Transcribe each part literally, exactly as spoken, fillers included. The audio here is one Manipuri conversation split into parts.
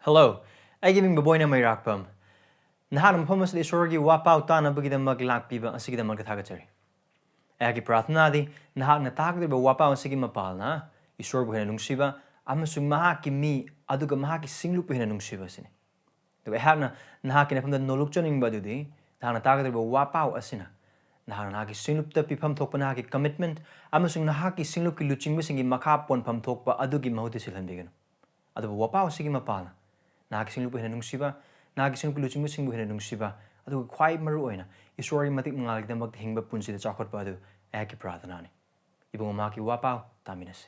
Hello, ꯑꯩꯒꯤ ꯃꯤꯡ ꯕꯣꯕꯣꯏꯅ ꯃꯩꯔꯥꯛꯄꯝ꯫ ꯅꯍꯥꯛꯅ ꯃꯐꯝ ꯑꯁꯤꯗ ꯏꯁꯣꯔꯒꯤ ꯋꯥꯄꯥꯎ ꯇꯥꯅꯕꯒꯤꯗꯃꯛ ꯂꯥꯛꯄꯤꯕ ꯑꯁꯤꯒꯤꯗꯃꯛꯇ ꯊꯥꯒꯠꯆꯔꯤ꯫ ꯑꯩꯍꯥꯛꯀꯤ ꯄ꯭ꯔꯥꯔꯊꯅꯥꯗꯤ ꯅꯍꯥꯛꯅ ꯇꯥꯒꯗꯧꯔꯤꯕ ꯋꯥꯄꯥꯎ ꯑꯁꯤꯒꯤ ꯃꯄꯥꯜꯅ ꯏꯁꯣꯔꯕꯨ ꯍꯦꯟꯅ ꯅꯨꯡꯁꯤꯕ ꯑꯃꯁꯨꯡ ꯃꯍꯥꯛꯀꯤ ꯃꯤ ꯑꯗꯨꯒ ꯃꯍꯥꯛꯀꯤ ꯁꯤꯡꯂꯨꯞꯄꯨ ꯍꯦꯟꯅ ꯅꯨꯡꯁꯤꯕ ꯑꯁꯤꯅꯤ꯫ ꯑꯗꯨꯒ ꯑꯩꯍꯥꯛꯅ ꯅꯍꯥꯛꯀꯤ ꯅꯐꯝꯗ ꯅꯣꯂꯨꯛꯆꯅꯤꯡꯕ ꯑꯗꯨꯗꯤ ꯅꯍꯥꯛꯅ ꯇꯥꯒꯗꯧꯔꯤꯕ ꯋꯥꯄꯥꯎ ꯑꯁꯤꯅ ꯅꯍꯥꯛꯅ ꯅꯍꯥꯛꯀꯤ ꯁꯤꯡꯂꯨꯞꯇ ꯄꯤꯐꯝ ꯊꯣꯛꯄ ꯅꯍꯥꯛꯀꯤ commitment ꯑꯃꯁꯨꯡ ꯅꯍꯥꯛꯀꯤ ꯁꯤꯡꯂꯨꯞꯀꯤ ꯂꯨꯆꯤꯡꯕꯁꯤꯡꯒꯤ ꯃꯈꯥ ꯄꯣꯟꯐꯝ ꯊꯣꯛꯄ ꯑꯗꯨꯒꯤ ꯃꯍꯨꯠꯇ ꯁꯤꯜꯍꯟꯕꯤꯒꯅꯨ꯫ ꯑꯗꯨꯕꯨ ꯋꯥꯄꯥꯎ ꯑꯁꯤꯒꯤ ꯃꯄꯥꯜꯅ ꯅꯍꯥꯛꯀꯤ ꯁꯤꯡꯂꯨꯞꯄꯨ ꯍꯦꯟꯅ ꯅꯨꯡꯁꯤꯕ, ꯅꯍꯥꯛꯀꯤ ꯁꯤꯡꯂꯨꯞꯀꯤ ꯂꯨꯆꯤꯡꯕꯁꯤꯡꯕꯨ ꯍꯦꯟꯅ ꯅꯨꯡꯁꯤꯕ, ꯑꯗꯨꯒ ꯈ꯭ꯋꯥꯏ ꯃꯔꯨ ꯑꯣꯏꯅ ꯏꯁꯣꯔꯒꯤ ꯃꯇꯤꯛ ꯃꯉꯥꯜꯒꯤꯗꯃꯛꯇ ꯍꯤꯡꯕ ꯄꯨꯟꯁꯤꯗ ꯆꯥꯎꯈꯠꯄ ꯑꯗꯨ ꯑꯩꯍꯥꯛꯀꯤ ꯄ꯭ꯔꯥꯔꯊꯅꯥꯅꯤ꯫ ꯏꯕꯨꯡꯉꯣ, ꯃꯍꯥꯛꯀꯤ ꯋꯥꯄꯥꯎ ꯇꯥꯃꯤꯟꯅꯁꯤ꯫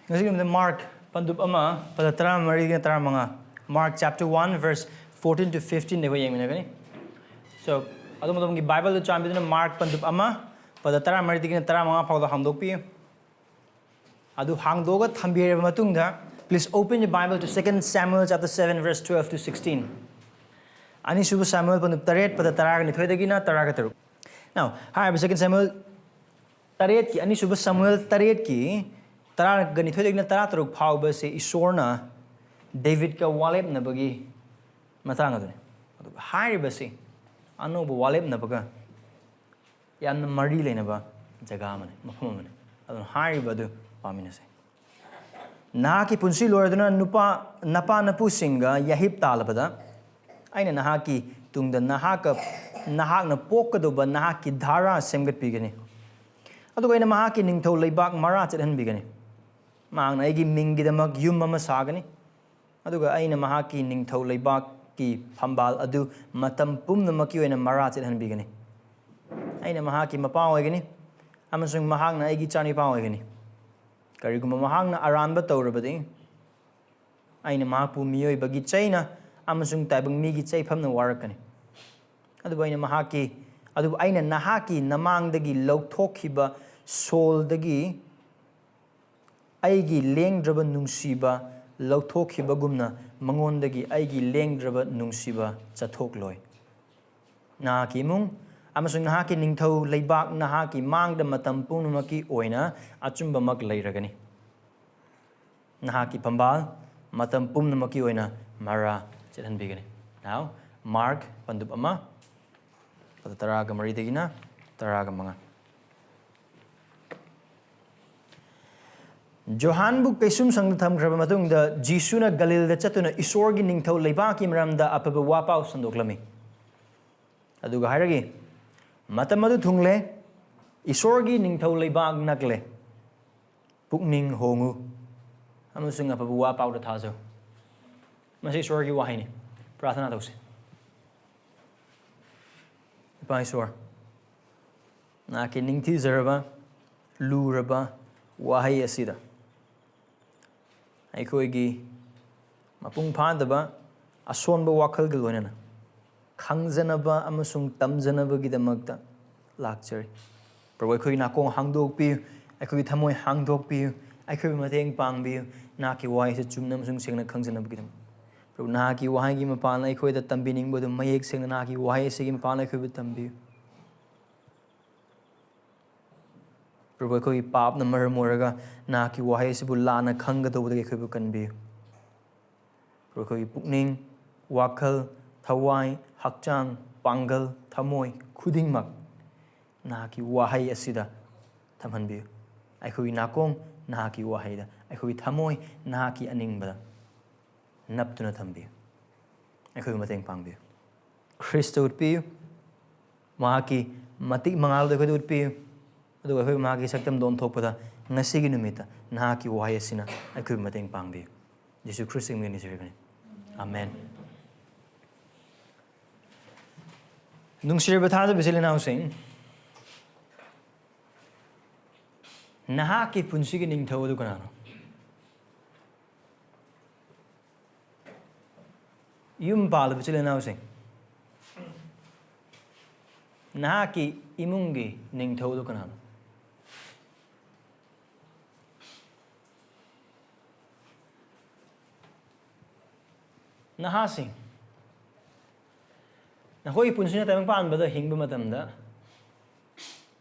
ꯉꯁꯤꯒꯤ ꯅꯨꯃꯤꯠꯇ ꯃꯥꯔꯛ ꯄꯟꯗꯨꯞ ꯑꯃ, ꯄꯗ ꯇꯔꯥꯃꯔꯤꯗꯒꯤꯅ ꯇꯔꯥꯃꯉꯥ꯫ Mark chapter one, verse fourteen to fifteen ꯑꯩꯈꯣꯏ ꯌꯦꯡꯃꯤꯟꯅꯒꯅꯤ꯫ So, ꯑꯗꯣꯝ ꯑꯗꯣꯝꯒꯤ ꯕꯥꯏꯕꯜꯗ ꯆꯥꯟꯕꯤꯗꯨꯅ ꯃꯥꯔꯛ ꯄꯟꯗꯨꯞ ꯑꯃ, ꯄꯗ ꯇꯔꯥꯃꯔꯤꯗꯒꯤꯅ ꯇꯔꯥꯃꯉꯥ ꯐꯥꯎꯗ ꯍꯥꯡꯗꯣꯛꯄꯤꯌꯨ꯫ ꯑꯗꯨ ꯍꯥꯡꯗꯣꯛꯑꯒ ꯊꯝꯕꯤꯔꯕ ꯃꯇꯨꯡꯗ, please open your Bible to Second Samuel chapter seven, verse twelve to sixteen. ꯑꯅꯤꯁꯨꯕ ꯁꯥꯃꯨꯑꯦꯜ ꯄꯟꯗꯨꯞ ꯇꯔꯦꯠ, ꯄꯗ ꯇꯔꯥꯒ ꯅꯤꯊꯣꯏꯗꯒꯤꯅ ꯇꯔꯥꯒ ꯇꯔꯨꯛ꯫ Now, ꯍꯥꯏꯔꯤꯕ Second Samuel ꯇꯔꯦꯠꯀꯤ, ꯑꯅꯤꯁꯨꯕ ꯁꯥꯃꯨꯑꯦꯜ ꯇꯔꯦꯠꯀꯤ ꯇꯔꯥꯒ ꯅꯤꯊꯣꯏꯗꯒꯤꯅ ꯇꯔꯥꯇꯔꯨꯛ ꯐꯥꯎꯕꯁꯦ ꯏꯁꯣꯔꯅ ꯗꯦꯕꯤꯠꯀ ꯋꯥꯔꯦꯞꯅꯕꯒꯤ ꯃꯇꯥꯡ ꯑꯗꯨꯅꯤ꯫ ꯑꯗꯨꯒ ꯍꯥꯏꯔꯤꯕꯁꯤ ꯑꯅꯧꯕ ꯋꯥꯔꯦꯞꯅꯕꯒ ꯌꯥꯝꯅ ꯃꯔꯤ ꯂꯩꯅꯕ ꯖꯒꯥ ꯑꯃꯅꯤ, ꯃꯐꯝ ꯑꯃꯅꯤ꯫ ꯑꯗꯨꯅ ꯍꯥꯏꯔꯤꯕ ꯑꯗꯨ ꯄꯥꯃꯤꯟꯅꯁꯦ꯫ ꯅꯍꯥꯛꯀꯤ ꯄꯨꯟꯁꯤ ꯂꯣꯏꯔꯗꯨꯅ ꯅꯨꯄꯥ, ꯅꯄꯥ ꯅꯄꯨꯁꯤꯡꯒ ꯌꯥꯍꯤꯞ ꯇꯥꯜꯂꯕꯗ, ꯑꯩꯅ ꯅꯍꯥꯛꯀꯤ ꯇꯨꯡꯗ ꯅꯍꯥꯛꯀ, ꯅꯍꯥꯛꯅ ꯄꯣꯛꯀꯗꯧꯕ ꯅꯍꯥꯛꯀꯤ ꯙꯥꯔꯥ ꯁꯦꯝꯒꯠꯄꯤꯒꯅꯤ꯫ ꯑꯗꯨꯒ ꯑꯩꯅ ꯃꯍꯥꯛꯀꯤ ꯅꯤꯡꯊꯧ ꯂꯩꯕꯥꯛ ꯃꯔꯥ ꯆꯠꯍꯟꯕꯤꯒꯅꯤ꯫ ꯃꯍꯥꯛꯅ ꯑꯩꯒꯤ ꯃꯤꯡꯒꯤꯗꯃꯛ ꯌꯨꯝ ꯑꯃ ꯁꯥꯒꯅꯤ꯫ ꯑꯗꯨꯒ ꯑꯩꯅ ꯃꯍꯥꯛꯀꯤ ꯅꯤꯡꯊꯧ ꯂꯩꯕꯥꯛꯀꯤ ꯐꯝꯕꯥꯜ ꯑꯗꯨ ꯃꯇꯝ ꯄꯨꯝꯅꯃꯛꯀꯤ ꯑꯣꯏꯅ ꯃꯔꯥ ꯆꯠꯍꯟꯕꯤꯒꯅꯤ꯫ ꯑꯩꯅ ꯃꯍꯥꯛꯀꯤ ꯃꯄꯥ ꯑꯣꯏꯒꯅꯤ, ꯑꯃꯁꯨꯡ ꯃꯍꯥꯛꯅ ꯑꯩꯒꯤ ꯏꯆꯥꯅꯤꯄꯥ ꯑꯣꯏꯒꯅꯤ꯫ ꯀꯔꯤꯒꯨꯝꯕ ꯃꯍꯥꯛꯅ ꯑꯔꯥꯟꯕ ꯇꯧꯔꯕꯗꯤ, ꯑꯩꯅ ꯃꯍꯥꯛꯄꯨ ꯃꯤꯑꯣꯏꯕꯒꯤ ꯆꯩꯅ ꯑꯃꯁꯨꯡ ꯇꯥꯏꯕꯪ ꯃꯤꯒꯤ ꯆꯩꯐꯝꯅ ꯋꯥꯔꯛꯀꯅꯤ꯫ ꯑꯗꯨꯕꯨ ꯑꯩꯅ ꯃꯍꯥꯛꯀꯤ, ꯑꯗꯨꯕꯨ ꯑꯩꯅ ꯅꯍꯥꯛꯀꯤ ꯅꯃꯥꯡꯗꯒꯤ ꯂꯧꯊꯣꯛꯈꯤꯕ ꯁꯣꯜꯗꯒꯤ ꯑꯩꯒꯤ ꯂꯦꯡꯗ꯭ꯔꯕ ꯅꯨꯡꯁꯤꯕ ꯂꯧꯊꯣꯛꯈꯤꯕꯒꯨꯝꯅ, ꯃꯉꯣꯟꯗꯒꯤ ꯑꯩꯒꯤ ꯂꯦꯡꯗ꯭ꯔꯕ ꯅꯨꯡꯁꯤꯕ ꯆꯠꯊꯣꯛꯂꯣꯏ꯫ ꯅꯍꯥꯛꯀꯤ ꯏꯃꯨꯡ ꯑꯃꯁꯨꯡ ꯅꯍꯥꯛꯀꯤ ꯅꯤꯡꯊꯧ ꯂꯩꯕꯥꯛ ꯅꯍꯥꯛꯀꯤ ꯃꯥꯡꯗ ꯃꯇꯝ ꯄꯨꯝꯅꯃꯛꯀꯤ ꯑꯣꯏꯅ ꯑꯆꯨꯝꯕꯃꯛ ꯂꯩꯔꯒꯅꯤ꯫ ꯅꯍꯥꯛꯀꯤ ꯐꯝꯕꯥꯜ ꯃꯇꯝ ꯄꯨꯝꯅꯃꯛꯀꯤ ꯑꯣꯏꯅ ꯃꯔꯥ ꯆꯠꯍꯟꯕꯤꯒꯅꯤ꯫ Now, ꯃꯥꯔꯛ ꯄꯟꯗꯨꯞ ꯑꯃ, ꯄꯗ ꯇꯔꯥꯒ ꯃꯔꯤꯗꯒꯤꯅ ꯇꯔꯥꯒ ꯃꯉꯥ꯫ ꯖꯣꯍꯥꯟꯕꯨ ꯀꯩꯁꯨꯝꯁꯪꯗ ꯊꯝꯈ꯭ꯔꯕ ꯃꯇꯨꯡꯗ, ꯖꯤꯁꯨꯅ ꯒꯂꯤꯜꯗ ꯆꯠꯇꯨꯅ ꯏꯁꯣꯔꯒꯤ ꯅꯤꯡꯊꯧ ꯂꯩꯕꯥꯛꯀꯤ ꯃꯔꯝꯗ ꯑꯐꯕ ꯋꯥꯄꯥꯎ ꯁꯟꯗꯣꯛꯂꯝꯃꯤ꯫ ꯑꯗꯨꯒ ꯍꯥꯏꯔꯒ, "ꯃꯇꯝ ꯑꯗꯨ ꯊꯨꯡꯂꯦ, ꯏꯁꯣꯔꯒꯤ ꯅꯤꯡꯊꯧ ꯂꯩꯕꯥꯛ ꯅꯛꯂꯦ꯫ ꯄꯨꯛꯅꯤꯡ ꯍꯣꯡꯉꯨ ꯑꯃꯁꯨꯡ ꯑꯐꯕ ꯋꯥ ꯄꯥꯎꯗ ꯊꯥꯖꯧ"꯫ ꯃꯁꯤ ꯏꯁꯣꯔꯒꯤ ꯋꯥꯍꯩꯅꯤ꯫ ꯄ꯭ꯔꯥꯊꯅꯥ ꯇꯧꯁꯤ꯫ ꯏꯄꯥ ꯏꯁꯣꯔ, ꯅꯍꯥꯛꯀꯤ ꯅꯤꯡꯊꯤꯖꯔꯕ, ꯂꯨꯔꯕ ꯋꯥꯍꯩ ꯑꯁꯤꯗ ꯑꯩꯈꯣꯏꯒꯤ ꯃꯄꯨꯡ ꯐꯥꯗꯕ ꯑꯁꯣꯟꯕ ꯋꯥꯈꯜꯒ ꯂꯣꯏꯅꯅ ꯈꯪꯖꯅꯕ ꯑꯃꯁꯨꯡ ꯇꯝꯖꯅꯕꯒꯤꯗꯃꯛꯇ ꯂꯥꯛꯆꯔꯤ꯫ ꯄ꯭ꯔꯚꯨ, ꯑꯩꯈꯣꯏꯒꯤ ꯅꯥꯀꯣꯡ ꯍꯥꯡꯗꯣꯛꯄꯤꯌꯨ, ꯑꯩꯈꯣꯏꯒꯤ ꯊꯃꯣꯏ ꯍꯥꯡꯗꯣꯛꯄꯤꯌꯨ, ꯑꯩꯈꯣꯏꯕꯨ ꯃꯇꯦꯡ ꯄꯥꯡꯕꯤꯌꯨ꯫ ꯅꯍꯥꯛꯀꯤ ꯋꯥꯍꯩꯁꯦ ꯆꯨꯝꯅ ꯑꯃꯁꯨꯡ ꯁꯦꯡꯅ ꯈꯪꯖꯅꯕꯒꯤꯗꯃꯛ꯫ ꯄ꯭ꯔꯚꯨ, ꯅꯍꯥꯛꯀꯤ ꯋꯥꯍꯩꯒꯤ ꯃꯄꯥꯟꯅ ꯑꯩꯈꯣꯏꯗ ꯇꯝꯕꯤꯅꯤꯡꯕꯗꯨ ꯃꯌꯦꯛ ꯁꯦꯡꯅ ꯅꯍꯥꯛꯀꯤ ꯋꯥꯍꯩ ꯑꯁꯤꯒꯤ ꯃꯄꯥꯟꯅ ꯑꯩꯈꯣꯏꯕꯨ ꯇꯝꯕꯤꯌꯨ꯫ ꯄ꯭ꯔꯚꯨ, ꯑꯩꯈꯣꯏꯒꯤ ꯄꯥꯞꯅ ꯃꯔꯝ ꯑꯣꯏꯔꯒ ꯅꯍꯥꯛꯀꯤ ꯋꯥꯍꯩ ꯑꯁꯤꯕꯨ ꯂꯥꯟꯅ ꯈꯪꯒꯗꯧꯕꯗꯒꯤ ꯑꯩꯈꯣꯏꯕꯨ ꯀꯟꯕꯤꯌꯨ꯫ ꯄ꯭ꯔꯚꯨ, ꯑꯩꯈꯣꯏꯒꯤ ꯄꯨꯛꯅꯤꯡ, ꯋꯥꯈꯜ, ꯊꯋꯥꯏ, ꯍꯛꯆꯥꯡ, ꯄꯥꯡꯒꯜ, ꯊꯃꯣꯏ ꯈꯨꯗꯤꯡꯃꯛ ꯅꯍꯥꯛꯀꯤ ꯋꯥꯍꯩ ꯑꯁꯤꯗ ꯊꯝꯍꯟꯕꯤꯌꯨ꯫ ꯑꯩꯈꯣꯏꯒꯤ ꯅꯥꯀꯣꯡ ꯅꯍꯥꯛꯀꯤ ꯋꯥꯍꯩꯗ, ꯑꯩꯈꯣꯏꯒꯤ ꯊꯃꯣꯏ ꯅꯍꯥꯛꯀꯤ ꯑꯅꯤꯡꯕꯗ ꯅꯞꯇꯨꯅ ꯊꯝꯕꯤꯌꯨ꯫ ꯑꯩꯈꯣꯏꯕꯨ ꯃꯇꯦꯡ ꯄꯥꯡꯕꯤꯌꯨ꯫ ꯈ꯭ꯔꯤꯁꯇ ꯎꯠꯄꯤꯌꯨ꯫ ꯃꯍꯥꯛꯀꯤ ꯃꯇꯤꯛ ꯃꯉꯥꯜꯗꯨ ꯑꯩꯈꯣꯏꯗ ꯎꯠꯄꯤꯌꯨ꯫ ꯑꯗꯨꯒ ꯑꯩꯈꯣꯏ ꯃꯍꯥꯛꯀꯤ ꯁꯛꯇꯝꯗ ꯑꯣꯟꯊꯣꯛꯄꯗ ꯉꯁꯤꯒꯤ ꯅꯨꯃꯤꯠꯇ ꯅꯍꯥꯛꯀꯤ ꯋꯥꯍꯩ ꯑꯁꯤꯅ ꯑꯩꯈꯣꯏꯕꯨ ꯃꯇꯦꯡ ꯄꯥꯡꯕꯤꯌꯨ꯫ ꯖꯤꯁꯨ ꯈ꯭ꯔꯤꯁꯇꯒꯤ ꯃꯤꯡ ꯅꯤꯖꯔꯤꯕꯅꯤ꯫ ꯑꯥꯃꯦꯟ꯫ ꯅꯨꯡꯁꯤꯔꯕ ꯊꯥꯖꯕ ꯏꯆꯤꯜ ꯏꯅꯥꯎꯁꯤꯡ, ꯅꯍꯥꯛꯀꯤ ꯄꯨꯟꯁꯤꯒꯤ ꯅꯤꯡꯊꯧ ꯑꯗꯨ ꯀꯅꯥꯅꯣ? ꯌꯨꯝ ꯄꯥꯜꯂꯕ ꯏꯆꯤꯜ ꯏꯅꯥꯎꯁꯤꯡ, ꯅꯍꯥꯛꯀꯤ ꯏꯃꯨꯡꯒꯤ ꯅꯤꯡꯊꯧꯗꯨ ꯀꯅꯥꯅꯣ? ꯅꯍꯥꯁꯤꯡ, ꯅꯈꯣꯏꯒꯤ ꯄꯨꯟꯁꯤꯅ ꯇꯥꯏꯕꯪ ꯄꯥꯟꯕꯗ ꯍꯤꯡꯕ ꯃꯇꯝꯗ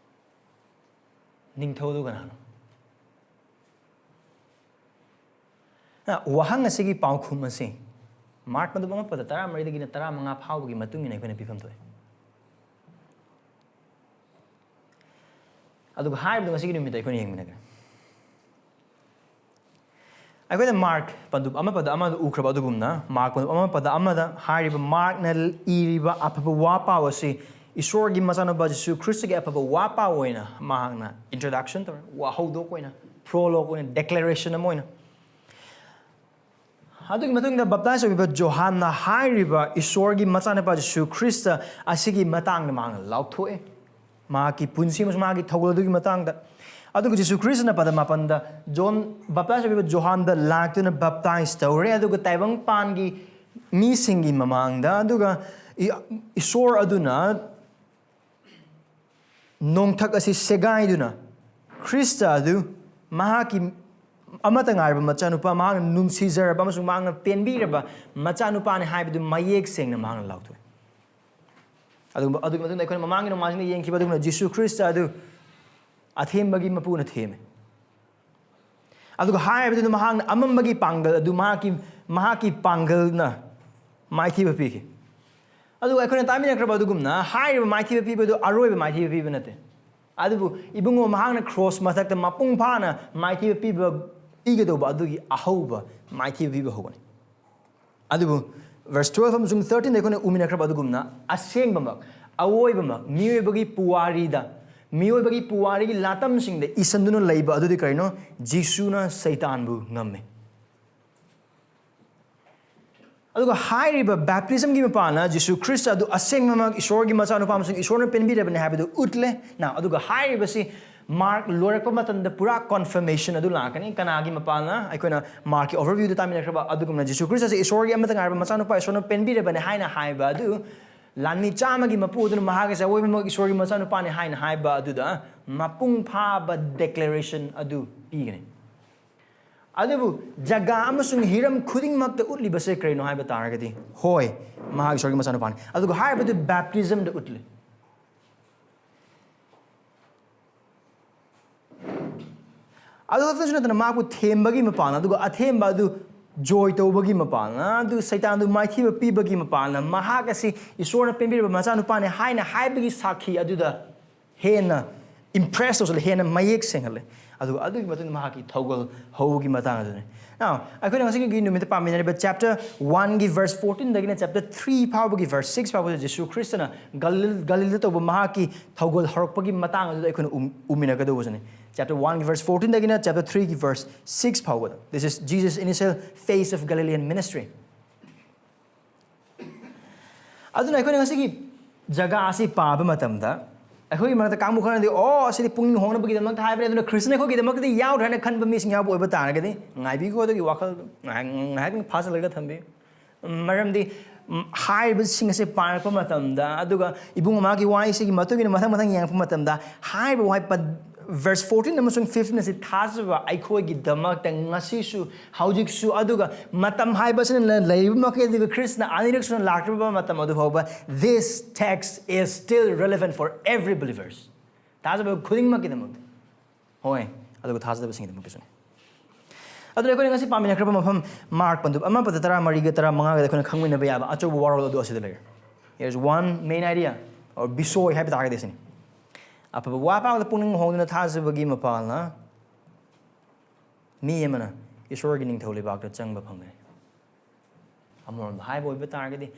ꯅꯤꯡꯊꯧꯗꯨ ꯀꯅꯥꯅꯣ? ꯑ, ꯋꯥꯍꯪ ꯑꯁꯤꯒꯤ ꯄꯥꯎꯈꯨꯝ ꯑꯁꯤ ꯃꯥꯔꯛ ꯃꯇꯨꯡ ꯑꯃ ꯄꯗ ꯇꯔꯥꯃꯔꯤꯗꯒꯤꯅ ꯇꯔꯥꯃꯉꯥ ꯐꯥꯎꯕꯒꯤ ꯃꯇꯨꯡ ꯏꯟꯅ ꯑꯩꯈꯣꯏꯅ ꯄꯤꯐꯝ ꯊꯣꯛꯏ꯫ ꯑꯗꯨꯒ ꯍꯥꯏꯔꯤꯕꯗꯣ ꯉꯁꯤꯒꯤ ꯅꯨꯃꯤꯠꯇ ꯑꯩꯈꯣꯏꯅ ꯌꯦꯡꯃꯤꯟꯅꯒꯅꯤ꯫ ꯑꯩꯈꯣꯏꯅ ꯃꯥꯔꯛ ꯄꯟꯗꯨꯞ ꯑꯃ ꯄꯗ ꯑꯃꯗ ꯎꯈ꯭ꯔꯕ ꯑꯗꯨꯒꯨꯝꯅ, ꯃꯥꯔꯛ ꯄꯟꯗꯨꯞ ꯑꯃ ꯄꯗ ꯑꯃꯗ ꯍꯥꯏꯔꯤꯕ ꯃꯥꯔꯛꯅ ꯏꯔꯤꯕ ꯑꯐꯕ ꯋꯥ ꯄꯥꯎ ꯑꯁꯤ ꯏꯁꯣꯔꯒꯤ ꯃꯆꯥꯅꯨꯄꯥ ꯖꯤꯁꯨ ꯈ꯭ꯔꯤꯁꯇꯒꯤ ꯑꯐꯕ ꯋꯥ ꯄꯥꯎ ꯑꯣꯏꯅ ꯃꯍꯥꯛꯅ introduction ꯇꯧꯔꯦ, ꯋꯥꯍꯧꯗꯣꯛ ꯑꯣꯏꯅ, prologue ꯑꯣꯏꯅ, declaration ꯑꯃ ꯑꯣꯏꯅ꯫ ꯑꯗꯨꯒꯤ ꯃꯇꯨꯡꯗ ꯕꯞꯇꯥꯏꯁ ꯑꯣꯏꯕ ꯖꯣꯍꯥꯟꯅ ꯍꯥꯏꯔꯤꯕ ꯏꯁꯣꯔꯒꯤ ꯃꯆꯥꯅꯨꯄꯥ ꯖꯤꯁꯨ ꯈ꯭ꯔꯤꯁꯇ ꯑꯁꯤꯒꯤ ꯃꯇꯥꯡꯗ ꯃꯍꯥꯛꯅ ꯂꯥꯎꯊꯣꯛꯑꯦ, ꯃꯍꯥꯛꯀꯤ ꯄꯨꯟꯁꯤ ꯑꯃꯁꯨꯡ ꯃꯍꯥꯛꯀꯤ ꯊꯧꯒꯜ ꯑꯗꯨꯒꯤ ꯃꯇꯥꯡꯗ꯫ ꯑꯗꯨꯒ ꯖꯤꯁꯨ ꯈ꯭ꯔꯤꯁꯇꯅ ꯄꯗ ꯃꯥꯄꯟꯗ ꯖꯣꯟ, ꯕꯞꯇꯥꯏꯁ ꯑꯣꯏꯕ ꯖꯣꯍꯥꯟꯗ ꯂꯥꯛꯇꯨꯅ ꯕꯞꯇꯥꯏꯁ ꯇꯧꯔꯦ, ꯑꯗꯨꯒ ꯇꯥꯏꯕꯪꯄꯥꯟꯒꯤ ꯃꯤꯁꯤꯡꯒꯤ ꯃꯃꯥꯡꯗ, ꯑꯗꯨꯒ ꯏ-, ꯏꯁꯣꯔ ꯑꯗꯨꯅ ꯅꯣꯡꯊꯛ ꯑꯁꯤ ꯁꯦꯒꯥꯏꯗꯨꯅ ꯈ꯭ꯔꯤꯁꯇ ꯑꯗꯨ ꯃꯍꯥꯛꯀꯤ ꯑꯃꯠꯇ ꯉꯥꯏꯔꯕ ꯃꯆꯥꯅꯨꯄꯥ, ꯃꯍꯥꯛꯅ ꯅꯨꯡꯁꯤꯖꯔꯕ ꯑꯃꯁꯨꯡ ꯃꯍꯥꯛꯅ ꯄꯦꯟꯕꯤꯔꯕ ꯃꯆꯥꯅꯨꯄꯥꯅꯤ ꯍꯥꯏꯕꯗꯨ ꯃꯌꯦꯛ ꯁꯦꯡꯅ ꯃꯍꯥꯛꯅ ꯂꯥꯎꯊꯣꯛꯏ꯫ ꯑꯗꯨꯒꯨꯝꯕ, ꯑꯗꯨꯒꯤ ꯃꯇꯨꯡꯗ ꯑꯩꯈꯣꯏꯅ ꯃꯃꯥꯡꯒꯤ ꯅꯣꯡꯃꯥꯏꯖꯤꯡꯗ ꯌꯦꯡꯈꯤꯕ ꯑꯗꯨꯒꯨꯝꯅ ꯖꯤꯁꯨ ꯈ꯭ꯔꯤꯁꯇ ꯑꯗꯨ ꯑꯊꯦꯝꯕꯒꯤ ꯃꯄꯨꯅ ꯊꯦꯝꯃꯦ꯫ ꯑꯗꯨꯒ ꯍꯥꯏꯔꯤꯕꯗꯨꯅ ꯃꯍꯥꯛꯅ ꯑꯃꯝꯕꯒꯤ ꯄꯥꯡꯒꯜ ꯑꯗꯨ ꯃꯍꯥꯛꯀꯤ, ꯃꯍꯥꯛꯀꯤ ꯄꯥꯡꯒꯜꯅ ꯃꯥꯏꯊꯤꯕ ꯄꯤꯈꯤ꯫ ꯑꯗꯨꯒ ꯑꯩꯈꯣꯏꯅ ꯇꯥꯃꯤꯟꯅꯈ꯭ꯔꯕ ꯑꯗꯨꯒꯨꯝꯅ ꯍꯥꯏꯔꯤꯕ ꯃꯥꯏꯊꯤꯕ ꯄꯤꯕꯗꯨ ꯑꯔꯣꯏꯕ ꯃꯥꯏꯊꯤꯕ ꯄꯤꯕ ꯅꯠꯇꯦ꯫ ꯑꯗꯨꯕꯨ ꯏꯕꯨꯡꯉꯣ ꯃꯍꯥꯛꯅ ꯀ꯭ꯔꯣꯁ ꯃꯊꯛꯇ ꯃꯄꯨꯡ ꯐꯥꯅ ꯃꯥꯏꯊꯤꯕ ꯄꯤꯕ, ꯄꯤꯒꯗꯧꯕ ꯑꯗꯨꯒꯤ ꯑꯍꯧꯕ ꯃꯥꯏꯊꯤꯕ ꯄꯤꯕ ꯍꯧꯒꯅꯤ꯫ ꯑꯗꯨꯕꯨ verse twelve ꯑꯃꯁꯨꯡ thirteen ꯑꯩꯈꯣꯏꯅ ꯎꯃꯤꯟꯅꯈ꯭ꯔꯕ ꯑꯗꯨꯒꯨꯝꯅ ꯑꯁꯦꯡꯕꯃꯛ, ꯑꯋꯣꯏꯕꯃꯛ, ꯃꯤꯑꯣꯏꯕꯒꯤ ꯄꯨꯋꯥꯔꯤꯗ, ꯃꯤꯑꯣꯏꯕꯒꯤ ꯄꯨꯋꯥꯔꯤꯒꯤ ꯂꯥꯇꯝꯁꯤꯡꯗ ꯏꯁꯟꯗꯨꯅ ꯂꯩꯕ ꯑꯗꯨꯗꯤ ꯀꯔꯤꯅꯣ? ꯖꯤꯁꯨꯅ ꯁꯩꯇꯥꯟꯕꯨ ꯉꯝꯃꯤ꯫ ꯑꯗꯨꯒ ꯍꯥꯏꯔꯤꯕ ꯕꯦꯞꯇꯤꯖꯝꯒꯤ ꯃꯄꯥꯟꯅ ꯖꯤꯁꯨ ꯈ꯭ꯔꯤꯁꯇ ꯑꯗꯨ ꯑꯁꯦꯡꯕꯃꯛ ꯏꯁꯣꯔꯒꯤ ꯃꯆꯥꯅꯨꯄꯥ ꯑꯃꯁꯨꯡ ꯏꯁꯣꯔꯅ ꯄꯦꯟꯕꯤꯔꯕꯅꯤ ꯍꯥꯏꯕꯗꯨ ꯎꯠꯂꯦ꯫ Now, ꯑꯗꯨꯒ ꯍꯥꯏꯔꯤꯕꯁꯤ ꯃꯥꯔꯛ ꯂꯣꯏꯔꯛꯄ ꯃꯇꯝꯗ ꯄꯨꯔꯥ confirmation ꯑꯗꯨ ꯂꯥꯛꯀꯅꯤ꯫ ꯀꯅꯥꯒꯤ ꯃꯄꯥꯟꯅ? ꯑꯩꯈꯣꯏꯅ ꯃꯥꯔꯛꯀꯤ overview ꯗ ꯇꯥꯃꯤꯟꯅꯈ꯭ꯔꯕ ꯑꯗꯨꯒꯨꯝꯅ ꯖꯤꯁꯨ ꯈ꯭ꯔꯤꯁꯇ ꯑꯁꯤ ꯏꯁꯣꯔꯒꯤ ꯑꯃꯠꯇ ꯉꯥꯏꯔꯕ ꯃꯆꯥꯅꯨꯄꯥ, ꯏꯁꯣꯔꯅ ꯄꯦꯟꯕꯤꯔꯕꯅꯤ ꯍꯥꯏꯅ ꯍꯥꯏꯕ ꯑꯗꯨ ꯂꯥꯟꯃꯤ ꯆꯥꯝꯃꯒꯤ ꯃꯄꯨ ꯑꯗꯨꯅ ꯃꯍꯥꯛ ꯑꯁꯤ ꯑꯋꯣꯏꯕꯃꯛ ꯏꯁꯣꯔꯒꯤ ꯃꯆꯥꯅꯨꯄꯥꯅꯤ ꯍꯥꯏꯅ ꯍꯥꯏꯕ ꯑꯗꯨꯗ ꯃꯄꯨꯡ ꯐꯥꯕ declaration ꯑꯗꯨ ꯄꯤꯒꯅꯤ꯫ ꯑꯗꯨꯕꯨ ꯖꯒꯥ ꯑꯃꯁꯨꯡ ꯍꯤꯔꯝ ꯈꯨꯗꯤꯡꯃꯛꯇ ꯎꯠꯂꯤꯕꯁꯦ ꯀꯔꯤꯅꯣ ꯍꯥꯏꯕ ꯇꯥꯔꯒꯗꯤ, ꯍꯣꯏ, ꯃꯍꯥꯛ ꯏꯁꯣꯔꯒꯤ ꯃꯆꯥꯅꯨꯄꯥꯅꯤ꯫ ꯑꯗꯨꯒ ꯍꯥꯏꯔꯤꯕꯗꯨ baptism ꯗ ꯎꯠꯂꯤ꯫ ꯑꯗꯨ ꯈꯛꯇꯁꯨ ꯅꯠꯇꯅ ꯃꯍꯥꯛꯄꯨ ꯊꯦꯝꯕꯒꯤ ꯃꯄꯥꯟꯅ, ꯑꯗꯨꯒ ꯑꯊꯦꯝꯕ ꯑꯗꯨ ꯖꯣꯏ ꯇꯧꯕꯒꯤ ꯃꯄꯥꯟꯅ, ꯑꯗꯨ ꯁꯩꯇꯥꯟꯗꯨ ꯃꯥꯏꯊꯤꯕ ꯄꯤꯕꯒꯤ ꯃꯄꯥꯟꯅ, ꯃꯍꯥꯛ ꯑꯁꯤ ꯏꯁꯣꯔꯅ ꯄꯦꯟꯕꯤꯔꯕ ꯃꯆꯥꯅꯨꯄꯥꯅꯤ ꯍꯥꯏꯅ ꯍꯥꯏꯕꯒꯤ ꯁꯥꯈꯤ ꯑꯗꯨꯗ ꯍꯦꯟꯅ ꯏꯝꯄ꯭ꯔꯦꯁ ꯇꯧꯁꯤꯜꯂꯦ, ꯍꯦꯟꯅ ꯃꯌꯦꯛ ꯁꯦꯡꯍꯜꯂꯦ꯫ ꯑꯗꯨꯒ ꯑꯗꯨꯒꯤ ꯃꯇꯨꯡꯗ ꯃꯍꯥꯛꯀꯤ ꯊꯧꯒꯜ ꯍꯧꯕꯒꯤ ꯃꯇꯥꯡ ꯑꯗꯨꯅꯤ꯫ Now, ꯑꯩꯈꯣꯏꯅ ꯉꯁꯤꯒꯤ ꯅꯨꯃꯤꯠꯇ ꯄꯥꯃꯤꯟꯅꯔꯤꯕ ꯆꯦꯞꯇꯔ ꯋꯥꯟꯒꯤ ꯚꯔꯁ ꯐꯣꯔꯇꯤꯟꯗꯒꯤꯅ ꯆꯦꯞꯇꯔ ꯊ꯭ꯔꯤ ꯐꯥꯎꯕꯒꯤ ꯚꯔꯁ ꯁꯤꯛꯁ ꯐꯥꯎꯕꯗ ꯖꯤꯁꯨ ꯈ꯭ꯔꯤꯁꯇꯅ ꯒꯂꯤꯜ ꯒꯂꯤꯜꯗ ꯇꯧꯕ ꯃꯍꯥꯛꯀꯤ ꯊꯧꯒꯜ ꯍꯧꯔꯛꯄꯒꯤ ꯃꯇꯥꯡ ꯑꯗꯨꯗ ꯑꯩꯈꯣꯏꯅ ꯎꯝ- ꯎꯃꯤꯟꯅꯒꯗꯧꯕꯁꯤꯅꯤ꯫ ꯆꯦꯞꯇꯔ ꯋꯥꯟꯒꯤ ꯚꯔꯁ ꯐꯣꯔꯇꯤꯟꯗꯒꯤꯅ ꯆꯦꯞꯇꯔ ꯊ꯭ꯔꯤꯒꯤ ꯚꯔꯁ ꯁꯤꯛꯁ ꯐꯥꯎꯕꯗ꯫ This is Jesus' initial phase of Galilean ministry. ꯑꯗꯨꯅ ꯑꯩꯈꯣꯏꯅ ꯉꯁꯤꯒꯤ ꯖꯒꯥ ꯑꯁꯤ ꯄꯥꯕ ꯃꯇꯝꯗ ꯑꯩꯈꯣꯏꯒꯤ ꯃꯔꯛꯇ ꯀꯥꯡꯕꯨ ꯈꯔꯅꯗꯤ, "ꯑꯣ, ꯑꯁꯤꯗꯤ ꯄꯨꯛꯅꯤꯡ ꯍꯣꯡꯅꯕꯒꯤꯗꯃꯛꯇ ꯍꯥꯏꯕꯅꯤ, ꯑꯗꯨꯅ ꯈ꯭ꯔꯤꯁꯇꯅ ꯑꯩꯈꯣꯏꯒꯤꯗꯃꯛꯇꯗꯤ ꯌꯥꯎꯗ꯭ꯔꯦ" ꯍꯥꯏꯅ ꯈꯟꯕ ꯃꯤꯁꯤꯡ ꯌꯥꯎꯕ ꯑꯣꯏꯕ ꯇꯥꯔꯒꯗꯤ, ꯉꯥꯏꯕꯤꯈꯣ, ꯑꯗꯨꯒꯤ ꯋꯥꯈꯜꯗꯨ ꯉꯥꯏꯍꯥꯛ ꯉꯥꯏꯍꯥꯛ ꯐꯥꯖꯤꯜꯂꯒ ꯊꯝꯕꯤꯌꯨ꯫ ꯃꯔꯝꯗꯤ, ꯎꯝ, ꯍꯥꯏꯔꯤꯕꯁꯤꯡ ꯑꯁꯦ ꯄꯥꯔꯛꯄ ꯃꯇꯝꯗ, ꯑꯗꯨꯒ ꯏꯕꯨꯡ ꯃꯥꯒꯤ ꯋꯥꯍꯩꯁꯤꯒꯤ ꯃꯇꯨꯡ ꯏꯟꯅ ꯃꯊꯪ ꯃꯊꯪ ꯌꯦꯡꯉꯛꯄ ꯃꯇꯝꯗ, ꯍꯥꯏꯔꯤꯕ ꯋꯥꯍꯩ ꯄ- ꯚꯔꯁ ꯐꯣꯔꯇꯤꯟ ꯑꯃꯁꯨꯡ ꯐꯤꯐꯇꯤꯟ ꯑꯁꯤ ꯊꯥꯖꯕ ꯑꯩꯈꯣꯏꯒꯤꯗꯃꯛꯇ ꯉꯁꯤꯁꯨ, ꯍꯧꯖꯤꯛꯁꯨ, ꯑꯗꯨꯒ ꯃꯇꯝ ꯍꯥꯏꯕꯁꯤꯅ ꯂꯩ- ꯂꯩꯔꯤꯕ ꯃꯈꯩ, ꯑꯗꯨꯒ ꯈ꯭ꯔꯤꯁꯇꯅ ꯑꯅꯤꯔꯛ ꯁꯨꯅ ꯂꯥꯛꯇ꯭ꯔꯤꯕ ꯃꯇꯝ ꯑꯗꯨ ꯐꯥꯎꯕ, this text is still relevant for every believers. ꯊꯥꯖꯕ ꯈꯨꯗꯤꯡꯃꯛꯀꯤꯗꯃꯛꯇ꯫ ꯍꯣꯏ, ꯑꯗꯨꯒ ꯊꯥꯖꯗꯕꯁꯤꯡꯒꯤꯗꯃꯛꯇꯁꯨꯅꯤ꯫ ꯑꯗꯨꯅ ꯑꯩꯈꯣꯏꯅ ꯉꯁꯤ ꯄꯥꯃꯤꯟꯅꯈ꯭ꯔꯕ ꯃꯐꯝ, ꯃꯥꯔꯛ ꯄꯟꯗꯨꯞ ꯑꯃ ꯄꯗ ꯇꯔꯥꯃꯔꯤꯒ ꯇꯔꯥꯃꯉꯥꯗ ꯑꯩꯈꯣꯏꯅ ꯈꯪꯃꯤꯟꯅꯕ ꯌꯥꯕ ꯑꯆꯧꯕ ꯋꯥꯔꯣꯜ ꯑꯗꯨ ꯑꯁꯤꯗ ꯂꯩꯔꯦ꯫ Here's one main idea, or ꯕꯤꯁꯣꯏ ꯍꯥꯏꯕ ꯇꯥꯔꯒꯗꯤ ꯑꯁꯤꯅꯤ꯫ ꯑꯐꯕ ꯋꯥ ꯄꯥꯎꯗ ꯄꯨꯛꯅꯤꯡ ꯍꯣꯡꯗꯨꯅ ꯊꯥꯖꯕꯒꯤ ꯃꯄꯥꯜꯅ ꯃꯤ ꯑꯃꯅ ꯏꯁꯣꯔꯒꯤ ꯅꯤꯡꯊꯧ ꯂꯩꯕꯥꯛꯇ ꯆꯪꯕ ꯐꯪꯒꯅꯤ꯫ ꯑꯃꯔꯣꯝꯗ ꯍꯥꯏꯕ ꯑꯣꯏꯕ ꯇꯥꯔꯒꯗꯤ,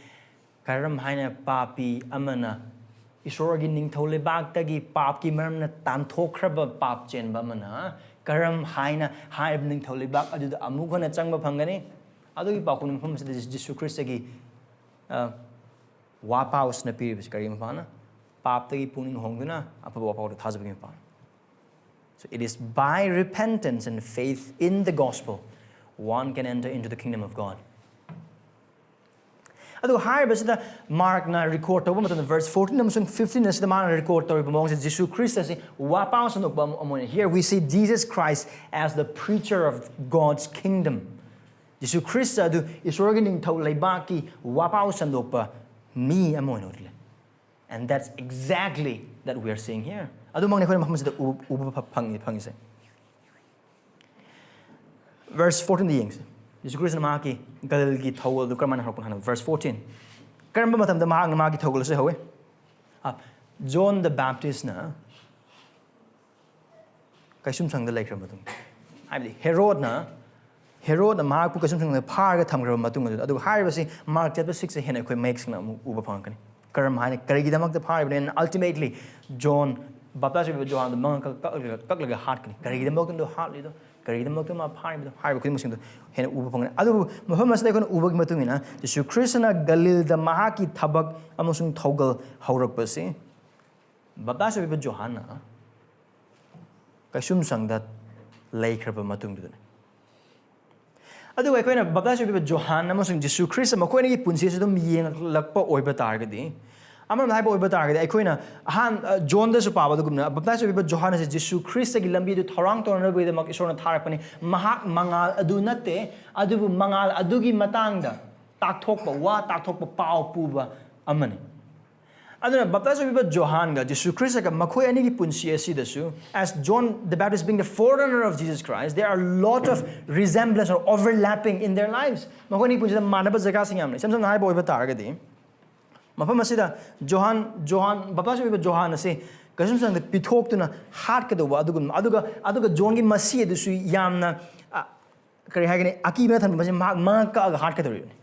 ꯀꯔꯝ ꯍꯥꯏꯅ ꯄꯥꯄꯤ ꯑꯃꯅ ꯏꯁꯣꯔꯒꯤ ꯅꯤꯡꯊꯧ ꯂꯩꯕꯥꯛꯇꯒꯤ ꯄꯥꯞꯀꯤ ꯃꯔꯝꯅ ꯇꯥꯟꯊꯣꯛꯈ꯭ꯔꯕ ꯄꯥꯞ ꯆꯦꯟꯕ ꯑꯃꯅ ꯀꯔꯝ ꯍꯥꯏꯅ ꯍꯥꯏꯔꯤꯕ ꯅꯤꯡꯊꯧ ꯂꯩꯕꯥꯛ ꯑꯗꯨꯗ ꯑꯃꯨꯛ ꯍꯟꯅ ꯆꯪꯕ ꯐꯪꯒꯅꯤ? ꯑꯗꯨꯒꯤ ꯄꯥꯎꯈꯨꯝ ꯃꯐꯝ ꯑꯁꯤꯗ ꯖꯤꯁꯨ ꯈ꯭ꯔꯤꯁꯇꯒꯤ, ꯑ, ꯋꯥꯄꯥꯎꯁꯤꯅ ꯄꯤꯔꯤꯕꯁꯤ ꯀꯔꯤ ꯃꯄꯥꯅ? ꯄꯥꯞꯇꯒꯤ ꯄꯨꯛꯅꯤꯡ ꯍꯣꯡꯗꯨꯅ ꯑꯐꯕ ꯋꯥꯄꯥꯎꯗ ꯊꯥꯖꯕꯒꯤ ꯃꯄꯥꯅ꯫ So it is by repentance and faith in the gospel one can enter into the kingdom of God. ꯑꯗꯨ ꯍꯥꯏꯔꯤꯕꯁꯤꯗ ꯃꯥꯔꯛꯅ ꯔꯤꯀꯣꯔꯗ ꯇꯧꯕ ꯃꯇꯝꯗ verse fourteen ꯑꯃꯁꯨꯡ fifteen ꯑꯁꯤꯗ ꯃꯥꯅ ꯔꯤꯀꯣꯔꯗ ꯇꯧꯔꯤꯕ ꯃꯑꯣꯡꯁꯦ ꯖꯤꯁꯨ ꯈ꯭ꯔꯤꯁꯇꯁꯤ ꯋꯥꯄꯥꯎ ꯁꯟꯗꯣꯛꯄ ꯑꯃ ꯑꯣꯏꯅ, here we see Jesus Christ as the preacher of God's kingdom. Jesus Christ ꯑꯗꯨ ꯏꯁꯣꯔꯒꯤ ꯅꯤꯡꯊꯧ ꯂꯩꯕꯥꯛꯀꯤ ꯋꯥꯄꯥꯎ ꯁꯟꯗꯣꯛꯄ ꯃꯤ ꯑꯃ ꯑꯣꯏꯅ ꯎꯠꯂꯦ. And that's exactly that we are seeing here. ꯑꯗꯨꯃꯛꯅꯤ ꯑꯩꯈꯣꯏꯅ ꯃꯐꯝꯁꯤꯗ ꯎ- ꯎꯕ ꯐ- ꯐꯪꯉꯤ ꯐꯪꯉꯤꯁꯦ. Verse fourteenꯗ ꯌꯦꯡꯁꯦ. ꯖꯤꯁꯨ ꯈ꯭ꯔꯤꯁꯇꯅ ꯃꯍꯥꯛꯀꯤ ꯒꯂꯤꯜꯒꯤ ꯊꯧꯒꯜꯗꯨ ꯀꯔꯝꯍꯥꯏꯅ ꯍꯧꯔꯛꯄꯅꯣ ꯍꯥꯏꯅ, verse fourteen. ꯀꯔꯝꯕ ꯃꯇꯝꯗ ꯃꯍꯥꯛꯅ ꯃꯥꯒꯤ ꯊꯧꯒꯜ ꯑꯁꯤ ꯍꯧꯋꯤ? ꯑ, John the Baptistꯅ ꯀꯩꯁꯨꯝꯁꯪꯗ ꯂꯩꯈ꯭ꯔ ꯃꯇꯨꯡꯗ, ꯍꯥꯏꯕꯗꯤ ꯍꯦꯔꯣꯗꯅ ꯍꯦꯔꯣꯗꯅ ꯃꯍꯥꯛꯄꯨ ꯀꯩꯁꯨꯝꯁꯪꯗ ꯐꯥꯔꯒ ꯊꯝꯈ꯭ꯔꯕ ꯃꯇꯨꯡ ꯑꯗꯨꯗ, ꯑꯗꯨꯒ ꯍꯥꯏꯔꯤꯕꯁꯤ ꯃꯥꯔꯛ chapter sixꯇ ꯍꯦꯟꯅ ꯑꯩꯈꯣꯏ ꯃꯌꯦꯛ ꯁꯦꯡꯅ ꯑꯃꯨꯛ ꯎꯕ ꯐꯪꯉꯛꯀꯅꯤ. ꯀꯔꯝ ꯍꯥꯏꯅ, ꯀꯔꯤꯒꯤꯗꯃꯛꯇ ꯐꯥꯔꯤꯕꯅꯣ? And ultimately, John, ꯕꯥꯞꯇꯥꯏꯖ ꯄꯤꯕ ꯖꯣꯍꯥꯟꯗꯣ ꯃꯉꯛ ꯀꯛ- ꯀꯛꯂꯒ ꯀꯛꯂꯒ ꯍꯥꯠꯀꯅꯤ. ꯀꯔꯤꯒꯤꯗꯃꯛꯇꯅꯣ ꯍꯥꯠꯂꯤꯗꯣ? ꯀꯔꯤꯒꯤꯗꯃꯛꯇ ꯃꯥ ꯐꯥꯔꯤꯕꯗꯣ? ꯍꯥꯏꯔꯤꯕ ꯈꯨꯗꯤꯡꯃꯛꯁꯤꯡꯗꯣ ꯍꯦꯟꯅ ꯎꯕ ꯐꯪꯒꯅꯤ. ꯑꯗꯨꯕꯨ ꯃꯐꯝ ꯑꯁꯤꯗ ꯑꯩꯈꯣꯏꯅ ꯎꯕꯒꯤ ꯃꯇꯨꯡ ꯏꯟꯅ, ꯖꯤꯁꯨ ꯈ꯭ꯔꯤꯁꯇꯅ ꯒꯂꯤꯜꯗ ꯃꯍꯥꯛꯀꯤ ꯊꯕꯛ ꯑꯃꯁꯨꯡ ꯊꯧꯒꯜ ꯍꯧꯔꯛꯄꯁꯤ ꯕꯥꯞꯇꯥꯏꯖ ꯄꯤꯕ ꯖꯣꯍꯥꯟꯅ ꯀꯩꯁꯨꯝꯁꯪꯗ ꯂꯩꯈ꯭ꯔꯕ ꯃꯇꯨꯡꯗꯨꯗꯅꯤ. ꯑꯗꯨꯒ ꯑꯩꯈꯣꯏꯅ ꯕꯥꯞꯇꯥꯏꯖ ꯄꯤꯕ ꯖꯣꯍꯥꯟ ꯑꯃꯁꯨꯡ ꯖꯤꯁꯨ ꯈ꯭ꯔꯤꯁꯇ ꯃꯈꯣꯏ ꯑꯅꯤꯒꯤ ꯄꯨꯟꯁꯤ ꯑꯁꯤ ꯑꯗꯨꯝ ꯌꯦꯡꯂꯛꯄ ꯑꯣꯏꯕ ꯇꯥꯔꯒꯗꯤ, ꯑꯃꯔꯣꯝꯗ ꯍꯥꯏꯕ ꯑꯣꯏꯕ ꯇꯥꯔꯒꯗꯤ, ꯑꯩꯈꯣꯏꯅ ꯑꯍꯥꯟ ꯑ, ꯖꯣꯟꯗꯁꯨ ꯄꯥꯕ ꯑꯗꯨꯒꯨꯝꯅ, ꯕꯥꯞꯇꯥꯏꯖ ꯄꯤꯕ ꯖꯣꯍꯥꯟ ꯑꯁꯤ ꯖꯤꯁꯨ ꯈ꯭ꯔꯤꯁꯇꯒꯤ ꯂꯝꯕꯤꯗꯨ ꯊꯧꯔꯥꯡ ꯇꯧꯅꯅꯕꯒꯤꯗꯃꯛ ꯏꯁꯣꯔꯅ ꯊꯥꯔꯛꯄꯅꯤ. ꯃꯍꯥꯛ ꯃꯉꯥꯜ ꯑꯗꯨ ꯅꯠꯇꯦ, ꯑꯗꯨꯕꯨ ꯃꯉꯥꯜ ꯑꯗꯨꯒꯤ ꯃꯇꯥꯡꯗ ꯇꯥꯛꯊꯣꯛꯄ, ꯋꯥ ꯇꯥꯛꯊꯣꯛꯄ, ꯄꯥꯎ ꯄꯨꯕ ꯑꯃꯅꯤ. ꯑꯗꯨꯅ ꯕꯥꯞꯇꯥꯏꯖ ꯄꯤꯕ ꯖꯣꯍꯥꯟꯒ ꯖꯤꯁꯨ ꯈ꯭ꯔꯤꯁꯇꯒ ꯃꯈꯣꯏ ꯑꯅꯤꯒꯤ ꯄꯨꯟꯁꯤ ꯑꯁꯤꯗꯁꯨ, as John the Baptist being the forerunner of Jesus Christ, there are lot of resemblance or overlapping in their lives. ꯃꯈꯣꯏ ꯑꯅꯤꯒꯤ ꯄꯨꯟꯁꯤꯗ ꯃꯥꯟꯅꯕ ꯖꯒꯥꯁꯤꯡ ꯌꯥꯝ ꯂꯩ. ꯏꯁꯝ ꯁꯝꯅ ꯍꯥꯏꯕ ꯑꯣꯏꯕ ꯇꯥꯔꯒꯗꯤ, ꯃꯐꯝ ꯑꯁꯤꯗ ꯖꯣꯍꯥꯟ, ꯖꯣꯍꯥꯟ, ꯕꯥꯞꯇꯥꯏꯖ ꯄꯤꯕ ꯖꯣꯍꯥꯟ ꯑꯁꯤ ꯀꯩꯁꯨꯝꯁꯪꯗ ꯄꯤꯊꯣꯛꯇꯨꯅ ꯍꯥꯠꯀꯗꯧꯕ ꯑꯗꯨꯒꯨꯝꯕ, ꯑꯗꯨꯒ, ꯑꯗꯨꯒ ꯖꯣꯟꯒꯤ ꯃꯁꯤ ꯑꯗꯨꯁꯨ ꯌꯥꯝꯅ, ꯑ, ꯀꯔꯤ ꯍꯥꯏꯒꯅꯤ, ꯑꯀꯤꯕꯅ ꯊꯟꯕꯁꯦ ꯃꯍꯥꯛ ꯃꯉꯛ ꯀꯛꯑꯒ ꯍꯥꯠꯀꯗꯧꯔꯤꯕꯅꯤ.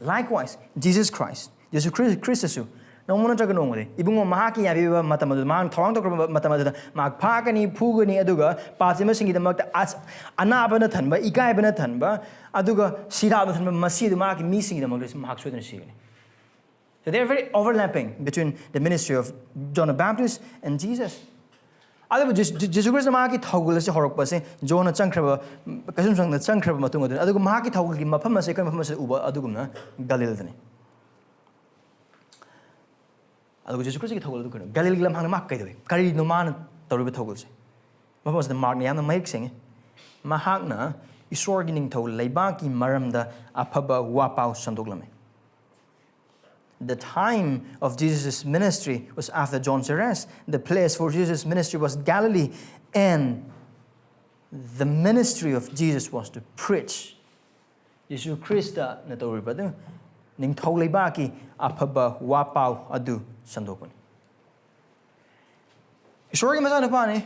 Likewise, Jesus Christ, ꯖꯤꯁꯨ ꯈ꯭ꯔꯤ- ꯈ꯭ꯔꯤꯁꯇꯁꯨ ꯅꯣꯡꯃ ꯅꯠꯇ꯭ꯔꯒ ꯅꯣꯡꯃꯗꯤ ꯏꯕꯨꯡꯉꯣ ꯃꯍꯥꯛꯀꯤ ꯌꯥꯕꯤꯕ ꯃꯇꯝ ꯑꯗꯨꯗ, ꯃꯍꯥꯛꯅ ꯊꯧꯔꯥꯡ ꯇꯧꯈ꯭ꯔꯕ ꯃꯇꯝ ꯑꯗꯨꯗ ꯃꯍꯥꯛ ꯐꯥꯒꯅꯤ, ꯐꯨꯒꯅꯤ, ꯑꯗꯨꯒ ꯄꯥꯞ ꯆꯦꯟꯕꯁꯤꯡꯒꯤꯗꯃꯛꯇ ꯑꯁ- ꯑꯅꯥꯕꯅ ꯊꯟꯕ, ꯏꯀꯥꯏꯕꯅ ꯊꯟꯕ, ꯑꯗꯨꯒ ꯁꯤꯔꯥꯛꯅ ꯊꯟꯕ ꯃꯁꯤ ꯑꯗꯨ ꯃꯍꯥꯛꯀꯤ ꯃꯤꯁꯤꯡꯒꯤꯗꯃꯛꯇꯁꯨ ꯃꯍꯥꯛ ꯁꯣꯏꯗꯅ ꯁꯤꯒꯅꯤ. So they are very overlapping between the ministry of John the Baptist and Jesus. ꯑꯗꯨꯕꯨ ꯖꯤꯁꯨ ꯈ꯭ꯔꯤꯁꯇ ꯃꯍꯥꯛꯀꯤ ꯊꯧꯒꯜ ꯑꯁꯤ ꯍꯧꯔꯛꯄꯁꯦ ꯖꯣꯟꯅ ꯆꯪꯈ꯭ꯔꯕ, ꯀꯩꯁꯨꯝꯁꯪꯗ ꯆꯪꯈ꯭ꯔꯕ ꯃꯇꯨꯡ ꯑꯗꯨꯅꯤ꯫ ꯑꯗꯨꯒ ꯃꯍꯥꯛꯀꯤ ꯊꯧꯒꯜꯒꯤ ꯃꯐꯝ ꯑꯁꯤ ꯑꯩꯈꯣꯏ ꯃꯐꯝ ꯑꯁꯤꯗ ꯎꯕ ꯑꯗꯨꯒꯨꯝꯅ ꯒꯂꯤꯜꯗꯅꯤ꯫ ꯑꯗꯨꯒ ꯖꯤꯁꯨ ꯈ꯭ꯔꯤꯁꯇꯒꯤ ꯊꯧꯒꯜ ꯑꯗꯨ ꯀꯩꯅꯣ? ꯒꯂꯤꯜꯒꯤ ꯂꯝꯍꯥꯡꯗ ꯃꯍꯥꯛ ꯀꯩꯗꯧꯏ? ꯀꯔꯤꯅꯣ ꯃꯥꯅ ꯇꯧꯔꯤꯕ ꯊꯧꯒꯜꯁꯦ? ꯃꯐꯝ ꯑꯁꯤꯗ ꯃꯥꯔꯛꯅ ꯌꯥꯝꯅ ꯃꯌꯦꯛ ꯁꯦꯡꯉꯤ꯫ ꯃꯍꯥꯛꯅ ꯏꯁꯣꯔꯒꯤ ꯅꯤꯡꯊꯧ ꯂꯩꯕꯥꯛꯀꯤ ꯃꯔꯝꯗ ꯑꯐꯕ ꯋꯥꯄꯥꯎ ꯁꯟꯗꯣꯛꯂꯝꯃꯤ꯫ The time of Jesus' ministry was after John's arrest. The place for Jesus' ministry was Galilee, and the ministry of Jesus was to preach. ꯌꯦꯁꯨ ꯈ꯭ꯔꯤꯁꯇꯅ ꯇꯧꯔꯤꯕ ꯑꯗꯨ ꯅꯤꯡꯊꯧ ꯂꯩꯕꯥꯛꯀꯤ ꯑꯐꯕ ꯋꯥꯄꯥꯎ ꯑꯗꯨ ꯁꯟꯗꯣꯛꯄꯅꯤ꯫ ꯏꯁꯣꯔꯒꯤ ꯃꯆꯥꯅꯨꯄꯥꯅꯤ꯫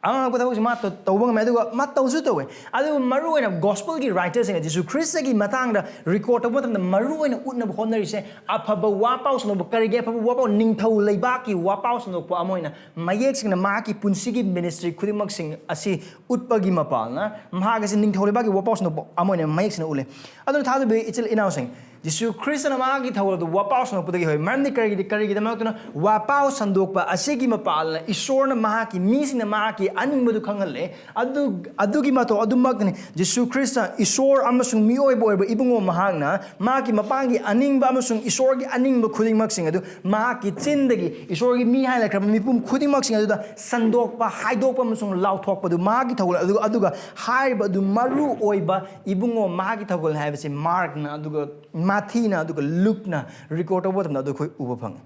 ꯑꯉꯛꯄ ꯊꯕꯛꯁꯤ ꯃꯥ ꯇꯧ-, ꯇꯧꯕ ꯉꯝꯃꯦ, ꯑꯗꯨꯒ ꯃꯥ ꯇꯧꯁꯨ ꯇꯧꯋꯦ꯫ ꯑꯗꯨꯕꯨ ꯃꯔꯨꯑꯣꯏꯅ ꯒꯣꯁꯄꯜꯒꯤ ꯔꯥꯏꯇꯔꯁꯤꯡꯅ ꯖꯤꯁꯨ ꯈ꯭ꯔꯤꯁꯇꯒꯤ ꯃꯇꯥꯡꯗ ꯔꯤꯀꯣꯔꯗ ꯇꯧꯕ ꯃꯇꯝꯗ ꯃꯔꯨꯑꯣꯏꯅ ꯎꯠꯅꯕ ꯍꯣꯠꯅꯔꯤꯁꯦ ꯑꯐꯕ ꯋꯥꯄꯥꯎ ꯁꯟꯗꯣꯛꯄ꯫ ꯀꯔꯤꯒꯤ ꯑꯐꯕ ꯋꯥꯄꯥꯎ? ꯅꯤꯡꯊꯧ ꯂꯩꯕꯥꯛꯀꯤ ꯋꯥꯄꯥꯎ ꯁꯟꯗꯣꯛꯄ ꯑꯃ ꯑꯣꯏꯅ ꯃꯌꯦꯛ ꯁꯦꯡꯅ ꯃꯍꯥꯛꯀꯤ ꯄꯨꯟꯁꯤꯒꯤ ꯃꯤꯅꯤꯁꯇ꯭ꯔꯤ ꯈꯨꯗꯤꯡꯃꯛꯁꯤꯡ ꯑꯁꯤ ꯎꯠꯄꯒꯤ ꯃꯄꯥꯡꯅ ꯃꯍꯥꯛ ꯑꯁꯤ ꯅꯤꯡꯊꯧ ꯂꯩꯕꯥꯛꯀꯤ ꯋꯥꯄꯥꯎ ꯁꯟꯗꯣꯛꯄ ꯑꯃ ꯑꯣꯏꯅ ꯃꯌꯦꯛ ꯁꯦꯡꯅ ꯎꯠꯂꯦ꯫ ꯑꯗꯨꯅ ꯊꯥꯖꯕ ꯏꯆꯤꯜ ꯏꯅꯥꯎꯁꯤꯡ, ꯖꯤꯁꯨ ꯈ꯭ꯔꯤꯁꯇꯅ ꯃꯍꯥꯛꯀꯤ ꯊꯧꯒꯜꯗꯨ ꯋꯥꯄꯥꯎ ꯁꯟꯗꯣꯛꯄꯗꯒꯤ ꯍꯧꯏ꯫ ꯃꯔꯝꯗꯤ ꯀꯔꯤꯒꯤꯗꯤ, ꯀꯔꯤꯒꯤꯗꯃꯛꯇꯅ ꯋꯥꯄꯥꯎ ꯁꯟꯗꯣꯛꯄ ꯑꯁꯤꯒꯤ ꯃꯄꯥꯜꯅ ꯏꯁꯣꯔꯅ ꯃꯍꯥꯛꯀꯤ ꯃꯤꯁꯤꯡꯅ ꯃꯍꯥꯛꯀꯤ ꯑꯅꯤꯡꯕꯗꯨ ꯈꯪꯍꯜꯂꯦ꯫ ꯑꯗꯨ, ꯑꯗꯨꯒꯤ ꯃꯇꯧ ꯑꯗꯨꯃꯛꯅꯤ ꯖꯤꯁꯨ ꯈ꯭ꯔꯤꯁꯇ ꯏꯁꯣꯔ ꯑꯃꯁꯨꯡ ꯃꯤꯑꯣꯏꯕ ꯑꯣꯏꯕ ꯏꯕꯨꯡꯉꯣ ꯃꯍꯥꯛꯅ ꯃꯍꯥꯛꯀꯤ ꯃꯄꯥꯡꯒꯤ ꯑꯅꯤꯡꯕ ꯑꯃꯁꯨꯡ ꯏꯁꯣꯔꯒꯤ ꯑꯅꯤꯡꯕ ꯈꯨꯗꯤꯡꯃꯛꯁꯤꯡ ꯑꯗꯨ ꯃꯍꯥꯛꯀꯤ ꯆꯤꯟꯗꯒꯤ ꯏꯁꯣꯔꯒꯤ ꯃꯤ ꯍꯥꯏꯅ ꯂꯩꯈ꯭ꯔꯕ ꯃꯤꯄꯨꯝ ꯈꯨꯗꯤꯡꯃꯛꯁꯤꯡ ꯑꯗꯨꯗ ꯁꯟꯗꯣꯛꯄ, ꯍꯥꯏꯗꯣꯛꯄ ꯑꯃꯁꯨꯡ ꯂꯥꯎꯊꯣꯛꯄꯗꯨ ꯃꯍꯥꯛꯀꯤ ꯊꯧꯒꯜ꯫ ꯑꯗꯨꯒ, ꯑꯗꯨꯒ ꯍꯥꯏꯔꯤꯕ ꯑꯗꯨ ꯃꯔꯨ ꯑꯣꯏꯕ ꯏꯕꯨꯡꯉꯣ ꯃꯍꯥꯛꯀꯤ ꯊꯧꯒꯜ ꯍꯥꯏꯕꯁꯤ ꯃꯥꯔꯛꯅ, ꯑꯗꯨꯒ ꯃꯥꯊꯤꯅ, ꯑꯗꯨꯒ ꯂꯨꯛꯅ ꯔꯤꯀꯣꯔꯗ ꯇꯧꯕ ꯃꯇꯝꯗ ꯑꯗꯨ ꯑꯩꯈꯣꯏ ꯎꯕ ꯐꯪꯉꯤ꯫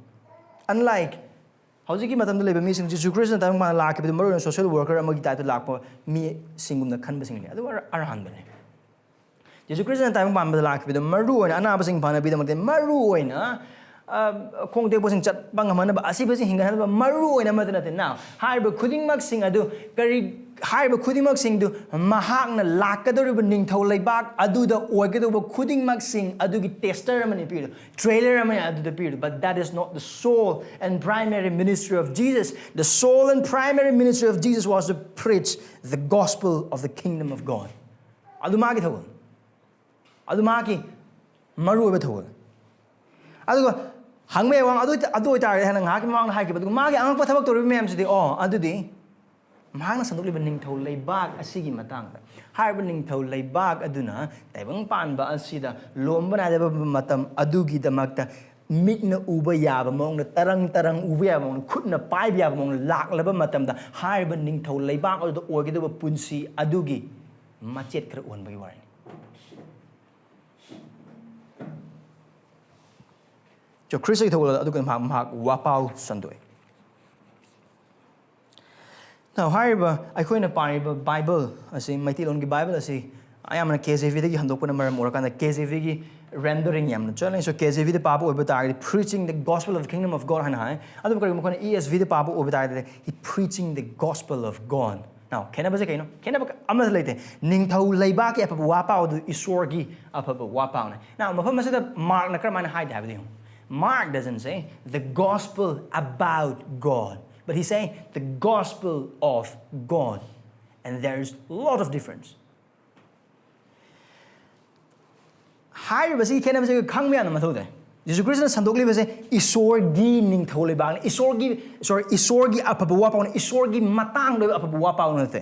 Unlike ꯍꯧꯖꯤꯛꯀꯤ ꯃꯇꯝꯗ ꯂꯩꯕ ꯃꯤꯁꯤꯡ, ꯖꯤꯁꯨ ꯈ꯭ꯔꯤꯁꯇꯅ ꯇꯥꯏꯕꯪ ꯄꯥꯟꯕꯗ ꯂꯥꯛꯈꯤꯕꯗꯨ ꯃꯔꯨꯑꯣꯏꯅ ꯁꯣꯁꯤꯌꯦꯜ ꯋꯥꯔꯀꯔ ꯑꯃꯒꯤ ꯇꯥꯏꯞꯇ ꯂꯥꯛꯄ ꯃꯤꯁꯤꯡꯒꯨꯝꯅ ꯈꯟꯕꯁꯤꯡꯅꯤ꯫ ꯑꯗꯨ ꯑꯔ-, ꯑꯔꯥꯟꯕꯅꯤ꯫ ꯖꯤꯁꯨ ꯈ꯭ꯔꯤꯁꯇꯅ ꯇꯥꯏꯕꯪ ꯄꯥꯟꯕꯗ ꯂꯥꯛꯈꯤꯕꯗꯨ ꯃꯔꯨꯑꯣꯏꯅ ꯑꯅꯥꯕꯁꯤꯡ ꯐꯅꯕꯒꯤꯗꯃꯛꯇ, ꯃꯔꯨꯑꯣꯏꯅ, ꯑ, ꯈꯣꯡ ꯇꯦꯛꯄꯁꯤꯡ ꯆꯠꯄ ꯉꯝꯍꯟꯅꯕ, ꯑꯁꯤꯕꯁꯤꯡ ꯍꯤꯡꯒꯠꯍꯟꯅꯕ ꯃꯔꯨꯑꯣꯏꯅ ꯑꯃꯠꯇ ꯅꯠꯇꯦ꯫ Now, ꯍꯥꯏꯔꯤꯕ ꯈꯨꯗꯤꯡꯃꯛꯁꯤꯡ ꯑꯗꯨ ꯀꯔꯤ, ꯍꯥꯏꯔꯤꯕ ꯈꯨꯗꯤꯡꯃꯛꯁꯤꯡꯗꯨ ꯃꯍꯥꯛꯅ ꯂꯥꯛꯀꯗꯧꯔꯤꯕ ꯅꯤꯡꯊꯧ ꯂꯩꯕꯥꯛ ꯑꯗꯨꯗ ꯑꯣꯏꯒꯗꯧꯕ ꯈꯨꯗꯤꯡꯃꯛꯁꯤꯡ ꯑꯗꯨꯒꯤ ꯇꯦꯁꯇꯔ ꯑꯃꯅꯤ ꯄꯤꯔꯤꯗꯨ, ꯇ꯭ꯔꯦꯂꯔ ꯑꯃꯅꯤ ꯑꯗꯨꯗ ꯄꯤꯔꯤꯗꯨ꯫ But that is not the sole and primary ministry of Jesus. The sole and primary ministry of Jesus was to preach the gospel of the kingdom of God. ꯑꯗꯨ ꯃꯥꯒꯤ ꯊꯧꯒꯜ, ꯑꯗꯨ ꯃꯥꯒꯤ ꯃꯔꯨꯑꯣꯏꯕ ꯊꯧꯒꯜ꯫ ꯑꯗꯨꯒ ꯍꯪꯕ ꯌꯥꯏ ꯋꯥꯍꯪ ꯑꯗꯨ, ꯑꯗꯨ ꯑꯣꯏꯇꯥꯔꯒꯗꯤ ꯍꯥꯏꯅ ꯉꯥꯏꯍꯥꯛꯀꯤ ꯃꯃꯥꯡꯗ ꯍꯥꯏꯈꯤꯕ, ꯑꯗꯨꯒ ꯃꯥꯒꯤ ꯑꯉꯛꯄ ꯊꯕꯛ ꯇꯧꯔꯤꯕ ꯃꯌꯥꯝꯁꯤꯗꯤ, ꯑꯣ, ꯑꯗꯨꯗꯤ ꯃꯍꯥꯛꯅ ꯁꯟꯗꯣꯛꯂꯤꯕ ꯅꯤꯡꯊꯧ ꯂꯩꯕꯥꯛ ꯑꯁꯤꯒꯤ ꯃꯇꯥꯡꯗ, ꯍꯥꯏꯔꯤꯕ ꯅꯤꯡꯊꯧ ꯂꯩꯕꯥꯛ ꯑꯗꯨꯅ ꯇꯥꯏꯕꯪ ꯄꯥꯟꯕ ꯑꯁꯤꯗ ꯂꯣꯝꯕ ꯅꯥꯏꯗꯕ ꯃꯇꯝ ꯑꯗꯨꯒꯤꯗꯃꯛꯇ ꯃꯤꯠꯅ ꯎꯕ ꯌꯥꯕ ꯃꯑꯣꯡꯗ, ꯇꯔꯪ ꯇꯔꯪ ꯎꯕ ꯌꯥꯕ ꯃꯑꯣꯡꯗ, ꯈꯨꯠꯅ ꯄꯥꯏꯕ ꯌꯥꯕ ꯃꯑꯣꯡꯗ ꯂꯥꯛꯂꯕ ꯃꯇꯝꯗ, ꯍꯥꯏꯔꯤꯕ ꯅꯤꯡꯊꯧ ꯂꯩꯕꯥꯛ ꯑꯗꯨꯗ ꯑꯣꯏꯒꯗꯕ ꯄꯨꯟꯁꯤ ꯑꯗꯨꯒꯤ ꯃꯆꯦꯠ ꯈꯔ ꯎꯍꯟꯕꯒꯤ ꯋꯥꯔꯤꯅꯤ꯫ ꯆꯣ, ꯈ꯭ꯔꯤꯁꯇꯒꯤ ꯊꯧꯒꯜꯂꯗ ꯑꯗꯨꯒ ꯃꯍꯥꯛ, ꯃꯍꯥꯛ ꯋꯥꯄꯥꯎ ꯁꯟꯗꯣꯛꯏ꯫ Now, ꯍꯥꯏꯔꯤꯕ ꯑꯩꯈꯣꯏꯅ ꯄꯥꯔꯤꯕ ꯕꯥꯏꯕꯜ ꯑꯁꯤ, ꯃꯩꯇꯩꯂꯣꯟꯒꯤ ꯕꯥꯏꯕꯜ ꯑꯁꯤ ꯑꯌꯥꯝꯕꯅ ꯀꯦ ꯖꯦ ꯚꯤꯗꯒꯤ ꯍꯟꯗꯣꯛꯄꯅ ꯃꯔꯝ ꯑꯣꯏꯔꯀꯥꯟꯗ ꯀꯦ ꯖꯦ ꯚꯤꯒꯤ ꯔꯦꯟꯗꯔꯤꯡ ꯌꯥꯝꯅ ꯆꯠꯅꯩ꯫ So, ꯀꯦ ꯖꯦ ꯚꯤꯗ ꯄꯥꯕ ꯑꯣꯏꯕ ꯇꯥꯔꯒꯗꯤ, "Preaching the gospel of the kingdom of God" ꯍꯥꯏꯅ ꯍꯥꯏ꯫ ꯑꯗꯨꯕꯨ ꯀꯔꯤꯒꯨꯝꯕ ꯑꯩꯈꯣꯏꯅ ꯏ ꯑꯦꯁ ꯚꯤꯗ ꯄꯥꯕ ꯑꯣꯏꯕ ꯇꯥꯔꯒꯗꯤ, "He preaching the gospel of God." Now, ꯈꯦꯠꯅꯕꯁꯦ ꯀꯩꯅꯣ? ꯈꯦꯠꯅꯕ ꯑꯃꯠꯇ ꯂꯩꯇꯦ꯫ ꯅꯤꯡꯊꯧ ꯂꯩꯕꯥꯛꯀꯤ ꯑꯐꯕ ꯋꯥ ꯄꯥꯎ ꯑꯗꯨ ꯏꯁꯣꯔꯒꯤ ꯑꯐꯕ ꯋꯥ ꯄꯥꯎꯅꯦ꯫ Now, ꯃꯐꯝ ꯑꯁꯤꯗ ꯃꯥꯔꯛꯅ ꯀꯔꯝꯍꯥꯏꯅ ꯍꯥꯏꯗꯦ ꯍꯥꯏꯕꯗꯨ ꯌꯦꯡꯉꯨ꯫ Mark doesn't say the gospel about God, but he say the gospel of God. And there is a lot of difference. ꯍꯥꯏꯔꯤꯕꯁꯤꯒꯤ ꯈꯦꯠꯅꯕꯁꯦ ꯑꯩꯈꯣꯏ ꯈꯪꯕ ꯌꯥꯝꯅ ꯃꯊꯧ ꯇꯥꯏ꯫ ꯖꯤꯁꯨ ꯈ꯭ꯔꯤꯁꯇꯅ ꯁꯟꯗꯣꯛꯂꯤꯕꯁꯦ ꯏꯁꯣꯔꯒꯤ ꯅꯤꯡꯊꯧ ꯂꯩꯕꯥꯛꯅꯤ, ꯏꯁꯣꯔꯒꯤ, ꯁꯣꯔꯤ, ꯏꯁꯣꯔꯒꯤ ꯑꯐꯕ ꯋꯥ ꯄꯥꯎꯅꯤ, ꯏꯁꯣꯔꯒꯤ ꯃꯇꯥꯡꯗ ꯑꯣꯏꯕ ꯑꯐꯕ ꯋꯥ ꯄꯥꯎ ꯅꯠꯇꯦ꯫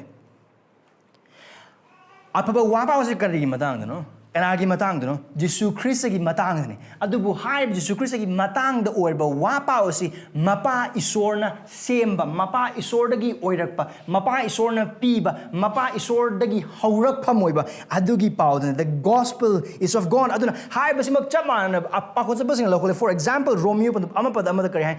ꯑꯐꯕ ꯋꯥ ꯄꯥꯎꯁꯦ ꯀꯔꯤꯒꯤ ꯃꯇꯥꯡꯗꯅꯣ? ꯀꯅꯥꯒꯤ ꯃꯇꯥꯡꯗꯅꯣ? ꯖꯤꯁꯨ ꯈ꯭ꯔꯤꯁꯇꯒꯤ ꯃꯇꯥꯡꯗꯅꯤ꯫ ꯑꯗꯨꯕꯨ ꯍꯥꯏꯔꯤꯕ ꯖꯤꯁꯨ ꯈ꯭ꯔꯤꯁꯇꯒꯤ ꯃꯇꯥꯡꯗ ꯑꯣꯏꯔꯕ ꯋꯥ ꯄꯥꯎ ꯑꯁꯤ ꯃꯄꯥ ꯏꯁꯣꯔꯅ ꯁꯦꯝꯕ, ꯃꯄꯥ ꯏꯁꯣꯔꯗꯒꯤ ꯑꯣꯏꯔꯛꯄ, ꯃꯄꯥ ꯏꯁꯣꯔꯅ ꯄꯤꯕ, ꯃꯄꯥ ꯏꯁꯣꯔꯗꯒꯤ ꯍꯧꯔꯛꯐꯝ ꯑꯣꯏꯕ ꯑꯗꯨꯒꯤ ꯄꯥꯎꯗꯨꯅꯤ꯫ The gospel is of God. ꯑꯗꯨꯅ ꯍꯥꯏꯔꯤꯕꯁꯤꯃꯛ ꯆꯞ ꯃꯥꯟꯅꯅ ꯑ-, ꯄꯥꯈꯣꯟ ꯆꯠꯄꯁꯤꯡꯅ ꯂꯧꯈꯠꯂꯦ꯫ For example, ꯔꯣꯃꯤꯌꯣ ꯑꯃ ꯄꯗ ꯑꯃꯗ ꯀꯔꯤ ꯍꯥꯏ?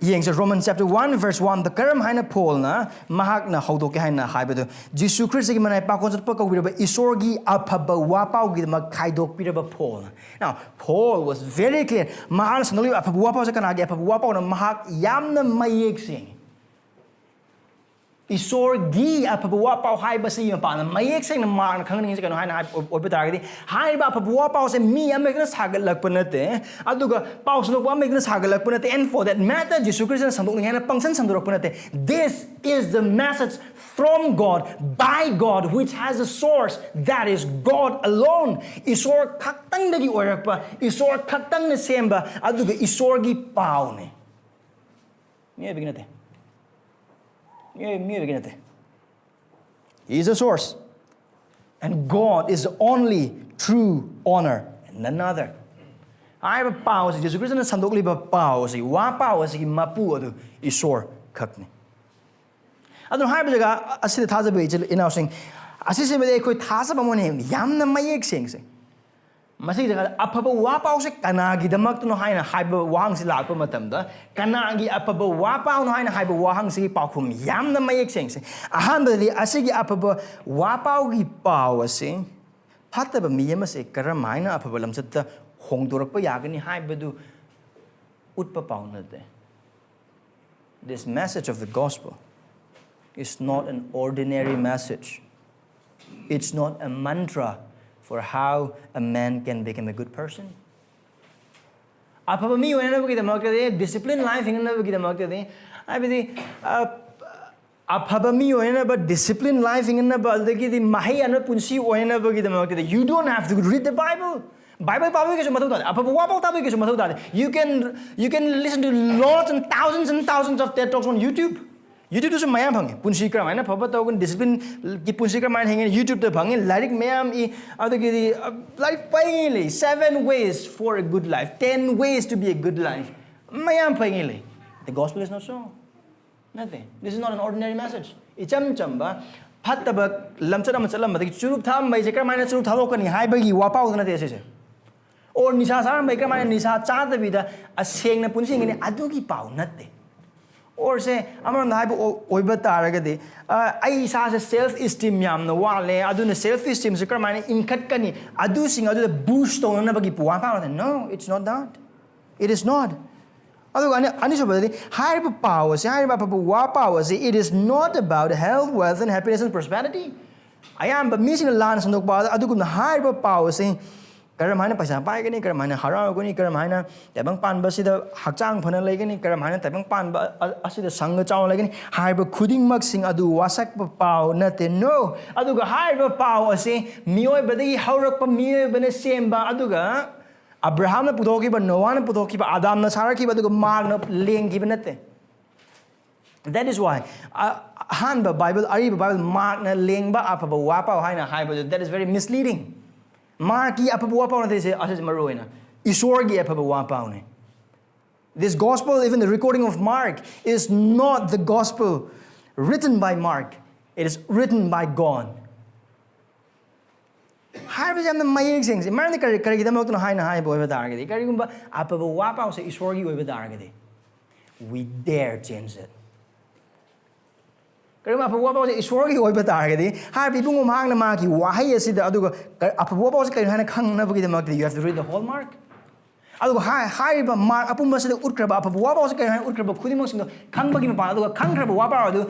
ꯌꯦꯡꯁꯦ, Romans chapter one verse one ꯗ ꯀꯔꯝ ꯍꯥꯏꯅ ꯄꯣꯜꯅ ꯃꯍꯥꯛꯅ ꯍꯧꯗꯣꯛꯀꯦ ꯍꯥꯏꯅ ꯍꯥꯏꯕꯗꯨ, ꯖꯤꯁꯨ ꯈ꯭ꯔꯤꯁꯇꯒꯤ ꯃꯅꯥꯏ ꯄꯥꯈꯣꯟ ꯆꯠꯄ ꯀꯧꯕꯤꯔꯕ ꯏꯁꯣꯔꯒꯤ ꯑꯐꯕ ꯋꯥ ꯄꯥꯎꯒꯤꯗꯃꯛ ꯈꯥꯏꯗꯣꯛꯄꯤꯔꯕ ꯄꯣꯜꯅ꯫ Now, Paul was very clear. ꯃꯍꯥꯛꯅ ꯁꯟꯗꯣꯛꯂꯤꯕ ꯑꯐꯕ ꯋꯥ ꯄꯥꯎꯁꯦ ꯀꯅꯥꯒꯤ ꯑꯐꯕ ꯋꯥ ꯄꯥꯎꯅꯣ? ꯃꯍꯥꯛ ꯌꯥꯝꯅ ꯃꯌꯦꯛ ꯁꯦꯡꯉꯤ꯫ ꯏꯁꯣꯔꯒꯤ ꯑꯐꯕ ꯋꯥ ꯄꯥꯎ ꯍꯥꯏꯕꯁꯤ ꯃꯄꯥꯟꯗ ꯃꯌꯦꯛ ꯁꯦꯡꯅ ꯃꯥꯔꯛꯅ ꯈꯪꯍꯟꯅꯤꯡꯉꯤꯁꯦ ꯀꯩꯅꯣ ꯍꯥꯏꯅ ꯍꯥꯏ-, ꯑꯣꯏꯕ ꯇꯥꯔꯒꯗꯤ, ꯍꯥꯏꯔꯤꯕ ꯑꯐꯕ ꯋꯥ ꯄꯥꯎꯁꯦ ꯃꯤ ꯑꯃꯍꯦꯛꯇꯅ ꯁꯥꯒꯠꯂꯛꯄ ꯅꯠꯇꯦ, ꯑꯗꯨꯒ ꯄꯥꯎ ꯁꯟꯗꯣꯛꯄ ꯑꯃꯍꯦꯛꯇꯅ ꯁꯥꯒꯠꯂꯛꯄ ꯅꯠꯇꯦ, and for that matter, ꯖꯤꯁꯨ ꯈ꯭ꯔꯤꯁꯇꯅ ꯁꯟꯗꯣꯛꯅꯤꯡꯉꯦ ꯍꯥꯏꯅ ꯄꯪꯁꯟ ꯁꯟꯗꯣꯔꯛꯄ ꯅꯠꯇꯦ꯫ This is the message from God, by God, which has a source, that is God alone. ꯏꯁꯣꯔ ꯈꯛꯇꯪꯗꯒꯤ ꯑꯣꯏꯔꯛꯄ, ꯏꯁꯣꯔ ꯈꯛꯇꯪꯅ ꯁꯦꯝꯕ, ꯑꯗꯨꯒ ꯏꯁꯣꯔꯒꯤ ꯄꯥꯎꯅꯦ꯫ ꯃꯤꯑꯣꯏꯕꯒꯤ ꯅꯠꯇꯦ꯫ ꯃꯤꯑꯣꯏ- ꯃꯤꯑꯣꯏꯕꯒꯤ ꯅꯠꯇꯦ꯫ He is a source. And God is the only true owner and none other. ꯍꯥꯏꯔꯤꯕ ꯄꯥꯎ ꯑꯁꯤ, ꯖꯤꯁꯨ ꯈ꯭ꯔꯤꯁꯇꯅ ꯁꯟꯗꯣꯛꯂꯤꯕ ꯄꯥꯎ ꯑꯁꯤ, ꯋꯥ ꯄꯥꯎ ꯑꯁꯤꯒꯤ ꯃꯄꯨ ꯑꯗꯨ ꯏꯁꯣꯔ ꯈꯛꯅꯤ꯫ ꯑꯗꯨꯅ ꯍꯥꯏꯔꯤꯕ ꯖꯒꯥ ꯑꯁꯤꯗ ꯊꯥꯖꯕ ꯏꯆꯤꯜ ꯏꯅꯥꯎꯁꯤꯡ, ꯑꯁꯤꯁꯤꯃꯗꯤ ꯑꯩꯈꯣꯏ ꯊꯥꯖꯕ ꯑꯃꯅ ꯌꯥꯝꯅ ꯃꯌꯦꯛ ꯁꯦꯡꯁꯦ꯫ ꯃꯁꯤꯒꯤ ꯖꯒꯥꯗ ꯑꯐꯕ ꯋꯥ ꯄꯥꯎꯁꯦ ꯀꯅꯥꯒꯤꯗꯃꯛꯇꯅꯣ ꯍꯥꯏꯅ ꯍꯥꯏꯕ ꯋꯥꯍꯪꯁꯤ ꯂꯥꯛꯄ ꯃꯇꯝꯗ, ꯀꯅꯥꯒꯤ ꯑꯐꯕ ꯋꯥ ꯄꯥꯎꯅꯣ ꯍꯥꯏꯅ ꯍꯥꯏꯕ ꯋꯥꯍꯪꯁꯤꯒꯤ ꯄꯥꯎꯈꯨꯝ ꯌꯥꯝꯅ ꯃꯌꯦꯛ ꯁꯦꯡꯁꯦ꯫ ꯑꯍꯥꯟꯕꯗꯗꯤ, ꯑꯁꯤꯒꯤ ꯑꯐꯕ ꯋꯥ ꯄꯥꯎꯒꯤ ꯄꯥꯎ ꯑꯁꯤ ꯐꯠꯇꯕ ꯃꯤ ꯑꯃꯁꯦ ꯀꯔꯝ ꯍꯥꯏꯅ ꯑꯐꯕ ꯂꯝꯆꯠꯇ ꯍꯣꯡꯗꯣꯔꯛꯄ ꯌꯥꯒꯅꯤ ꯍꯥꯏꯕꯗꯨ ꯎꯠꯄ ꯄꯥꯎ ꯅꯠꯇꯦ꯫ This message of the gospel is not an ordinary message. It's not a mantra for how a man can become a good person. ꯑꯐꯕ ꯃꯤ ꯑꯣꯏꯅꯅꯕꯒꯤꯗꯃꯛꯇꯗꯤ, ꯗꯤꯁꯤꯄ꯭ꯂꯤꯟ ꯂꯥꯏꯐ ꯍꯤꯡꯅꯅꯕꯒꯤꯗꯃꯛꯇꯗꯤ, ꯍꯥꯏꯕꯗꯤ, ꯑ, ꯑꯐꯕ ꯃꯤ ꯑꯣꯏꯅꯅꯕ, ꯗꯤꯁꯤꯄ꯭ꯂꯤꯟ ꯂꯥꯏꯐ ꯍꯤꯡꯅꯅꯕ, ꯑꯗꯒꯤꯗꯤ ꯃꯍꯩ ꯌꯥꯟꯕ ꯄꯨꯟꯁꯤ ꯑꯣꯏꯅꯅꯕꯒꯤꯗꯃꯛꯇꯗꯤ, you don't have to read the Bible. Bible ꯄꯥꯕꯒꯤ ꯀꯩꯁꯨ ꯃꯊꯧ ꯇꯥꯗꯦ꯫ ꯑꯐꯕ ꯋꯥ ꯄꯥꯎ ꯇꯥꯕꯒꯤ ꯀꯩꯁꯨ ꯃꯊꯧ ꯇꯥꯗꯦ꯫ You can, you can listen to lots and thousands and thousands of TED Talks on YouTube. YouTubeꯇꯁꯨ ꯃꯌꯥꯝ ꯐꯪꯉꯦ꯫ ꯄꯨꯟꯁꯤ ꯀꯔꯝꯍꯥꯏꯅ ꯐꯕ ꯇꯧꯒꯅꯤ, ꯗꯤꯁꯤꯄ꯭ꯂꯤꯟꯒꯤ ꯄꯨꯟꯁꯤ ꯀꯔꯝꯍꯥꯏꯅ ꯍꯤꯡꯒꯅꯤ, YouTubeꯇ ꯐꯪꯉꯤ꯫ ꯂꯥꯏꯔꯤꯛ ꯃꯌꯥꯝ ꯏ, ꯑꯗꯒꯤꯗꯤ, ꯑ, ꯂꯥꯏꯔꯤꯛ ꯄꯩꯉꯩ ꯂꯩ꯫ Seven ways for a good life, ten ways to be a good life, ꯃꯌꯥꯝ ꯄꯩꯉꯩ ꯂꯩ꯫ The gospel is not so. ꯅꯠꯇꯦ꯫ This is not an ordinary message. ꯏꯆꯝ ꯆꯝꯕ ꯐꯠꯇꯕ ꯂꯝꯆꯠ ꯑꯃ ꯆꯠꯂꯝꯕꯗꯒꯤ ꯆꯨꯔꯨꯞ ꯊꯛꯑꯝꯕ ꯑꯩꯁꯦ ꯀꯔꯝꯍꯥꯏꯅ ꯆꯨꯔꯨꯞ ꯊꯥꯗꯣꯛꯀꯅꯤ ꯍꯥꯏꯕꯒꯤ ꯋꯥꯄꯥꯎꯗꯨ ꯅꯠꯇꯦ ꯁꯤꯁꯦ꯫ ꯑꯣꯔ ꯅꯤꯁꯥ ꯆꯥꯔꯝꯕꯩ ꯀꯔꯝꯍꯥꯏꯅ ꯅꯤꯁꯥ ꯆꯥꯗꯕꯤꯗ ꯑꯁꯦꯡꯅ ꯄꯨꯟꯁꯤ ꯍꯤꯡꯒꯅꯤ, ꯑꯗꯨꯒꯤ ꯄꯥꯎ ꯅꯠꯇꯦ꯫ ꯑꯣꯔꯁꯦ ꯑꯃꯔꯣꯝꯗ ꯍꯥꯏꯕ ꯑꯣ- ꯑꯣꯏꯕ ꯇꯥꯔꯒꯗꯤ, ꯑ, ꯑꯩ ꯏꯁꯥꯁꯦ ꯁꯦꯜꯐ ꯏꯁꯇꯤꯝ ꯌꯥꯝꯅ ꯋꯥꯠꯂꯦ, ꯑꯗꯨꯅ ꯁꯦꯜꯐ ꯏꯁꯇꯤꯝꯁꯦ ꯀꯔꯝꯍꯥꯏꯅ ꯏꯟꯈꯠꯀꯅꯤ, ꯑꯗꯨꯁꯤꯡ ꯑꯗꯨꯗ ꯕꯨꯁ ꯇꯧꯅꯅꯕꯒꯤ ꯋꯥ ꯄꯥꯎ ꯅꯠꯇꯦ꯫ No, it's not that. It is not. ꯑꯗꯨꯒ ꯑꯅꯤ- ꯑꯅꯤꯁꯨꯕꯗꯗꯤ, ꯍꯥꯏꯔꯤꯕ ꯄꯥꯎ ꯑꯁꯤ, ꯍꯥꯏꯔꯤꯕ ꯑꯐꯕ ꯋꯥ ꯄꯥꯎ ꯑꯁꯤ, it is not about health, wealth and happiness and prosperity. ꯑꯌꯥꯝꯕ ꯃꯤꯁꯤꯡꯅ ꯂꯥꯟꯅ ꯁꯟꯗꯣꯛꯄ ꯑꯗꯨꯒꯨꯝꯅ ꯍꯥꯏꯔꯤꯕ ꯄꯥꯎ ꯑꯁꯤ ꯀꯔꯝ ꯍꯥꯏꯅ ꯄꯩꯁꯥ ꯄꯥꯏꯒꯅꯤ, ꯀꯔꯝ ꯍꯥꯏꯅ ꯍꯔꯥꯎꯒꯅꯤ, ꯀꯔꯝ ꯍꯥꯏꯅ ꯇꯥꯏꯕꯪ ꯄꯥꯟꯕ ꯑꯁꯤꯗ ꯍꯛꯆꯥꯡ ꯐꯅ ꯂꯩꯒꯅꯤ, ꯀꯔꯝ ꯍꯥꯏꯅ ꯇꯥꯏꯕꯪ ꯄꯥꯟꯕ ꯑ-, ꯑꯁꯤꯗ ꯁꯪꯒ ꯆꯥꯎꯅ ꯂꯩꯒꯅꯤ ꯍꯥꯏꯕ ꯈꯨꯗꯤꯡꯃꯛꯁꯤꯡ ꯑꯗꯨ ꯋꯥꯁꯛꯄ ꯄꯥꯎ ꯅꯠꯇꯦ꯫ No꯫ ꯑꯗꯨꯒ ꯍꯥꯏꯔꯤꯕ ꯄꯥꯎ ꯑꯁꯤ ꯃꯤꯑꯣꯏꯕꯗꯒꯤ ꯍꯧꯔꯛꯄ, ꯃꯤꯑꯣꯏꯕꯅ ꯁꯦꯝꯕ, ꯑꯗꯨꯒ ꯑꯕ꯭ꯔꯥꯍꯥꯝꯅ ꯄꯨꯊꯣꯛꯈꯤꯕ, ꯅꯣꯋꯥꯅ ꯄꯨꯊꯣꯛꯈꯤꯕ, ꯑꯗꯥꯝꯅ ꯁꯥꯔꯛꯈꯤꯕ, ꯑꯗꯨꯒ ꯃꯥꯔꯛꯅ ꯂꯦꯡꯈꯤꯕ ꯅꯠꯇꯦ꯫ That is why, ꯑ-, ꯑꯍꯥꯟꯕ ꯕꯥꯏꯕꯜ, ꯑꯔꯤꯕ ꯕꯥꯏꯕꯜ ꯃꯥꯔꯛꯅ ꯂꯦꯡꯕ ꯑꯐꯕ ꯋꯥꯄꯥꯎ ꯍꯥꯏꯅ ꯍꯥꯏꯕꯗꯨ, that is very misleading꯫ ꯃꯥꯔꯛꯀꯤ ꯑꯐꯕ ꯋꯥꯄꯥꯎ ꯅꯠꯇꯦ ꯁꯦ, ꯑꯁꯤꯁꯦ ꯃꯔꯨ ꯑꯣꯏꯅ ꯏꯁꯣꯔꯒꯤ ꯑꯐꯕ ꯋꯥꯄꯥꯎꯅꯤ꯫ This gospel, even the recording of Mark, is not the gospel written by Mark. It is written by God. ꯍꯥꯏꯕꯁꯦ ꯌꯥꯝꯅ ꯃꯌꯦꯛ ꯁꯦꯡꯁꯦ꯫ ꯃꯔꯝꯗꯤ ꯀꯔꯤ, ꯀꯔꯤꯒꯤꯗꯃꯛꯇꯅꯣ ꯍꯥꯏꯅ ꯍꯥꯏꯕ ꯑꯣꯏꯕ ꯇꯥꯔꯒꯗꯤ, ꯀꯔꯤꯒꯨꯝꯕ ꯑꯐꯕ ꯋꯥꯄꯥꯎꯁꯦ ꯏꯁꯣꯔꯒꯤ ꯑꯣꯏꯕ ꯇꯥꯔꯒꯗꯤ, we dare change it. ꯀꯔꯤꯒꯨꯝꯕ ꯑꯐꯕ ꯋꯥꯄꯥꯎꯁꯦ ꯏꯁꯣꯔꯒꯤ ꯑꯣꯏꯕ ꯇꯥꯔꯒꯗꯤ, ꯍꯥꯏꯔꯤꯕ ꯏꯕꯨꯡꯉꯣ ꯃꯍꯥꯛꯅ ꯃꯥꯒꯤ ꯋꯥꯍꯩ ꯑꯁꯤꯗ, ꯑꯗꯨꯒ ꯀ-, ꯑꯐꯕ ꯋꯥꯄꯥꯎꯁꯦ ꯀꯔꯤꯅꯣ ꯍꯥꯏꯅ ꯈꯪꯅꯕꯒꯤꯗꯃꯛꯇ, you have to read the whole Mark. ꯑꯗꯨꯒ ꯍꯥꯏ-, ꯍꯥꯏꯔꯤꯕ ꯃꯥꯔꯛ ꯑꯄꯨꯝꯕꯁꯤꯗ ꯎꯠꯈ꯭ꯔꯕ ꯑꯐꯕ ꯋꯥꯄꯥꯎꯁꯦ ꯀꯔꯤꯅꯣ ꯍꯥꯏꯅ ꯎꯠꯈ꯭ꯔꯕ ꯈꯨꯗꯤꯡꯃꯛꯁꯤꯡꯗꯣ ꯈꯪꯕꯒꯤ ꯃꯄꯥꯟ, ꯑꯗꯨꯒ ꯈꯪꯈ꯭ꯔꯕ ꯋꯥꯄꯥꯎ ꯑꯗꯨ,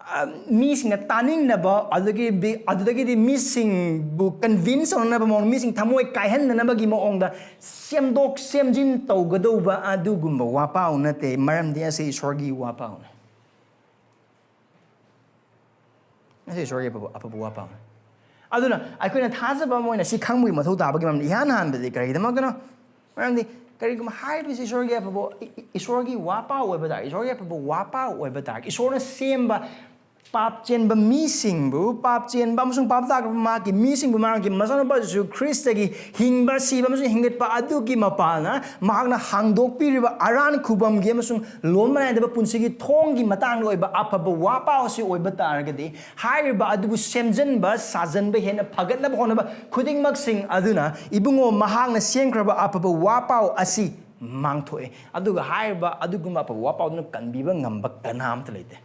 ꯑ, ꯃꯤꯁꯤꯡꯅ ꯇꯥꯅꯤꯡꯅꯕ, ꯑꯗꯨꯗꯒꯤꯗꯤ, ꯑꯗꯨꯗꯒꯤꯗꯤ ꯃꯤꯁꯤꯡꯕꯨ convince ꯇꯧꯅꯅꯕ ꯃꯑꯣꯡ, ꯃꯤꯁꯤꯡ ꯊꯃꯣꯏ ꯀꯥꯏꯍꯟꯅꯅꯕꯒꯤ ꯃꯑꯣꯡꯗ ꯁꯦꯝꯗꯣꯛ ꯁꯦꯝꯖꯤꯟ ꯇꯧꯒꯗꯧꯕ ꯑꯗꯨꯒꯨꯝꯕ ꯋꯥꯄꯥꯎ ꯅꯠꯇꯦ, ꯃꯔꯝꯗꯤ ꯑꯁꯤ ꯏꯁꯣꯔꯒꯤ ꯋꯥꯄꯥꯎꯅꯤ꯫ ꯑꯁꯤ ꯏꯁꯣꯔꯒꯤ ꯑꯐꯕ, ꯑꯐꯕ ꯋꯥꯄꯥꯎꯅꯤ꯫ ꯑꯗꯨꯅ ꯑꯩꯈꯣꯏꯅ ꯊꯥꯖꯕ ꯑꯃ ꯑꯣꯏꯅ ꯁꯤ ꯈꯪꯕꯒꯤ ꯃꯊꯧ ꯇꯥꯕꯒꯤ ꯃꯔꯝꯗꯤ ꯏꯍꯥꯟ ꯍꯥꯟꯕꯗꯤ ꯀꯔꯤꯒꯤꯗꯃꯛꯇꯅꯣ? ꯃꯔꯝꯗꯤ ꯀꯔꯤꯒꯨꯝꯕ ꯍꯥꯏꯔꯤꯕꯁꯤ ꯏꯁꯣꯔꯒꯤ ꯑꯐꯕ, ꯏ-, ꯏ-, ꯏꯁꯣꯔꯒꯤ ꯋꯥꯄꯥꯎ ꯑꯣꯏꯕ ꯇꯥꯔꯦ, ꯏꯁꯣꯔꯒꯤ ꯑꯐꯕ ꯋꯥꯄꯥꯎ ꯑꯣꯏꯕ ꯇꯥꯔꯦ, ꯏꯁꯣꯔꯅ ꯁꯦꯝꯕ ꯄꯥꯞ ꯆꯦꯟꯕ ꯃꯤꯁꯤꯡꯕꯨ, ꯄꯥꯞ ꯆꯦꯟꯕ ꯑꯃꯁꯨꯡ ꯄꯥꯞ ꯇꯥꯈ꯭ꯔꯕ ꯃꯍꯥꯛꯀꯤ ꯃꯤꯁꯤꯡꯕꯨ ꯃꯍꯥꯛꯀꯤ ꯃꯆꯥꯅꯨꯄꯥ ꯖꯤꯁꯨ ꯈ꯭ꯔꯤꯁꯇꯒꯤ ꯍꯤꯡꯕ, ꯁꯤꯕ ꯑꯃꯁꯨꯡ ꯍꯤꯡꯒꯠꯄ ꯑꯗꯨꯒꯤ ꯃꯄꯥꯜꯅ ꯃꯍꯥꯛꯅ ꯍꯥꯡꯗꯣꯛꯄꯤꯔꯤꯕ ꯑꯔꯥꯟ ꯈꯨꯕꯝꯒꯤ ꯑꯃꯁꯨꯡ ꯂꯣꯟꯕ ꯅꯥꯏꯗꯕ ꯄꯨꯟꯁꯤꯒꯤ ꯊꯣꯡꯒꯤ ꯃꯇꯥꯡꯗ ꯑꯣꯏꯕ ꯑꯐꯕ ꯋꯥꯄꯥꯎ ꯑꯁꯤ ꯑꯣꯏꯕ ꯇꯥꯔꯒꯗꯤ, ꯍꯥꯏꯔꯤꯕ ꯑꯗꯨꯕꯨ ꯁꯦꯝꯖꯤꯟꯕ, ꯁꯥꯖꯟꯕ, ꯍꯦꯟꯅ ꯐꯒꯠꯅꯕ ꯍꯣꯠꯅꯕ ꯈꯨꯗꯤꯡꯃꯛꯁꯤꯡ ꯑꯗꯨꯅ ꯏꯕꯨꯡꯉꯣ ꯃꯍꯥꯛꯅ ꯁꯦꯝꯈ꯭ꯔꯕ ꯑꯐꯕ ꯋꯥꯄꯥꯎ ꯑꯁꯤ ꯃꯥꯡꯊꯣꯛꯑꯦ꯫ ꯑꯗꯨꯒ ꯍꯥꯏꯔꯤꯕ ꯑꯗꯨꯒꯨꯝꯕ ꯑꯐꯕ ꯋꯥꯄꯥꯎꯗꯨꯅ ꯀꯟꯕꯤꯕ ꯉꯝꯕ ꯀꯅꯥ ꯑꯃꯠꯇ ꯂꯩꯇꯦ꯫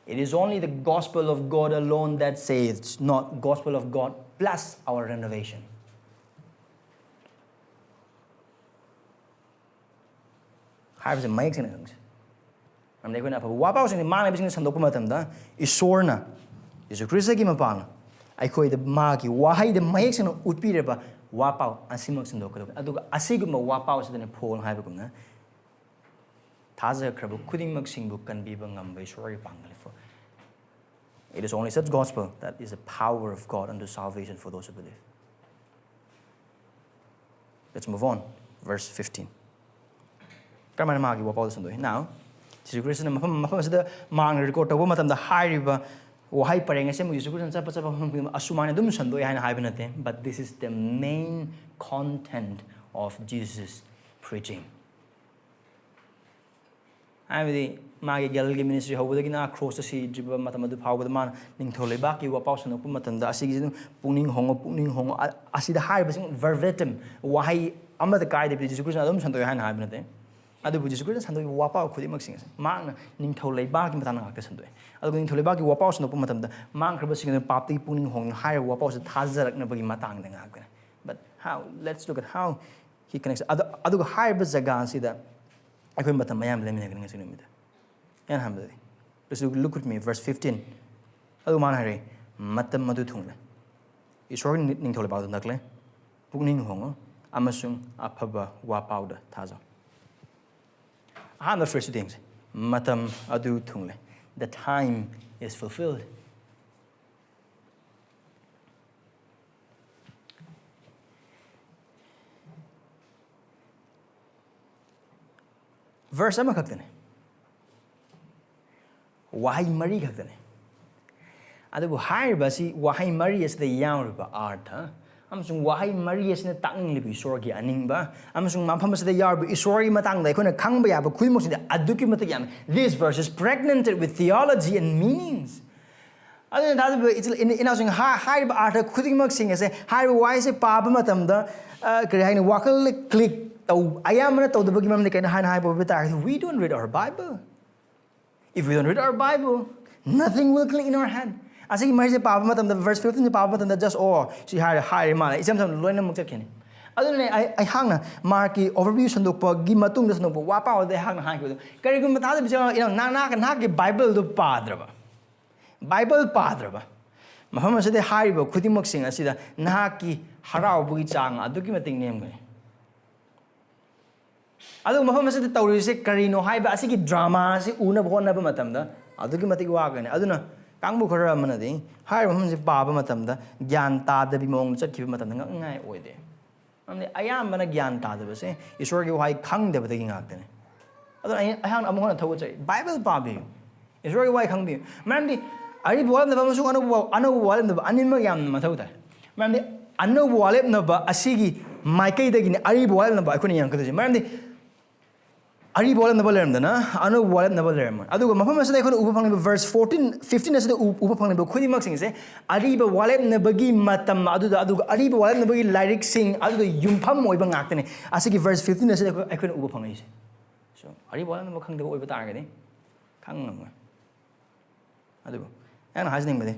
It is only the gospel of God alone that saves, not gospel of God plus our renovation. ꯍꯥꯏꯕꯁꯦ ꯃꯌꯦꯛ ꯁꯦꯡꯅ ꯈꯪꯁꯦ꯫ ꯃꯔꯝꯗꯤ ꯑꯩꯈꯣꯏꯅ ꯑꯐꯕ ꯋꯥꯄꯥꯎꯁꯤꯡꯁꯦ ꯃꯥꯡꯂꯤꯕꯁꯤꯡꯁꯦ ꯁꯟꯗꯣꯛꯄ ꯃꯇꯝꯗ, ꯏꯁꯣꯔꯅ, ꯌꯦꯁꯨ ꯈ꯭ꯔꯤꯁꯇꯒꯤ ꯃꯄꯥꯜꯅ ꯑꯩꯈꯣꯏꯗ ꯃꯥꯒꯤ ꯋꯥꯍꯩꯗ ꯃꯌꯦꯛ ꯁꯦꯡꯅ ꯎꯠꯄꯤꯔꯕ ꯋꯥꯄꯥꯎ ꯑꯁꯤꯃꯛ ꯁꯟꯗꯣꯛꯀꯗꯕꯅꯤ꯫ ꯑꯗꯨꯒ ꯑꯁꯤꯒꯨꯝꯕ ꯋꯥꯄꯥꯎ ꯑꯁꯤꯗꯅꯤ ꯄꯣꯜꯅ ꯍꯥꯏꯕꯒꯨꯝꯅ, "ꯊꯥꯖꯈ꯭ꯔꯕ ꯈꯨꯗꯤꯡꯃꯛꯁꯤꯡꯕꯨ ꯀꯟꯕꯤꯕ ꯉꯝꯕ ꯏꯁꯣꯔꯒꯤ ꯄꯥꯡꯒꯜ ꯂꯩ꯫ For it is only such gospel that is the power of God unto salvation for those who believe." Let's move on. Verse fifteen. ꯀꯔꯝꯍꯥꯏꯅ ꯃꯥꯒꯤ ꯋꯥꯄꯥꯎꯗ ꯁꯟꯗꯣꯛꯏ? Now, ꯖꯤꯁꯨ ꯈ꯭ꯔꯤꯁꯇꯅ ꯃꯐꯝ, ꯃꯐꯝ ꯑꯁꯤꯗ ꯃꯥꯡꯅ ꯔꯦꯀꯣꯔꯗ ꯇꯧꯕ ꯃꯇꯝꯗ ꯍꯥꯏꯔꯤꯕ ꯋꯥꯍꯩ ꯄꯔꯦꯡ ꯑꯁꯦ ꯑꯃꯨꯛ ꯖꯤꯁꯨ ꯈ꯭ꯔꯤꯁꯇꯅ ꯆꯠꯄ, ꯆꯠꯄ ꯃꯐꯝ ꯈꯨꯗꯤꯡꯃꯛ ꯑꯁꯨꯃꯥꯏꯅ ꯑꯗꯨꯝ ꯁꯟꯗꯣꯛꯑꯦ ꯍꯥꯏꯅ ꯍꯥꯏꯕ ꯅꯠꯇꯦ, but this is the main content of Jesus' preaching. ꯍꯥꯏꯕꯗꯤ ꯃꯥꯒꯤ ꯒꯦꯂꯤꯂꯤꯒꯤ ꯃꯤꯅꯤꯁꯇ꯭ꯔꯤ ꯍꯧꯕꯗꯒꯤꯅ ꯀ꯭ꯔꯣꯁꯇ ꯁꯤꯗ꯭ꯔꯤꯕ ꯃꯇꯝ ꯑꯗꯨ ꯐꯥꯎꯕꯗ ꯃꯥꯅ ꯅꯤꯡꯊꯧ ꯂꯩꯕꯥꯛꯀꯤ ꯋꯥꯄꯥꯎ ꯁꯟꯗꯣꯛꯄ ꯃꯇꯝꯗ ꯑꯁꯤꯒꯤꯁꯤ ꯑꯗꯨꯝ "ꯄꯨꯛꯅꯤꯡ ꯍꯣꯡꯉꯨ, ꯄꯨꯛꯅꯤꯡ ꯍꯣꯡꯉꯨ", ꯑ-, ꯑꯁꯤꯗ ꯍꯥꯏꯔꯤꯕꯁꯤꯡ verbatim, ꯋꯥꯍꯩ ꯑꯃꯠꯇ ꯀꯥꯏꯗꯕꯤꯗ ꯖꯤꯁꯨ ꯈ꯭ꯔꯤꯁꯇꯅ ꯑꯗꯨꯝ ꯁꯟꯗꯣꯛꯑꯦ ꯍꯥꯏꯅ ꯍꯥꯏꯕ ꯅꯠꯇꯦ꯫ ꯑꯗꯨꯕꯨ ꯖꯤꯁꯨ ꯈ꯭ꯔꯤꯁꯇꯅ ꯁꯟꯗꯣꯛꯏꯕ ꯋꯥꯄꯥꯎ ꯈꯨꯗꯤꯡꯃꯛꯁꯤꯡ ꯑꯁꯦ ꯃꯍꯥꯛꯅ ꯅꯤꯡꯊꯧ ꯂꯩꯕꯥꯛꯀꯤ ꯃꯇꯥꯡꯗ ꯉꯥꯛꯇ ꯁꯟꯗꯣꯛꯑꯦ꯫ ꯑꯗꯨꯒ ꯅꯤꯡꯊꯧ ꯂꯩꯕꯥꯛꯀꯤ ꯋꯥꯄꯥꯎ ꯁꯟꯗꯣꯛꯄ ꯃꯇꯝꯗ ꯃꯥꯡꯈ꯭ꯔꯕꯁꯤꯡ ꯑꯗꯨꯅ ꯄꯥꯞꯇꯒꯤ ꯄꯨꯛꯅꯤꯡ ꯍꯣꯡꯅ ꯍꯥꯏꯔꯤꯕ ꯋꯥꯄꯥꯎꯁꯦ ꯊꯥꯖꯔꯛꯅꯕꯒꯤ ꯃꯇꯥꯡꯗ ꯉꯥꯛꯇꯅꯦ꯫ But how? Let's look at how he connects. ꯑꯗꯨ, ꯑꯗꯨꯒ ꯍꯥꯏꯔꯤꯕ ꯖꯒꯥ ꯑꯁꯤꯗ ꯑꯩꯈꯣꯏ ꯃꯇꯝ ꯑꯌꯥꯝꯕ ꯂꯩꯃꯤꯟꯅꯒꯅꯤ ꯉꯁꯤ ꯅꯨꯃꯤꯠꯇ꯫ ꯑꯩꯅ ꯍꯥꯏꯕꯗꯗꯤ, just look, look with me, verse fifteen. ꯑꯗꯨ ꯃꯥꯅ ꯍꯥꯏꯔꯛꯏ, "ꯃꯇꯝ ꯑꯗꯨ ꯊꯨꯡꯂꯦ꯫ ꯏꯁꯣꯔꯒꯤ ꯅꯤ-, ꯅꯤꯡꯊꯧ ꯂꯩꯕꯥꯛꯇ ꯅꯛꯂꯦ꯫ ꯄꯨꯛꯅꯤꯡ ꯍꯣꯡꯉꯨ ꯑꯃꯁꯨꯡ ꯑꯐꯕ ꯋꯥꯄꯥꯎꯗ ꯊꯥꯖꯧ"꯫ ꯑꯍꯥꯟꯕ ꯐ꯭ꯔꯦꯁꯇꯨ ꯌꯦꯡꯁꯦ꯫ "ꯃꯇꯝ ꯑꯗꯨ ꯊꯨꯡꯂꯦ"꯫ The time is fulfilled. Verse ꯑꯃꯈꯛꯇꯅꯦ, ꯋꯥꯍꯩ ꯃꯔꯤ ꯈꯛꯇꯅꯦ꯫ ꯑꯗꯨꯕꯨ ꯍꯥꯏꯔꯤꯕ ꯑꯁꯤ ꯋꯥꯍꯩ ꯃꯔꯤ ꯑꯁꯤꯗ ꯌꯥꯎꯔꯤꯕ ꯑꯥꯔꯊ ꯑꯃꯁꯨꯡ ꯋꯥꯍꯩ ꯃꯔꯤ ꯑꯁꯤꯅ ꯇꯥꯛꯅꯤꯡꯂꯤꯕ ꯏꯁꯣꯔꯒꯤ ꯑꯅꯤꯡꯕ ꯑꯃꯁꯨꯡ ꯃꯐꯝ ꯑꯁꯤꯗ ꯌꯥꯎꯔꯤꯕ ꯏꯁꯣꯔꯒꯤ ꯃꯇꯥꯡꯗ ꯑꯩꯈꯣꯏꯅ ꯈꯪꯕ ꯌꯥꯕ ꯈꯨꯗꯤꯡꯃꯛꯁꯤꯗꯤ ꯑꯗꯨꯛꯀꯤ ꯃꯇꯤꯛ ꯌꯥꯝꯃꯤ꯫ This verse is pregnant with theology and meanings. ꯑꯗꯨꯅ ꯊꯥꯖꯕ ꯏꯆꯤꯜ ꯏꯅꯥꯎꯁꯤꯡ, ꯍꯥ-, ꯍꯥꯏꯔꯤꯕ ꯑꯥꯔꯊ ꯈꯨꯗꯤꯡꯃꯛꯁꯤꯡ ꯑꯁꯦ, ꯍꯥꯏꯔꯤꯕ ꯋꯥꯍꯩꯁꯦ ꯄꯥꯕ ꯃꯇꯝꯗ, ꯑ, ꯀꯔꯤ ꯍꯥꯏꯅꯤ, ꯋꯥꯈꯜ ꯀ꯭ꯂꯤꯛ ꯇꯧ-, ꯑꯌꯥꯝꯕꯅ ꯇꯧꯗꯕꯒꯤ ꯃꯔꯝꯗꯤ ꯀꯩꯅꯣ ꯍꯥꯏꯅ ꯍꯥꯏꯕ ꯑꯣꯏꯕ ꯇꯥꯔꯒꯗꯤ, we don't read our Bible. If we don't read our Bible, nothing will click in our head. ꯑꯁꯤꯒꯤ ꯃꯍꯩꯁꯦ ꯄꯥꯕ ꯃꯇꯝꯗ, verse fifteen ꯁꯦ ꯄꯥꯕ ꯃꯇꯝꯗ, just, "ꯑꯣ, ꯁꯤ ꯍꯥꯏꯔꯦ, ꯍꯥꯏꯔꯦ ꯃꯥꯅ", ꯏꯆꯝ ꯆꯝꯅ ꯂꯣꯏꯅꯃꯛ ꯆꯠꯈꯤꯅꯤ꯫ ꯑꯗꯨꯅꯅꯦ ꯑꯩ, ꯑꯩꯍꯥꯛꯅ ꯃꯥꯔꯛꯀꯤ overview ꯁꯟꯗꯣꯛꯄꯒꯤ ꯃꯇꯨꯡꯗ ꯁꯟꯗꯣꯛꯄ ꯋꯥ ꯄꯥꯎꯗ ꯑꯩꯍꯥꯛꯅ ꯍꯥꯏꯈꯤꯕꯗꯣ, ꯀꯔꯤꯒꯨꯝꯕ ꯊꯥꯖꯕ ꯏꯆꯤꯜ ꯏꯅꯥꯎ, ꯅꯍꯥꯛ, ꯅꯍꯥꯛꯀꯤ ꯕꯥꯏꯕꯜꯗꯨ ꯄꯥꯗ꯭ꯔꯕ, ꯕꯥꯏꯕꯜ ꯄꯥꯗ꯭ꯔꯕ, ꯃꯐꯝ ꯑꯁꯤꯗ ꯍꯥꯏꯔꯤꯕ ꯈꯨꯗꯤꯡꯃꯛꯁꯤꯡ ꯑꯁꯤꯗ ꯅꯍꯥꯛꯀꯤ ꯍꯔꯥꯎꯕꯒꯤ ꯆꯥꯡ ꯑꯗꯨꯛꯀꯤ ꯃꯇꯤꯛ ꯅꯦꯝꯒꯅꯤ꯫ ꯑꯗꯨꯒ ꯃꯐꯝ ꯑꯁꯤꯗ ꯇꯧꯔꯤꯁꯦ ꯀꯔꯤꯅꯣ ꯍꯥꯏꯕ ꯑꯁꯤꯒꯤ ꯗ꯭ꯔꯃꯥ ꯑꯁꯤ ꯎꯅꯕ ꯍꯣꯠꯅꯕ ꯃꯇꯝꯗ ꯑꯗꯨꯛꯀꯤ ꯃꯇꯤꯛ ꯋꯥꯒꯅꯤ꯫ ꯑꯗꯨꯅ ꯀꯥꯡꯕꯨ ꯈꯔ ꯑꯃꯅꯗꯤ ꯍꯥꯏꯔꯤꯕ ꯃꯐꯝꯁꯤ ꯄꯥꯕ ꯃꯇꯝꯗ ꯒ꯭ꯌꯥꯟ ꯇꯥꯗꯕꯤ ꯃꯑꯣꯡꯗ ꯆꯠꯈꯤꯕ ꯃꯇꯝꯗ ꯉꯛꯅꯤꯡꯉꯥꯏ ꯑꯣꯏꯗꯦ꯫ ꯃꯔꯝꯗꯤ ꯑꯌꯥꯝꯕꯅ ꯒ꯭ꯌꯥꯟ ꯇꯥꯗꯕꯁꯦ ꯏꯁꯣꯔꯒꯤ ꯋꯥꯍꯩ ꯈꯪꯗꯕꯗꯒꯤ ꯉꯥꯛꯇꯅꯤ꯫ ꯑꯗꯨꯅ ꯑꯩ ꯑꯩꯍꯥꯛꯅ ꯑꯃꯨꯛ ꯍꯟꯅ ꯊꯧꯒꯠꯆꯔꯤ, ꯕꯥꯏꯕꯜ ꯄꯥꯕꯤꯌꯨ, ꯏꯁꯣꯔꯒꯤ ꯋꯥꯍꯩ ꯈꯪꯕꯤꯌꯨ꯫ ꯃꯔꯝꯗꯤ ꯑꯔꯤꯕ ꯋꯥꯠꯂꯝꯗꯕ ꯑꯃꯁꯨꯡ ꯑꯅꯧꯕ ꯑꯅꯧꯕ ꯋꯥꯠꯂꯝꯗꯕ ꯑꯅꯤꯃꯛ ꯌꯥꯝꯅ ꯃꯊꯧ ꯇꯥꯏ꯫ ꯃꯔꯝꯗꯤ ꯑꯅꯧꯕ ꯋꯥꯠꯂꯦꯞꯅꯕ ꯑꯁꯤꯒꯤ ꯃꯥꯏꯀꯩꯗꯒꯤꯅꯤ ꯑꯔꯤꯕ ꯋꯥꯠꯂꯦꯞꯅꯕ ꯑꯩꯈꯣꯏꯅ ꯌꯦꯡꯉꯛꯀꯗꯣꯏꯁꯦ꯫ ꯃꯔꯝꯗꯤ ꯑꯔꯤꯕ ꯋꯥꯠꯂꯦꯞꯅꯕ ꯂꯩꯔꯝꯗꯅ ꯑꯅꯧꯕ ꯋꯥꯠꯂꯦꯞꯅꯕ ꯂꯩꯔꯝꯃꯣꯏ꯫ ꯑꯗꯨꯒ ꯃꯐꯝ ꯑꯁꯤꯗ ꯑꯩꯈꯣꯏꯅ ꯎꯕ ꯐꯪꯂꯤꯕ verse fourteen, fifteen ꯑꯁꯤꯗ ꯎ- ꯎꯕ ꯐꯪꯂꯤꯕ ꯈꯨꯗꯤꯡꯃꯛꯁꯤꯡꯁꯦ ꯑꯔꯤꯕ ꯋꯥꯠꯂꯦꯞꯅꯕꯒꯤ ꯃꯇꯝ ꯑꯗꯨꯗ, ꯑꯗꯨꯒ ꯑꯔꯤꯕ ꯋꯥꯠꯂꯦꯞꯅꯕꯒꯤ ꯂꯥꯏꯔꯤꯛꯁꯤꯡ ꯑꯗꯨꯗ ꯌꯨꯝꯐꯝ ꯑꯣꯏꯕ ꯉꯥꯛꯇꯅꯤ꯫ ꯑꯁꯤꯒꯤ verse fifteen ꯑꯁꯤꯗ ꯑꯩꯈꯣꯏ- ꯑꯩꯈꯣꯏꯅ ꯎꯕ ꯐꯪꯂꯛꯏꯁꯦ꯫ So, ꯑꯔꯤꯕ ꯋꯥꯠꯂꯦꯞꯅꯕ ꯈꯪꯗꯕ ꯑꯣꯏꯕ ꯇꯥꯔꯒꯗꯤ ꯈꯪꯉꯝꯃꯣꯏ꯫ ꯑꯗꯨꯕꯨ ꯑꯩꯅ ꯍꯥꯏꯖꯅꯤꯡꯕꯗꯤ,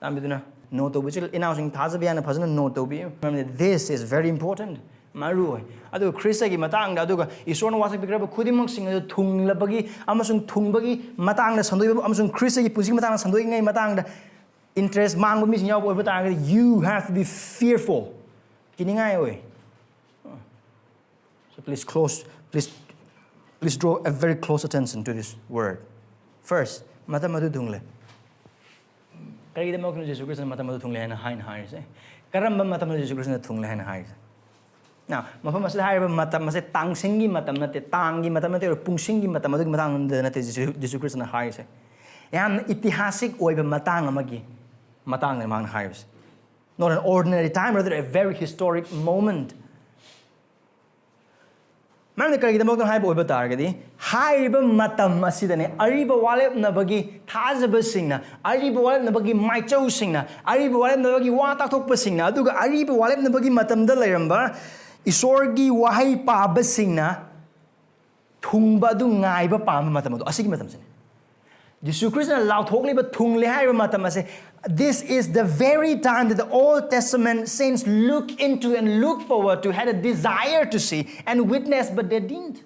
ꯆꯥꯟꯕꯤꯗꯨꯅ note ꯇꯧꯕꯤꯌꯨ꯫ ꯏꯅꯥꯎꯁꯤꯡ ꯊꯥꯖꯕ ꯌꯥꯅ ꯐꯖꯅ note ꯇꯧꯕꯤꯌꯨ, ꯃꯔꯝꯗꯤ this is very important, ꯃꯔꯨ ꯑꯣꯏ꯫ ꯑꯗꯨꯒ ꯈ꯭ꯔꯤꯁꯇꯒꯤ ꯃꯇꯥꯡꯗ, ꯑꯗꯨꯒ ꯏꯁꯣꯔꯅ ꯋꯥꯁꯛꯄꯤꯈ꯭ꯔꯕ ꯈꯨꯗꯤꯡꯃꯛꯁꯤꯡ ꯑꯗꯨ ꯊꯨꯡꯂꯕꯒꯤ ꯑꯃꯁꯨꯡ ꯊꯨꯡꯕꯒꯤ ꯃꯇꯥꯡꯗ ꯁꯟꯗꯣꯛꯏꯕ ꯑꯃꯁꯨꯡ ꯈ꯭ꯔꯤꯁꯇꯒꯤ ꯄꯨꯟꯁꯤꯒꯤ ꯃꯇꯥꯡꯗ ꯁꯟꯗꯣꯛꯏꯉꯩ ꯃꯇꯥꯡꯗ interest ꯃꯥꯡꯕ ꯃꯤꯁꯤꯡ ꯌꯥꯎꯕ ꯑꯣꯏꯕ ꯇꯥꯔꯒꯗꯤ, you have to be fearful, ꯀꯤꯅꯤꯡꯉꯥꯏ ꯑꯣꯏ꯫ So please close, please, please draw a very close attention to this word. First, ꯃꯇꯝ ꯑꯗꯨ ꯊꯨꯡꯂꯦ꯫ ꯀꯔꯤꯒꯤꯗꯃꯛꯇꯅꯣ ꯖꯤꯁꯨ ꯈ꯭ꯔꯤꯁꯇꯅ ꯃꯇꯝ ꯑꯗꯨ ꯊꯨꯡꯂꯦ ꯍꯥꯏꯅ ꯍꯥꯏꯅ ꯍꯥꯏꯔꯤꯁꯦ? ꯀꯔꯝꯕ ꯃꯇꯝꯗ ꯖꯤꯁꯨ ꯈ꯭ꯔꯤꯁꯇꯅ ꯊꯨꯡꯂꯦ ꯍꯥꯏꯅ ꯍꯥꯏꯔꯤꯁꯦ? Now, ꯃꯐꯝ ꯑꯁꯤꯗ ꯍꯥꯏꯔꯤꯕ ꯃꯇꯝ ꯑꯁꯦ ꯇꯥꯡꯁꯤꯡꯒꯤ ꯃꯇꯝ ꯅꯠꯇꯦ, ꯇꯥꯡꯒꯤ ꯃꯇꯝ ꯅꯠꯇꯦ, ꯑꯣꯏꯔꯣ ꯄꯨꯡꯁꯤꯡꯒꯤ ꯃꯇꯝ ꯑꯗꯨꯒꯤ ꯃꯇꯥꯡꯗ ꯅꯠꯇꯦ ꯖꯤꯁꯨ, ꯖꯤꯁꯨ ꯈ꯭ꯔꯤꯁꯇꯅ ꯍꯥꯏꯔꯤꯁꯦ꯫ ꯌꯥꯝꯅ ꯏꯇꯤꯍꯥꯁꯤꯛ ꯑꯣꯏꯕ ꯃꯇꯥꯡ ꯑꯃꯒꯤ ꯃꯇꯥꯡꯗ ꯃꯥꯅ ꯍꯥꯏꯔꯤꯕꯁꯦ꯫ Not an ordinary time, rather a very historic moment. ꯃꯔꯝꯗꯤ ꯀꯔꯤꯒꯤꯗꯃꯛꯇꯅꯣ ꯍꯥꯏꯕ ꯑꯣꯏꯕ ꯇꯥꯔꯒꯗꯤ, ꯍꯥꯏꯔꯤꯕ ꯃꯇꯝ ꯑꯁꯤꯗꯅꯦ ꯑꯔꯤꯕ ꯋꯥꯔꯦꯞꯅꯕꯒꯤ ꯊꯥꯖꯕꯁꯤꯡꯅ, ꯑꯔꯤꯕ ꯋꯥꯔꯦꯞꯅꯕꯒꯤ ꯃꯥꯏꯆꯧꯁꯤꯡꯅ, ꯑꯔꯤꯕ ꯋꯥꯔꯦꯞꯅꯕꯒꯤ ꯋꯥ ꯇꯥꯛꯊꯣꯛꯄꯁꯤꯡꯅ, ꯑꯗꯨꯒ ꯑꯔꯤꯕ ꯋꯥꯔꯦꯞꯅꯕꯒꯤ ꯃꯇꯝꯗ ꯂꯩꯔꯝꯕ ꯏꯁꯣꯔꯒꯤ ꯋꯥꯍꯩ ꯄꯥꯕꯁꯤꯡꯅ ꯊꯨꯡꯕ ꯑꯗꯨ ꯉꯥꯏꯕ ꯄꯥꯝꯕ ꯃꯇꯝ ꯑꯗꯣ ꯑꯁꯤꯒꯤ ꯃꯇꯝꯁꯤꯅꯤ꯫ ꯖꯤꯁꯨ ꯈ꯭ꯔꯤꯁꯇꯅ ꯂꯥꯎꯊꯣꯛꯂꯤꯕ ꯊꯨꯡꯂꯦ ꯍꯥꯏꯔꯤꯕ ꯃꯇꯝ ꯑꯁꯦ, this is the very time that the Old Testament saints look into and look forward to, had a desire to see and witness, but they didn't.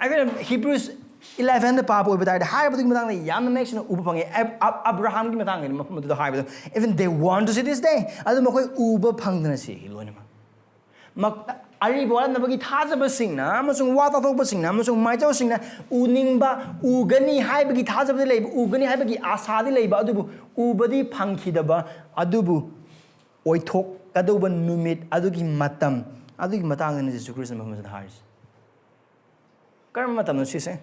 ꯑꯩꯈꯣꯏꯅ Hebrews ꯏꯂꯦꯚꯦꯟꯗ ꯄꯥꯕ ꯑꯣꯏꯕ ꯇꯥꯔꯗꯤ, ꯍꯥꯏꯔꯤꯕꯗꯨꯒꯤ ꯃꯇꯥꯡꯗ ꯌꯥꯝꯅ ꯃꯌꯦꯛ ꯁꯦꯡꯅ ꯎꯕ ꯐꯪꯉꯦ꯫ ꯑꯕ꯭ꯔꯥꯍꯥꯝꯒꯤ ꯃꯇꯥꯡꯗꯅꯤ ꯃꯐꯝ ꯑꯗꯨꯗ ꯍꯥꯏꯕꯗꯣ, "Even they want to see this day." ꯑꯗꯨ ꯃꯈꯣꯏ ꯎꯕ ꯐꯪꯗꯅ ꯁꯤꯈꯤ ꯂꯣꯏꯅꯃꯛ꯫ ꯑꯔꯤꯕ ꯋꯥꯠꯂꯝꯗꯕꯒꯤ ꯊꯥꯖꯕꯁꯤꯡꯅ ꯑꯃꯁꯨꯡ ꯋꯥ ꯇꯥꯊꯣꯛꯄꯁꯤꯡꯅ ꯑꯃꯁꯨꯡ ꯃꯥꯏꯆꯧꯁꯤꯡꯅ ꯎꯅꯤꯡꯕ, ꯎꯒꯅꯤ ꯍꯥꯏꯕꯒꯤ ꯊꯥꯖꯕꯗꯤ ꯂꯩꯕ, ꯎꯒꯅꯤ ꯍꯥꯏꯕꯒꯤ ꯑꯥꯁꯥꯗꯤ ꯂꯩꯕ, ꯑꯗꯨꯕꯨ ꯎꯕꯗꯤ ꯐꯪꯈꯤꯗꯕ, ꯑꯗꯨꯕꯨ ꯑꯣꯏꯊꯣꯛꯀꯗꯧꯕ ꯅꯨꯃꯤꯠ ꯑꯗꯨꯒꯤ ꯃꯇꯝ ꯑꯗꯨꯒꯤ ꯃꯇꯥꯡꯗꯅꯤ ꯖꯤꯁꯨ ꯈ꯭ꯔꯤꯁꯇ ꯃꯐꯝ ꯑꯁꯤꯗ ꯍꯥꯏꯔꯤꯁꯦ꯫ ꯀꯔꯝꯕ ꯃꯇꯝꯅꯣ ꯁꯤꯁꯦ?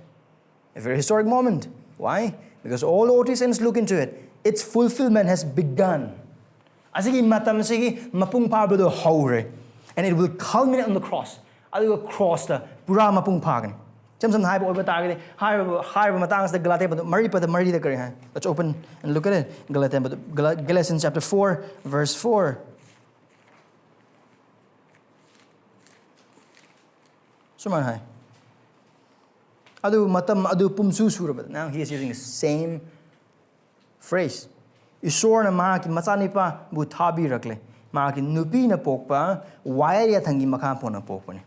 A very historic moment. Why? Because all Old Testaments look into it. Its fulfillment has begun. ꯑꯁꯤꯒꯤ ꯃꯇꯝꯁꯤꯒꯤ ꯃꯄꯨꯡ ꯐꯥꯕꯗꯣ ꯍꯧꯔꯦ꯫ And it will culminate on the cross. ꯑꯗꯨꯒ ꯈ꯭ꯔꯣꯁꯇ ꯄꯨꯔꯥ ꯃꯄꯨꯡ ꯐꯥꯒꯅꯤ꯫ ꯏꯆꯝ ꯆꯝꯅ ꯍꯥꯏꯕ ꯑꯣꯏꯕ ꯇꯥꯔꯒꯗꯤ, ꯍꯥꯏꯔꯤꯕ, ꯍꯥꯏꯔꯤꯕ ꯃꯇꯥꯡ ꯑꯁꯤꯗ ꯒꯂꯥꯇꯤꯌꯥ ꯄꯗꯨ ꯃꯔꯤ ꯄꯗ ꯃꯔꯤꯗ ꯀꯔꯤ ꯍꯥꯏ? Let's open and look at it. Galatians chapter four, verse four. ꯁꯨꯃꯥꯏꯅ ꯍꯥꯏ, "ꯑꯗꯨ ꯃꯇꯝ ꯑꯗꯨ ꯄꯨꯝꯁꯨ ꯁꯨꯔꯕꯗ," now he is using the same phrase, "ꯏꯁꯣꯔꯅ ꯃꯍꯥꯛꯀꯤ ꯃꯆꯥꯅꯤꯄꯥꯕꯨ ꯊꯥꯕꯤꯔꯛꯂꯦ, ꯃꯍꯥꯛꯀꯤ ꯅꯨꯄꯤꯅ ꯄꯣꯛꯄ ꯋꯥꯌꯦꯜ ꯌꯥꯊꯪꯒꯤ ꯃꯈꯥ ꯄꯣꯟꯅ ꯄꯣꯛꯄꯅꯤ"꯫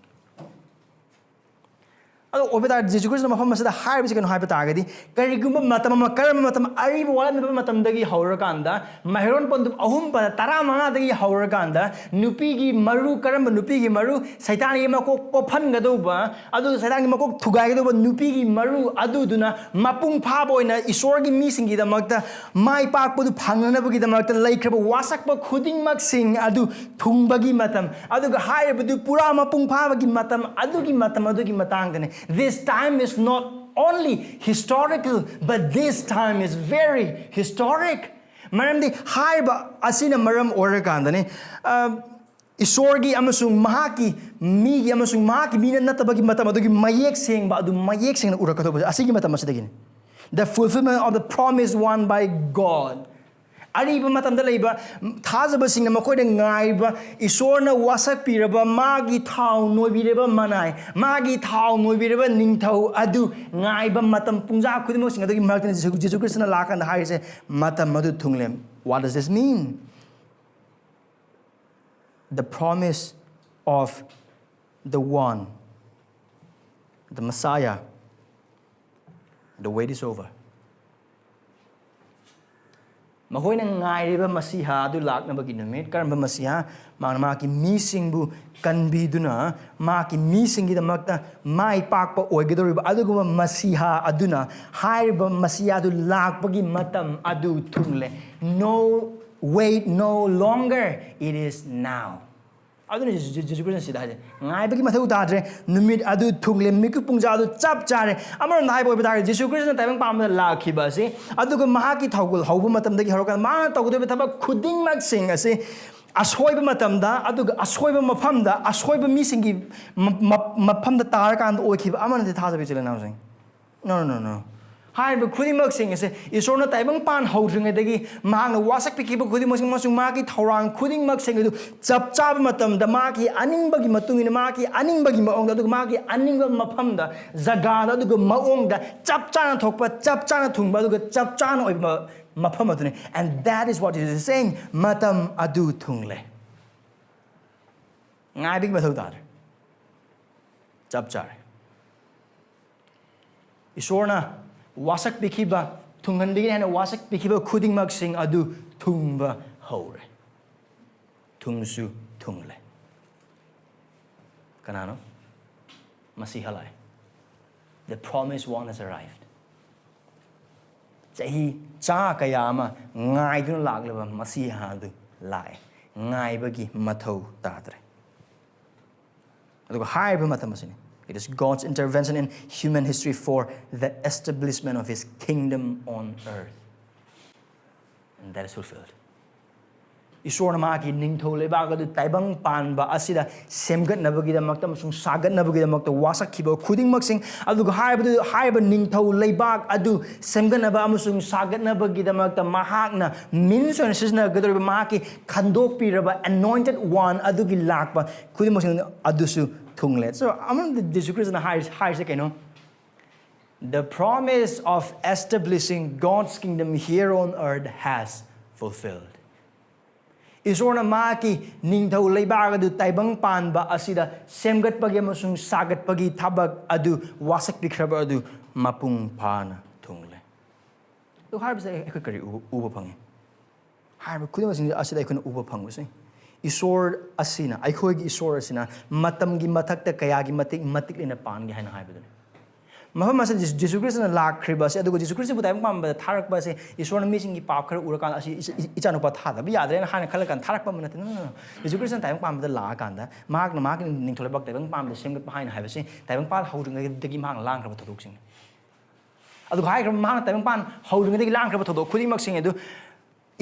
ꯑꯗꯣ ꯑꯣꯏꯕ ꯇꯥꯔꯗꯤ, ꯖꯤꯁꯨ ꯈ꯭ꯔꯤꯁꯇ ꯃꯐꯝ ꯑꯁꯤꯗ ꯍꯥꯏꯔꯤꯕꯁꯤ ꯀꯩꯅꯣ ꯍꯥꯏꯕ ꯇꯥꯔꯒꯗꯤ, ꯀꯔꯤꯒꯨꯝꯕ ꯃꯇꯝ ꯑꯃ, ꯀꯔꯝꯕ ꯃꯇꯝ, ꯑꯔꯤꯕ ꯋꯥꯠꯂꯝꯗꯕ ꯃꯇꯝꯗꯒꯤ ꯍꯧꯔꯀꯥꯟꯗ, ꯃꯍꯩꯔꯣꯟ ꯄꯟꯗꯨꯞ ꯑꯍꯨꯝ ꯄꯗ ꯇꯔꯥꯃꯉꯥꯗꯒꯤ ꯍꯧꯔꯀꯥꯟꯗ, ꯅꯨꯄꯤꯒꯤ ꯃꯔꯨ, ꯀꯔꯝꯕ ꯅꯨꯄꯤꯒꯤ ꯃꯔꯨ? ꯁꯩꯇꯥꯟꯒꯤ ꯃꯀꯣꯛ ꯀꯣꯞꯍꯟꯒꯗꯧꯕ, ꯑꯗꯨ ꯁꯩꯇꯥꯟꯒꯤ ꯃꯀꯣꯛ ꯊꯨꯒꯥꯏꯒꯗꯧꯕ ꯅꯨꯄꯤꯒꯤ ꯃꯔꯨ ꯑꯗꯨꯗꯨꯅ ꯃꯄꯨꯡ ꯐꯥꯕ ꯑꯣꯏꯅ ꯏꯁꯣꯔꯒꯤ ꯃꯤꯁꯤꯡꯒꯤꯗꯃꯛꯇ ꯃꯥꯏ ꯄꯥꯛꯄꯗꯨ ꯐꯪꯅꯅꯕꯒꯤꯗꯃꯛꯇ ꯂꯩꯈ꯭ꯔꯕ ꯋꯥꯁꯛꯄ ꯈꯨꯗꯤꯡꯃꯛꯁꯤꯡ ꯑꯗꯨ ꯊꯨꯡꯕꯒꯤ ꯃꯇꯝ, ꯑꯗꯨꯒ ꯍꯥꯏꯔꯤꯕꯗꯨ ꯄꯨꯔꯥ ꯃꯄꯨꯡ ꯐꯥꯕꯒꯤ ꯃꯇꯝ, ꯑꯗꯨꯒꯤ ꯃꯇꯝ ꯑꯗꯨꯒꯤ ꯃꯇꯥꯡꯗꯅꯤ꯫ This time is not only historical, but this time is very historic. ꯃꯔꯝꯗꯤ ꯍꯥꯏꯔꯤꯕ ꯑꯁꯤꯅ ꯃꯔꯝ ꯑꯣꯏꯔꯀꯥꯟꯗꯅꯤ, ꯑ, ꯏꯁꯣꯔꯒꯤ ꯑꯃꯁꯨꯡ ꯃꯍꯥꯛꯀꯤ ꯃꯤꯒꯤ ꯑꯃꯁꯨꯡ ꯃꯍꯥꯛꯀꯤ ꯃꯤꯅ ꯅꯠꯇꯕꯒꯤ ꯃꯇꯝ ꯑꯗꯨꯒꯤ ꯃꯌꯦꯛ ꯁꯦꯡꯕ ꯑꯗꯨ ꯃꯌꯦꯛ ꯁꯦꯡꯅ ꯎꯔꯛꯀꯗꯧꯕꯁꯦ ꯑꯁꯤꯒꯤ ꯃꯇꯝ ꯑꯁꯤꯗꯒꯤꯅꯤ꯫ The fulfillment of the promise won by God. ꯑꯔꯤꯕ ꯃꯇꯝꯗ ꯂꯩꯕ ꯊꯥꯖꯕꯁꯤꯡꯅ ꯃꯈꯣꯏꯅ ꯉꯥꯏꯕ, ꯏꯁꯣꯔꯅ ꯋꯥꯁꯛꯄꯤꯔꯕ, ꯃꯥꯒꯤ ꯊꯥꯎ ꯅꯣꯏꯕꯤꯔꯕ ꯃꯅꯥꯏ, ꯃꯥꯒꯤ ꯊꯥꯎ ꯅꯣꯏꯕꯤꯔꯕ ꯅꯤꯡꯊꯧ ꯑꯗꯨ ꯉꯥꯏꯕ ꯃꯇꯝ ꯄꯨꯡꯖꯥ ꯈꯨꯗꯤꯡꯃꯛꯁꯤꯡ ꯑꯗꯨꯒꯤ ꯃꯔꯛꯇ ꯖꯤꯁꯨ, ꯖꯤꯁꯨ ꯈ꯭ꯔꯤꯁꯇꯅ ꯂꯥꯛꯀꯥꯟꯗ ꯍꯥꯏꯔꯤꯁꯦ, "ꯃꯇꯝ ꯑꯗꯨ ꯊꯨꯡꯂꯦ"꯫ What does this mean? The promise of the one, the Messiah, The wait is over. ꯃꯈꯣꯏꯅ ꯉꯥꯏꯔꯤꯕ ꯃꯁꯤꯍꯥ ꯑꯗꯨ ꯂꯥꯛꯅꯕꯒꯤ ꯅꯨꯃꯤꯠ꯫ ꯀꯔꯝꯕ ꯃꯁꯤꯍꯥ? ꯃꯥꯅ ꯃꯍꯥꯛꯀꯤ ꯃꯤꯁꯤꯡꯕꯨ ꯀꯟꯕꯤꯗꯨꯅ ꯃꯍꯥꯛꯀꯤ ꯃꯤꯁꯤꯡꯒꯤꯗꯃꯛꯇ ꯃꯥꯏ ꯄꯥꯛꯄ ꯑꯣꯏꯒꯗꯧꯔꯤꯕ ꯑꯗꯨꯒꯨꯝꯕ ꯃꯁꯤꯍꯥ ꯑꯗꯨꯅ, ꯍꯥꯏꯔꯤꯕ ꯃꯁꯤꯍꯥ ꯑꯗꯨ ꯂꯥꯛꯄꯒꯤ ꯃꯇꯝ ꯑꯗꯨ ꯊꯨꯡꯂꯦ꯫ No, wait no longer, it is now. ꯑꯗꯨꯅ ꯖꯤꯁꯨ ꯈ꯭ꯔꯤꯁꯇ ꯁꯤꯗ ꯍꯥꯏꯁꯦ, ꯉꯥꯏꯕꯒꯤ ꯃꯊꯧ ꯇꯥꯗ꯭ꯔꯦ꯫ ꯅꯨꯃꯤꯠ ꯑꯗꯨ ꯊꯨꯡꯂꯦ, ꯃꯤꯀꯨꯞ ꯄꯨꯡꯖꯥ ꯑꯗꯨ ꯆꯞ ꯆꯥꯔꯦ꯫ ꯑꯃꯔꯣꯝꯗ ꯍꯥꯏꯕ ꯑꯣꯏꯕ ꯇꯥꯔꯒꯗꯤ, ꯖꯤꯁꯨ ꯈ꯭ꯔꯤꯁꯇꯅ ꯇꯥꯏꯕꯪ ꯄꯥꯟꯕꯗ ꯂꯥꯛꯈꯤꯕ ꯑꯁꯤ, ꯑꯗꯨꯒ ꯃꯍꯥꯛꯀꯤ ꯊꯧꯒꯜ ꯍꯧꯕ ꯃꯇꯝꯗꯒꯤ ꯍꯧꯔꯀꯥꯟꯗ ꯃꯥꯅ ꯇꯧꯒꯗꯧꯔꯤꯕ ꯊꯕꯛ ꯈꯨꯗꯤꯡꯃꯛꯁꯤꯡ ꯑꯁꯤ ꯑꯁꯣꯏꯕ ꯃꯇꯝꯗ, ꯑꯗꯨꯒ ꯑꯁꯣꯏꯕ ꯃꯐꯝꯗ, ꯑꯁꯣꯏꯕ ꯃꯤꯁꯤꯡꯒꯤ ꯃ-, ꯃ-, ꯃꯐꯝꯗ ꯇꯥꯔꯀꯥꯟꯗ ꯑꯣꯏꯈꯤꯕ ꯑꯃꯅꯗꯤ ꯊꯥꯖꯕ, ꯏꯆꯤꯜ ꯏꯅꯥꯎꯁꯤꯡ꯫ No, no, no, no. ꯍꯥꯏꯔꯤꯕ ꯈꯨꯗꯤꯡꯃꯛꯁꯤꯡ ꯑꯁꯦ ꯏꯁꯣꯔꯅ ꯇꯥꯏꯕꯪ ꯄꯥꯟ ꯍꯧꯗ꯭ꯔꯤꯉꯩꯗꯒꯤ ꯃꯍꯥꯛꯅ ꯋꯥꯁꯛꯄꯤꯈꯤꯕ ꯈꯨꯗꯤꯡꯃꯛꯁꯤꯡ ꯑꯃꯁꯨꯡ ꯃꯥꯒꯤ ꯊꯧꯔꯥꯡ ꯈꯨꯗꯤꯡꯃꯛꯁꯤꯡ ꯑꯗꯨ ꯆꯞ ꯆꯥꯕ ꯃꯇꯝꯗ, ꯃꯥꯒꯤ ꯑꯅꯤꯡꯕꯒꯤ ꯃꯇꯨꯡ ꯏꯟꯅ, ꯃꯥꯒꯤ ꯑꯅꯤꯡꯕꯒꯤ ꯃꯑꯣꯡꯗ, ꯑꯗꯨꯒ ꯃꯥꯒꯤ ꯑꯅꯤꯡꯕ ꯃꯐꯝꯗ, ꯖꯒꯥꯗ, ꯑꯗꯨꯒ ꯃꯑꯣꯡꯗ ꯆꯞ ꯆꯥꯅ ꯊꯣꯛꯄ, ꯆꯞ ꯆꯥꯅ ꯊꯨꯡꯕ, ꯑꯗꯨꯒ ꯆꯞ ꯆꯥꯅ ꯑꯣꯏꯕ ꯃꯐꯝ ꯑꯗꯨꯅꯤ꯫ And that is what Jesus is saying. ꯃꯇꯝ ꯑꯗꯨ ꯊꯨꯡꯂꯦ꯫ ꯉꯥꯏꯕꯒꯤ ꯃꯊꯧ ꯇꯥꯗ꯭ꯔꯦ꯫ ꯆꯞ ꯆꯥꯔꯦ꯫ ꯏꯁꯣꯔꯅ ꯋꯥꯁꯛꯄꯤꯈꯤꯕ, ꯊꯨꯡꯍꯟꯕꯤꯒꯅꯤ ꯍꯥꯏꯅ ꯋꯥꯁꯛꯄꯤꯈꯤꯕ ꯈꯨꯗꯤꯡꯃꯛꯁꯤꯡ ꯑꯗꯨ ꯊꯨꯡꯕ ꯍꯧꯔꯦ꯫ ꯊꯨꯡꯁꯨ ꯊꯨꯡꯂꯦ꯫ ꯀꯅꯥꯅꯣ? ꯃꯁꯤꯍꯥ ꯂꯥꯛꯑꯦ꯫ The promised one has arrived. ꯆꯍꯤ ꯆꯥ ꯀꯌꯥ ꯑꯃ ꯉꯥꯏꯗꯨꯅ ꯂꯥꯛꯂꯕ ꯃꯁꯤꯍꯥ ꯑꯗꯨ ꯂꯥꯛꯑꯦ꯫ ꯉꯥꯏꯕꯒꯤ ꯃꯊꯧ ꯇꯥꯗ꯭ꯔꯦ꯫ ꯑꯗꯨꯒ ꯍꯥꯏꯔꯤꯕ ꯃꯇꯝ ꯑꯁꯤꯅꯤ, it is God's intervention in human history for the establishment of his kingdom on earth. And that is fulfilled. ꯏꯁꯣꯔꯅ ꯃꯍꯥꯛꯀꯤ ꯅꯤꯡꯊꯧ ꯂꯩꯕꯥꯛ ꯑꯗꯨ ꯇꯥꯏꯕꯪ ꯄꯥꯟꯕ ꯑꯁꯤꯗ ꯁꯦꯝꯒꯠꯅꯕꯒꯤꯗꯃꯛꯇ ꯑꯃꯁꯨꯡ ꯁꯥꯒꯠꯅꯕꯒꯤꯗꯃꯛꯇ ꯋꯥꯁꯛꯈꯤꯕ ꯈꯨꯗꯤꯡꯃꯛꯁꯤꯡ, ꯑꯗꯨꯒ ꯍꯥꯏꯕꯗꯨ, ꯍꯥꯏꯔꯤꯕ ꯅꯤꯡꯊꯧ ꯂꯩꯕꯥꯛ ꯑꯗꯨ ꯁꯦꯝꯒꯠꯅꯕ ꯑꯃꯁꯨꯡ ꯁꯥꯒꯠꯅꯕꯒꯤꯗꯃꯛꯇ ꯃꯍꯥꯛꯅ means ꯑꯣꯏꯅ ꯁꯤꯖꯤꯟꯅꯒꯗꯧꯔꯤꯕ ꯃꯍꯥꯛꯀꯤ ꯈꯟꯗꯣꯛꯄꯤꯔꯕ anointed one ꯑꯗꯨꯒꯤ ꯂꯥꯛꯄ ꯈꯨꯗꯤꯡꯃꯛꯁꯤꯡ ꯑꯗꯨꯁꯨ ꯊꯨꯡꯂꯦ꯫ So, ꯑꯃꯔꯣꯝꯗ ꯖꯤꯁꯨ ꯈ꯭ꯔꯤꯁꯇꯅ ꯍꯥꯏꯔꯤꯁꯦ, ꯍꯥꯏꯔꯤꯁꯦ ꯀꯩꯅꯣ? The promise of establishing God's kingdom here on earth has fulfilled. ꯏꯁꯣꯔꯅ ꯃꯍꯥꯛꯀꯤ ꯅꯤꯡꯊꯧ ꯂꯩꯕꯥꯛ ꯑꯗꯨ ꯇꯥꯏꯕꯪ ꯄꯥꯟꯕ ꯑꯁꯤꯗ ꯁꯦꯝꯒꯠꯄꯒꯤ ꯑꯃꯁꯨꯡ ꯁꯥꯒꯠꯄꯒꯤ ꯊꯕꯛ ꯑꯗꯨ, ꯋꯥꯁꯛꯄꯤꯈ꯭ꯔꯕ ꯑꯗꯨ ꯃꯄꯨꯡ ꯐꯥꯅ ꯊꯨꯡꯂꯦ꯫ ꯑꯗꯨ ꯍꯥꯏꯔꯤꯕꯁꯦ ꯑꯩꯈꯣꯏ ꯀꯔꯤ ꯎꯕ, ꯎꯕ ꯐꯪꯉꯤ? ꯍꯥꯏꯔꯤꯕ ꯈꯨꯗꯤꯡꯃꯛꯁꯤꯡ ꯑꯁꯤꯗ ꯑꯩꯈꯣꯏꯅ ꯎꯕ ꯐꯪꯕꯁꯦ, ꯏꯁꯣꯔ ꯑꯁꯤꯅ, ꯑꯩꯈꯣꯏꯒꯤ ꯏꯁꯣꯔ ꯑꯁꯤꯅ ꯃꯇꯝꯒꯤ ꯃꯊꯛꯇ ꯀꯌꯥꯒꯤ ꯃꯇꯤꯛ ꯃꯇꯤꯛ ꯂꯩꯅ ꯄꯥꯟꯒꯦ ꯍꯥꯏꯅ ꯍꯥꯏꯕꯗꯨꯅꯤ꯫ ꯃꯐꯝ ꯑꯁꯤꯗ ꯖꯤꯁꯨ, ꯖꯤꯁꯨ ꯈ꯭ꯔꯤꯁꯇꯅ ꯂꯥꯛꯈ꯭ꯔꯤꯕ ꯑꯁꯤ, ꯑꯗꯨꯒ ꯖꯤꯁꯨ ꯈ꯭ꯔꯤꯁꯇꯕꯨ ꯇꯥꯏꯕꯪ ꯄꯥꯟꯕꯗ ꯊꯥꯔꯛꯄ ꯑꯁꯤ, ꯏꯁꯣꯔꯅ ꯃꯤꯁꯤꯡꯒꯤ ꯄꯥꯞ ꯈꯔ ꯎꯔꯀꯥꯟꯗ ꯑꯁꯤ ꯏꯆꯥ, ꯏꯆꯥꯅꯨꯄꯥ ꯊꯥꯗꯕ ꯌꯥꯗ꯭ꯔꯦꯅ ꯍꯥꯏꯅ ꯈꯜꯂꯀꯥꯟꯗ ꯊꯥꯔꯛꯄ ꯑꯃ ꯅꯠꯇꯦ꯫ No, no, no. ꯖꯤꯁꯨ ꯈ꯭ꯔꯤꯁꯇꯅ ꯇꯥꯏꯕꯪ ꯄꯥꯟꯕꯗ ꯂꯥꯛꯑꯀꯥꯟꯗ ꯃꯍꯥꯛꯅ ꯃꯍꯥꯛꯀꯤ ꯅꯤꯡꯊꯧ ꯂꯩꯕꯥꯛ ꯇꯥꯏꯕꯪ ꯄꯥꯟꯕꯗ ꯁꯦꯝꯒꯠꯄ ꯍꯥꯏꯅ ꯍꯥꯏꯕꯁꯤ ꯇꯥꯏꯕꯪ ꯄꯥꯟ ꯍꯧꯗ꯭ꯔꯤꯉꯩꯗꯒꯤ ꯃꯍꯥꯛꯅ ꯂꯥꯡꯈ꯭ꯔꯕ ꯊꯧꯗꯣꯛꯁꯤꯡꯅꯤ꯫ ꯑꯗꯨꯒ ꯍꯥꯏꯈ꯭ꯔꯕ ꯃꯍꯥꯛꯅ ꯇꯥꯏꯕꯪ ꯄꯥꯟ ꯍꯧꯗ꯭ꯔꯤꯉꯩꯗꯒꯤ ꯂꯥꯡꯈ꯭ꯔꯕ ꯊꯧꯗꯣꯛ ꯈꯨꯗꯤꯡꯃꯛꯁꯤꯡ ꯑꯗꯨ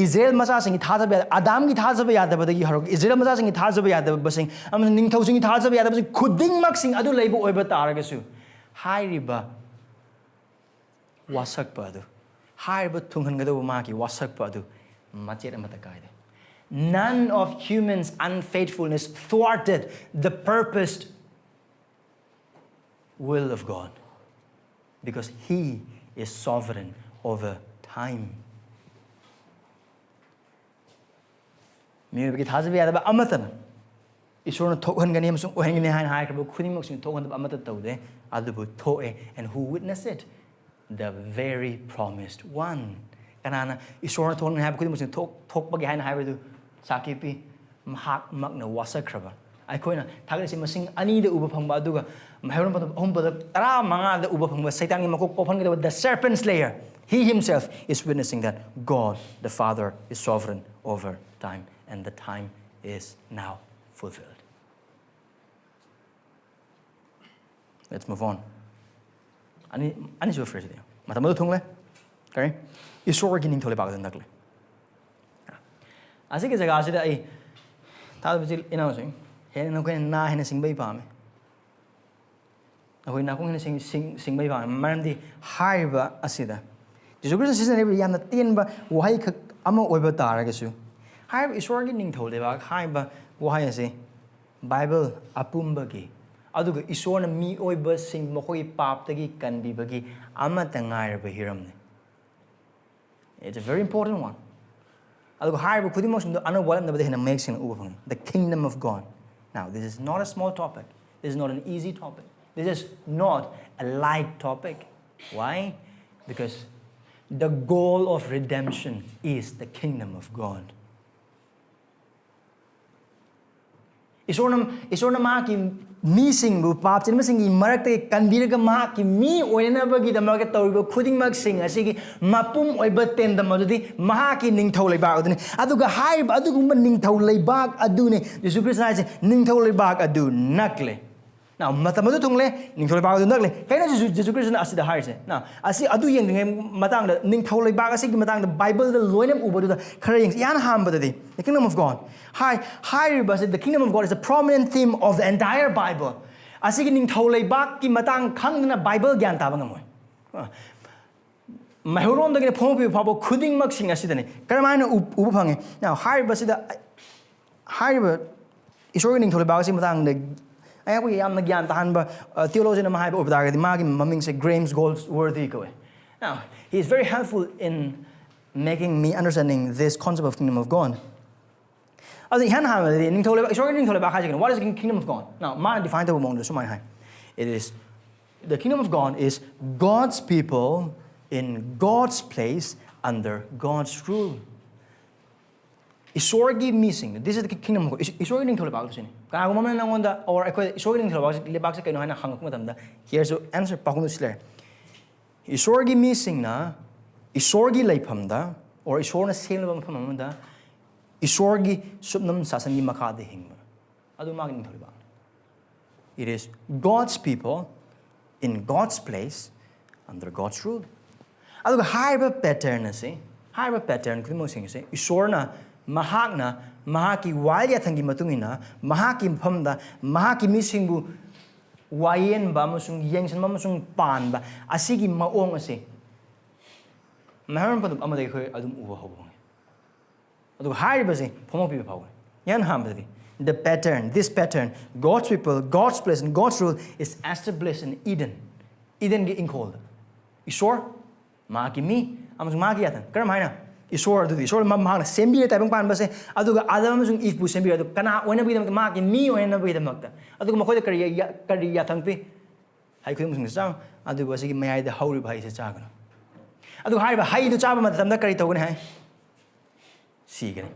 ꯏꯖꯔꯦꯜ ꯃꯆꯥꯁꯤꯡꯒꯤ ꯊꯥꯖꯕ ꯌꯥꯗ-, ꯑꯗꯥꯝꯒꯤ ꯊꯥꯖꯕ ꯌꯥꯗꯕꯗꯒꯤ ꯍꯧꯔꯒ ꯏꯖꯔꯦꯜ ꯃꯆꯥꯁꯤꯡꯒꯤ ꯊꯥꯖꯕ ꯌꯥꯗꯕꯁꯤꯡ ꯑꯃꯁꯨꯡ ꯅꯤꯡꯊꯧꯁꯤꯡꯒꯤ ꯊꯥꯖꯕ ꯌꯥꯗꯕꯁꯤꯡ ꯈꯨꯗꯤꯡꯃꯛꯁꯤꯡ ꯑꯗꯨ ꯂꯩꯕ ꯑꯣꯏꯕ ꯇꯥꯔꯒꯁꯨ, ꯍꯥꯏꯔꯤꯕ ꯋꯥꯁꯛꯄ ꯑꯗꯨ, ꯍꯥꯏꯔꯤꯕ ꯊꯨꯡꯍꯟꯒꯗꯧꯕ ꯃꯥꯒꯤ ꯋꯥꯁꯛꯄ ꯑꯗꯨ ꯃꯆꯦꯠ ꯑꯃꯠꯇ ꯀꯥꯏꯗꯦ꯫ None of humans' unfaithfulness thwarted the purposed will of God, because He is sovereign over time. ꯃꯤꯑꯣꯏꯕꯒꯤ ꯊꯥꯖꯕ ꯌꯥꯗꯕ ꯑꯃꯠꯇꯅ ꯏꯁꯣꯔꯅ ꯊꯣꯛꯍꯟꯒꯅꯤ ꯑꯃꯁꯨꯡ ꯑꯣꯏꯍꯟꯒꯅꯤ ꯍꯥꯏꯅ ꯍꯥꯏꯈ꯭ꯔꯕ ꯈꯨꯗꯤꯡꯃꯛꯁꯤꯡ ꯊꯣꯛꯍꯟꯗꯕ ꯑꯃꯠꯇ ꯇꯧꯗꯦ, ꯑꯗꯨꯕꯨ ꯊꯣꯛꯑꯦ꯫ And who witnessed it? The very promised one. ꯀꯅꯥꯅ ꯏꯁꯣꯔꯅ ꯊꯣꯛꯍꯟꯒꯅꯤ ꯍꯥꯏꯕ ꯈꯨꯗꯤꯡꯃꯛꯁꯤꯡ ꯊꯣꯛ-, ꯊꯣꯛꯄꯒꯦ ꯍꯥꯏꯅ ꯍꯥꯏꯕꯗꯨ ꯁꯥꯈꯤ ꯄꯤ? ꯃꯍꯥꯛꯃꯛꯅ ꯋꯥꯁꯛꯈ꯭ꯔꯕ꯫ ꯑꯩꯈꯣꯏꯅ ꯊꯥꯒꯠꯂꯤꯁꯤ ꯃꯁꯤꯡ ꯑꯅꯤꯗ ꯎꯕ ꯐꯪꯕ, ꯑꯗꯨꯒ ꯃꯍꯩꯔꯣꯏ ꯑꯍꯨꯝ ꯄꯗ ꯇꯔꯥꯃꯉꯥꯗ ꯎꯕ ꯐꯪꯕ ꯁꯩꯇꯥꯟꯒꯤ ꯃꯀꯣꯛ ꯄꯣꯛꯍꯟꯒꯗꯕ, the serpent's lair. He himself is witnessing that God the Father is sovereign over time, and the time is now fulfilled. Let's move on. ꯑꯅꯤ, ꯑꯅꯤꯁꯨꯕ phrase ꯗꯤ ꯃꯇꯝ ꯑꯗꯨ ꯊꯨꯡꯂꯦ꯫ ꯀꯔꯤ? ꯏꯁꯣꯔꯒꯤ ꯅꯤꯡꯊꯧ ꯂꯩꯕꯥꯛ ꯑꯗꯨ ꯅꯛꯂꯦ꯫ ꯑꯁꯤꯒꯤ ꯖꯒꯥꯁꯤꯗ ꯑꯩ ꯊꯥꯖꯕ ꯏꯆꯤꯜ ꯏꯅꯥꯎꯁꯤꯡ, ꯍꯦꯟꯅ ꯅꯈꯣꯏꯅ ꯅꯥ ꯍꯦꯟꯅ ꯁꯤꯡꯕ ꯑꯩ ꯄꯥꯝꯃꯤ꯫ ꯑꯩꯈꯣꯏ ꯅꯥꯀꯣꯡ ꯍꯦꯟꯅ ꯁꯤꯡ-, ꯁꯤꯡ-, ꯁꯤꯡꯕ ꯑꯩ ꯄꯥꯝꯃꯤ꯫ ꯃꯔꯝꯗꯤ ꯍꯥꯏꯔꯤꯕ ꯑꯁꯤꯗ ꯖꯤꯁꯨ ꯈ꯭ꯔꯤꯁꯇ ꯁꯤꯖꯤꯟꯅꯔꯤꯕ ꯌꯥꯝꯅ ꯇꯦꯟꯕ ꯋꯥꯍꯩ ꯈꯛ ꯑꯃ ꯑꯣꯏꯕ ꯇꯥꯔꯒꯁꯨ, ꯍꯥꯏꯔꯤꯕ ꯏꯁꯣꯔꯒꯤ ꯅꯤꯡꯊꯧ ꯂꯩꯕꯥꯛ ꯍꯥꯏꯕ ꯋꯥꯍꯩ ꯑꯁꯤ ꯕꯥꯏꯕꯜ ꯑꯄꯨꯝꯕꯒꯤ, ꯑꯗꯨꯒ ꯏꯁꯣꯔꯅ ꯃꯤꯑꯣꯏꯕꯁꯤꯡ ꯃꯈꯣꯏꯒꯤ ꯄꯥꯞꯇꯒꯤ ꯀꯟꯕꯤꯕꯒꯤ ꯑꯃꯠꯇ ꯉꯥꯏꯔꯕ ꯍꯤꯔꯝꯅꯤ꯫ It's a very important one. ꯑꯗꯨꯒ ꯍꯥꯏꯔꯤꯕ ꯈꯨꯗꯤꯡꯃꯛꯁꯤꯡꯗꯣ ꯑꯅꯧꯕ ꯋꯥꯠꯂꯝꯗꯕꯗ ꯍꯦꯟꯅ ꯃꯌꯦꯛ ꯁꯦꯡꯅ ꯎꯕ ꯐꯪꯉꯤ꯫ The kingdom of God. Now, this is not a small topic. This is not an easy topic. This is not a light topic. Why? Because the goal of redemption is the kingdom of God. ꯏꯁꯣꯔꯅ ꯏꯁꯣꯔꯅ ꯃꯍꯥꯛꯀꯤ ꯃꯤꯁꯤꯡꯕꯨ, ꯄꯥꯞ ꯆꯦꯟꯕꯁꯤꯡꯒꯤ ꯃꯔꯛꯇꯒꯤ ꯀꯟꯕꯤꯔꯒ, ꯃꯍꯥꯛꯀꯤ ꯃꯤ ꯑꯣꯏꯅꯅꯕꯒꯤꯗꯃꯛꯇ ꯇꯧꯔꯤꯕ ꯈꯨꯗꯤꯡꯃꯛꯁꯤꯡ ꯑꯁꯤꯒꯤ ꯃꯄꯨꯝ ꯑꯣꯏꯕ ꯇꯦꯟꯗꯝ ꯑꯗꯨꯗꯤ ꯃꯍꯥꯛꯀꯤ ꯅꯤꯡꯊꯧ ꯂꯩꯕꯥꯛ ꯑꯗꯨꯅꯤ꯫ ꯑꯗꯨꯒ ꯍꯥꯏꯔꯤꯕ ꯑꯗꯨꯒꯨꯝꯕ ꯅꯤꯡꯊꯧ ꯂꯩꯕꯥꯛ ꯑꯗꯨꯅꯤ ꯖꯤꯁꯨ ꯈ꯭ꯔꯤꯁꯇ ꯍꯥꯏꯁꯦ, "ꯅꯤꯡꯊꯧ ꯂꯩꯕꯥꯛ ꯑꯗꯨ ꯅꯛꯂꯦ"꯫ Now, ꯃꯇꯝ ꯑꯗꯨ ꯊꯨꯡꯂꯦ, ꯅꯤꯡꯊꯧ ꯂꯩꯕꯥꯛ ꯑꯗꯨ ꯅꯛꯂꯦ꯫ ꯀꯩꯅꯣ ꯖꯤꯁꯨ, ꯖꯤꯁꯨ ꯈ꯭ꯔꯤꯁꯇꯅ ꯑꯁꯤꯗ ꯍꯥꯏꯔꯤꯁꯦ? Now, ꯑꯁꯤ ꯑꯗꯨ ꯌꯦꯡꯗ꯭ꯔꯤꯉꯩ ꯃꯇꯥꯡꯗ, ꯅꯤꯡꯊꯧ ꯂꯩꯕꯥꯛ ꯑꯁꯤꯒꯤ ꯃꯇꯥꯡꯗ ꯕꯥꯏꯕꯜꯗ ꯂꯣꯏꯅ ꯎꯕꯗꯨꯗ ꯈꯔ ꯌꯦꯡꯁꯤ꯫ ꯏꯍꯥꯟ ꯍꯥꯟꯕꯗꯗꯤ, the kingdom of God. ꯍꯥꯏ, ꯍꯥꯏꯔꯤꯕ ꯑꯁꯤ, the kingdom of God is a prominent theme of the entire Bible. ꯑꯁꯤꯒꯤ ꯅꯤꯡꯊꯧ ꯂꯩꯕꯥꯛꯀꯤ ꯃꯇꯥꯡ ꯈꯪꯗꯅ ꯕꯥꯏꯕꯜ ꯒ꯭ꯌꯥꯟ ꯇꯥꯕ ꯉꯝꯃꯣꯏ꯫ ꯑ, ꯃꯩꯍꯧꯔꯣꯟꯗꯒꯤꯅ ꯐꯣꯡꯗꯣꯛꯄꯤꯕ ꯐꯥꯎꯕ ꯈꯨꯗꯤꯡꯃꯛꯁꯤꯡ ꯑꯁꯤꯗꯅꯤ꯫ ꯀꯔꯝꯍꯥꯏꯅ ꯎ-, ꯎꯕ ꯐꯪꯉꯤ? Now, ꯍꯥꯏꯔꯤꯕꯁꯤꯗ, ꯍꯥꯏꯔꯤꯕ ꯏꯁꯣꯔꯒꯤ ꯅꯤꯡꯊꯧ ꯂꯩꯕꯥꯛ ꯑꯁꯤꯒꯤ ꯃꯇꯥꯡꯗ ꯑꯩꯈꯣꯏꯒꯤ ꯌꯥꯝꯅ ꯒ꯭ꯌꯥꯟ ꯇꯥꯍꯟꯕ, ꯑ, theologian ꯑꯃ ꯍꯥꯏꯕ ꯑꯣꯏꯕ ꯇꯥꯔꯒꯗꯤ, ꯃꯥꯒꯤ ꯃꯃꯤꯡꯁꯦ Graham Goldsworthy ꯀꯧꯋꯦ꯫ Now, he is very helpful in making me understanding this concept of kingdom of God. ꯑꯗꯨ ꯏꯍꯥꯟ ꯍꯥꯟꯕꯗꯗꯤ ꯅꯤꯡꯊꯧ ꯂꯩꯕꯥꯛ, ꯏꯁꯣꯔꯒꯤ ꯅꯤꯡꯊꯧ ꯂꯩꯕꯥꯛ ꯍꯥꯏꯁꯦ ꯀꯩꯅꯣ? What is the kingdom of God? Now, ꯃꯥꯅ define ꯇꯧꯕ ꯃꯑꯣꯡꯗ ꯁꯨꯃꯥꯏꯅ ꯍꯥꯏ: "It is, the kingdom of God is God's people in God's place under God's rule." ꯏꯁꯣꯔꯒꯤ ꯃꯤꯁꯤꯡ, this is the kingdom of God. ꯏꯁ-, ꯏꯁꯣꯔꯒꯤ ꯅꯤꯡꯊꯧ ꯂꯩꯕꯥꯛ ꯑꯁꯤꯅꯤ꯫ ꯀꯅꯥꯒꯨꯝꯕ ꯑꯃꯅ ꯅꯉꯣꯟꯗ, or ꯑꯩꯈꯣꯏꯗ ꯏꯁꯣꯔꯒꯤ ꯅꯤꯡꯊꯧ ꯂꯩꯕꯥꯛꯁꯤ, ꯂꯩꯕꯥꯛꯁꯦ ꯀꯩꯅꯣ ꯍꯥꯏꯅ ꯍꯪꯉꯛꯄ ꯃꯇꯝꯗ, here's the answer, ꯄꯥꯎꯈꯨꯝꯗꯨ ꯁꯤ ꯂꯩꯔꯦ꯫ ꯏꯁꯣꯔꯒꯤ ꯃꯤꯁꯤꯡꯅ ꯏꯁꯣꯔꯒꯤ ꯂꯩꯐꯝꯗ, or ꯏꯁꯣꯔꯅ ꯁꯦꯝꯂꯕ ꯃꯐꯝ ꯑꯃꯗ ꯏꯁꯣꯔꯒꯤ ꯁꯨꯞꯅꯝ ꯁꯥꯁꯟꯒꯤ ꯃꯈꯥꯗ ꯍꯤꯡꯕ, ꯑꯗꯨ ꯃꯥꯒꯤ ꯅꯤꯡꯊꯧ ꯂꯩꯕꯥꯛꯅꯤ꯫ It is God's people in God's place under God's rule. ꯑꯗꯨꯒ ꯍꯥꯏꯔꯤꯕ pattern ꯑꯁꯤ, ꯍꯥꯏꯔꯤꯕ pattern ꯈꯨꯗꯤꯡꯃꯛꯁꯤꯡ ꯑꯁꯤ ꯏꯁꯣꯔꯅ, ꯃꯍꯥꯛꯅ ꯃꯍꯥꯛꯀꯤ ꯋꯥꯌꯦꯜ ꯌꯥꯊꯪꯒꯤ ꯃꯇꯨꯡ ꯏꯟꯅ ꯃꯍꯥꯛꯀꯤ ꯃꯐꯝꯗ ꯃꯍꯥꯛꯀꯤ ꯃꯤꯁꯤꯡꯕꯨ ꯋꯥꯌꯦꯟꯕ ꯑꯃꯁꯨꯡ ꯌꯦꯡꯁꯤꯟꯕ ꯑꯃꯁꯨꯡ ꯄꯥꯟꯕ ꯑꯁꯤꯒꯤ ꯃꯑꯣꯡ ꯑꯁꯤ ꯃꯩꯍꯧꯔꯣꯟ ꯄꯟꯊꯨꯞ ꯑꯃꯗꯒꯤ ꯑꯩꯈꯣꯏ ꯑꯗꯨꯝ ꯎꯕ ꯍꯧꯕ ꯐꯪꯉꯤ꯫ ꯑꯗꯨꯒ ꯍꯥꯏꯔꯤꯕꯁꯤ ꯐꯣꯡꯗꯣꯛꯄꯤꯕ ꯐꯥꯎꯕꯅꯤ꯫ ꯏꯍꯥꯟ ꯍꯥꯟꯕꯗꯗꯤ, the pattern, this pattern, God's people, God's place, and God's rule is established in Eden. ꯏꯗꯦꯟꯒꯤ ꯏꯪꯈꯣꯜꯗ ꯏꯁꯣꯔ, ꯃꯍꯥꯛꯀꯤ ꯃꯤ, ꯑꯃꯁꯨꯡ ꯃꯍꯥꯛꯀꯤ ꯌꯥꯊꯪ꯫ ꯀꯔꯝ ꯍꯥꯏꯅ? ꯏꯁꯣꯔ ꯑꯗꯨꯗꯤ ꯏꯁꯣꯔ ꯃ-, ꯃꯍꯥꯛꯅ ꯁꯦꯝꯕꯤꯔꯦ ꯇꯥꯏꯕꯪ ꯄꯥꯟꯕꯁꯦ, ꯑꯗꯨꯒ ꯑꯥꯗꯝ ꯑꯃꯁꯨꯡ ꯏꯚꯄꯨ ꯁꯦꯝꯕꯤꯔꯦ꯫ ꯑꯗꯨ ꯀꯅꯥ ꯑꯣꯏꯅꯕꯒꯤꯗꯃꯛꯇ? ꯃꯍꯥꯛꯀꯤ ꯃꯤ ꯑꯣꯏꯅꯕꯒꯤꯗꯃꯛꯇ꯫ ꯑꯗꯨꯒ ꯃꯈꯣꯏꯗ ꯀꯔꯤ ꯌꯥ-, ꯀꯔꯤ ꯌꯥꯊꯪ ꯄꯤ? ꯍꯩ ꯈꯨꯗꯤꯡꯃꯛꯁꯤꯡꯁꯨ ꯆꯥꯎ, ꯑꯗꯨꯕꯨ ꯑꯁꯤꯒꯤ ꯃꯌꯥꯏꯗ ꯍꯧꯔꯤꯕ ꯍꯩꯁꯦ ꯆꯥꯒꯅꯨ꯫ ꯑꯗꯨꯒ ꯍꯥꯏꯔꯤꯕ ꯍꯩꯗꯨ ꯆꯥꯕ ꯃꯇꯝꯗ ꯀꯔꯤ ꯇꯧꯒꯅꯤ ꯍꯥꯏ? ꯁꯤꯒꯅꯤ꯫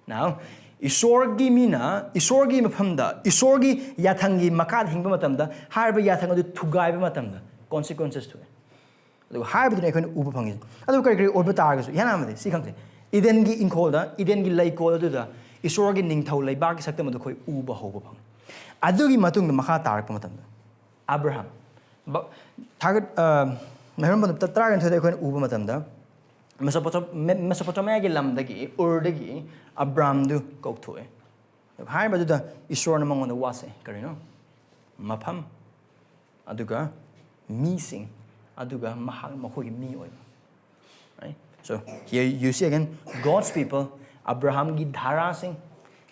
Now, ꯏꯁꯣꯔꯒꯤ ꯃꯤꯅ ꯏꯁꯣꯔꯒꯤ ꯃꯐꯝꯗ, ꯏꯁꯣꯔꯒꯤ ꯌꯥꯊꯪꯒꯤ ꯃꯈꯥꯗ ꯍꯤꯡꯕ ꯃꯇꯝꯗ, ꯍꯥꯏꯔꯤꯕ ꯌꯥꯊꯪ ꯑꯗꯨ ꯊꯨꯒꯥꯏꯕ ꯃꯇꯝꯗ consequences ꯊꯣꯛꯑꯦ꯫ ꯑꯗꯨꯒ ꯍꯥꯏꯔꯤꯕꯗꯨꯅ ꯑꯩꯈꯣꯏꯅ ꯎꯕ ꯐꯪꯉꯤ꯫ ꯑꯗꯨ ꯀꯔꯤ ꯀꯔꯤ ꯑꯣꯏꯕ ꯇꯥꯔꯒꯁꯨ, ꯏꯍꯥꯟ ꯍꯥꯟꯕꯗꯤ ꯁꯤ ꯈꯪꯁꯦ, ꯏꯗꯦꯟꯒꯤ ꯏꯪꯈꯣꯜꯗ, ꯏꯗꯦꯟꯒꯤ ꯂꯩꯀꯣꯜ ꯑꯗꯨꯗ ꯏꯁꯣꯔꯒꯤ ꯅꯤꯡꯊꯧ ꯂꯩꯕꯥꯛꯀꯤ ꯁꯛꯇꯝ ꯑꯗꯨ ꯑꯩꯈꯣꯏ ꯎꯕ ꯍꯧꯕ ꯐꯪꯉꯤ꯫ ꯑꯗꯨꯒꯤ ꯃꯇꯨꯡꯗ ꯃꯈꯥ ꯇꯥꯔꯛꯄ ꯃꯇꯝꯗ ꯑꯕ꯭ꯔꯥꯍꯥꯝ, ꯕ-, ꯊꯥꯒꯠ-, ꯑ, ꯃꯩꯍꯧꯔꯝꯕ ꯇꯔꯥꯒ ꯅꯤꯊꯣꯏꯗ ꯑꯩꯈꯣꯏꯅ ꯎꯕ ꯃꯇꯝꯗ ꯃꯦꯁꯣꯄꯣꯇꯣ-, ꯃꯦ-, ꯃꯦꯁꯣꯄꯣꯇꯣꯃꯤꯌꯥꯒꯤ ꯂꯝꯗꯒꯤ, ꯎꯔꯗꯒꯤ ꯑꯕ꯭ꯔꯥꯝꯗꯨ ꯀꯧꯊꯣꯛꯑꯦ꯫ ꯍꯥꯏꯔꯤꯕꯗꯨꯗ ꯏꯁꯣꯔꯅ ꯃꯉꯣꯟꯗ ꯋꯥꯁꯛꯑꯦ꯫ ꯀꯔꯤꯅꯣ? ꯃꯐꯝ, ꯑꯗꯨꯒ ꯃꯤꯁꯤꯡ, ꯑꯗꯨꯒ ꯃꯍꯥꯛ, ꯃꯈꯣꯏꯒꯤ ꯃꯤ ꯑꯣꯏꯕ꯫ Right? So, here you see again, God's people, ꯑꯕ꯭ꯔꯥꯍꯥꯝꯒꯤ ꯙꯥꯔꯥꯁꯤꯡ,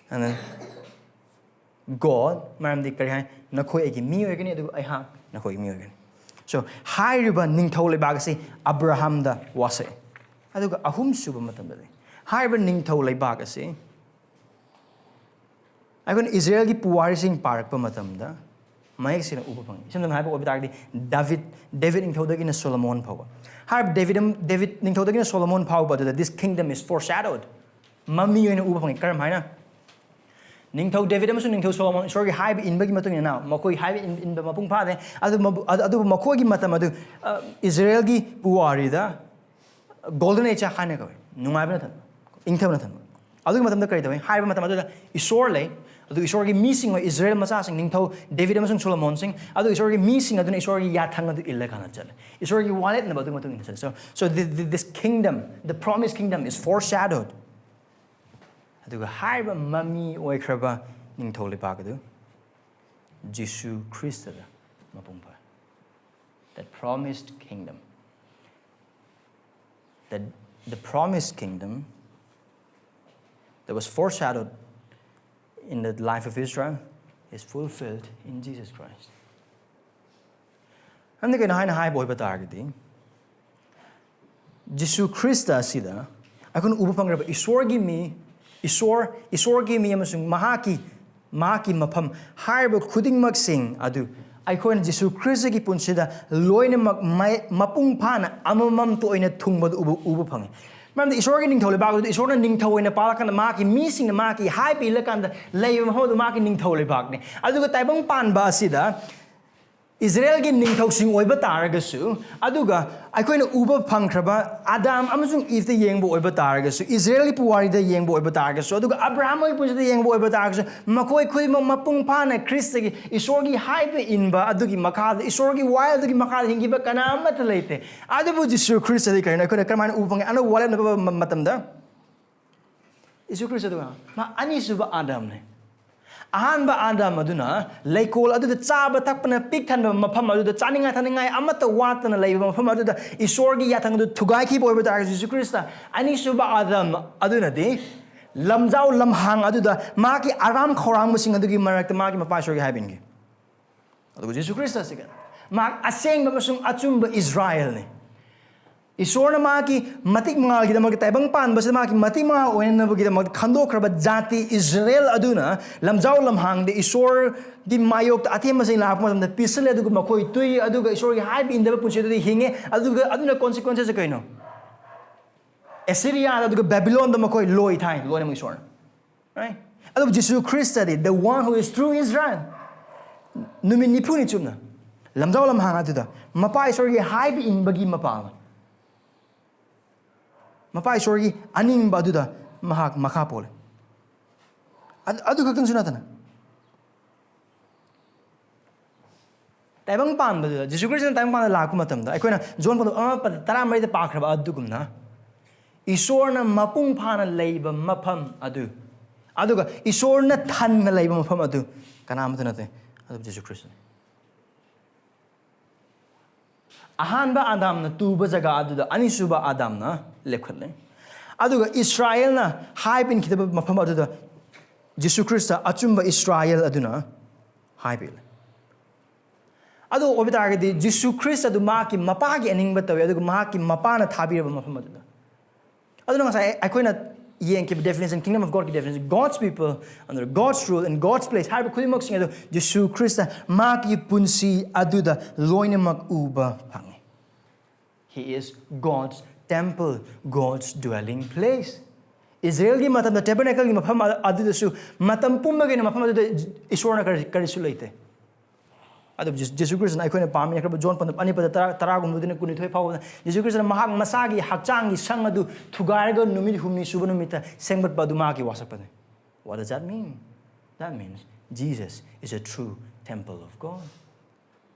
and then God, ꯃꯔꯝꯗꯤ ꯀꯔꯤ ꯍꯥꯏ? "ꯅꯈꯣꯏ ꯑꯩꯒꯤ ꯃꯤ ꯑꯣꯏꯒꯅꯤ, ꯑꯗꯨꯒ ꯑꯩꯍꯥꯛ ꯅꯈꯣꯏꯒꯤ ꯃꯤ ꯑꯣꯏꯒꯅꯤ"꯫ So, ꯍꯥꯏꯔꯤꯕ ꯅꯤꯡꯊꯧ ꯂꯩꯕꯥꯛ ꯑꯁꯤ ꯑꯕ꯭ꯔꯥꯍꯥꯝꯗ ꯋꯥꯁꯛꯑꯦ꯫ ꯑꯗꯨꯒ ꯑꯍꯨꯝꯁꯨꯕ ꯃꯇꯝꯗꯗꯤ ꯍꯥꯏꯔꯤꯕ ꯅꯤꯡꯊꯧ ꯂꯩꯕꯥꯛ ꯑꯁꯤ ꯑꯩꯈꯣꯏꯅ ꯏꯖꯔꯦꯜꯒꯤ ꯄꯨꯋꯥꯔꯤꯁꯤꯡ ꯄꯥꯔꯛꯄ ꯃꯇꯝꯗ ꯃꯌꯦꯛ ꯁꯦꯡꯅ ꯎꯕ ꯐꯪꯉꯤ꯫ ꯏꯁꯝ ꯁꯝꯅ ꯍꯥꯏꯕ ꯑꯣꯏꯕ ꯇꯥꯔꯒꯗꯤ ꯗꯥꯕꯤꯠ, ꯗꯦꯕꯤꯠ ꯅꯤꯡꯊꯧꯗꯒꯤꯅ ꯁꯣꯂꯣꯃꯣꯟ ꯐꯥꯎꯕ꯫ ꯍꯥꯏꯔꯤꯕ ꯗꯦꯕꯤꯠ ꯑꯃ-, ꯗꯦꯕꯤꯠ ꯅꯤꯡꯊꯧꯗꯒꯤꯅ ꯁꯣꯂꯣꯃꯣꯟ ꯐꯥꯎꯕ ꯑꯗꯨꯗ this kingdom is foreshadowed, ꯃꯃꯤ ꯑꯣꯏꯅ ꯎꯕ ꯐꯪꯉꯤ꯫ ꯀꯔꯝ ꯍꯥꯏꯅ? ꯅꯤꯡꯊꯧ ꯗꯦꯕꯤꯠ ꯑꯃꯁꯨꯡ ꯅꯤꯡꯊꯧ ꯁꯣꯂꯣꯃꯣꯟ ꯏꯁꯣꯔꯒꯤ ꯍꯥꯏꯕ ꯏꯟꯕꯒꯤ ꯃꯇꯨꯡ ꯏꯟꯅ ꯃꯈꯣꯏ ꯍꯥꯏꯕ ꯏꯟ-, ꯏꯟꯕ ꯃꯄꯨꯡ ꯐꯥꯗꯦ꯫ ꯑꯗꯨ ꯃꯕꯨ-, ꯑꯗꯨ-, ꯑꯗꯨꯕꯨ ꯃꯈꯣꯏꯒꯤ ꯃꯇꯝ ꯑꯗꯨ, ꯑ, ꯏꯖꯔꯦꯜꯒꯤ ꯄꯨꯋꯥꯔꯤꯗ golden age ꯍꯥꯏꯅ ꯀꯧꯏ꯫ ꯅꯨꯡꯉꯥꯏꯕꯅ ꯊꯟꯕ, ꯏꯪꯊꯕꯅ ꯊꯟꯕ꯫ ꯑꯗꯨꯒꯤ ꯃꯇꯝꯗ ꯀꯔꯤ ꯇꯧꯏ? ꯍꯥꯏꯔꯤꯕ ꯃꯇꯝ ꯑꯗꯨꯗ ꯏꯁꯣꯔ ꯂꯩ, ꯑꯗꯨ ꯏꯁꯣꯔꯒꯤ ꯃꯤꯁꯤꯡ ꯑꯣꯏ, ꯏꯖꯔꯦꯜ ꯃꯆꯥꯁꯤꯡ, ꯅꯤꯡꯊꯧ ꯗꯦꯕꯤꯠ ꯑꯃꯁꯨꯡ ꯁꯣꯂꯣꯃꯣꯟꯁꯤꯡ, ꯑꯗꯨ ꯏꯁꯣꯔꯒꯤ ꯃꯤꯁꯤꯡ ꯑꯗꯨꯅ ꯏꯁꯣꯔꯒꯤ ꯌꯥꯊꯪ ꯑꯗꯨ ꯏꯜꯂꯀꯥꯟꯗ ꯆꯠꯂꯦ꯫ ꯏꯁꯣꯔꯒꯤ ꯋꯥꯔꯦꯞꯅꯕ ꯑꯗꯨꯒꯤ ꯃꯇꯨꯡ ꯏꯟꯅ ꯆꯠꯂꯦ꯫ So, so the, the, this kingdom, the promised kingdom is foreshadowed. ꯑꯗꯨꯒ ꯍꯥꯏꯔꯤꯕ ꯃꯃꯤ ꯑꯣꯏꯈ꯭ꯔꯕ ꯅꯤꯡꯊꯧ ꯂꯩꯕꯥꯛ ꯑꯗꯨ ꯖꯤꯁꯨ ꯈ꯭ꯔꯤꯁꯇꯗ ꯃꯄꯨꯡ ꯐꯥꯏ꯫ That promised kingdom, that the promised kingdom that was foreshadowed in the life of Israel is fulfilled in Jesus Christ. ꯑꯗꯨꯗꯤ ꯀꯩꯅꯣ ꯍꯥꯏꯅ ꯍꯥꯏꯕ ꯑꯣꯏꯕ ꯇꯥꯔꯒꯗꯤ, ꯖꯤꯁꯨ ꯈ꯭ꯔꯤꯁꯇ ꯑꯁꯤꯗ ꯑꯩꯈꯣꯏꯅ ꯎꯕ ꯐꯪꯈ꯭ꯔꯕ ꯏꯁꯣꯔꯒꯤ ꯃꯤ, ꯏꯁꯣꯔ, ꯏꯁꯣꯔꯒꯤ ꯃꯤ ꯑꯃꯁꯨꯡ ꯃꯍꯥꯛꯀꯤ, ꯃꯍꯥꯛꯀꯤ ꯃꯐꯝ ꯍꯥꯏꯔꯤꯕ ꯈꯨꯗꯤꯡꯃꯛꯁꯤꯡ ꯑꯗꯨ ꯑꯩꯈꯣꯏꯅ ꯖꯤꯁꯨ ꯈ꯭ꯔꯤꯁꯇꯒꯤ ꯄꯨꯟꯁꯤꯗ ꯂꯣꯏꯅꯃꯛ ꯃꯄꯨꯡ ꯐꯥꯅ ꯑꯃꯃꯝꯇ ꯑꯣꯏꯅ ꯊꯨꯡꯕꯗꯨ ꯎꯕ ꯎꯕ ꯐꯪꯉꯤ꯫ ꯃꯔꯝꯗꯤ ꯏꯁꯣꯔꯒꯤ ꯅꯤꯡꯊꯧ ꯂꯩꯕꯥꯛ ꯑꯗꯨꯗ ꯏꯁꯣꯔꯅ ꯅꯤꯡꯊꯧ ꯑꯣꯏꯅ ꯄꯥꯜꯂꯀꯥꯟꯗ ꯃꯍꯥꯛꯀꯤ ꯃꯤꯁꯤꯡꯅ ꯃꯍꯥꯛꯀꯤ ꯍꯥꯏꯕ ꯏꯜꯂꯀꯥꯟꯗ ꯂꯩꯕ ꯃꯐꯝ ꯑꯗꯨ ꯃꯍꯥꯛꯀꯤ ꯅꯤꯡꯊꯧ ꯂꯩꯕꯥꯛꯅꯤ꯫ ꯑꯗꯨꯒ ꯇꯥꯏꯕꯪ ꯄꯥꯟꯕ ꯑꯁꯤꯗ ꯏꯁꯔꯥꯌꯦꯜꯒꯤ ꯅꯤꯡꯊꯧꯁꯤꯡ ꯑꯣꯏꯕ ꯇꯥꯔꯒꯁꯨ, ꯑꯗꯨꯒ ꯑꯩꯈꯣꯏꯅ ꯎꯕ ꯐꯪꯈ꯭ꯔꯕ ꯑꯥꯗꯥꯝ ꯑꯃꯁꯨꯡ ꯏꯚꯇ ꯌꯦꯡꯕ ꯑꯣꯏꯕ ꯇꯥꯔꯒꯁꯨ, ꯏꯁꯔꯥꯌꯦꯜꯒꯤ ꯄꯨꯋꯥꯔꯤꯗ ꯌꯦꯡꯕ ꯑꯣꯏꯕ ꯇꯥꯔꯒꯁꯨ, ꯑꯗꯨꯒ ꯑꯕ꯭ꯔꯥꯍꯥꯝꯒꯤ ꯄꯨꯟꯁꯤꯗ ꯌꯦꯡꯕ ꯑꯣꯏꯕ ꯇꯥꯔꯒꯁꯨ, ꯃꯈꯣꯏ ꯈꯨꯗꯤꯡꯃꯛ ꯃꯄꯨꯡ ꯐꯥꯅ ꯈ꯭ꯔꯤꯁꯇꯒꯤ ꯏꯁꯣꯔꯒꯤ ꯍꯥꯏꯕ ꯏꯟꯕ ꯑꯗꯨꯒꯤ ꯃꯈꯥꯗ, ꯏꯁꯣꯔꯒꯤ ꯋꯥꯌꯦꯜ ꯑꯗꯨꯒꯤ ꯃꯈꯥꯗ ꯍꯤꯡꯈꯤꯕ ꯀꯅꯥ ꯑꯃꯠꯇ ꯂꯩꯇꯦ꯫ ꯑꯗꯨꯕꯨ ꯖꯤꯁꯨ ꯈ꯭ꯔꯤꯁꯇꯗꯤ ꯀꯔꯤꯅꯣ? ꯑꯩꯈꯣꯏꯅ ꯀꯔꯝꯍꯥꯏꯅ ꯎꯕ ꯐꯪꯉꯤ? ꯑꯅꯧꯕ ꯋꯥꯔꯦꯞꯅꯕ ꯃꯇꯝꯗ ꯌꯦꯁꯨ ꯈ꯭ꯔꯤꯁꯇ ꯑꯗꯨꯒ ꯃꯥ ꯑꯅꯤꯁꯨꯕ ꯑꯥꯗꯝꯅꯤ꯫ ꯑꯍꯥꯟꯕ ꯑꯥꯗꯝ ꯑꯗꯨꯅ ꯂꯩꯀꯣꯜ ꯑꯗꯨꯗ ꯆꯥꯕ ꯊꯛꯄꯅ ꯄꯤꯛ ꯊꯟꯕ ꯃꯐꯝ ꯑꯗꯨꯗ, ꯆꯥꯅꯤꯡꯉꯥꯏ ꯊꯛꯅꯤꯡꯉꯥꯏ ꯑꯃꯠꯇ ꯋꯥꯠꯇꯅ ꯂꯩꯕ ꯃꯐꯝ ꯑꯗꯨꯗ, ꯏꯁꯣꯔꯒꯤ ꯌꯥꯊꯪ ꯑꯗꯨ ꯊꯨꯒꯥꯏꯈꯤꯕ ꯑꯣꯏꯕ ꯇꯥꯔꯒꯁꯨ, ꯌꯦꯁꯨ ꯈ꯭ꯔꯤꯁꯇ ꯑꯅꯤꯁꯨꯕ ꯑꯥꯗꯝ ꯑꯗꯨꯅꯗꯤ ꯂꯝꯖꯥꯎ ꯂꯝꯍꯥꯡ ꯑꯗꯨꯗ ꯃꯥꯒꯤ ꯑꯔꯥꯝ ꯈꯧꯔꯥꯡꯕꯁꯤꯡ ꯑꯗꯨꯒꯤ ꯃꯔꯛꯇ ꯃꯥꯒꯤ ꯃꯄꯥ ꯏꯁꯣꯔꯒꯤ ꯍꯥꯏꯕ ꯏꯟꯈꯤ꯫ ꯑꯗꯨꯒ ꯖꯤꯁꯨ ꯈ꯭ꯔꯤꯁꯇ ꯑꯁꯤꯒ ꯃꯍꯥꯛ ꯑꯁꯦꯡꯕ ꯑꯃꯁꯨꯡ ꯑꯆꯨꯝꯕ ꯏꯁꯔꯥꯌꯦꯜꯅꯤ꯫ ꯏꯁꯣꯔꯅ ꯃꯍꯥꯛꯀꯤ ꯃꯇꯤꯛ ꯃꯉꯥꯜꯒꯤꯗꯃꯛꯇ, ꯇꯥꯏꯕꯪ ꯄꯥꯟꯕꯁꯤꯗ ꯃꯍꯥꯛꯀꯤ ꯃꯇꯤꯛ ꯃꯉꯥꯜ ꯑꯣꯏꯅꯅꯕꯒꯤꯗꯃꯛꯇ ꯈꯟꯗꯣꯛꯈ꯭ꯔꯕ ꯖꯥꯇꯤ ꯏꯁꯔꯥꯌꯦꯜ ꯑꯗꯨꯅ ꯂꯝꯖꯥꯎ ꯂꯝꯍꯥꯡꯗ ꯏꯁꯣꯔꯒꯤ ꯃꯥꯌꯣꯛꯇ ꯑꯊꯦꯝꯕꯁꯤꯡ ꯂꯥꯛꯄ ꯃꯇꯝꯗ ꯄꯤꯁꯤꯜꯂꯦ, ꯑꯗꯨꯒ ꯃꯈꯣꯏ ꯇꯨꯏ, ꯑꯗꯨꯒ ꯏꯁꯣꯔꯒꯤ ꯍꯥꯏꯕ ꯏꯟꯗꯕ ꯄꯨꯟꯁꯤ ꯑꯗꯨꯗ ꯍꯤꯡꯉꯦ꯫ ꯑꯗꯨꯒ ꯑꯗꯨꯅ ꯀꯣꯟꯁꯤꯀ꯭ꯋꯦꯟꯁꯦꯁ ꯀꯩꯅꯣ? ꯑꯦꯁꯤꯔꯤꯌꯥꯗ, ꯑꯗꯨꯒ ꯕꯦꯕꯤꯂꯣꯟꯗ ꯃꯈꯣꯏ ꯂꯣꯏ ꯊꯥꯏ, ꯂꯣꯏꯅꯃꯛ ꯏꯁꯣꯔꯅ꯫ Right? ꯑꯗꯨꯕꯨ ꯖꯤꯁꯨ ꯈ꯭ꯔꯤꯁꯇꯗꯤ, the one who is true Israel, ꯅꯨꯃꯤꯠ ꯅꯤꯐꯨꯅꯤ ꯆꯨꯞꯅ ꯂꯝꯖꯥꯎ ꯂꯝꯍꯥꯡ ꯑꯗꯨꯗ ꯃꯄꯥ ꯏꯁꯣꯔꯒꯤ ꯍꯥꯏꯕ ꯏꯟꯕꯒꯤ ꯃꯄꯥ ꯑꯃ, ꯃꯄꯥ ꯏꯁꯣꯔꯒꯤ ꯑꯅꯤꯡꯕ ꯑꯗꯨꯗ ꯃꯍꯥꯛ ꯃꯈꯥ ꯄꯣꯜꯂꯤ꯫ ꯑꯗꯨ, ꯑꯗꯨ ꯈꯛꯇꯪꯁꯨ ꯅꯠꯇꯅ, ꯇꯥꯏꯕꯪ ꯄꯥꯟꯕꯗꯨꯗ, ꯖꯤꯁꯨ ꯈ꯭ꯔꯤꯁꯇꯅ ꯇꯥꯏꯕꯪ ꯄꯥꯟꯕꯗ ꯂꯥꯛꯄ ꯃꯇꯝꯗ, ꯑꯩꯈꯣꯏꯅ ꯖꯣꯟ ꯄꯗꯣ ꯑꯃ ꯄꯗ ꯇꯔꯥꯃꯔꯤꯗ ꯄꯥꯈ꯭ꯔꯕ ꯑꯗꯨꯒꯨꯝꯅ, ꯏꯁꯣꯔꯅ ꯃꯄꯨꯡ ꯐꯥꯅ ꯂꯩꯕ ꯃꯐꯝ ꯑꯗꯨ, ꯑꯗꯨꯒ ꯏꯁꯣꯔꯅ ꯊꯟꯅ ꯂꯩꯕ ꯃꯐꯝ ꯑꯗꯨ ꯀꯅꯥꯃꯠꯇ ꯅꯠꯇꯦ, ꯑꯗꯨꯕꯨ ꯖꯤꯁꯨ ꯈ꯭ꯔꯤꯁꯇꯅꯤ꯫ ꯑꯍꯥꯟꯕ ꯑꯥꯗꯥꯝꯅ ꯇꯨꯕ ꯖꯒꯥ ꯑꯗꯨꯗ ꯑꯅꯤꯁꯨꯕ ꯑꯥꯗꯥꯝꯅ ꯂꯦꯞꯈꯠꯂꯦ꯫ ꯑꯗꯨꯒ ꯏꯁꯔꯥꯌꯦꯜꯅ ꯍꯥꯏꯕ ꯏꯟꯈꯤꯗꯕ ꯃꯐꯝ ꯑꯗꯨꯗ ꯖꯤꯁꯨ ꯈ꯭ꯔꯤꯁꯇ, ꯑꯆꯨꯝꯕ ꯏꯁꯔꯥꯌꯦꯜ ꯑꯗꯨꯅ ꯍꯥꯏꯕ ꯏꯜꯂꯦ꯫ ꯑꯗꯨ ꯑꯣꯏꯕ ꯇꯥꯔꯒꯗꯤ ꯖꯤꯁꯨ ꯈ꯭ꯔꯤꯁꯇ ꯑꯗꯨ ꯃꯍꯥꯛꯀꯤ ꯃꯄꯥꯒꯤ ꯑꯅꯤꯡꯕ ꯇꯧꯏ, ꯑꯗꯨꯒ ꯃꯍꯥꯛꯀꯤ ꯃꯄꯥꯅ ꯊꯥꯕꯤꯔꯕ ꯃꯐꯝ ꯑꯗꯨꯗ꯫ ꯑꯗꯨꯅ ꯉꯁꯥꯏ ꯑꯩꯈꯣꯏꯅ ꯌꯦꯡꯈꯤꯕ definition, Kingdom of Godꯀꯤ definition, God's people under God's rule and God's place ꯍꯥꯏꯔꯤꯕ ꯈꯨꯗꯤꯡꯃꯛꯁꯤꯡ ꯑꯗꯨ ꯖꯤꯁꯨ ꯈ꯭ꯔꯤꯁꯇ ꯃꯍꯥꯛꯀꯤ ꯄꯨꯟꯁꯤ ꯑꯗꯨꯗ ꯂꯣꯏꯅꯃꯛ ꯎꯕ ꯐꯪꯉꯤ꯫ He is God's temple, God's dwelling place. ꯏꯁꯔꯥꯌꯦꯜꯒꯤ ꯃꯇꯝꯗ ꯇꯦꯕꯔꯅꯦꯀꯜꯒꯤ ꯃꯐꯝ ꯑꯗꯨꯗꯁꯨ, ꯃꯇꯝ ꯄꯨꯝꯕꯒꯤ ꯑꯣꯏꯅ ꯃꯐꯝ ꯑꯗꯨꯗ ꯏꯁꯣꯔꯅ ꯀꯔꯤ, ꯀꯔꯤꯁꯨ ꯂꯩꯇꯦ꯫ ꯑꯗꯨꯕꯨ ꯖꯤ-, ꯖꯤꯁꯨ ꯈ꯭ꯔꯤꯁꯇꯅ ꯑꯩꯈꯣꯏꯅ ꯄꯥꯝꯃꯤꯅ ꯈ꯭ꯔꯕ ꯖꯣꯟ ꯄꯟ-, ꯑꯅꯤ ꯄꯗ ꯇꯔꯥ, ꯇꯔꯥꯒꯨꯝꯕꯗꯨꯅ ꯀꯨꯟꯅꯤꯊꯣꯏ ꯐꯥꯎꯕꯗ ꯖꯤꯁꯨ ꯈ꯭ꯔꯤꯁꯇꯅ ꯃꯍꯥꯛ ꯃꯁꯥꯒꯤ ꯍꯛꯆꯥꯡꯒꯤ ꯁꯪ ꯑꯗꯨ ꯊꯨꯒꯥꯏꯔꯒ ꯅꯨꯃꯤꯠ ꯍꯨꯝꯅꯤ ꯁꯨꯕ ꯅꯨꯃꯤꯠꯇ ꯁꯦꯝꯒꯠꯄ ꯑꯗꯨ ꯃꯍꯥꯛꯀꯤ ꯋꯥꯁꯛꯄꯅꯤ꯫ What does that mean? That means Jesus is a true temple of God.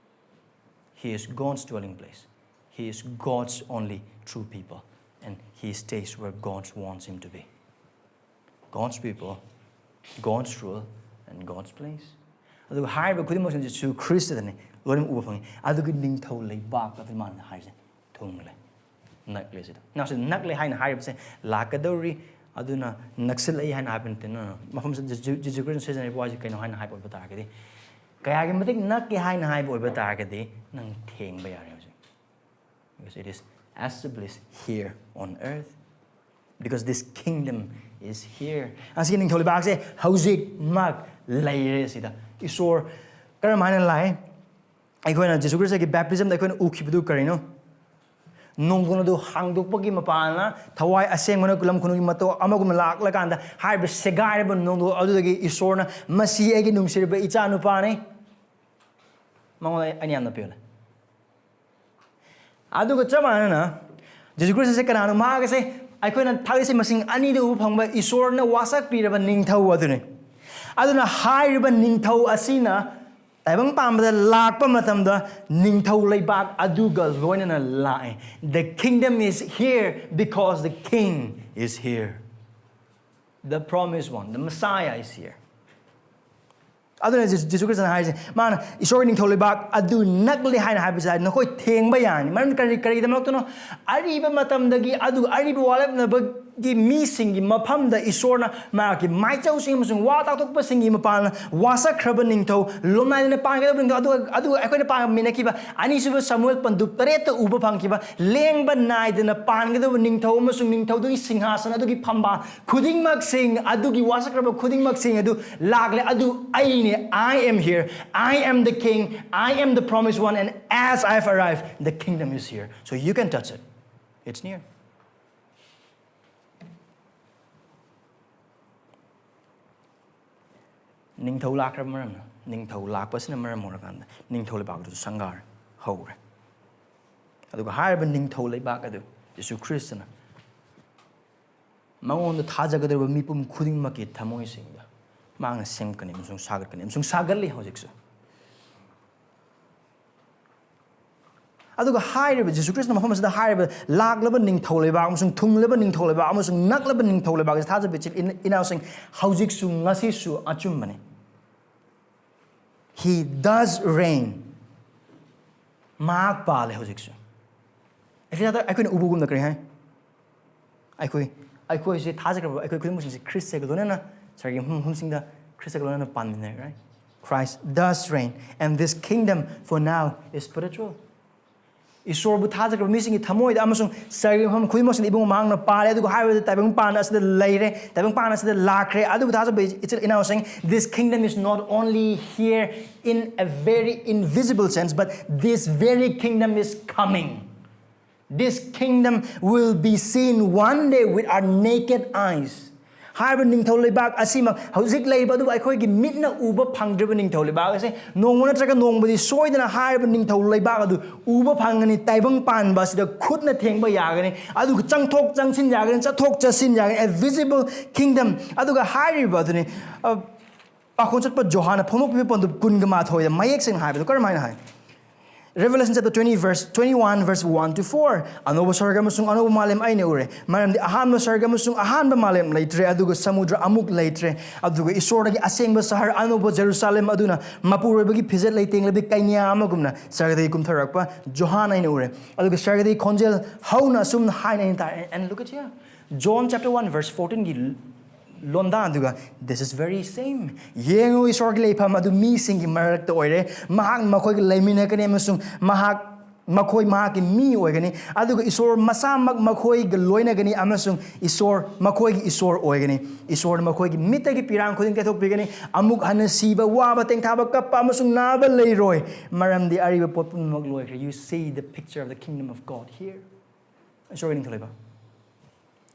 He is God's dwelling place. He is God's only true people. And he stays where God wants him to be. God's people, God's rule, and God's place. ꯑꯗꯨꯒ ꯍꯥꯏꯔꯤꯕ ꯈꯨꯗꯤꯡꯃꯛꯁꯤꯡ ꯖꯤꯁꯨ ꯈ꯭ꯔꯤꯁꯇꯗꯅꯤ ꯂꯣꯏꯅꯃꯛ ꯎꯕ ꯐꯪꯉꯤ꯫ ꯑꯗꯨꯒꯤ ꯅꯤꯡꯊꯧ ꯂꯩꯕꯥꯛ ꯑꯗꯨ ꯃꯥꯅ ꯍꯥꯏꯔꯤꯁꯦ ꯊꯨꯡꯂꯦ꯫ ꯅꯛꯂꯦ ꯁꯤꯗ꯫ ꯅꯛꯁꯤ ꯅꯛꯂꯦ ꯍꯥꯏꯅ ꯍꯥꯏꯔꯤꯕꯁꯦ ꯂꯥꯛꯀꯗꯧꯔꯤ꯫ ꯑꯗꯨꯅ ꯅꯛꯁꯤꯜꯂꯛꯏ ꯍꯥꯏꯅ ꯍꯥꯏꯕ ꯅꯠꯇꯦ꯫ No, no, no. ꯃꯐꯝꯁꯤꯗ ꯖꯤꯁꯨ, ꯖꯤꯁꯨ ꯈ꯭ꯔꯤꯁꯇꯅ ꯁꯤꯖꯤꯟꯅꯔꯤꯕ ꯋꯥꯁꯤ ꯀꯩꯅꯣ ꯍꯥꯏꯅ ꯍꯥꯏꯕ ꯑꯣꯏꯕ ꯇꯥꯔꯒꯗꯤ, ꯀꯌꯥꯒꯤ ꯃꯇꯤꯛ ꯅꯛꯀꯦ ꯍꯥꯏꯅ ꯍꯥꯏꯕ ꯑꯣꯏꯕ ꯇꯥꯔꯒꯗꯤ, ꯅꯪ ꯊꯦꯡꯕ ꯌꯥꯔꯦ ꯍꯧꯖꯤꯛ꯫ Because it is established here on earth. Because this kingdom is here. ꯑꯁꯤꯒꯤ ꯅꯤꯡꯊꯧ ꯂꯩꯕꯥꯛꯁꯦ ꯍꯧꯖꯤꯛꯃꯛ ꯂꯩꯔꯦ ꯁꯤꯗ꯫ ꯏꯁꯣꯔ ꯀꯔꯝ ꯍꯥꯏꯅ ꯂꯥꯛꯑꯦ? ꯑꯩꯈꯣꯏꯅ ꯖꯤꯁꯨ ꯈ꯭ꯔꯤꯁꯇꯒꯤ ꯕꯦꯞꯇꯤꯖꯝꯗ ꯑꯩꯈꯣꯏꯅ ꯎꯈꯤꯕꯗꯨ ꯀꯔꯤꯅꯣ? ꯅꯣꯡꯗꯣꯟ ꯑꯗꯨ ꯍꯥꯡꯗꯣꯛꯄꯒꯤ ꯃꯄꯥꯟꯅ ꯊꯋꯥꯏ ꯑꯁꯦꯡꯕꯅ ꯂꯝ ꯈꯨꯅꯨꯡꯒꯤ ꯃꯇꯧ ꯑꯃꯒꯨꯝꯅ ꯂꯥꯛꯂꯀꯥꯟꯗ, ꯍꯥꯏꯔꯤꯕ ꯁꯦꯒꯥꯏꯔꯕ ꯅꯣꯡꯗꯣꯟ ꯑꯗꯨꯗꯒꯤ ꯏꯁꯣꯔꯅ, "ꯃꯁꯤ ꯑꯩꯒꯤ ꯅꯨꯡꯁꯤꯔꯕ ꯏꯆꯥ ꯅꯨꯄꯥꯅꯤ, ꯃꯉꯣꯟꯗ ꯑꯩꯅ ꯌꯥꯝꯅ ꯄꯦꯜꯂꯦ"꯫ ꯑꯗꯨꯒ ꯆꯞ ꯃꯥꯟꯅꯅ ꯖꯤꯁꯨ ꯈ꯭ꯔꯤꯁꯇꯁꯦ ꯀꯅꯥꯅꯣ? ꯃꯍꯥꯛ ꯑꯁꯦ ꯑꯩꯈꯣꯏꯅ ꯊꯥꯒꯠꯁꯦ ꯃꯁꯤꯡ ꯑꯅꯤꯗ ꯎꯕ ꯐꯪꯕ ꯏꯁꯣꯔꯅ ꯋꯥꯁꯛꯄꯤꯔꯕ ꯅꯤꯡꯊꯧ ꯑꯗꯨꯅꯤ꯫ ꯑꯗꯨꯅ ꯍꯥꯏꯔꯤꯕ ꯅꯤꯡꯊꯧ ꯑꯁꯤꯅ ꯇꯥꯏꯕꯪ ꯄꯥꯟꯕꯗ ꯂꯥꯛꯄ ꯃꯇꯝꯗ ꯅꯤꯡꯊꯧ ꯂꯩꯕꯥꯛ ꯑꯗꯨꯒ ꯂꯣꯏꯅꯅ ꯂꯥꯛꯑꯦ꯫ The kingdom is here because the king is here. The promised one, the Messiah is here. ꯑꯗꯨꯅ ꯖꯤ-, ꯖꯤꯁꯨ ꯈ꯭ꯔꯤꯁꯇꯅ ꯍꯥꯏꯔꯤꯁꯦ, ꯃꯥꯅ ꯏꯁꯣꯔꯒꯤ ꯅꯤꯡꯊꯧ ꯂꯩꯕꯥꯛ ꯑꯗꯨ ꯅꯛꯂꯦ ꯍꯥꯏꯅ ꯍꯥꯏꯕꯁꯦ ꯅꯈꯣꯏ ꯊꯦꯡꯕ ꯌꯥꯔꯅꯤ꯫ ꯃꯔꯝꯗꯤ ꯀꯔꯤ, ꯀꯔꯤꯒꯤꯗꯃꯛꯇꯅꯣ? ꯑꯔꯤꯕ ꯃꯇꯝꯗꯒꯤ, ꯑꯗꯨꯒ ꯑꯔꯤꯕ ꯋꯥꯠꯂꯛꯅꯕ ꯒꯤ ꯃꯤꯁꯤꯡꯒꯤ ꯃꯐꯝꯗ ꯏꯁꯣꯔꯅ ꯃꯍꯥꯛꯀꯤ ꯃꯥꯏꯆꯧꯁꯤꯡ ꯑꯃꯁꯨꯡ ꯋꯥ ꯇꯥꯛꯊꯣꯛꯄꯁꯤꯡꯒꯤ ꯃꯄꯥꯟꯅ ꯋꯥꯁꯛꯈ꯭ꯔꯕ ꯅꯤꯡꯊꯧ, ꯂꯣꯝꯅꯥꯏꯗꯅ ꯄꯥꯟꯒꯗꯕ ꯅꯤꯡꯊꯧ, ꯑꯗꯨꯒ, ꯑꯗꯨꯒ ꯑꯩꯈꯣꯏꯅ ꯄꯥꯃꯤꯟꯅꯈꯤꯕ ꯑꯅꯤꯁꯨꯕ ꯁꯃꯨꯑꯦꯜ ꯄꯟꯗꯨꯞ ꯇꯔꯦꯠꯇ ꯎꯕ ꯐꯪꯈꯤꯕ ꯂꯦꯡꯕ ꯅꯥꯏꯗꯅ ꯄꯥꯟꯒꯗꯕ ꯅꯤꯡꯊꯧ ꯑꯃꯁꯨꯡ ꯅꯤꯡꯊꯧꯗꯨꯒꯤ ꯁꯤꯡꯍꯥꯁꯟ ꯑꯗꯨꯒꯤ ꯐꯝꯕꯥꯜ ꯈꯨꯗꯤꯡꯃꯛꯁꯤꯡ ꯑꯗꯨꯒꯤ ꯋꯥꯁꯛꯈ꯭ꯔꯕ ꯈꯨꯗꯤꯡꯃꯛꯁꯤꯡ ꯑꯗꯨ ꯂꯥꯛꯂꯦ꯫ ꯑꯗꯨ ꯑꯩꯅꯦ, I am here, I am the king, I am the promised one, and as I've arrived, the kingdom is here. So you can touch it. It's near. ꯅꯤꯡꯊꯧ ꯂꯥꯛꯈ꯭ꯔꯕ ꯃꯔꯝꯅ, ꯅꯤꯡꯊꯧ ꯂꯥꯛꯄꯁꯤꯅ ꯃꯔꯝ ꯑꯣꯏꯔꯀꯥꯟꯗ ꯅꯤꯡꯊꯧ ꯂꯩꯕꯥꯛꯇꯨꯁꯨ ꯁꯪꯒꯥꯔꯦ, ꯍꯧꯔꯦ꯫ ꯑꯗꯨꯒ ꯍꯥꯏꯔꯤꯕ ꯅꯤꯡꯊꯧ ꯂꯩꯕꯥꯛ ꯑꯗꯨ ꯖꯤꯁꯨ ꯈ꯭ꯔꯤꯁꯇꯅ ꯃꯉꯣꯟꯗ ꯊꯥꯖꯒꯗꯧꯔꯤꯕ ꯃꯤꯄꯨꯝ ꯈꯨꯗꯤꯡꯃꯛꯀꯤ ꯊꯃꯣꯏꯁꯤꯡꯗ ꯃꯍꯥꯛꯅ ꯁꯦꯝꯒꯠꯀꯅꯤ ꯑꯃꯁꯨꯡ ꯁꯥꯒꯠꯀꯅꯤ ꯑꯃꯁꯨꯡ ꯁꯥꯒꯠꯂꯤ ꯍꯧꯖꯤꯛꯁꯨ꯫ ꯑꯗꯨꯒ ꯍꯥꯏꯔꯤꯕ ꯖꯤꯁꯨ ꯈ꯭ꯔꯤꯁꯇꯅ ꯃꯐꯝ ꯑꯁꯤꯗ ꯍꯥꯏꯔꯤꯕ ꯂꯥꯛꯂꯕ ꯅꯤꯡꯊꯧ ꯂꯩꯕꯥꯛ ꯑꯃꯁꯨꯡ ꯊꯨꯡꯂꯕ ꯅꯤꯡꯊꯧ ꯂꯩꯕꯥꯛ ꯑꯃꯁꯨꯡ ꯅꯛꯂꯕ ꯅꯤꯡꯊꯧ ꯂꯩꯕꯥꯛ ꯑꯁꯤ ꯊꯥꯖꯕ ꯏꯆꯤꯜ ꯏꯅꯥꯎꯁꯤꯡ, ꯍꯧꯖꯤꯛꯁꯨ ꯉꯁꯤꯁꯨ ꯑꯆꯨꯝꯕꯅꯤ꯫ He does reign. ꯃꯍꯥꯛ ꯄꯥꯜꯂꯦ ꯍꯧꯖꯤꯛꯁꯨ꯫ ꯑꯦꯐꯤꯌꯥꯗ ꯑꯩꯈꯣꯏꯅ ꯎꯕꯒꯨꯝꯅ ꯀꯔꯤ ꯍꯥꯏ? ꯑꯩꯈꯣꯏ, ꯑꯩꯈꯣꯏꯁꯦ ꯊꯥꯖꯈ꯭ꯔꯕ ꯑꯩꯈꯣꯏ ꯈꯨꯗꯤꯡꯃꯛꯁꯤꯡꯁꯦ ꯈ꯭ꯔꯤꯁꯇꯒ ꯂꯣꯏꯅꯅ ꯁꯔꯒꯤ ꯃꯐꯝ ꯃꯐꯝꯁꯤꯡꯗ ꯈ꯭ꯔꯤꯁꯇꯒ ꯂꯣꯏꯅꯅ ꯄꯥꯟꯃꯤꯟꯅꯔꯦ, right? Christ does reign, and this kingdom for now is spiritual. ꯏꯁꯣꯔꯕꯨ ꯊꯥꯖꯈ꯭ꯔꯕ ꯃꯤꯁꯤꯡꯒꯤ ꯊꯃꯣꯏꯗ ꯑꯃꯁꯨꯡ ꯁꯔꯒꯤ ꯃꯐꯝ ꯈꯨꯗꯤꯡꯃꯛꯁꯤꯗ ꯏꯕꯨꯡ ꯃꯍꯥꯛꯅ ꯄꯥꯜꯂꯦ꯫ ꯑꯗꯨꯒ ꯍꯥꯏꯕꯗ ꯇꯥꯏꯕꯪ ꯄꯥꯟ ꯑꯁꯤꯗ ꯂꯩꯔꯦ, ꯇꯥꯏꯕꯪ ꯄꯥꯟ ꯑꯁꯤꯗ ꯂꯥꯛꯈ꯭ꯔꯦ꯫ ꯑꯗꯨꯕꯨ ꯊꯥꯖꯕ ꯏꯆꯤꯜ ꯏꯅꯥꯎꯁꯤꯡ, this kingdom is not only here in a very invisible sense, but this very kingdom is coming. This kingdom will be seen one day with our naked eyes. ꯍꯥꯏꯔꯤꯕ ꯅꯤꯡꯊꯧ ꯂꯩꯕꯥꯛ ꯑꯁꯤꯃꯛ ꯍꯧꯖꯤꯛ ꯂꯩꯔꯤꯕ ꯑꯗꯨꯕꯨ ꯑꯩꯈꯣꯏꯒꯤ ꯃꯤꯠꯅ ꯎꯕ ꯐꯪꯗ꯭ꯔꯤꯕ ꯅꯤꯡꯊꯧ ꯂꯩꯕꯥꯛ ꯑꯁꯤ ꯅꯣꯡꯃ ꯅꯠꯇ꯭ꯔꯒ ꯅꯣꯡꯃꯗꯤ ꯁꯣꯏꯗꯅ ꯍꯥꯏꯔꯤꯕ ꯅꯤꯡꯊꯧ ꯂꯩꯕꯥꯛ ꯑꯗꯨ ꯎꯕ ꯐꯪꯒꯅꯤ꯫ ꯇꯥꯏꯕꯪ ꯄꯥꯟꯕ ꯑꯁꯤꯗ ꯈꯨꯠꯅ ꯊꯦꯡꯕ ꯌꯥꯒꯅꯤ, ꯑꯗꯨꯒ ꯆꯪꯊꯣꯛ ꯆꯪꯁꯤꯟ ꯌꯥꯒꯅꯤ, ꯆꯠꯊꯣꯛ ꯆꯠꯁꯤꯟ ꯌꯥꯒꯅꯤ, a visible kingdom꯫ ꯑꯗꯨꯒ ꯍꯥꯏꯔꯤꯕ ꯑꯗꯨꯅꯤ, ꯑ, ꯄꯥꯈꯣꯟ ꯆꯠꯄ ꯖꯣꯍꯥꯟꯅ ꯐꯣꯡꯗꯣꯛꯄꯤꯕ ꯄꯟꯗꯨꯞ ꯀꯨꯟꯒ ꯃꯥꯊꯣꯏꯗ ꯃꯌꯦꯛ ꯁꯦꯡꯅ ꯍꯥꯏꯕꯗꯣ ꯀꯔꯝꯍꯥꯏꯅ ꯍꯥꯏ? Revelation chapter twenty, verse twenty-one, verse one to four. ꯑꯅꯧꯕ ꯁꯔꯒ ꯑꯃꯁꯨꯡ ꯑꯅꯧꯕ ꯃꯥꯂꯦꯝ ꯑꯩꯅ ꯎꯔꯦ, ꯃꯔꯝꯗꯤ ꯑꯍꯥꯟꯕ ꯁꯔꯒ ꯑꯃꯁꯨꯡ ꯑꯍꯥꯟꯕ ꯃꯥꯂꯦꯝ ꯂꯩꯇ꯭ꯔꯦ, ꯑꯗꯨꯒ ꯁꯃꯨꯗ꯭ꯔ ꯑꯃꯨꯛ ꯂꯩꯇ꯭ꯔꯦ꯫ ꯑꯗꯨꯒ ꯏꯁꯣꯔꯗꯒꯤ ꯑꯁꯦꯡꯕ ꯁꯍꯔ, ꯑꯅꯧꯕ ꯖꯦꯔꯨꯁꯥꯂꯦꯝ ꯑꯗꯨꯅ ꯃꯄꯨꯔꯣꯏꯕꯒꯤ ꯐꯤꯖꯦꯠ ꯂꯩꯇꯦꯡ ꯂꯩꯕꯤ ꯀꯩꯅꯥ ꯑꯃꯒꯨꯝꯅ ꯁꯔꯒꯗꯒꯤ ꯀꯨꯝꯊꯔꯛꯄ ꯖꯣꯍꯥꯟ ꯑꯩꯅ ꯎꯔꯦ꯫ ꯑꯗꯨꯒ ꯁꯔꯒꯗꯒꯤ ꯈꯣꯟꯖꯦꯜ ꯍꯧꯅ ꯑꯁꯨꯝꯅ ꯍꯥꯏꯅ ꯑꯩꯅ ꯇꯥꯔꯦ꯫ And look at here. John chapter one, verse fourteen ꯒꯤ ꯂꯣꯟꯗꯥ ꯑꯗꯨꯒ, "This is very same. ꯌꯦꯡꯉꯨ, ꯏꯁꯣꯔꯒꯤ ꯂꯩꯐꯝ ꯑꯗꯨ ꯃꯤꯁꯤꯡꯒꯤ ꯃꯔꯛꯇ ꯑꯣꯏꯔꯦ꯫ ꯃꯍꯥꯛ ꯃꯈꯣꯏꯒ ꯂꯩꯃꯤꯟꯅꯒꯅꯤ ꯑꯃꯁꯨꯡ ꯃꯍꯥꯛ, ꯃꯈꯣꯏ ꯃꯍꯥꯛꯀꯤ ꯃꯤ ꯑꯣꯏꯒꯅꯤ꯫ ꯑꯗꯨꯒ ꯏꯁꯣꯔ ꯃꯁꯥꯃꯛ ꯃꯈꯣꯏꯒ ꯂꯣꯏꯅꯒꯅꯤ ꯑꯃꯁꯨꯡ ꯏꯁꯣꯔ ꯃꯈꯣꯏꯒꯤ ꯏꯁꯣꯔ ꯑꯣꯏꯒꯅꯤ꯫ ꯏꯁꯣꯔꯅ ꯃꯈꯣꯏꯒꯤ ꯃꯤꯠꯇꯒꯤ ꯄꯤꯔꯥꯡ ꯈꯨꯗꯤꯡ ꯇꯩꯊꯣꯛꯄꯤꯒꯅꯤ꯫ ꯑꯃꯨꯛ ꯍꯟꯅ ꯁꯤꯕ, ꯋꯥꯕ, ꯇꯦꯡꯊꯥꯕ, ꯀꯞꯄ ꯑꯃꯁꯨꯡ ꯅꯥꯕ ꯂꯩꯔꯣꯏ, ꯃꯔꯝꯗꯤ ꯑꯔꯤꯕ ꯄꯣꯠ ꯄꯨꯝꯅꯃꯛ ꯂꯣꯏꯈ꯭ꯔꯦ." You see the picture of the kingdom of God here. ꯏꯁꯣꯔꯒꯤ ꯅꯤꯡꯊꯧ ꯂꯩꯕꯥꯛ,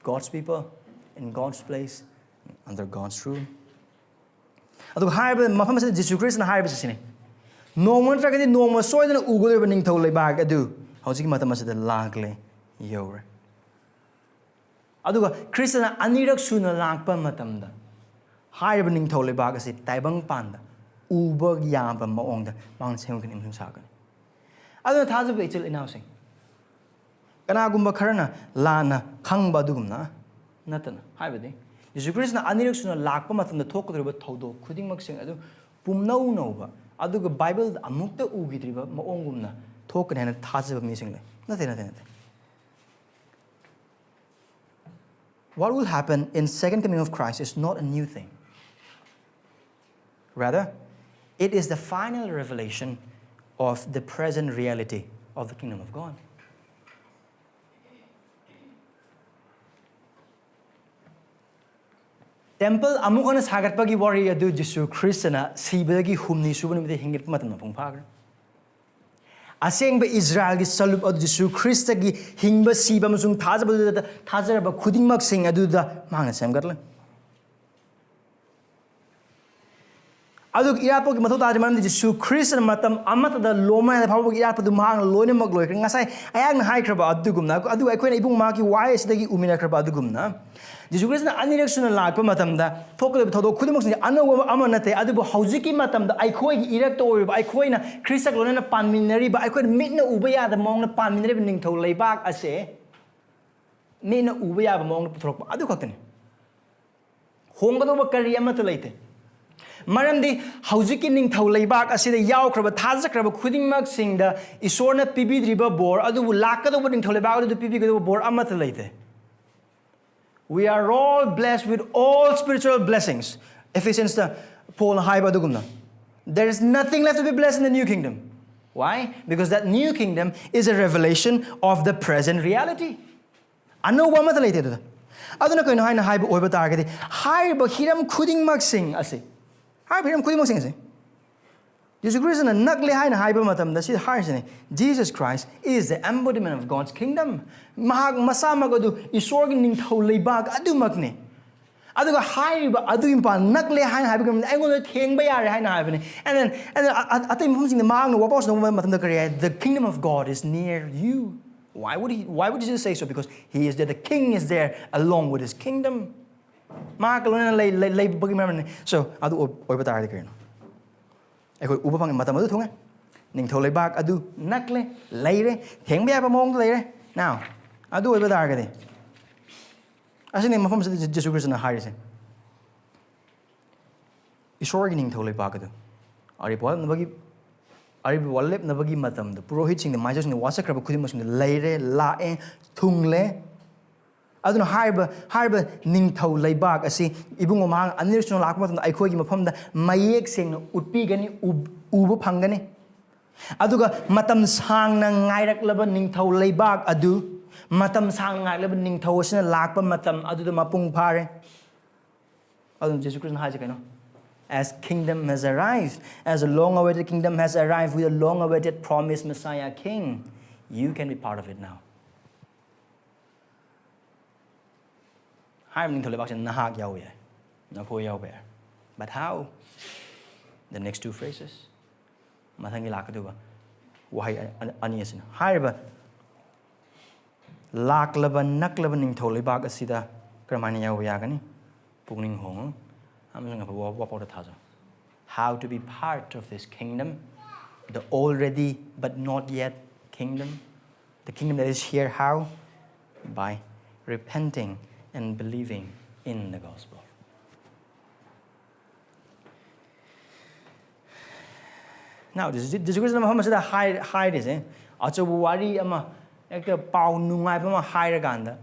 God's people in God's place, under God's rule. ꯑꯗꯨꯒ ꯍꯥꯏꯔꯤꯕ ꯃꯐꯝ ꯑꯁꯤꯗ ꯖꯤꯁꯨ ꯈ꯭ꯔꯤꯁꯅ ꯍꯥꯏꯔꯤꯕꯁꯤ ꯁꯤꯅꯤ: "ꯅꯣꯡꯃ ꯅꯠꯇ꯭ꯔꯒꯗꯤ ꯅꯣꯡꯃ ꯁꯣꯏꯗꯅ ꯎꯒꯗꯧꯔꯤꯕ ꯅꯤꯡꯊꯧ ꯂꯩꯕꯥꯛ ꯑꯗꯨ ꯍꯧꯖꯤꯛꯀꯤ ꯃꯇꯝ ꯑꯁꯤꯗ ꯂꯥꯛꯂꯦ, ꯌꯧꯔꯦ꯫" ꯑꯗꯨꯒ ꯈ꯭ꯔꯤꯁꯇꯅ ꯑꯅꯤꯔꯛ ꯁꯨꯅ ꯂꯥꯛꯄ ꯃꯇꯝꯗ ꯍꯥꯏꯔꯤꯕ ꯅꯤꯡꯊꯧ ꯂꯩꯕꯥꯛ ꯑꯁꯤ ꯇꯥꯏꯕꯪ ꯄꯥꯟꯗ ꯎꯕ ꯌꯥꯕ ꯃꯑꯣꯡꯗ ꯃꯥꯅ ꯁꯦꯝꯒꯠꯀꯅꯤ ꯑꯃꯁꯨꯡ ꯁꯥꯒꯅꯤ꯫ ꯑꯗꯨꯅ ꯊꯥꯖꯕ ꯏꯆꯤꯜ ꯏꯅꯥꯎꯁꯤꯡ, ꯀꯅꯥꯒꯨꯝꯕ ꯈꯔꯅ ꯂꯥꯟꯅ ꯈꯪꯕ ꯑꯗꯨꯒꯨꯝꯅ ꯅꯠꯇꯅ, ꯍꯥꯏꯕꯗꯤ ꯖꯤꯁꯨ ꯈ꯭ꯔꯤꯁꯅ ꯑꯅꯤꯔꯛ ꯁꯨꯅ ꯂꯥꯛꯄ ꯃꯇꯝꯗ ꯊꯣꯛꯀꯗꯧꯔꯤꯕ ꯊꯧꯗꯣꯛ ꯈꯨꯗꯤꯡꯃꯛꯁꯤꯡ ꯑꯗꯨ ꯄꯨꯝꯅꯧ ꯅꯧꯕ, ꯑꯗꯨꯒ ꯕꯥꯏꯕꯜꯗ ꯑꯃꯨꯛꯇ ꯎꯈꯤꯗ꯭ꯔꯤꯕ ꯃꯑꯣꯡꯒꯨꯝꯅ ꯊꯣꯛꯀꯅꯤ ꯍꯥꯏꯅ ꯊꯥꯖꯕ ꯃꯤꯁꯤꯡ ꯂꯩ꯫ ꯅꯠꯇꯦ, ꯅꯠꯇꯦ, ꯅꯠꯇꯦ꯫ What will happen in second coming of Christ is not a new thing. Rather, it is the final revelation of the present reality of the kingdom of God. Temple ꯑꯃꯨꯛ ꯍꯟꯅ ꯁꯥꯒꯠꯄꯒꯤ ꯋꯥꯔꯤ ꯑꯗꯨ ꯖꯤꯁꯨ ꯈ꯭ꯔꯤꯁꯇꯅ ꯁꯤꯕꯗꯒꯤ ꯍꯨꯝꯅꯤ ꯁꯨꯕ ꯅꯨꯃꯤꯠꯇ ꯍꯤꯡꯒꯠꯄ ꯃꯇꯝꯗ ꯃꯄꯨꯡ ꯐꯥꯈ꯭ꯔꯦ꯫ ꯑꯁꯦꯡꯕ ꯏꯁꯔꯥꯌꯦꯜꯒꯤ ꯁꯂꯨꯛ ꯑꯗꯨ ꯖꯤꯁꯨ ꯈ꯭ꯔꯤꯁꯇꯒꯤ ꯍꯤꯡꯕ, ꯁꯤꯕ ꯑꯃꯁꯨꯡ ꯊꯥꯖꯕꯗꯨꯗ ꯊꯥꯖꯔꯕ ꯈꯨꯗꯤꯡꯃꯛꯁꯤꯡ ꯑꯗꯨꯗ ꯃꯍꯥꯛꯅ ꯁꯦꯝꯒꯠꯂꯦ꯫ ꯑꯗꯨꯒ ꯏꯔꯥꯠꯄꯒꯤ ꯃꯊꯧ ꯇꯥꯗ꯭ꯔꯤ, ꯃꯔꯝꯗꯤ ꯖꯤꯁꯨ ꯈ꯭ꯔꯤꯁꯇꯅ ꯃꯇꯝ ꯑꯃꯠꯇꯗ ꯂꯣꯏꯃꯥꯏꯅ ꯐꯥꯎꯕꯒꯤ ꯏꯔꯥꯠꯄꯗꯨ ꯃꯍꯥꯛꯅ ꯂꯣꯏꯅꯃꯛ ꯂꯣꯏꯈ꯭ꯔꯦ꯫ ꯉꯁꯥꯏ ꯑꯩꯍꯥꯛꯅ ꯍꯥꯏꯈ꯭ꯔꯕ ꯑꯗꯨꯒꯨꯝꯅ, ꯑꯗꯨꯒ ꯑꯩꯈꯣꯏꯅ ꯏꯕꯨꯡ ꯃꯍꯥꯛꯀꯤ ꯋꯥꯍꯩ ꯑꯁꯤꯗꯒꯤ ꯎꯃꯤꯟꯅꯈ꯭ꯔꯕ ꯑꯗꯨꯒꯨꯝꯅ, ꯖꯤꯁꯨ ꯈ꯭ꯔꯤꯁꯇꯅ ꯑꯅꯤꯔꯛ ꯁꯨꯅ ꯂꯥꯛꯄ ꯃꯇꯝꯗ ꯊꯣꯛꯀꯗꯕ ꯊꯧꯗꯣꯛ ꯈꯨꯗꯤꯡꯃꯛꯁꯤꯡꯁꯦ ꯑꯅꯧꯕ ꯑꯃ ꯅꯠꯇꯦ꯫ ꯑꯗꯨꯕꯨ ꯍꯧꯖꯤꯛꯀꯤ ꯃꯇꯝꯗ ꯑꯩꯈꯣꯏꯒꯤ ꯏꯔꯛꯇ ꯑꯣꯏꯔꯤꯕ, ꯑꯩꯈꯣꯏꯅ ꯈ꯭ꯔꯤꯁꯇꯒ ꯂꯣꯏꯅꯅ ꯄꯥꯟꯃꯤꯟꯅꯔꯤꯕ, ꯑꯩꯈꯣꯏꯅ ꯃꯤꯠꯅ ꯎꯕ ꯌꯥꯗꯕ ꯃꯑꯣꯡꯗ ꯄꯥꯟꯃꯤꯟꯅꯔꯤꯕ ꯅꯤꯡꯊꯧ ꯂꯩꯕꯥꯛ ꯑꯁꯦ ꯃꯤꯠꯅ ꯎꯕ ꯌꯥꯕ ꯃꯑꯣꯡꯗ ꯄꯨꯊꯣꯔꯛꯄ ꯑꯗꯨ ꯈꯛꯇꯅꯤ꯫ ꯍꯣꯡꯒꯗꯧꯕ ꯀꯔꯤ ꯑꯃꯠꯇ ꯂꯩꯇꯦ꯫ ꯃꯔꯝꯗꯤ ꯍꯧꯖꯤꯛꯀꯤ ꯅꯤꯡꯊꯧ ꯂꯩꯕꯥꯛ ꯑꯁꯤꯗ ꯌꯥꯎꯈ꯭ꯔꯕ, ꯊꯥꯖꯈ꯭ꯔꯕ ꯈꯨꯗꯤꯡꯃꯛꯁꯤꯡꯗ ꯏꯁꯣꯔꯅ ꯄꯤꯕꯤꯗ꯭ꯔꯤꯕ ꯕꯣꯔ ꯑꯗꯨꯕꯨ ꯂꯥꯛꯀꯗꯧꯕ ꯅꯤꯡꯊꯧ ꯂꯩꯕꯥꯛ ꯑꯗꯨꯗ ꯄꯤꯕꯤꯒꯗꯧꯕ ꯕꯣꯔ ꯑꯃꯠꯇ ꯂꯩꯇꯦ꯫ We are all blessed with all spiritual blessings. Ephesians ꯇ ꯄꯣꯜꯅ ꯍꯥꯏꯕ ꯑꯗꯨꯒꯨꯝꯅ, there is nothing left to be blessed in the new kingdom. Why? Because that new kingdom is a revelation of the present reality. ꯑꯅꯧꯕ ꯑꯃꯠꯇ ꯂꯩꯇꯦ ꯑꯗꯨꯗ꯫ ꯑꯗꯨꯅ ꯀꯩꯅꯣ ꯍꯥꯏꯅ ꯍꯥꯏꯕ ꯑꯣꯏꯕ ꯇꯥꯔꯒꯗꯤ, ꯍꯥꯏꯔꯤꯕ ꯍꯤꯔꯝ ꯈꯨꯗꯤꯡꯃꯛꯁꯤꯡ ꯑꯁꯤ, ꯍꯥꯏꯔꯤꯕ ꯍꯤꯔꯝ ꯈꯨꯗꯤꯡꯃꯛꯁꯤꯡ ꯑꯁꯤ ꯖꯤꯁꯨ ꯈ꯭ꯔꯤꯁꯇꯅ ꯅꯛꯂꯦ ꯍꯥꯏꯅ ꯍꯥꯏꯕ ꯃꯇꯝꯗ ꯁꯤ ꯍꯥꯏꯔꯤꯁꯤꯅꯦ, Jesus Christ is the embodiment of God's kingdom. ꯃꯍꯥꯛ ꯃꯁꯥꯃꯛ ꯑꯗꯨ ꯏꯁꯣꯔꯒꯤ ꯅꯤꯡꯊꯧ ꯂꯩꯕꯥꯛ ꯑꯗꯨꯃꯛꯅꯤ꯫ ꯑꯗꯨꯒ ꯍꯥꯏꯔꯤꯕ ꯑꯗꯨꯒꯤ ꯃꯄꯥꯟ ꯅꯛꯂꯦ ꯍꯥꯏꯅ ꯍꯥꯏꯕꯒꯤ ꯃꯇꯝꯗ ꯑꯩꯉꯣꯟꯗ ꯊꯦꯡꯕ ꯌꯥꯔꯦ ꯍꯥꯏꯅ ꯍꯥꯏꯕꯅꯤ꯫ And then, and then ꯑ-, ꯑ-, ꯑꯇꯩ ꯃꯐꯝꯁꯤꯡꯗ ꯃꯍꯥꯛꯅ ꯋꯥꯄꯥꯎꯁꯅꯕ ꯃꯇꯝꯗ ꯀꯔꯤ ꯍꯥꯏ? The kingdom of God is near you. Why would he, why would Jesus say so? Because he is there. The king is there along with his kingdom. ꯃꯍꯥꯛꯀ ꯂꯣꯏꯅꯅ ꯂꯩ, ꯂꯩ, ꯂꯩꯕꯒꯤ ꯃꯔꯝꯅꯤ꯫ So, ꯑꯗꯨ ꯑꯣꯏ-, ꯑꯣꯏꯕ ꯇꯥꯔꯒꯗꯤ ꯀꯔꯤꯅꯣ? ꯑꯩꯈꯣꯏ ꯎꯕ ꯐꯪꯉꯤ, ꯃꯇꯝ ꯑꯗꯨ ꯊꯨꯡꯉꯦ꯫ ꯅꯤꯡꯊꯧ ꯂꯩꯕꯥꯛ ꯑꯗꯨ ꯅꯛꯂꯦ, ꯂꯩꯔꯦ, ꯊꯦꯡꯕ ꯌꯥꯕ ꯃꯑꯣꯡꯗ ꯂꯩꯔꯦ꯫ Now, ꯑꯗꯨ ꯑꯣꯏꯕ ꯇꯥꯔꯒꯗꯤ, ꯑꯁꯤꯅꯤ ꯃꯐꯝꯁꯤꯗ ꯖꯤ-, ꯖꯤꯁꯨ ꯈ꯭ꯔꯤꯁꯇꯅ ꯍꯥꯏꯔꯤꯁꯦ꯫ ꯏꯁꯣꯔꯒꯤ ꯅꯤꯡꯊꯧ ꯂꯩꯕꯥꯛ ꯑꯗꯨ ꯑꯔꯤꯕ ꯋꯥꯂꯦꯞꯅꯕꯒꯤ, ꯑꯔꯤꯕ ꯋꯥꯂꯦꯞꯅꯕꯒꯤ ꯃꯇꯝꯗ ꯄꯨꯔꯣꯍꯤꯠꯁꯤꯡꯗ, ꯃꯥꯏꯖꯧꯁꯤꯡꯗ ꯋꯥꯁꯛꯈ꯭ꯔꯕ ꯈꯨꯗꯤꯡꯃꯛꯁꯤꯡꯗ ꯂꯩꯔꯦ, ꯂꯥꯛꯑꯦ, ꯊꯨꯡꯂꯦ꯫ ꯑꯗꯨꯅ ꯍꯥꯏꯔꯤꯕ, ꯍꯥꯏꯔꯤꯕ ꯅꯤꯡꯊꯧ ꯂꯩꯕꯥꯛ ꯑꯁꯤ ꯏꯕꯨꯡꯉꯣ ꯃꯍꯥꯛ ꯑꯅꯤꯔꯛ ꯁꯨꯅ ꯂꯥꯛꯄ ꯃꯇꯝꯗ ꯑꯩꯈꯣꯏꯒꯤ ꯃꯐꯝꯗ ꯃꯌꯦꯛ ꯁꯦꯡꯅ ꯎꯠꯄꯤꯒꯅꯤ, ꯎ-, ꯎꯕ ꯐꯪꯒꯅꯤ꯫ ꯑꯗꯨꯒ ꯃꯇꯝ ꯁꯥꯡꯅ ꯉꯥꯏꯔꯛꯂꯕ ꯅꯤꯡꯊꯧ ꯂꯩꯕꯥꯛ ꯑꯗꯨ, ꯃꯇꯝ ꯁꯥꯡꯅ ꯉꯥꯏꯔꯛꯂꯕ ꯅꯤꯡꯊꯧ ꯑꯁꯤꯅ ꯂꯥꯛꯄ ꯃꯇꯝ ꯑꯗꯨꯗ ꯃꯄꯨꯡ ꯐꯥꯔꯦ꯫ ꯑꯗꯨꯅ ꯖꯤꯁꯨ ꯈ꯭ꯔꯤꯁꯇꯅ ꯍꯥꯏꯁꯦ ꯀꯩꯅꯣ? As kingdom has arrived, as a long-awaited kingdom has arrived with a long-awaited promised Messiah king, you can be part of it now. ꯍꯥꯏꯔꯤꯕ ꯅꯤꯡꯊꯧ ꯂꯩꯕꯥꯛꯁꯦ ꯅꯍꯥꯛ ꯌꯥꯎꯕ ꯌꯥꯏ, ꯅꯈꯣꯏ ꯌꯥꯎꯕ ꯌꯥꯏ꯫ But how? The next two phrases, ꯃꯊꯪꯒꯤ ꯂꯥꯛꯀꯗꯧꯕ ꯋꯥꯍꯩ ꯑ- ꯑꯅꯤ ꯑꯁꯤꯅ ꯍꯥꯏꯔꯤꯕ ꯂꯥꯛꯂꯕ ꯅꯛꯂꯕ ꯅꯤꯡꯊꯧ ꯂꯩꯕꯥꯛ ꯑꯁꯤꯗ ꯀꯔꯝꯍꯥꯏꯅ ꯌꯥꯎꯕ ꯌꯥꯒꯅꯤ? ꯄꯨꯛꯅꯤꯡ ꯍꯣꯡꯉꯨ ꯑꯃꯁꯨꯡ ꯑꯐꯕ ꯋꯥ- ꯋꯥꯄꯥꯎꯗ ꯊꯥꯖꯧ. How to be part of this kingdom, the already but not yet kingdom, the kingdom that is here. How? By repenting and believing in the gospel. Now, Jesus Christ ꯃꯐꯝ ꯑꯁꯤꯗ ꯍꯥꯏ- ꯍꯥꯏꯔꯤꯁꯦ ꯑꯆꯧꯕ ꯋꯥꯔꯤ ꯑꯃ, ꯍꯦꯛꯇ ꯄꯥꯎ ꯅꯨꯡꯉꯥꯏꯕ ꯑꯃ ꯍꯥꯏꯔꯀꯥꯟꯗ,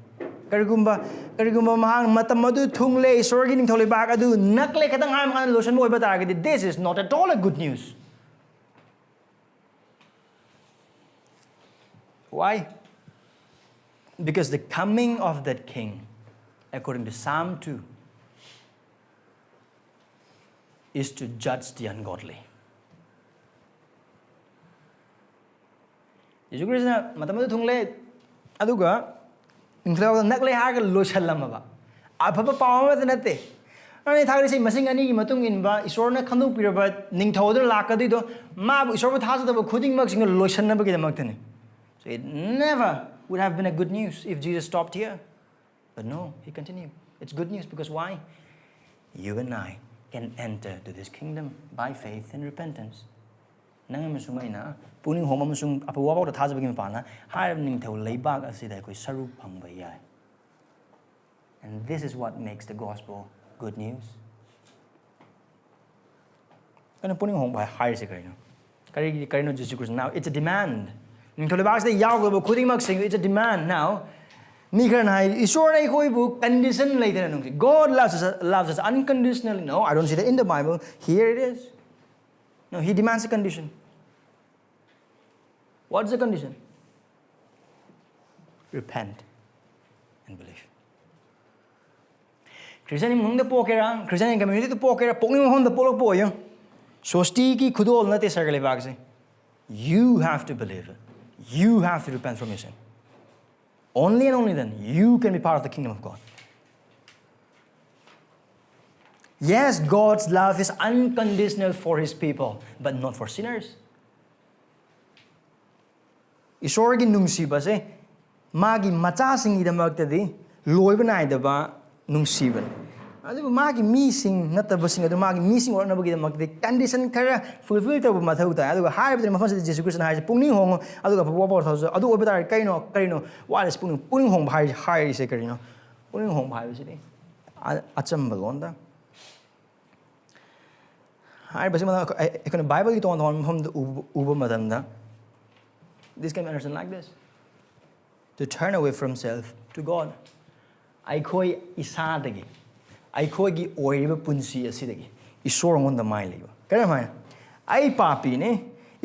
ꯀꯔꯤꯒꯨꯝꯕ ꯀꯔꯤꯒꯨꯝꯕ ꯃꯍꯥꯛ ꯃꯇꯝ ꯑꯗꯨ ꯊꯨꯡꯂꯦ, ꯏꯁꯣꯔꯒꯤ ꯅꯤꯡꯊꯧ ꯂꯩꯕꯥꯛ ꯑꯗꯨ ꯅꯛꯂꯦ ꯈꯇꯪ ꯍꯥꯏꯕ ꯀꯥꯟꯗ ꯂꯣꯏꯁꯤꯟꯕ ꯑꯣꯏꯕ ꯇꯥꯔꯒꯗꯤ, this is not at all a good news. Why? Because the coming of that king, according to Psalm two, is to judge the ungodly. ꯖꯤꯁꯨ ꯈ꯭ꯔꯤꯁꯅ ꯃꯇꯝ ꯑꯗꯨ ꯊꯨꯡꯂꯦ, ꯑꯗꯨꯒ ꯅꯤꯡꯊꯧꯗ ꯅꯛꯂꯦ ꯍꯥꯏꯔꯒ ꯂꯣꯏꯁꯤꯜꯂꯝꯃꯕ ꯑꯐꯕ ꯄꯥꯎ ꯑꯃꯠꯇ ꯅꯠꯇꯦ꯫ ꯑꯗꯨꯅ ꯊꯥꯒꯠꯂꯤꯁꯤ ꯃꯁꯤꯡ ꯑꯅꯤꯒꯤ ꯃꯇꯨꯡ ꯏꯟꯕ ꯏꯁꯣꯔꯅ ꯈꯟꯗꯣꯛꯄꯤꯔꯕ ꯅꯤꯡꯊꯧ ꯑꯗꯨꯅ ꯂꯥꯛꯀꯗꯣꯏꯗꯣ ꯃꯥꯕꯨ ꯏꯁꯣꯔꯕꯨ ꯊꯥꯖꯗꯕ ꯈꯨꯗꯤꯡꯃꯛꯁꯤꯡꯗꯨ ꯂꯣꯏꯁꯤꯟꯅꯕꯒꯤꯗꯃꯛꯇꯅꯤ꯫ So it never would have been a good news if Jesus stopped here. But no, he continued. It's good news because why? You and I can enter to this kingdom by faith and repentance. ꯅꯪ ꯑꯃꯁꯨꯡ ꯑꯩꯅ ꯄꯨꯛꯅꯤꯡ ꯍꯣꯡꯕ ꯑꯃꯁꯨꯡ ꯑꯐꯕ ꯋꯥꯄꯥꯎꯗ ꯊꯥꯖꯕꯒꯤ ꯃꯄꯥꯟꯅ ꯍꯥꯏꯔꯤꯕ ꯅꯤꯡꯊꯧ ꯂꯩꯕꯥꯛ ꯑꯁꯤꯗ ꯑꯩꯈꯣꯏ ꯁꯔꯨꯛ ꯐꯪꯕ ꯌꯥꯏ꯫ And this is what makes the gospel good news. ꯀꯩꯅꯣ ꯄꯨꯛꯅꯤꯡ ꯍꯣꯡꯕ ꯍꯥꯏꯔꯤꯁꯦ ꯀꯔꯤꯅꯣ? ꯀꯔꯤꯒꯤ ꯀꯔꯤꯅꯣ Jesus Christ? Now, it's a demand. ꯅꯤꯡꯊꯧ ꯂꯩꯕꯥꯛꯁꯤꯗ ꯌꯥꯎꯒꯗꯕ ꯈꯨꯗꯤꯡꯃꯛꯁꯤꯡ, it's a demand. Now, ꯃꯤ ꯈꯔꯅ ꯍꯥꯏ, ꯏꯁꯣꯔꯅ ꯑꯩꯈꯣꯏꯕꯨ condition ꯂꯩꯇꯅ ꯅꯨꯡꯁꯤ꯫ God loves us, loves us unconditionally. No, I don't see that in the Bible. Here it is. No, he demands a condition. What's the condition? Repent and believe. Christian ꯏꯃꯨꯡꯗ ꯄꯣꯛꯀꯦꯔꯥ, ꯈ꯭ꯔꯤꯁꯇꯤꯌꯥꯟ ꯀꯝꯃ꯭ꯌꯨꯅꯤꯇꯤꯗ ꯄꯣꯛꯀꯦꯔꯥ, ꯄꯣꯛꯅꯤꯡꯕ ꯃꯐꯝꯗ ꯄꯣꯛꯂꯛꯄ ꯑꯣꯏꯌꯨ, ꯁꯣꯁꯇꯤꯒꯤ ꯈꯨꯗꯣꯜ ꯅꯠꯇꯦ ꯁꯔꯒ ꯂꯩꯕꯥꯛꯁꯦ꯫ You have to believe it. You have to repent from your sin. Only and only then you can be part of the kingdom of God. Yes, God's love is unconditional for his people, but not for sinners. ꯏꯁꯣꯔꯒꯤ ꯅꯨꯡꯁꯤꯕꯁꯦ ꯃꯥꯒꯤ ꯃꯆꯥꯁꯤꯡꯒꯤꯗꯃꯛꯇꯗꯤ ꯂꯣꯏꯕ ꯅꯥꯏꯗꯕ ꯅꯨꯡꯁꯤꯕꯅꯤ꯫ ꯑꯗꯨꯕꯨ ꯃꯥꯒꯤ ꯃꯤꯁꯤꯡ ꯅꯠꯇꯕꯁꯤꯡ ꯑꯗꯨ ꯃꯥꯒꯤ ꯃꯤꯁꯤꯡ ꯑꯣꯏꯔꯛꯅꯕꯒꯤꯗꯃꯛꯇꯗꯤ condition ꯈꯔ fulfill ꯇꯧꯕ ꯃꯊꯧ ꯇꯥꯏ꯫ ꯑꯗꯨꯒ ꯍꯥꯏꯔꯤꯕꯗꯨꯅ ꯃꯐꯝꯁꯤꯗ ꯖꯤꯁꯨ ꯈ꯭ꯔꯤꯁꯇꯅ ꯍꯥꯏꯔꯤꯁꯦ, "ꯄꯨꯛꯅꯤꯡ ꯍꯣꯡꯉꯨ, ꯑꯗꯨꯒ ꯑꯐꯕ ꯋꯥꯐꯝ ꯊꯥꯖꯧ꯫" ꯑꯗꯨ ꯑꯣꯏꯕ ꯇꯥꯔꯗꯤ ꯀꯩꯅꯣ, ꯀꯩꯅꯣ? What is ꯄꯨꯛꯅꯤꯡ, ꯄꯨꯛꯅꯤꯡ ꯍꯣꯡꯕ ꯍꯥꯏꯔꯤꯁꯦ, ꯍꯥꯏꯔꯤꯁꯦ ꯀꯔꯤꯅꯣ? ꯄꯨꯛꯅꯤꯡ ꯍꯣꯡꯕ ꯍꯥꯏꯕꯁꯤꯗꯤ ꯑ-, ꯑꯆꯝꯕ ꯂꯣꯟꯗ ꯍꯥꯏꯔꯤꯕꯁꯤ ꯃꯇꯝꯗ ꯑꯩꯈꯣꯏ-, ꯑꯩꯈꯣꯏꯅ ꯕꯥꯏꯕꯜꯒꯤ ꯇꯣꯉꯥꯟ ꯇꯣꯉꯥꯟꯕ ꯃꯐꯝꯗ ꯎꯕ, ꯎꯕ ꯃꯇꯝꯗ, this can be understood like this: to turn away from self to God. ꯑꯩꯈꯣꯏ ꯏꯁꯥꯗꯒꯤ, ꯑꯩꯈꯣꯏꯒꯤ ꯑꯣꯏꯔꯤꯕ ꯄꯨꯟꯁꯤ ꯑꯁꯤꯗꯒꯤ ꯏꯁꯣꯔ ꯃꯉꯣꯟꯗ ꯃꯥꯏ ꯂꯩꯕ꯫ ꯀꯔꯝꯍꯥꯏꯅ? ꯑꯩ ꯄꯥꯄꯤꯅꯤ,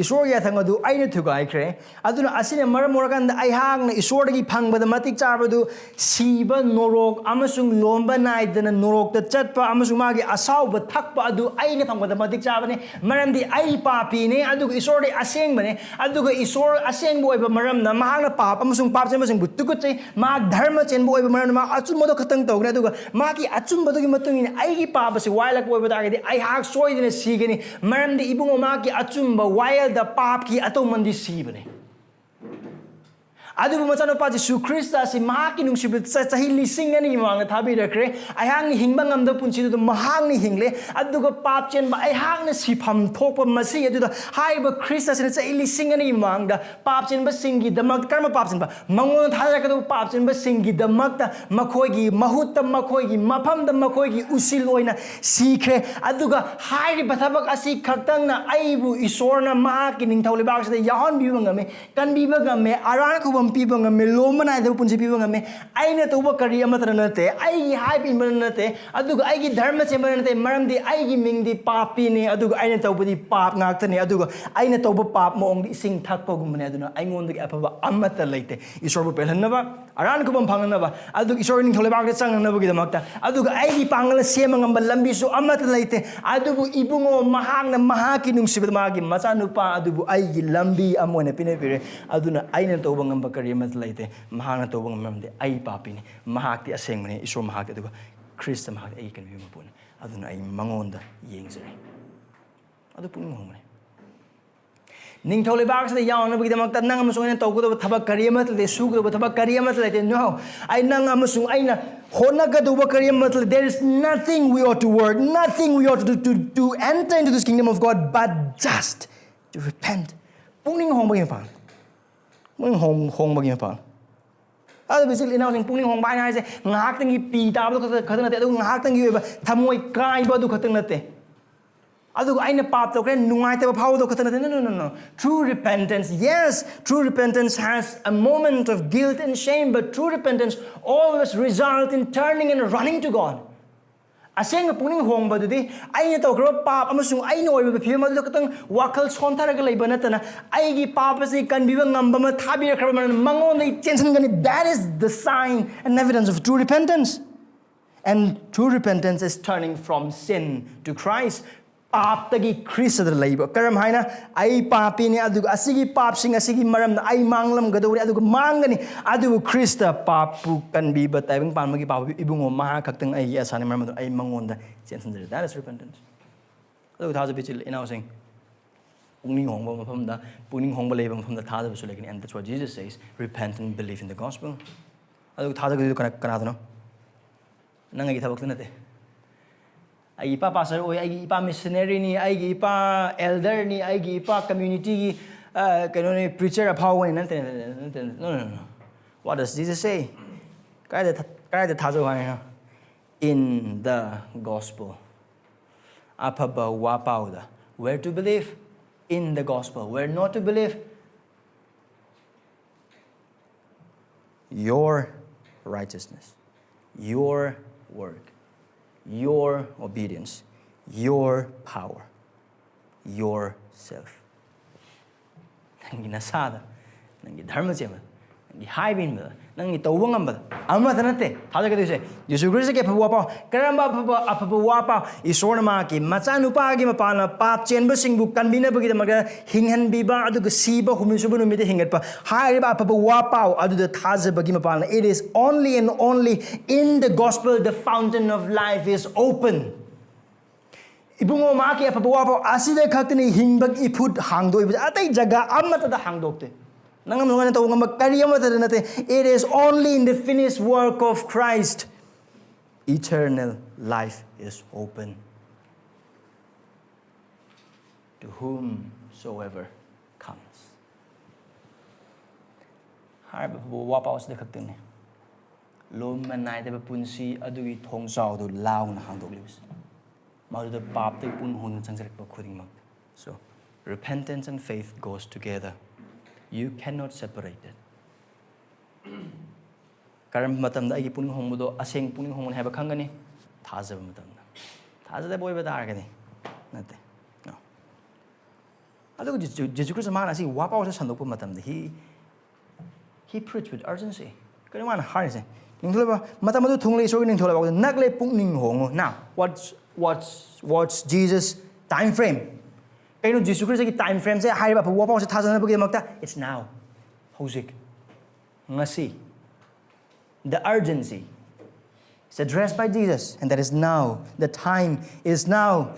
ꯏꯁꯣꯔꯒꯤ ꯌꯥꯊꯪ ꯑꯗꯨ ꯑꯩꯅ ꯊꯨꯒꯥꯏꯈ꯭ꯔꯦ, ꯑꯗꯨꯅ ꯑꯁꯤꯅ ꯃꯔꯝ ꯑꯣꯏꯔꯀꯥꯟꯗ ꯑꯩꯍꯥꯛꯅ ꯏꯁꯣꯔꯗꯒꯤ ꯐꯪꯕꯗ ꯃꯇꯤꯛ ꯆꯥꯕꯗꯨ ꯁꯤꯕ, ꯅꯣꯔꯣꯛ ꯑꯃꯁꯨꯡ ꯂꯣꯝꯕ ꯅꯥꯏꯗꯅ ꯅꯣꯔꯣꯛꯇ ꯆꯠꯄ ꯑꯃꯁꯨꯡ ꯃꯥꯒꯤ ꯑꯁꯥꯎꯕ ꯊꯛꯄ ꯑꯗꯨ ꯑꯩꯅ ꯐꯪꯕꯗ ꯃꯇꯤꯛ ꯆꯥꯕꯅꯤ꯫ ꯃꯔꯝꯗꯤ ꯑꯩ ꯄꯥꯄꯤꯅꯤ, ꯑꯗꯨꯒ ꯏꯁꯣꯔꯗꯤ ꯑꯁꯦꯡꯕꯅꯤ꯫ ꯑꯗꯨꯒ ꯏꯁꯣꯔ ꯑꯁꯦꯡꯕ ꯑꯣꯏꯕ ꯃꯔꯝꯅ ꯃꯍꯥꯛꯅ ꯄꯥꯞ ꯑꯃꯁꯨꯡ ꯄꯥꯞ ꯆꯦꯟꯕꯁꯤꯡꯕꯨ ꯇꯨꯀꯠꯆꯩ꯫ ꯃꯍꯥꯛ ꯙꯔꯃ ꯆꯦꯟꯕ ꯑꯣꯏꯕ ꯃꯔꯝꯅ ꯃꯍꯥꯛ ꯑꯆꯨꯝꯕꯗꯨ ꯈꯛꯇꯪ ꯇꯧꯒꯅꯤ꯫ ꯑꯗꯨꯒ ꯃꯍꯥꯛꯀꯤ ꯑꯆꯨꯝꯕꯗꯨꯒꯤ ꯃꯇꯨꯡ ꯏꯟꯅ ꯑꯩꯒꯤ ꯄꯥꯞ ꯑꯁꯤ ꯋꯥꯏꯂꯛꯄ ꯑꯣꯏꯕ ꯇꯥꯔꯒꯗꯤ ꯑꯩꯍꯥꯛ ꯁꯣꯏꯗꯅ ꯁꯤꯒꯅꯤ꯫ ꯃꯔꯝꯗꯤ ꯏꯕꯨꯡꯉꯣ, ꯃꯍꯥꯛꯀꯤ ꯑꯆꯨꯝꯕ ꯋꯥꯌꯦꯜꯗ ꯄꯥꯞꯀꯤ ꯑꯇꯧꯃꯟꯗꯤ ꯁꯤꯕꯅꯤ꯫ ꯑꯗꯨꯕꯨ ꯃꯆꯥꯅꯨꯄꯥ ꯖꯤꯁꯨ ꯈ꯭ꯔꯤꯁꯇ ꯑꯁꯤ ꯃꯍꯥꯛꯀꯤ ꯅꯨꯡꯁꯤꯕ ꯆ-, ꯆꯍꯤ ꯂꯤꯁꯤꯡ ꯑꯅꯤꯒꯤ ꯃꯃꯥꯡꯗ ꯊꯥꯕꯤꯔꯛꯈ꯭ꯔꯦ꯫ ꯑꯩꯍꯥꯛꯅ ꯍꯤꯡꯕ ꯉꯝꯗꯕ ꯄꯨꯟꯁꯤꯗꯨꯗ ꯃꯍꯥꯛꯅ ꯍꯤꯡꯂꯦ꯫ ꯑꯗꯨꯒ ꯄꯥꯞ ꯆꯦꯟꯕ ꯑꯩꯍꯥꯛꯅ ꯁꯤꯐꯝ ꯊꯣꯛꯄ ꯃꯁꯤ ꯑꯗꯨꯗ ꯍꯥꯏꯔꯤꯕ ꯈ꯭ꯔꯤꯁꯇ ꯑꯁꯤꯅ ꯆꯍꯤ ꯂꯤꯁꯤꯡ ꯑꯅꯤꯒꯤ ꯃꯃꯥꯡꯗ ꯄꯥꯞ ꯆꯦꯟꯕꯁꯤꯡꯒꯤꯗꯃꯛ, ꯀꯔꯝꯕ ꯄꯥꯞ ꯆꯦꯟꯕ? ꯃꯉꯣꯟꯗ ꯊꯥꯖꯔꯛꯀꯗꯕ ꯄꯥꯞ ꯆꯦꯟꯕꯁꯤꯡꯒꯤꯗꯃꯛꯇ ꯃꯈꯣꯏꯒꯤ ꯃꯍꯨꯠꯇ, ꯃꯈꯣꯏꯒꯤ ꯃꯐꯝꯗ, ꯃꯈꯣꯏꯒꯤ ꯎꯁꯤꯜ ꯑꯣꯏꯅ ꯁꯤꯈ꯭ꯔꯦ꯫ ꯑꯗꯨꯒ ꯍꯥꯏꯔꯤꯕ ꯊꯕꯛ ꯑꯁꯤ ꯈꯛꯇꯪꯅ ꯑꯩꯕꯨ ꯏꯁꯣꯔꯅ ꯃꯍꯥꯛꯀꯤ ꯅꯤꯡꯊꯧ ꯂꯩꯕꯥꯛꯁꯤꯗ ꯌꯥꯎꯍꯟꯕꯤꯕ ꯉꯝꯃꯤ, ꯀꯟꯕꯤꯕ ꯉꯝꯃꯤ, ꯑꯔꯥꯟ ꯈꯨꯕꯝ ꯄꯤꯕ ꯉꯝꯃꯤ, ꯂꯣꯝꯕ ꯅꯥꯏꯗꯕ ꯄꯨꯟꯁꯤ ꯄꯤꯕ ꯉꯝꯃꯤ꯫ ꯑꯩꯅ ꯇꯧꯕ ꯀꯔꯤ ꯑꯃꯠꯇꯅ ꯅꯠꯇꯦ, ꯑꯩꯒꯤ ꯍꯥꯏꯕ ꯏꯟꯕꯅ ꯅꯠꯇꯦ, ꯑꯗꯨꯒ ꯑꯩꯒꯤ ꯙꯔꯃ ꯆꯦꯟꯕꯅ ꯅꯠꯇꯦ, ꯃꯔꯝꯗꯤ ꯑꯩꯒꯤ ꯃꯤꯡꯗꯤ ꯄꯥꯄꯤꯅꯤ, ꯑꯗꯨꯒ ꯑꯩꯅ ꯇꯧꯕꯗꯤ ꯄꯥꯞ ꯉꯥꯛꯇꯅꯤ, ꯑꯗꯨꯒ ꯑꯩꯅ ꯇꯧꯕ ꯄꯥꯞ ꯃꯑꯣꯡꯗꯤ ꯏꯁꯤꯡ ꯊꯛꯄꯒꯨꯝꯕꯅꯤ, ꯑꯗꯨꯅ ꯑꯩꯉꯣꯟꯗꯒꯤ ꯑꯐꯕ ꯑꯃꯠꯇ ꯂꯩꯇꯦ꯫ ꯏꯁꯣꯔꯕꯨ ꯄꯦꯜꯍꯟꯅꯕ, ꯑꯔꯥꯟ ꯈꯨꯕꯝ ꯐꯪꯅꯅꯕ, ꯑꯗꯨꯒ ꯏꯁꯣꯔꯒꯤ ꯅꯤꯡꯊꯧ ꯂꯩꯕꯥꯛꯇ ꯆꯪꯅꯅꯕꯒꯤꯗꯃꯛꯇ, ꯑꯗꯨꯒ ꯑꯩꯒꯤ ꯄꯥꯡꯒꯜꯅ ꯁꯦꯝꯕ ꯉꯝꯕ ꯂꯝꯕꯤꯁꯨ ꯑꯃꯠꯇ ꯂꯩꯇꯦ꯫ ꯑꯗꯨꯕꯨ ꯏꯕꯨꯡꯉꯣ, ꯃꯍꯥꯛꯅ ꯃꯍꯥꯛꯀꯤ ꯅꯨꯡꯁꯤꯕꯗ ꯃꯥꯒꯤ ꯃꯆꯥꯅꯨꯄꯥ ꯑꯗꯨꯕꯨ ꯑꯩꯒꯤ ꯂꯝꯕꯤ ꯑꯃ ꯑꯣꯏꯅ ꯄꯤꯅꯕꯤꯔꯦ꯫ ꯑꯗꯨꯅ ꯑꯩꯅ ꯇꯧꯕ ꯉꯝꯕ ꯀꯔꯤ ꯑꯃꯠꯇ ꯂꯩꯇꯦ꯫ ꯃꯍꯥꯛꯅ ꯇꯧꯕ ꯉꯝꯕ ꯃꯔꯝꯗꯤ ꯑꯩ ꯄꯥꯄꯤꯅꯤ꯫ ꯃꯍꯥꯛꯇꯤ ꯑꯁꯦꯡꯕꯅꯤ, ꯏꯁꯣꯔ ꯃꯍꯥꯛꯇꯤ꯫ ꯑꯗꯨꯒ ꯈ꯭ꯔꯤꯁꯇ ꯃꯍꯥꯛ ꯑꯩꯒꯤ ꯀꯟꯕꯤꯕ ꯃꯄꯨꯅꯤ꯫ ꯑꯗꯨꯅ ꯑꯩ ꯃꯉꯣꯟꯗ ꯌꯦꯡꯖꯔꯦ꯫ ꯑꯗꯨ ꯄꯨꯛꯅꯤꯡ ꯍꯣꯡꯕꯅꯤ꯫ ꯅꯤꯡꯊꯧ ꯂꯩꯕꯥꯛꯁꯤꯗ ꯌꯥꯎꯅꯕꯒꯤꯗꯃꯛꯇ ꯅꯪ ꯑꯃꯁꯨꯡ ꯑꯩꯅ ꯇꯧꯒꯗꯕ ꯊꯕꯛ ꯀꯔꯤ ꯑꯃꯠꯇ ꯂꯩꯇꯦ, ꯁꯨꯒꯗꯕ ꯊꯕꯛ ꯀꯔꯤ ꯑꯃꯠꯇ ꯂꯩꯇꯦ꯫ No, ꯑꯩ, ꯅꯪ ꯑꯃꯁꯨꯡ ꯑꯩꯅ ꯍꯣꯠꯅꯒꯗꯧꯕ ꯀꯔꯤ ꯑꯃꯠꯇ ꯂꯩꯇꯦ꯫ There is nothing we ought to work, nothing we ought to do to, to enter into this kingdom of God, but just to repent. ꯄꯨꯛꯅꯤꯡ ꯍꯣꯡꯕꯒꯤ ꯃꯄꯥꯡ꯫ ꯄꯨꯛꯅꯤꯡ ꯍꯣꯡ-, ꯍꯣꯡꯕꯒꯤ ꯃꯄꯥꯡ꯫ ꯑꯗꯨ ꯏꯆꯤꯜ ꯏꯅꯥꯎꯁꯤꯡ, ꯄꯨꯛꯅꯤꯡ ꯍꯣꯡꯕ ꯍꯥꯏꯅ ꯍꯥꯏꯁꯦ ꯉꯥꯏꯍꯥꯛꯇꯪꯒꯤ ꯄꯤ ꯇꯥꯕꯗꯣ ꯈꯛꯇ, ꯈꯛꯇ ꯅꯠꯇꯦ, ꯑꯗꯨꯒ ꯉꯥꯏꯍꯥꯛꯇꯪꯒꯤ ꯑꯣꯏꯕ ꯊꯃꯣꯏ ꯀꯥꯏꯕ ꯑꯗꯨ ꯈꯛꯇꯪ ꯅꯠꯇꯦ꯫ ꯑꯗꯨꯒ ꯑꯩꯅ ꯄꯥꯞ ꯇꯧꯈ꯭ꯔꯦ, ꯅꯨꯡꯉꯥꯏꯇꯕ ꯐꯥꯎꯕꯗꯣ ꯈꯛꯇ ꯅꯠꯇꯦ꯫ No, no, no, no. True repentance, yes, true repentance has a moment of guilt and shame, but true repentance always results in turning and running to God. ꯑꯁꯦꯡꯕ ꯄꯨꯛꯅꯤꯡ ꯍꯣꯡꯕꯗꯨꯗꯤ ꯑꯩꯅ ꯇꯧꯈ꯭ꯔꯕ ꯄꯥꯞ ꯑꯃꯁꯨꯡ ꯑꯩꯅ ꯑꯣꯏꯔꯤꯕ ꯐꯤꯕꯝ ꯑꯗꯨꯗ ꯈꯛꯇꯪ ꯋꯥꯈꯜ ꯁꯣꯟꯊꯔꯒ ꯂꯩꯕ ꯅꯠꯇꯅ, ꯑꯩꯒꯤ ꯄꯥꯞ ꯑꯁꯤ ꯀꯟꯕꯤꯕ ꯉꯝꯕ ꯑꯃ ꯊꯥꯕꯤꯔꯛꯈ꯭ꯔꯕ ꯃꯔꯝꯅ ꯃꯉꯣꯟꯗ ꯑꯩ ꯆꯦꯟꯁꯤꯟꯒꯅꯤ꯫ That is the sign and evidence of true repentance. And true repentance is turning from sin to Christ. ꯄꯥꯞꯇꯒꯤ ꯈ꯭ꯔꯤꯁꯇꯗ ꯂꯩꯕ꯫ ꯀꯔꯝ ꯍꯥꯏꯅ? ꯑꯩ ꯄꯥꯄꯤꯅꯤ, ꯑꯗꯨꯒ ꯑꯁꯤꯒꯤ ꯄꯥꯞꯁꯤꯡ ꯑꯁꯤꯒꯤ ꯃꯔꯝꯅ ꯑꯩ ꯃꯥꯡꯂꯝꯒꯗꯧꯔꯤ, ꯑꯗꯨꯒ ꯃꯥꯡꯒꯅꯤ꯫ ꯑꯗꯨꯕꯨ ꯈ꯭ꯔꯤꯁꯇ ꯄꯥꯞꯄꯨ ꯀꯟꯕꯤꯕ, ꯇꯥꯏꯕꯪ ꯄꯥꯟꯕꯒꯤ ꯄꯥꯞꯄꯤ ꯏꯕꯨꯡꯉꯣ, ꯃꯍꯥꯛ ꯈꯛꯇꯪ ꯑꯩꯒꯤ ꯑꯁꯥꯅꯤ, ꯃꯔꯝ ꯑꯗꯨꯅ ꯑꯩ ꯃꯉꯣꯟꯗ ꯆꯦꯟꯁꯤꯟꯖꯔꯦ꯫ That is repentance. ꯑꯗꯨꯒ ꯊꯥꯖꯕ ꯏꯆꯤꯜ ꯏꯅꯥꯎꯁꯤꯡ, ꯄꯨꯛꯅꯤꯡ ꯍꯣꯡꯕ ꯃꯐꯝꯗ, ꯄꯨꯛꯅꯤꯡ ꯍꯣꯡꯕ ꯂꯩꯕ ꯃꯐꯝꯗ ꯊꯥꯖꯕꯁꯨ ꯂꯩꯒꯅꯤ꯫ And that's what Jesus says, repent and believe in the gospel. ꯑꯗꯨꯒ ꯊꯥꯖꯒꯗꯣꯏꯗꯨ ꯀꯅꯥ-, ꯀꯅꯥꯗꯅꯣ? ꯅꯪ ꯑꯩꯒꯤ ꯊꯕꯛꯇ ꯅꯠꯇꯦ꯫ ꯑꯩꯒꯤ ꯏꯄꯥ ꯄꯥꯁꯇꯔ ꯑꯣꯏ, ꯑꯩꯒꯤ ꯏꯄꯥ ꯃꯤꯁꯅꯔꯤꯅꯤ, ꯑꯩꯒꯤ ꯏꯄꯥ ꯑꯦꯜꯗꯔꯅꯤ, ꯑꯩꯒꯤ ꯏꯄꯥ ꯀꯝꯃ꯭ꯌꯨꯅꯤꯇꯤꯒꯤ, ꯑ, ꯀꯩꯅꯣꯅꯤ, ꯄ꯭ꯔꯤꯆꯔ ꯑꯐꯥꯎꯕꯅꯤ꯫ ꯅꯠꯇꯦ, ꯅꯠꯇꯦ, ꯅꯠꯇꯦ, no, no, no, no. What does Jesus say? ꯀꯥꯏꯗ ꯊ-, ꯀꯥꯏꯗ ꯊꯥꯖꯧ ꯍꯥꯏꯅꯣ? In the gospel. ꯑꯐꯕ ꯋꯥ ꯄꯥꯎꯗ꯫ Where to believe? In the gospel. Where not to believe? Your righteousness, your work, your obedience, your power, yourself. ꯅꯪꯒꯤ ꯅꯁꯥꯗ, ꯅꯪꯒꯤ ꯙꯔꯃ ꯆꯦꯟꯕꯗ, ꯅꯪꯒꯤ ꯍꯥꯏꯕ ꯏꯟꯕꯗ, ꯅꯪꯒꯤ ꯇꯧꯕ ꯉꯝꯕꯗ ꯑꯃꯠꯇ ꯅꯠꯇꯦ ꯊꯥꯖꯒꯗꯣꯏꯁꯦ꯫ ꯌꯦꯁꯨ ꯈ꯭ꯔꯤꯁꯇꯒꯤ ꯑꯐꯕ ꯋꯥꯄꯥꯎ꯫ ꯀꯔꯝꯕ ꯑꯐꯕ, ꯑꯐꯕ ꯋꯥꯄꯥꯎ? ꯏꯁꯣꯔꯅ ꯃꯍꯥꯛꯀꯤ ꯃꯆꯥꯅꯨꯄꯥꯒꯤ ꯃꯄꯥꯟꯅ ꯄꯥꯞ ꯆꯦꯟꯕꯁꯤꯡꯕꯨ ꯀꯟꯕꯤꯅꯕꯒꯤꯗꯃꯛꯇ ꯍꯤꯡꯍꯟꯕꯤꯕ, ꯑꯗꯨꯒ ꯁꯤꯕ ꯍꯨꯝꯅꯤꯁꯨꯕ ꯅꯨꯃꯤꯠꯇ ꯍꯤꯡꯒꯠꯄ ꯍꯥꯏꯔꯤꯕ ꯑꯐꯕ ꯋꯥꯄꯥꯎ ꯑꯗꯨꯗ ꯊꯥꯖꯕꯒꯤ ꯃꯄꯥꯟꯅ, it is only and only in the gospel, the fountain of life is open. ꯏꯕꯨꯡꯉꯣ, ꯃꯍꯥꯛꯀꯤ ꯑꯐꯕ ꯋꯥꯐꯥꯎ ꯑꯁꯤꯗ ꯈꯛꯇꯅꯤ ꯍꯤꯡꯕꯒꯤ ꯏꯐꯨꯠ ꯍꯥꯡꯗꯣꯛꯏꯕꯁꯦ, ꯑꯇꯩ ꯖꯒꯥ ꯑꯃꯠꯇꯗ ꯍꯥꯡꯗꯣꯛꯇꯦ꯫ ꯅꯪꯅ ꯅꯉꯣꯟꯗ ꯇꯧꯕ ꯉꯝꯕ ꯀꯔꯤ ꯑꯃꯠꯇꯗ ꯅꯠꯇꯦ꯫ It is only in the finished work of Christ. Eternal life is open to whomsoever comes. ꯍꯥꯏꯔꯤꯕ ꯑꯐꯕ ꯋꯥꯐꯥꯎ ꯑꯁꯤꯗ ꯈꯛꯇꯅꯤ ꯂꯣꯝꯕ ꯅꯥꯏꯗꯕ ꯄꯨꯟꯁꯤ ꯑꯗꯨꯒꯤ ꯊꯣꯡꯖꯥꯎꯗꯨ ꯂꯥꯎꯅ ꯍꯥꯡꯗꯣꯛꯂꯤꯕꯁꯤ꯫ ꯃꯗꯨꯗ ꯄꯥꯞꯇꯒꯤ ꯄꯨꯛꯅꯤꯡ ꯍꯣꯡꯗꯨꯅ ꯆꯪꯖꯔꯛꯄ ꯈꯨꯗꯤꯡꯃꯛ꯫ So, repentance and faith goes together. You cannot separate it. ꯀꯔꯝꯕ ꯃꯇꯝꯗ ꯑꯩꯒꯤ ꯄꯨꯛꯅꯤꯡ ꯍꯣꯡꯕꯗꯣ ꯑꯁꯦꯡꯕ ꯄꯨꯛꯅꯤꯡ ꯍꯣꯡꯕꯅꯤ ꯍꯥꯏꯕ ꯈꯪꯒꯅꯤ? ꯊꯥꯖꯕ ꯃꯇꯝꯗ꯫ ꯊꯥꯖꯗꯕ ꯑꯣꯏꯕ ꯇꯥꯔꯒꯗꯤ ꯅꯠꯇꯦ꯫ No. ꯑꯗꯨꯒ ꯖꯤꯁꯨ, ꯖꯤꯁꯨ ꯈ꯭ꯔꯤꯁꯇ ꯃꯥꯅ ꯑꯁꯤꯒꯤ ꯋꯥꯄꯥꯎꯁꯦ ꯁꯟꯗꯣꯛꯄ ꯃꯇꯝꯗ he, he preached with urgency. ꯀꯔꯤꯅꯣ ꯃꯥꯅ ꯍꯥꯏꯔꯤꯁꯦ? ꯅꯤꯡꯊꯧ ꯂꯩꯕꯥꯛ, ꯃꯇꯝ ꯑꯗꯨ ꯊꯨꯡꯂꯦ, ꯏꯁꯣꯔꯒꯤ ꯅꯤꯡꯊꯧ ꯂꯩꯕꯥꯛ ꯑꯗꯨ ꯅꯛꯂꯦ, ꯄꯨꯛꯅꯤꯡ ꯍꯣꯡꯉꯨ꯫ Now, what's, what's, what's Jesus' time frame? ꯀꯩꯅꯣ ꯖꯤꯁꯨ ꯈ꯭ꯔꯤꯁꯇꯒꯤ time frameꯁꯦ? ꯍꯥꯏꯔꯤꯕ ꯑꯐꯕ ꯋꯥꯄꯥꯎꯁꯦ ꯊꯥꯖꯅꯕꯒꯤꯗꯃꯛꯇ, it's now. ꯍꯧꯖꯤꯛ꯫ ꯉꯁꯤ꯫ The urgency is addressed by Jesus, and that is now. The time is now.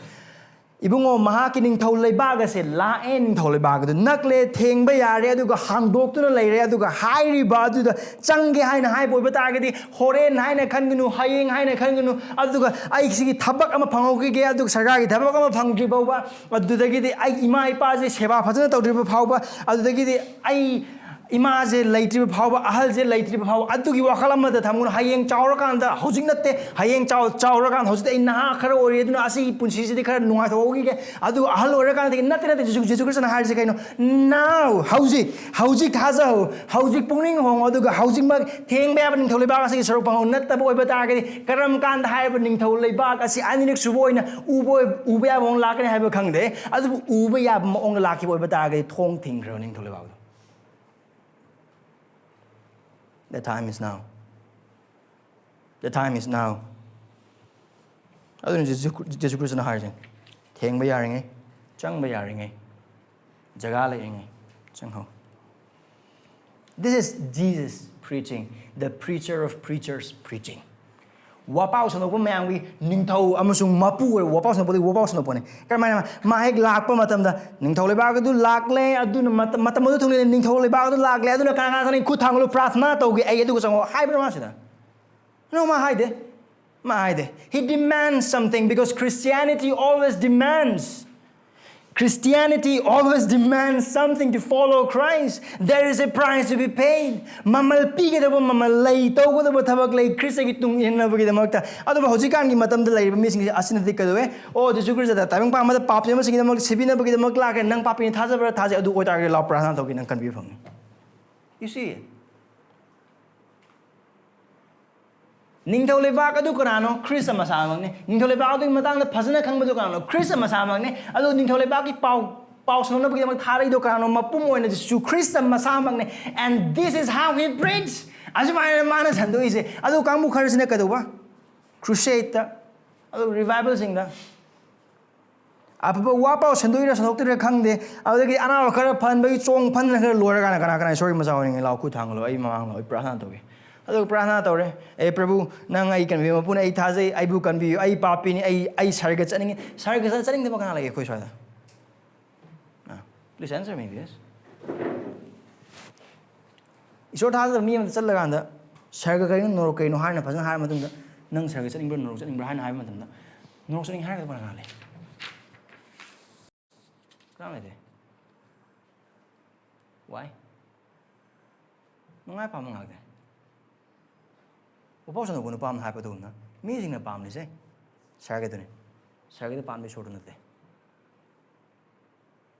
ꯏꯕꯨꯡꯉꯣ, ꯃꯍꯥꯛꯀꯤ ꯅꯤꯡꯊꯧ ꯂꯩꯕꯥꯛ ꯑꯁꯦ ꯂꯥꯛꯑꯦ, ꯅꯤꯡꯊꯧ ꯂꯩꯕꯥꯛ ꯑꯗꯨ ꯅꯛꯂꯦ, ꯊꯦꯡꯕ ꯌꯥꯔꯦ, ꯑꯗꯨꯒ ꯍꯥꯡꯗꯣꯛꯇꯨꯅ ꯂꯩꯔꯦ꯫ ꯑꯗꯨꯒ ꯍꯥꯏꯔꯤꯕ ꯑꯗꯨꯗ ꯆꯪꯒꯦ ꯍꯥꯏꯅ ꯍꯥꯏꯕ ꯑꯣꯏꯕ ꯇꯥꯔꯒꯗꯤ, ꯍꯣꯔꯦꯟ ꯍꯥꯏꯅ ꯈꯟꯒꯅꯨ, ꯍꯌꯦꯡ ꯍꯥꯏꯅ ꯈꯟꯒꯅꯨ, ꯑꯗꯨꯒ ꯑꯩ ꯁꯤꯒꯤ ꯊꯕꯛ ꯑꯃ ꯐꯪꯍꯧꯈꯤꯒꯦ, ꯑꯗꯨꯒ ꯁꯔꯀꯥꯔꯒꯤ ꯊꯕꯛ ꯑꯃ ꯐꯪꯗ꯭ꯔꯤ ꯐꯥꯎꯕ, ꯑꯗꯨꯗꯒꯤꯗꯤ ꯑꯩ ꯏꯃꯥ ꯏꯄꯥꯁꯦ ꯁꯦꯕꯥ ꯐꯖꯅ ꯇꯧꯗ꯭ꯔꯤꯕ ꯐꯥꯎꯕ, ꯑꯗꯨꯗꯒꯤꯗꯤ ꯑꯩ ꯏꯃꯥꯁꯦ ꯂꯩꯇ꯭ꯔꯤꯕ ꯐꯥꯎꯕ, ꯑꯍꯜꯁꯦ ꯂꯩꯇ꯭ꯔꯤꯕ ꯐꯥꯎꯕ, ꯑꯗꯨꯒꯤ ꯋꯥꯈꯜ ꯑꯃꯗ ꯊꯝꯒꯅꯨ꯫ ꯍꯌꯦꯡ ꯆꯥꯎꯔꯀꯥꯟꯗ, ꯍꯧꯖꯤꯛ ꯅꯠꯇꯦ, ꯍꯌꯦꯡ ꯆꯥꯎ-, ꯆꯥꯎꯔꯀꯥꯟꯗ, ꯍꯧꯖꯤꯛꯇꯤ ꯑꯩ ꯅꯍꯥ ꯈꯔ ꯑꯣꯏꯔꯤ, ꯑꯗꯨꯅ ꯑꯁꯤꯒꯤ ꯄꯨꯟꯁꯤꯁꯤꯗꯤ ꯈꯔ ꯅꯨꯡꯉꯥꯏꯊꯣꯛꯍꯧꯈꯤꯒꯦ, ꯑꯗꯨꯒ ꯑꯍꯜ ꯑꯣꯏꯔꯀꯥꯟꯗꯒꯤ, ꯅꯠꯇꯦ, ꯅꯠꯇꯦ, ꯖꯤꯁꯨ, ꯖꯤꯁꯨ ꯈ꯭ꯔꯤꯁꯇꯅ ꯍꯥꯏꯔꯤꯁꯦ ꯀꯩꯅꯣ? Now, ꯍꯧꯖꯤꯛ, ꯍꯧꯖꯤꯛ ꯊꯥꯖꯍꯧ, ꯍꯧꯖꯤꯛ ꯄꯨꯛꯅꯤꯡ ꯍꯣꯡꯉꯣ, ꯑꯗꯨꯒ ꯍꯧꯖꯤꯛꯃꯛ ꯊꯦꯡꯕ ꯌꯥꯕ ꯅꯤꯡꯊꯧ ꯂꯩꯕꯥꯛ ꯑꯁꯤꯒꯤ ꯁꯔꯨꯛ ꯐꯪꯍꯧ꯫ ꯅꯠꯇꯕ ꯑꯣꯏꯕ ꯇꯥꯔꯒꯗꯤ, ꯀꯔꯝ ꯀꯥꯟꯗ ꯍꯥꯏꯔꯤꯕ ꯅꯤꯡꯊꯧ ꯂꯩꯕꯥꯛ ꯑꯁꯤ ꯑꯅꯤꯔꯛ ꯁꯨꯕ ꯑꯣꯏꯅ ꯎꯕ ꯑꯣꯏ-, ꯎꯕ ꯌꯥꯕ ꯃꯑꯣꯡ ꯂꯥꯛꯀꯅꯤ ꯍꯥꯏꯕ ꯈꯪꯗꯦ, ꯑꯗꯨꯕꯨ ꯎꯕ ꯌꯥꯕ ꯃꯑꯣꯡꯗ ꯂꯥꯛꯈꯤꯕ ꯑꯣꯏꯕ ꯇꯥꯔꯒꯗꯤ, ꯊꯣꯡ ꯊꯤꯡꯈ꯭ꯔꯕ ꯅꯤꯡꯊꯧ ꯂꯩꯕꯥꯛ ꯑꯗꯨ꯫ The time is now. The time is now. ꯑꯗꯨꯅ ꯖꯦꯁꯨ ꯖꯦꯁꯨ ꯈ꯭ꯔꯤꯁꯇꯅ ꯍꯥꯏꯔꯤꯁꯦ, ꯊꯦꯡꯕ ꯌꯥꯔꯤꯉꯩ, ꯆꯪꯕ ꯌꯥꯔꯤꯉꯩ, ꯖꯒꯥ ꯂꯩꯔꯤꯉꯩ ꯆꯪꯍꯧ꯫ This is Jesus preaching, the preacher of preachers preaching. ꯋꯥꯄꯥꯎ ꯁꯟꯗꯣꯛꯄ ꯃꯌꯥꯝꯒꯤ ꯅꯤꯡꯊꯧ ꯑꯃꯁꯨꯡ ꯃꯄꯨ ꯑꯣꯏꯕ ꯋꯥꯄꯥꯎ ꯁꯟꯗꯣꯛꯄꯗꯤ ꯋꯥꯄꯥꯎ ꯁꯟꯗꯣꯛꯄꯅꯦ꯫ ꯀꯔꯝꯍꯥꯏꯅ? ꯃꯥ ꯍꯦꯛ ꯂꯥꯛꯄ ꯃꯇꯝꯗ ꯅꯤꯡꯊꯧ ꯂꯩꯕꯥꯛ ꯑꯗꯨ ꯂꯥꯛꯂꯦ, ꯑꯗꯨꯅ ꯃꯇꯝ, ꯃꯇꯝ ꯑꯗꯨ ꯊꯨꯡꯂꯦ, ꯅꯤꯡꯊꯧ ꯂꯩꯕꯥꯛ ꯑꯗꯨ ꯂꯥꯛꯂꯦ, ꯑꯗꯨꯅ ꯀꯅꯥ ꯀꯅꯥ ꯆꯠꯅꯤꯡ? ꯈꯨꯠ ꯊꯥꯡꯒꯠꯂꯨ, ꯄ꯭ꯔꯥꯊꯅꯥ ꯇꯧꯒꯦ ꯑꯩ, ꯑꯗꯨꯒ ꯆꯪꯉꯛꯑꯣ ꯍꯥꯏꯕ꯭ꯔꯥ ꯃꯥꯁꯤꯗ? No, ꯃꯥ ꯍꯥꯏꯗꯦ꯫ ꯃꯥ ꯍꯥꯏꯗꯦ꯫ He demands something because Christianity always demands. Christianity always demands something to follow Christ. There is a price to be paid. ꯃꯃꯜ ꯄꯤꯒꯗꯕ, ꯃꯃꯜ ꯂꯩ, ꯇꯧꯒꯗꯕ ꯊꯕꯛ ꯂꯩ ꯈ꯭ꯔꯤꯁꯇꯒꯤ ꯇꯨꯡ ꯏꯟꯅꯕꯒꯤꯗꯃꯛꯇ꯫ ꯑꯗꯨꯕꯨ ꯍꯧꯖꯤꯛꯀꯥꯟꯒꯤ ꯃꯇꯝꯗ ꯂꯩꯔꯤꯕ ꯃꯤꯁꯤꯡꯁꯦ ꯑꯁꯤꯅꯗꯤ ꯀꯩꯗꯧꯋꯦ? ꯑꯣ, ꯖꯤꯁꯨ ꯈ꯭ꯔꯤꯁꯇꯗ ꯇꯥꯏꯕꯪ ꯄꯥꯟꯕꯗ ꯄꯥꯞ ꯆꯦꯟꯕꯁꯤꯡꯒꯤꯗꯃꯛ ꯁꯤꯕꯤꯅꯕꯒꯤꯗꯃꯛ ꯂꯥꯛꯈ꯭ꯔꯦ꯫ ꯅꯪ ꯄꯥꯄꯤꯅꯤ ꯊꯥꯖꯕ꯭ꯔꯥ? ꯊꯥꯖꯩ꯫ ꯑꯗꯨ ꯑꯣꯏꯇꯥꯔꯒꯗꯤ ꯂꯥꯎ ꯄ꯭ꯔꯥꯊꯅꯥ ꯇꯧꯒꯦ, ꯅꯪ ꯀꯟꯕꯤꯕ ꯐꯪꯅꯤ꯫ You see it? ꯅꯤꯡꯊꯧ ꯂꯩꯕꯥꯛ ꯑꯗꯨ ꯀꯅꯥꯅꯣ? ꯈ꯭ꯔꯤꯁꯇ ꯃꯁꯥꯃꯛꯅꯤ꯫ ꯅꯤꯡꯊꯧ ꯂꯩꯕꯥꯛ ꯑꯗꯨꯒꯤ ꯃꯇꯥꯡꯗ ꯐꯖꯅ ꯈꯪꯕꯗꯨ ꯀꯅꯥꯅꯣ? ꯈ꯭ꯔꯤꯁꯇ ꯃꯁꯥꯃꯛꯅꯤ꯫ ꯑꯗꯨ ꯅꯤꯡꯊꯧ ꯂꯩꯕꯥꯛꯀꯤ ꯄꯥꯎ, ꯄꯥꯎ ꯁꯟꯗꯣꯛꯅꯕꯒꯤꯗꯃꯛ ꯊꯥꯔꯛꯏꯗꯣ ꯀꯅꯥꯅꯣ? ꯃꯄꯨꯝ ꯑꯣꯏꯅ Jesus Christ ꯃꯁꯥꯃꯛꯅꯤ꯫ And this is how he preached. ꯑꯁꯨꯃꯥꯏꯅ ꯃꯥꯅ ꯁꯟꯗꯣꯛꯏꯁꯦ꯫ ꯑꯗꯨ ꯀꯥꯡꯕꯨ ꯈꯔꯁꯤꯅ ꯀꯩꯗꯧꯕ? Crusade-ꯇ, ꯑꯗꯨ revival-ꯁꯤꯡꯗ꯫ ꯑꯐꯕ ꯋꯥ ꯄꯥꯎ ꯁꯟꯗꯣꯛꯏꯔ ꯁꯟꯗꯣꯛꯇꯣꯏꯔ ꯈꯪꯗꯦ꯫ ꯑꯗꯨꯗꯒꯤ ꯑꯅꯥꯕ ꯈꯔ ꯐꯍꯟꯕꯒꯤ ꯆꯣꯡ ꯐꯟꯗꯅ ꯈꯔ ꯂꯣꯏꯔꯀꯥꯟꯗ ꯀꯅꯥ ꯀꯅꯥ ꯏꯁꯣꯔꯒꯤ ꯃꯆꯥ ꯑꯣꯏꯅꯤꯡꯉꯤ? ꯂꯥꯎ, ꯈꯨꯠ ꯊꯥꯡꯒꯠꯂꯣ, ꯑꯩ ꯃꯃꯥꯡ ꯂꯥꯎ, ꯑꯩ ꯄ꯭ꯔꯥꯊꯅꯥ ꯇꯧꯒꯦ꯫ ꯑꯗꯨꯒ ꯄ꯭ꯔꯥꯊꯅꯥ ꯇꯧꯔꯦ, "ꯑꯦ ꯄ꯭ꯔꯚꯨ, ꯅꯪ ꯑꯩ ꯀꯟꯕꯤꯌꯨ, ꯃꯄꯨꯅ ꯑꯩ ꯊꯥꯖꯩ, ꯑꯩꯕꯨ ꯀꯟꯕꯤꯌꯨ, ꯑꯩ ꯄꯥꯄꯤꯅꯤ, ꯑꯩ, ꯑꯩ ꯁꯔꯒ ꯆꯠꯅꯤꯡꯉꯤ꯫" ꯁꯔꯒ ꯆꯠ-, ꯆꯠꯅꯤꯡꯗꯕ ꯀꯅꯥ ꯂꯩꯒꯦ ꯑꯩꯈꯣꯏ ꯁ꯭ꯋꯥꯏꯗ? ꯑꯥ, please answer me this. ꯏꯁꯣꯔ ꯊꯥꯖꯗꯕ ꯃꯤ ꯑꯃꯗ ꯆꯠꯂꯀꯥꯟꯗ, "ꯁꯔꯒ ꯀꯔꯤꯅꯣ, ꯅꯣꯔꯣꯛ ꯀꯔꯤꯅꯣ?" ꯍꯥꯏꯅ ꯐꯖꯅ ꯍꯥꯏꯔ ꯃꯇꯨꯡꯗ, "ꯅꯪ ꯁꯔꯒ ꯆꯠꯅꯤꯡꯕ꯭ꯔꯥ, ꯅꯣꯔꯣꯛ ꯆꯠꯅꯤꯡꯕ꯭ꯔꯥ?" ꯍꯥꯏꯅ ꯍꯥꯏꯕ ꯃꯇꯝꯗ, "ꯅꯣꯔꯣꯛ ꯆꯠꯅꯤꯡꯉꯦ" ꯍꯥꯏꯔꯒꯗꯤ ꯀꯅꯥ ꯂꯩ? ꯀꯅꯥ ꯂꯩꯇꯦ꯫ Why? ꯅꯨꯡꯉꯥꯏ ꯄꯥꯝꯕ ꯉꯥꯛꯇ꯫ ꯎꯄꯥꯎ ꯁꯟꯗꯣꯛꯄ ꯅꯨꯄꯥ ꯑꯃꯅ ꯍꯥꯏꯕꯗꯧꯅ, ꯃꯤꯁꯤꯡꯅ ꯄꯥꯝꯂꯤꯁꯦ ꯁꯔꯒꯗꯨꯅꯤ꯫ ꯁꯔꯒꯗ ꯄꯥꯝꯕ ꯏꯁꯣꯔꯗꯨ ꯅꯠꯇꯦ꯫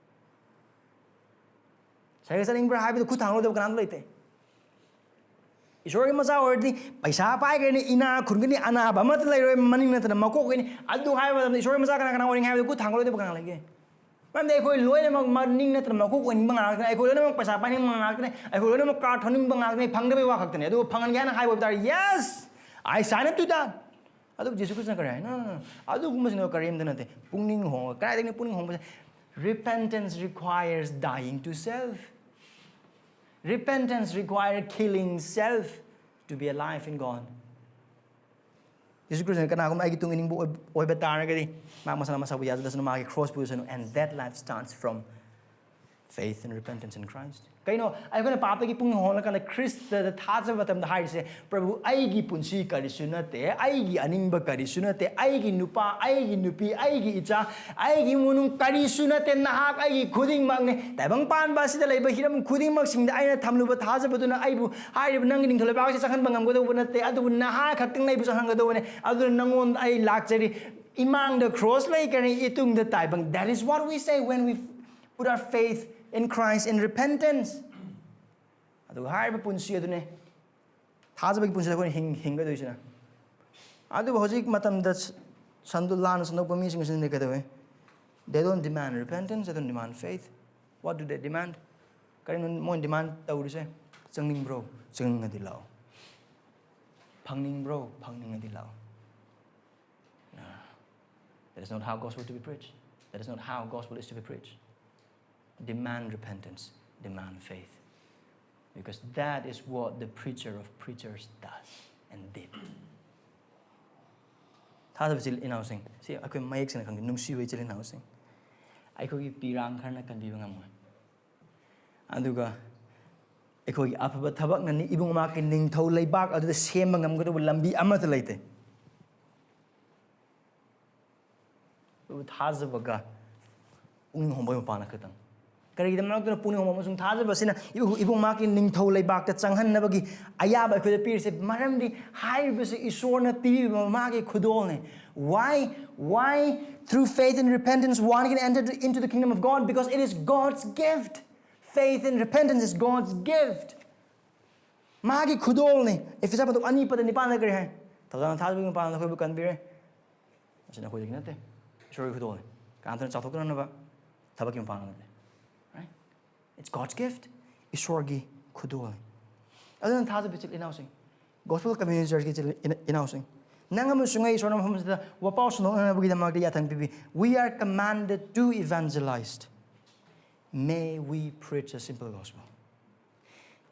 ꯁꯔꯒ ꯆꯠꯅꯤꯡꯕ꯭ꯔꯥ ꯍꯥꯏꯕꯗꯨ ꯈꯨꯠ ꯊꯥꯡꯒꯠꯂꯨꯗꯕ ꯀꯅꯥꯝꯇ ꯂꯩꯇꯦ꯫ ꯏꯁꯣꯔꯒꯤ ꯃꯆꯥ ꯑꯣꯏꯔꯗꯤ ꯄꯩꯁꯥ ꯄꯥꯏꯒꯅꯤ, ꯏꯅꯥ ꯈꯨꯟꯒꯅꯤ, ꯑꯅꯥꯕ ꯑꯃꯠꯇ ꯂꯩꯔꯣꯏ, ꯃꯅꯤꯡ ꯅꯠꯇꯅ ꯃꯀꯣꯛ ꯑꯣꯏꯅꯤ꯫ ꯑꯗꯨ ꯍꯥꯏꯕ ꯃꯇꯝꯗ ꯏꯁꯣꯔꯒꯤ ꯃꯆꯥ ꯀꯅꯥ ꯀꯅꯥ ꯑꯣꯏꯅꯤꯡꯉꯤ ꯍꯥꯏꯕꯗꯨ ꯈꯨꯠ ꯊꯥꯡꯒꯠꯂꯣꯏꯗꯕ ꯀꯅꯥ ꯂꯩꯒꯦ? ꯃꯔꯝꯗꯤ ꯑꯩꯈꯣꯏ ꯂꯣꯏꯅꯃꯛ ꯃꯅꯤꯡ ꯅꯠꯇ꯭ꯔꯒ ꯃꯀꯣꯛ ꯑꯣꯏꯅꯤꯡꯕ ꯉꯥꯛꯇꯅꯤ, ꯑꯩꯈꯣꯏ ꯂꯣꯏꯅꯃꯛ ꯄꯩꯁꯥ ꯄꯥꯏꯅꯤꯡꯕ ꯉꯥꯛꯇꯅꯤ, ꯑꯩꯈꯣꯏ ꯂꯣꯏꯅꯃꯛ ꯀꯥꯔ ꯊꯧꯅꯤꯡꯕ ꯉꯥꯛꯇꯅꯤ꯫ ꯐꯪꯗꯕꯩ ꯋꯥ ꯈꯛꯇꯅꯤ꯫ ꯑꯗꯨꯕꯨ ꯐꯪꯍꯟꯒꯦ ꯍꯥꯏꯅ ꯍꯥꯏꯕ ꯇꯥꯔꯦ, "Yes, I sign up to that." ꯑꯗꯨꯕꯨ ꯖꯤꯁꯨ ꯈ꯭ꯔꯤꯁꯇꯅ ꯀꯔꯤ ꯍꯥꯏ? No, no, no. ꯑꯗꯨꯒꯨꯝꯕꯁꯤꯅ ꯀꯔꯤꯝꯇ ꯅꯠꯇꯦ꯫ ꯄꯨꯛꯅꯤꯡ ꯍꯣꯡꯉꯒ, ꯀꯗꯥꯏꯗꯒꯤꯅꯣ ꯄꯨꯛꯅꯤꯡ ꯍꯣꯡꯕꯁꯦ? Repentance requires dying to self. Repentance requires killing self to be alive in God. ꯖꯤꯁꯨ ꯈ꯭ꯔꯤꯁꯇꯅ ꯀꯅꯥꯒꯨꯝꯕ ꯑꯩꯒꯤ ꯇꯨꯡ ꯏꯅꯤꯡꯕ ꯑꯣꯏ-, ꯑꯣꯏꯕ ꯇꯥꯔꯒꯗꯤ, ꯃꯥ ꯃꯁꯥꯅ ꯃꯁꯥꯕꯨ ꯌꯥꯖꯗꯁꯅꯨ, ꯃꯥꯒꯤ cross ꯄꯨꯁꯅꯨ, and that life starts from faith and repentance in Christ. ꯀꯩꯅꯣ, ꯑꯩꯈꯣꯏꯅ ꯄꯥꯞꯇꯒꯤ ꯄꯨꯛꯅꯤꯡ ꯍꯣꯡꯂꯀꯥꯟꯗ ꯈ꯭ꯔꯤꯁꯇꯗ ꯊꯥꯖꯕ ꯃꯇꯝꯗ ꯍꯥꯏꯔꯤꯁꯦ, "ꯄ꯭ꯔꯚꯨ, ꯑꯩꯒꯤ ꯄꯨꯟꯁꯤ ꯀꯔꯤꯁꯨ ꯅꯠꯇꯦ, ꯑꯩꯒꯤ ꯑꯅꯤꯡꯕ ꯀꯔꯤꯁꯨ ꯅꯠꯇꯦ, ꯑꯩꯒꯤ ꯅꯨꯄꯥ, ꯑꯩꯒꯤ ꯅꯨꯄꯤ, ꯑꯩꯒꯤ ꯏꯆꯥ, ꯑꯩꯒꯤ ꯏꯃꯨꯡ ꯃꯅꯨꯡ ꯀꯔꯤꯁꯨ ꯅꯠꯇꯦ, ꯅꯍꯥꯛ ꯑꯩꯒꯤ ꯈꯨꯗꯤꯡꯃꯛꯅꯤ꯫ ꯇꯥꯏꯕꯪ ꯄꯥꯟꯕ ꯑꯁꯤꯗ ꯂꯩꯕ ꯍꯤꯔꯝ ꯈꯨꯗꯤꯡꯃꯛꯁꯤꯡꯗ ꯑꯩꯅ ꯊꯝꯂꯨꯕ ꯊꯥꯖꯕꯗꯨꯅ ꯑꯩꯕꯨ ꯍꯥꯏꯔꯤꯕ ꯅꯪꯒꯤ ꯅꯤꯡꯊꯧ ꯂꯩꯕꯥꯛ ꯑꯁꯤ ꯆꯪꯍꯟꯕ ꯉꯝꯒꯗꯧꯕ ꯅꯠꯇꯦ, ꯑꯗꯨꯕꯨ ꯅꯍꯥꯛ ꯈꯛꯇꯪ ꯑꯩꯕꯨ ꯆꯪꯍꯟꯒꯗꯧꯕꯅꯤ꯫ ꯑꯗꯨꯅ ꯅꯪꯉꯣꯟꯗ ꯑꯩ ꯂꯥꯛꯆꯔꯤ, ꯏꯃꯥꯡꯗ ꯀ꯭ꯔꯣꯁ ꯂꯩ, ꯀꯔꯤ ꯏꯇꯨꯡꯗ ꯇꯥꯏꯕꯪ." That is what we say when we put our faith in Christ in repentance. ꯑꯗꯨꯒ ꯍꯥꯏꯔꯤꯕ ꯄꯨꯟꯁꯤ ꯑꯗꯨꯅꯦ, ꯊꯥꯖꯕꯒꯤ ꯄꯨꯟꯁꯤꯗ ꯑꯩꯈꯣꯏꯅ ꯍꯤꯡ-, ꯍꯤꯡꯒꯗꯣꯏꯁꯤꯅ꯫ ꯑꯗꯨꯕꯨ ꯍꯧꯖꯤꯛ ꯃꯇꯝꯗ ꯁ-, ꯁꯟꯗꯣ-, ꯂꯥꯟꯅ ꯁꯟꯗꯣꯛꯄ ꯃꯤꯁꯤꯡ ꯑꯁꯤꯅꯗꯤ ꯀꯩꯗꯧꯋꯦ? They don't demand repentance, they don't demand faith. What do they demand? ꯀꯔꯤꯅꯣ ꯃꯣꯏꯅ ꯗꯤꯃꯥꯟ ꯇꯧꯔꯤꯁꯦ? "ꯆꯪꯅꯤꯡꯕ꯭ꯔꯣ? ꯆꯪꯅꯤꯡꯉꯗꯤ ꯂꯥꯛꯑꯣ꯫ ꯐꯪꯅꯤꯡꯕ꯭ꯔꯣ? ꯐꯪꯅꯤꯡꯉꯗꯤ ꯂꯥꯛꯑꯣ." No. That is not how gospel to be preached. That is not how gospel is to be preached. Demand repentance, demand faith. Because that is what the preacher of preachers does and did. ꯊꯥꯖꯕ ꯏꯆꯤꯜ ꯏꯅꯥꯎꯁꯤꯡ, ꯁꯤ ꯑꯩꯈꯣꯏ ꯃꯌꯦꯛ ꯁꯦꯡꯅ ꯈꯪꯗꯦ, ꯅꯨꯡꯁꯤꯕ ꯏꯆꯤꯜ ꯏꯅꯥꯎꯁꯤꯡ, ꯑꯩꯈꯣꯏꯒꯤ ꯄꯤꯔꯥꯡ ꯈꯔꯅ ꯀꯟꯕꯤꯕ ꯉꯝꯃꯣꯏ꯫ ꯑꯗꯨꯒ ꯑꯩꯈꯣꯏꯒꯤ ꯑꯐꯕ ꯊꯕꯛꯅꯅꯤ ꯏꯕꯨꯡ ꯃꯍꯥꯛꯀꯤ ꯅꯤꯡꯊꯧ ꯂꯩꯕꯥꯛ ꯑꯗꯨꯗ ꯁꯦꯝꯕ ꯉꯝꯒꯗꯧꯕ ꯂꯝꯕꯤ ꯑꯃꯠꯇ ꯂꯩꯇꯦ꯫ ꯑꯗꯨꯕꯨ ꯊꯥꯖꯕꯒ ꯄꯨꯛꯅꯤꯡ ꯍꯣꯡꯕꯒꯤ ꯃꯄꯥꯟꯗ ꯈꯛꯇꯪ꯫ ꯀꯔꯤꯒꯤꯗꯃꯛꯇꯅ ꯄꯨꯛꯅꯤꯡ ꯍꯣꯡꯕ ꯑꯃꯁꯨꯡ ꯊꯥꯖꯕ ꯑꯁꯤꯅ ꯏꯕꯨꯡ, ꯏꯕꯨꯡ ꯃꯍꯥꯛꯀꯤ ꯅꯤꯡꯊꯧ ꯂꯩꯕꯥꯛꯇ ꯆꯪꯍꯟꯅꯕꯒꯤ ꯑꯌꯥꯕ ꯑꯩꯈꯣꯏꯗ ꯄꯤꯔꯤꯁꯦ? ꯃꯔꯝꯗꯤ ꯍꯥꯏꯔꯤꯕꯁꯤ ꯏꯁꯣꯔꯅ ꯄꯤꯔꯤꯕ ꯃꯥꯒꯤ ꯈꯨꯗꯣꯜꯅꯤ꯫ Why? Why? Through faith and repentance, one can enter into the kingdom of God because it is God's gift. Faith and repentance is God's gift. ꯃꯥꯒꯤ ꯈꯨꯗꯣꯜꯅꯤ꯫ ꯑꯦꯐꯤꯁ ꯄꯗ ꯑꯅꯤ ꯄꯗ ꯅꯤꯄꯥꯟꯗ ꯀꯔꯤ ꯍꯥꯏ? ꯊꯧꯖꯥꯜ ꯊꯥꯖꯕꯒꯤ ꯃꯄꯥꯟꯗ ꯑꯩꯈꯣꯏꯕꯨ ꯀꯟꯕꯤꯔꯦ꯫ ꯑꯁꯤꯅ ꯑꯩꯈꯣꯏꯗꯒꯤ ꯅꯠꯇꯦ, ꯏꯁꯣꯔꯒꯤ ꯈꯨꯗꯣꯜꯅꯤ꯫ ꯀꯅꯥꯝꯇꯅ ꯆꯥꯎꯊꯣꯛꯇꯅꯅꯕ꯫ ꯊꯕꯛꯀꯤ ꯃꯄꯥꯡꯒꯜ ꯅꯠꯇꯦ꯫ Right? It's God's gift. ꯏꯁꯣꯔꯒꯤ ꯈꯨꯗꯣꯜꯅꯤ꯫ ꯑꯗꯨꯅ ꯊꯥꯖꯕ ꯏꯆꯤꯜ ꯏꯅꯥꯎꯁꯤꯡ, Gospel Community Churchꯀꯤ ꯏꯆꯤꯜ ꯏꯅꯥꯎꯁꯤꯡ, ꯅꯪ ꯑꯃꯁꯨꯡ ꯑꯩ ꯏꯁꯣꯔꯅ ꯃꯐꯝ ꯑꯁꯤꯗ ꯋꯥꯄꯥꯎ ꯁꯟꯗꯣꯛꯅꯅꯕꯒꯤꯗꯃꯛꯇ ꯌꯥꯊꯪ ꯄꯤꯕꯤ꯫ We are commanded to evangelize. May we preach a simple gospel.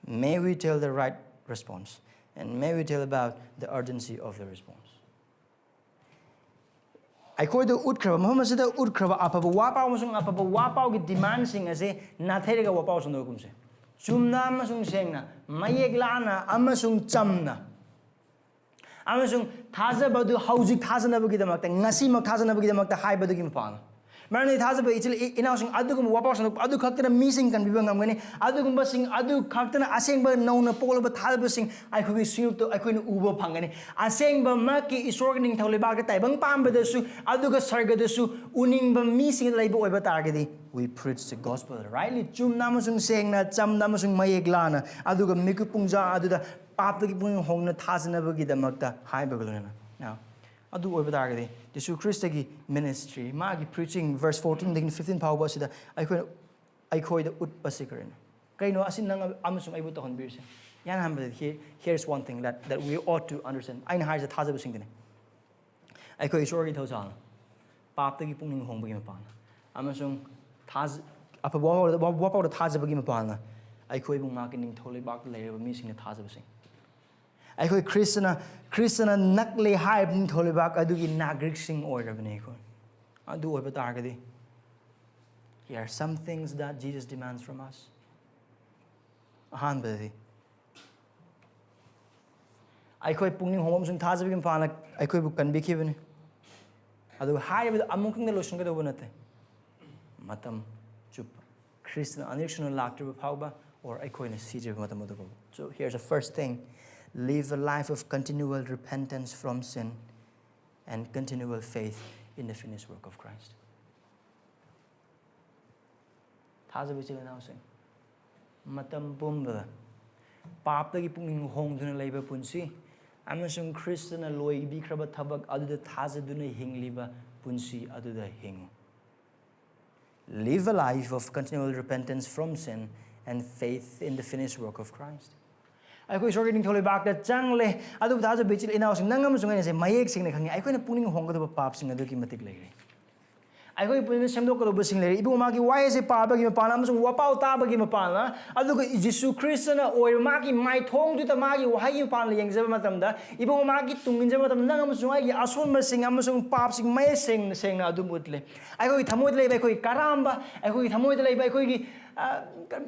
May we tell the right response. And may we tell about the urgency of the response. ꯑꯩꯈꯣꯏꯗ ꯎꯠꯈ꯭ꯔꯕ, ꯃꯐꯝ ꯑꯁꯤꯗ ꯎꯠꯈ꯭ꯔꯕ ꯑꯐꯕ ꯋꯥꯄꯥꯎ ꯑꯃꯁꯨꯡ ꯑꯐꯕ ꯋꯥꯄꯥꯎꯒꯤ demandꯁꯤꯡ ꯑꯁꯦ ꯅꯥꯊꯩꯔꯒ ꯋꯥꯄꯥꯎ ꯁꯟꯗꯣꯛꯀꯨꯝꯁꯦ꯫ ꯆꯨꯝꯅ ꯑꯃꯁꯨꯡ ꯁꯦꯡꯅ, ꯃꯌꯦꯛ ꯂꯥꯅ ꯑꯃꯁꯨꯡ ꯆꯝꯅ꯫ ꯑꯃꯁꯨꯡ ꯊꯥꯖꯕ ꯑꯗꯨ ꯍꯧꯖꯤꯛ ꯊꯥꯖꯅꯕꯒꯤꯗꯃꯛꯇ, ꯉꯁꯤꯃꯛ ꯊꯥꯖꯅꯕꯒꯤꯗꯃꯛꯇ ꯍꯥꯏꯕꯗꯨꯒꯤ ꯃꯄꯥꯡ꯫ ꯃꯔꯝꯗꯤ ꯊꯥꯖꯕ ꯏꯆꯤꯜ ꯏ-, ꯏꯅꯥꯎꯁꯤꯡ, ꯑꯗꯨꯒꯨꯝꯕ ꯋꯥꯄꯥꯎ ꯁꯟꯗꯣꯛꯄ ꯑꯗꯨ ꯈꯛꯇꯅ ꯃꯤꯁꯤꯡ ꯀꯟꯕꯤꯕ ꯉꯝꯒꯅꯤ꯫ ꯑꯗꯨꯒꯨꯝꯕꯁꯤꯡ ꯑꯗꯨ ꯈꯛꯇꯅ ꯑꯁꯦꯡꯕ ꯅꯧꯅ ꯄꯣꯛꯂꯕ ꯊꯥꯖꯕꯁꯤꯡ ꯑꯩꯈꯣꯏꯒꯤ ꯁꯤꯡꯂꯨꯞꯇ ꯑꯩꯈꯣꯏꯅ ꯎꯕ ꯐꯪꯒꯅꯤ꯫ ꯑꯁꯦꯡꯕꯃꯛꯀꯤ ꯏꯁꯣꯔꯒꯤ ꯅꯤꯡꯊꯧ ꯂꯩꯕꯥꯛꯀꯤ ꯇꯥꯏꯕꯪ ꯄꯥꯟꯕꯗꯁꯨ ꯑꯗꯨꯒ ꯁꯔꯒꯗꯁꯨ ꯎꯅꯤꯡꯕ ꯃꯤꯁꯤꯡ ꯂꯩꯕ ꯑꯣꯏꯕ ꯇꯥꯔꯒꯗꯤ, we preach the gospel rightly, ꯆꯨꯝꯅ ꯑꯃꯁꯨꯡ ꯁꯦꯡꯅ, ꯆꯝꯅ ꯑꯃꯁꯨꯡ ꯃꯌꯦꯛ ꯂꯥꯅ, ꯑꯗꯨꯒ ꯃꯤꯀꯨꯞ ꯄꯨꯡꯖꯥ ꯑꯗꯨꯗ ꯄꯥꯞꯇꯒꯤ ꯄꯨꯛꯅꯤꯡ ꯍꯣꯡꯅ ꯊꯥꯖꯅꯕꯒꯤꯗꯃꯛꯇ ꯍꯥꯏꯕꯒ ꯂꯣꯏꯅꯅ꯫ Now, ꯑꯗꯨ ꯑꯣꯏꯕ ꯇꯥꯔꯒꯗꯤ ꯖꯤꯁꯨ ꯈ꯭ꯔꯤꯁꯇꯒꯤ ministry, ꯃꯥꯒꯤ preaching, verse fourteenꯗꯒꯤ fifteen ꯐꯥꯎꯕ ꯑꯁꯤꯗ ꯑꯩꯈꯣꯏꯅ, ꯑꯩꯈꯣꯏꯗ ꯎꯠꯄꯁꯤ ꯀꯔꯤꯅꯣ? ꯀꯩꯅꯣ ꯑꯁꯤ ꯅꯪ ꯑꯃꯁꯨꯡ ꯑꯩꯕꯨ ꯇꯧꯍꯟꯕꯤꯔꯤꯁꯦ? ꯏꯍꯥꯟ ꯍꯥꯟꯕꯗ here, here's one thing that, that we ought to understand. ꯑꯩꯅ ꯍꯥꯏꯔꯤꯁꯦ ꯊꯥꯖꯕꯁꯤꯡꯗꯨꯅꯤ꯫ ꯑꯩꯈꯣꯏ ꯏꯁꯣꯔꯒꯤ ꯊꯧꯖꯥꯜꯅ, ꯄꯥꯞꯇꯒꯤ ꯄꯨꯛꯅꯤꯡ ꯍꯣꯡꯕꯒꯤ ꯃꯄꯥꯟꯅ, ꯑꯃꯁꯨꯡ ꯊꯥꯖ-, ꯑꯐꯕ ꯋꯥꯄꯥꯎꯗ, ꯋꯥ-, ꯋꯥꯄꯥꯎꯗ ꯊꯥꯖꯕꯒꯤ ꯃꯄꯥꯟꯅ ꯑꯩꯈꯣꯏꯕꯨ ꯉꯥꯛꯀꯤ ꯅꯤꯡꯊꯧ ꯂꯩꯕꯥꯛꯇ ꯂꯩꯔꯤꯕ ꯃꯤꯁꯤꯡꯅ ꯊꯥꯖꯕꯁꯤꯡ꯫ ꯑꯩꯈꯣꯏ ꯈ꯭ꯔꯤꯁꯇꯅ, ꯈ꯭ꯔꯤꯁꯇꯅ ꯅꯛꯂꯦ ꯍꯥꯏꯔꯤꯕ ꯅꯤꯡꯊꯧ ꯂꯩꯕꯥꯛ ꯑꯗꯨꯒꯤ ꯅꯥꯒꯔꯤꯛꯁꯤꯡ ꯑꯣꯏꯔꯕꯅꯤ ꯑꯩꯈꯣꯏ꯫ ꯑꯗꯨ ꯑꯣꯏꯕ ꯇꯥꯔꯒꯗꯤ, here are some things that Jesus demands from us. ꯑꯍꯥꯟꯕꯗꯗꯤ, ꯑꯩꯈꯣꯏ ꯄꯨꯛꯅꯤꯡ ꯍꯣꯡꯕ ꯑꯃꯁꯨꯡ ꯊꯥꯖꯕꯒꯤ ꯃꯄꯥꯟꯅ ꯑꯩꯈꯣꯏꯕꯨ ꯀꯟꯕꯤꯈꯤꯕꯅꯤ꯫ ꯑꯗꯨꯒ ꯍꯥꯏꯔꯤꯕꯗꯨ ꯑꯃꯨꯛꯇꯪꯗ ꯂꯣꯏꯁꯤꯟꯒꯗꯧꯕ ꯅꯠꯇꯦ꯫ ꯃꯇꯝ ꯆꯨꯞꯄ, ꯈ꯭ꯔꯤꯁꯇꯅ ꯑꯅꯤꯔꯛꯁꯨꯅ ꯂꯥꯛꯇ꯭ꯔꯤꯕ ꯐꯥꯎꯕ, or ꯑꯩꯈꯣꯏꯅ ꯁꯤꯗ꯭ꯔꯤꯕ ꯃꯇꯝ ꯑꯗꯨ ꯐꯥꯎꯕ꯫ So here's the first thing. Live a life of continual repentance from sin and continual faith in the finished work of Christ. ꯊꯥꯖꯕ ꯏꯆꯤꯜ ꯏꯅꯥꯎꯁꯤꯡ, ꯃꯇꯝ ꯄꯨꯝꯕꯗ ꯄꯥꯞꯇꯒꯤ ꯄꯨꯛꯅꯤꯡ ꯍꯣꯡꯗꯨꯅ ꯂꯩꯕ ꯄꯨꯟꯁꯤ ꯑꯃꯁꯨꯡ ꯈ꯭ꯔꯤꯁꯇꯅ ꯂꯣꯏꯕꯤꯈ꯭ꯔꯕ ꯊꯕꯛ ꯑꯗꯨꯗ ꯊꯥꯖꯗꯨꯅ ꯍꯤꯡꯂꯤꯕ ꯄꯨꯟꯁꯤ ꯑꯗꯨꯗ ꯍꯤꯡꯉꯨ꯫ Live a life of continual repentance from sin and faith in the finished work of Christ. ꯑꯩꯈꯣꯏ ꯏꯁꯣꯔꯒꯤ ꯅꯤꯡꯊꯧ ꯂꯩꯕꯥꯛꯇ ꯆꯪꯂꯦ꯫ ꯑꯗꯨꯕꯨ ꯊꯥꯖꯕ ꯏꯆꯤꯜ ꯏꯅꯥꯎꯁꯤꯡ, ꯅꯪ ꯑꯃꯁꯨꯡ ꯑꯩꯅꯁꯦ ꯃꯌꯦꯛ ꯁꯦꯡꯅ ꯈꯪꯉꯤ, ꯑꯩꯈꯣꯏꯅ ꯄꯨꯛꯅꯤꯡ ꯍꯣꯡꯒꯗꯕ ꯄꯥꯞꯁꯤꯡ ꯑꯗꯨꯛꯀꯤ ꯃꯇꯤꯛ ꯂꯩꯔꯦ꯫ ꯑꯩꯈꯣꯏꯒꯤ ꯄꯨꯟꯁꯤꯗ ꯁꯦꯝꯗꯣꯛꯀꯗꯧꯕꯁꯤꯡ ꯂꯩꯔꯦ꯫ ꯏꯕꯨꯡꯉꯣ ꯃꯥꯒꯤ ꯋꯥꯍꯩꯁꯦ ꯄꯥꯕꯒꯤ ꯃꯄꯥꯟꯅ ꯑꯃꯁꯨꯡ ꯋꯥꯄꯥꯎ ꯇꯥꯕꯒꯤ ꯃꯄꯥꯟꯅ, ꯑꯗꯨꯒ ꯖꯤꯁꯨ ꯈ꯭ꯔꯤꯁꯇꯅ ꯑꯣꯏꯔꯤꯕ ꯃꯥꯒꯤ ꯃꯥꯏꯊꯣꯡꯗꯨꯗ ꯃꯥꯒꯤ ꯋꯥꯍꯩꯒꯤ ꯃꯄꯥꯟꯅ ꯌꯦꯡꯖꯕ ꯃꯇꯝꯗ, ꯏꯕꯨꯡꯉꯣ ꯃꯥꯒꯤ ꯇꯨꯡ ꯏꯟꯖꯕ ꯃꯇꯝꯗ, ꯅꯪ ꯑꯃꯁꯨꯡ ꯑꯩꯒꯤ ꯑꯁꯣꯟꯕꯁꯤꯡ ꯑꯃꯁꯨꯡ ꯄꯥꯞꯁꯤꯡ ꯃꯌꯦꯛ ꯁꯦꯡꯅ ꯁꯦꯡꯅ ꯑꯗꯨꯝ ꯎꯠꯂꯦ꯫ ꯑꯩꯈꯣꯏꯒꯤ ꯊꯃꯣꯏꯗ ꯂꯩꯕ ꯑꯩꯈꯣꯏꯒꯤ ꯀꯔꯥꯝꯕ, ꯑꯩꯈꯣꯏꯒꯤ ꯊꯃꯣꯏꯗ ꯂꯩꯕ ꯑꯩꯈꯣꯏꯒꯤ, ꯑ,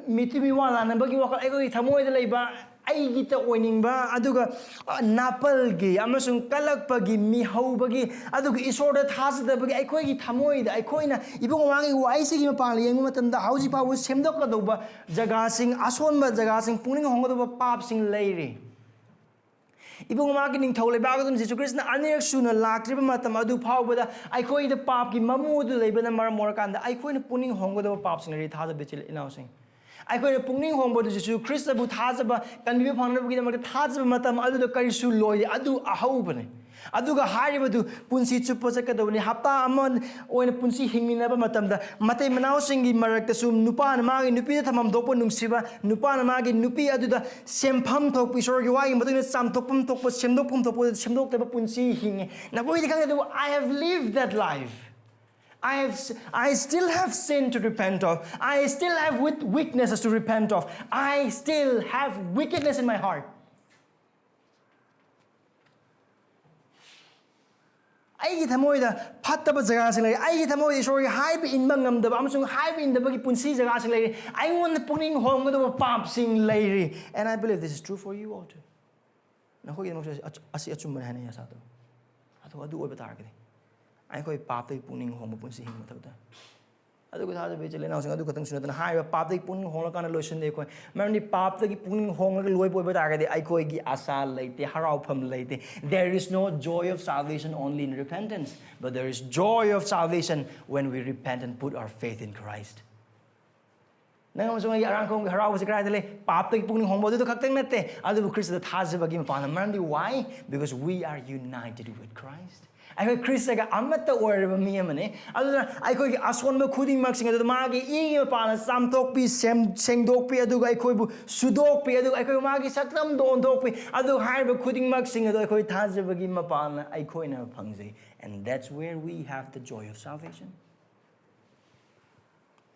ꯃꯤꯇꯨ ꯃꯤꯋꯥ ꯂꯥꯟꯅꯕꯒꯤ ꯋꯥꯈꯜ, ꯑꯩꯈꯣꯏꯒꯤ ꯊꯃꯣꯏꯗ ꯂꯩꯕ ꯑꯩꯒꯤꯇ ꯑꯣꯏꯅꯤꯡꯕ, ꯑꯗꯨꯒ, ꯑ, ꯅꯥꯄꯜꯒꯤ ꯑꯃꯁꯨꯡ ꯀꯜꯂꯛꯄꯒꯤ, ꯃꯤꯍꯧꯕꯒꯤ, ꯑꯗꯨꯒ ꯏꯁꯣꯔꯗ ꯊꯥꯖꯗꯕꯒꯤ ꯑꯩꯈꯣꯏꯒꯤ ꯊꯃꯣꯏꯗ ꯑꯩꯈꯣꯏꯅ ꯏꯕꯨꯡꯉꯣ ꯃꯥꯒꯤ ꯋꯥꯍꯩꯁꯤꯒꯤ ꯃꯄꯥꯟꯗ ꯌꯦꯡꯕ ꯃꯇꯝꯗ ꯍꯧꯖꯤꯛ ꯐꯥꯎꯕ ꯁꯦꯝꯗꯣꯛꯀꯗꯧꯕ ꯖꯒꯥꯁꯤꯡ, ꯑꯁꯣꯟꯕ ꯖꯒꯥꯁꯤꯡ, ꯄꯨꯛꯅꯤꯡ ꯍꯣꯡꯒꯗꯧꯕ ꯄꯥꯞꯁꯤꯡ ꯂꯩꯔꯤ꯫ ꯏꯕꯨꯡꯉꯣ ꯃꯥꯒꯤ ꯅꯤꯡꯊꯧ ꯂꯩꯕꯥꯛ ꯑꯗꯨꯝ ꯖꯤꯁꯨ ꯈ꯭ꯔꯤꯁꯇꯅ ꯑꯅꯤꯔꯛ ꯁꯨꯅ ꯂꯥꯛꯇ꯭ꯔꯤꯕ ꯃꯇꯝ ꯑꯗꯨ ꯐꯥꯎꯕꯗ ꯑꯩꯈꯣꯏꯗ ꯄꯥꯞꯀꯤ ꯃꯃꯨ ꯑꯗꯨ ꯂꯩꯕꯅ ꯃꯔꯝ ꯑꯣꯏꯔꯀꯥꯟꯗ ꯑꯩꯈꯣꯏꯅ ꯄꯨꯛꯅꯤꯡ ꯍꯣꯡꯒꯗꯕ ꯄꯥꯞꯁꯤꯡ ꯂꯩꯔꯤ, ꯊꯥꯖꯕ ꯏꯆꯤꯜ ꯏꯅꯥꯎꯁꯤꯡ꯫ ꯑꯩꯈꯣꯏꯅ ꯄꯨꯛꯅꯤꯡ ꯍꯣꯡꯕꯗꯨ ꯖꯤꯁꯨ ꯈ꯭ꯔꯤꯁꯇꯕꯨ ꯊꯥꯖꯕ, ꯀꯟꯕꯤꯕ ꯐꯪꯅꯕꯒꯤꯗꯃꯛꯇ ꯊꯥꯖꯕ ꯃꯇꯝ ꯑꯗꯨꯗ ꯀꯔꯤꯁꯨ ꯂꯣꯏꯗꯦ꯫ ꯑꯗꯨ ꯑꯍꯧꯕꯅꯤ꯫ ꯑꯗꯨꯒ ꯍꯥꯏꯔꯤꯕꯗꯨ ꯄꯨꯟꯁꯤ ꯆꯨꯞꯄ ꯆꯠꯀꯗꯕꯅꯤ꯫ ꯍꯞꯇꯥ ꯑꯃ ꯑꯣꯏꯅ ꯄꯨꯟꯁꯤ ꯍꯤꯡꯃꯤꯟꯅꯕ ꯃꯇꯝꯗ ꯃꯇꯩ ꯃꯅꯥꯎꯁꯤꯡꯒꯤ ꯃꯔꯛꯇꯁꯨ ꯅꯨꯄꯥꯅ ꯃꯥꯒꯤ ꯅꯨꯄꯤꯗ ꯊꯝꯐꯝ ꯊꯣꯛꯄ ꯅꯨꯡꯁꯤꯕ, ꯅꯨꯄꯥꯅ ꯃꯥꯒꯤ ꯅꯨꯄꯤ ꯑꯗꯨꯗ ꯁꯦꯝꯐꯝ ꯊꯣꯛꯄ, ꯏꯁꯣꯔꯒꯤ ꯋꯥꯒꯤ ꯃꯇꯨꯡ ꯏꯟꯅ ꯆꯥꯝꯊꯣꯛꯐꯝ ꯊꯣꯛꯄ, ꯁꯦꯝꯗꯣꯛꯐꯝ ꯊꯣꯛꯄ ꯁꯦꯝꯗꯣꯛꯇꯕ ꯄꯨꯟꯁꯤ ꯍꯤꯡꯉꯤ꯫ ꯅꯈꯣꯏꯗꯤ ꯈꯪꯗꯦ, ꯑꯗꯨꯕꯨ I have lived that life. I have, I still have sin to repent of. I still have with weaknesses to repent of. I still have wickedness in my heart. ꯑꯩꯒꯤ ꯊꯃꯣꯏꯗ ꯐꯠꯇꯕ ꯖꯒꯥꯁꯤꯡ ꯂꯩꯔꯤ꯫ ꯑꯩꯒꯤ ꯊꯃꯣꯏꯗ ꯏꯁꯣꯔꯒꯤ ꯍꯥꯏꯕ ꯏꯟꯕ ꯉꯝꯗꯕ ꯑꯃꯁꯨꯡ ꯍꯥꯏꯕ ꯏꯟꯗꯕꯒꯤ ꯄꯨꯟꯁꯤ ꯖꯒꯥꯁꯤꯡ ꯂꯩꯔꯤ꯫ ꯑꯩꯉꯣꯟꯗ ꯄꯨꯛꯅꯤꯡ ꯍꯣꯡꯒꯗꯕ ꯄꯥꯞꯁꯤꯡ ꯂꯩꯔꯤ꯫ And I believe this is true for you all too. ꯅꯈꯣꯏꯒꯤꯗꯃꯛꯁꯨ ꯑꯆ-, ꯑꯁꯤ ꯑꯆꯨꯝꯕꯅꯤ ꯍꯥꯏꯅ ꯑꯩ ꯑꯁꯥ ꯇꯧꯏ꯫ ꯑꯗꯣ ꯑꯗꯨ ꯑꯣꯏꯕ ꯇꯥꯔꯒꯗꯤ ꯑꯩꯈꯣꯏ ꯄꯥꯞꯇꯒꯤ ꯄꯨꯛꯅꯤꯡ ꯍꯣꯡꯕ ꯄꯨꯟꯁꯤ ꯍꯤꯡꯕ ꯃꯊꯧ ꯇꯥꯏ꯫ ꯑꯗꯨꯒ ꯊꯥꯖꯕ ꯏꯆꯤꯜ ꯏꯅꯥꯎꯁꯤꯡ, ꯑꯗꯨ ꯈꯛꯇꯪꯁꯨ ꯅꯠꯇꯅ ꯍꯥꯏꯔꯤꯕ ꯄꯥꯞꯇꯒꯤ ꯄꯨꯛꯅꯤꯡ ꯍꯣꯡꯂꯀꯥꯟꯗ ꯂꯣꯏꯁꯤꯟꯗꯦ ꯑꯩꯈꯣꯏ꯫ ꯃꯔꯝꯗꯤ ꯄꯥꯞꯇꯒꯤ ꯄꯨꯛꯅꯤꯡ ꯍꯣꯡꯂꯒ ꯂꯣꯏꯕ ꯑꯣꯏꯕ ꯇꯥꯔꯒꯗꯤ ꯑꯩꯈꯣꯏꯒꯤ ꯑꯁꯥ ꯂꯩꯇꯦ, ꯍꯔꯥꯎꯐꯝ ꯂꯩꯇꯦ꯫ There is no joy of salvation only in repentance, but there is joy of salvation when we repent and put our faith in Christ. ꯅꯪ ꯑꯃꯁꯨꯡ ꯑꯩꯒꯤ ꯑꯔꯥꯡꯈꯣꯡꯒꯤ ꯍꯔꯥꯎꯕꯁꯤ ꯀꯗꯥꯏꯗ ꯂꯩ? ꯄꯥꯞꯇꯒꯤ ꯄꯨꯛꯅꯤꯡ ꯍꯣꯡꯕ ꯑꯗꯨꯗ ꯈꯛꯇꯪ ꯅꯠꯇꯦ, ꯑꯗꯨꯕꯨ ꯈ꯭ꯔꯤꯁꯇꯗ ꯊꯥꯖꯕꯒꯤ ꯃꯄꯥꯟꯅ꯫ ꯃꯔꯝꯗꯤ why? Because we are united with Christ. ꯑꯩꯈꯣꯏ ꯈ꯭ꯔꯤꯁꯇꯒ ꯑꯃꯠꯇ ꯑꯣꯏꯔꯕ ꯃꯤ ꯑꯃꯅꯤ꯫ ꯑꯗꯨꯅ ꯑꯩꯈꯣꯏꯒꯤ ꯑꯁꯣꯟꯕ ꯈꯨꯗꯤꯡꯃꯛꯁꯤꯡ ꯑꯗꯨꯗ ꯃꯥꯒꯤ ꯏꯒꯤ ꯃꯄꯥꯟꯅ ꯆꯥꯝꯊꯣꯛꯄꯤ, ꯁꯦꯝ-, ꯁꯦꯡꯗꯣꯛꯄꯤ, ꯑꯗꯨꯒ ꯑꯩꯈꯣꯏꯕꯨ ꯁꯨꯗꯣꯛꯄꯤ, ꯑꯗꯨꯒ ꯑꯩꯈꯣꯏ ꯃꯥꯒꯤ ꯁꯛꯇꯝꯗ ꯑꯣꯟꯊꯣꯛꯄꯤ꯫ ꯑꯗꯨ ꯍꯥꯏꯔꯤꯕ ꯈꯨꯗꯤꯡꯃꯛꯁꯤꯡ ꯑꯗꯨ ꯑꯩꯈꯣꯏ ꯊꯥꯖꯕꯒꯤ ꯃꯄꯥꯟꯅ ꯑꯩꯈꯣꯏꯅ ꯐꯪꯖꯩ꯫ And that's where we have the joy of salvation.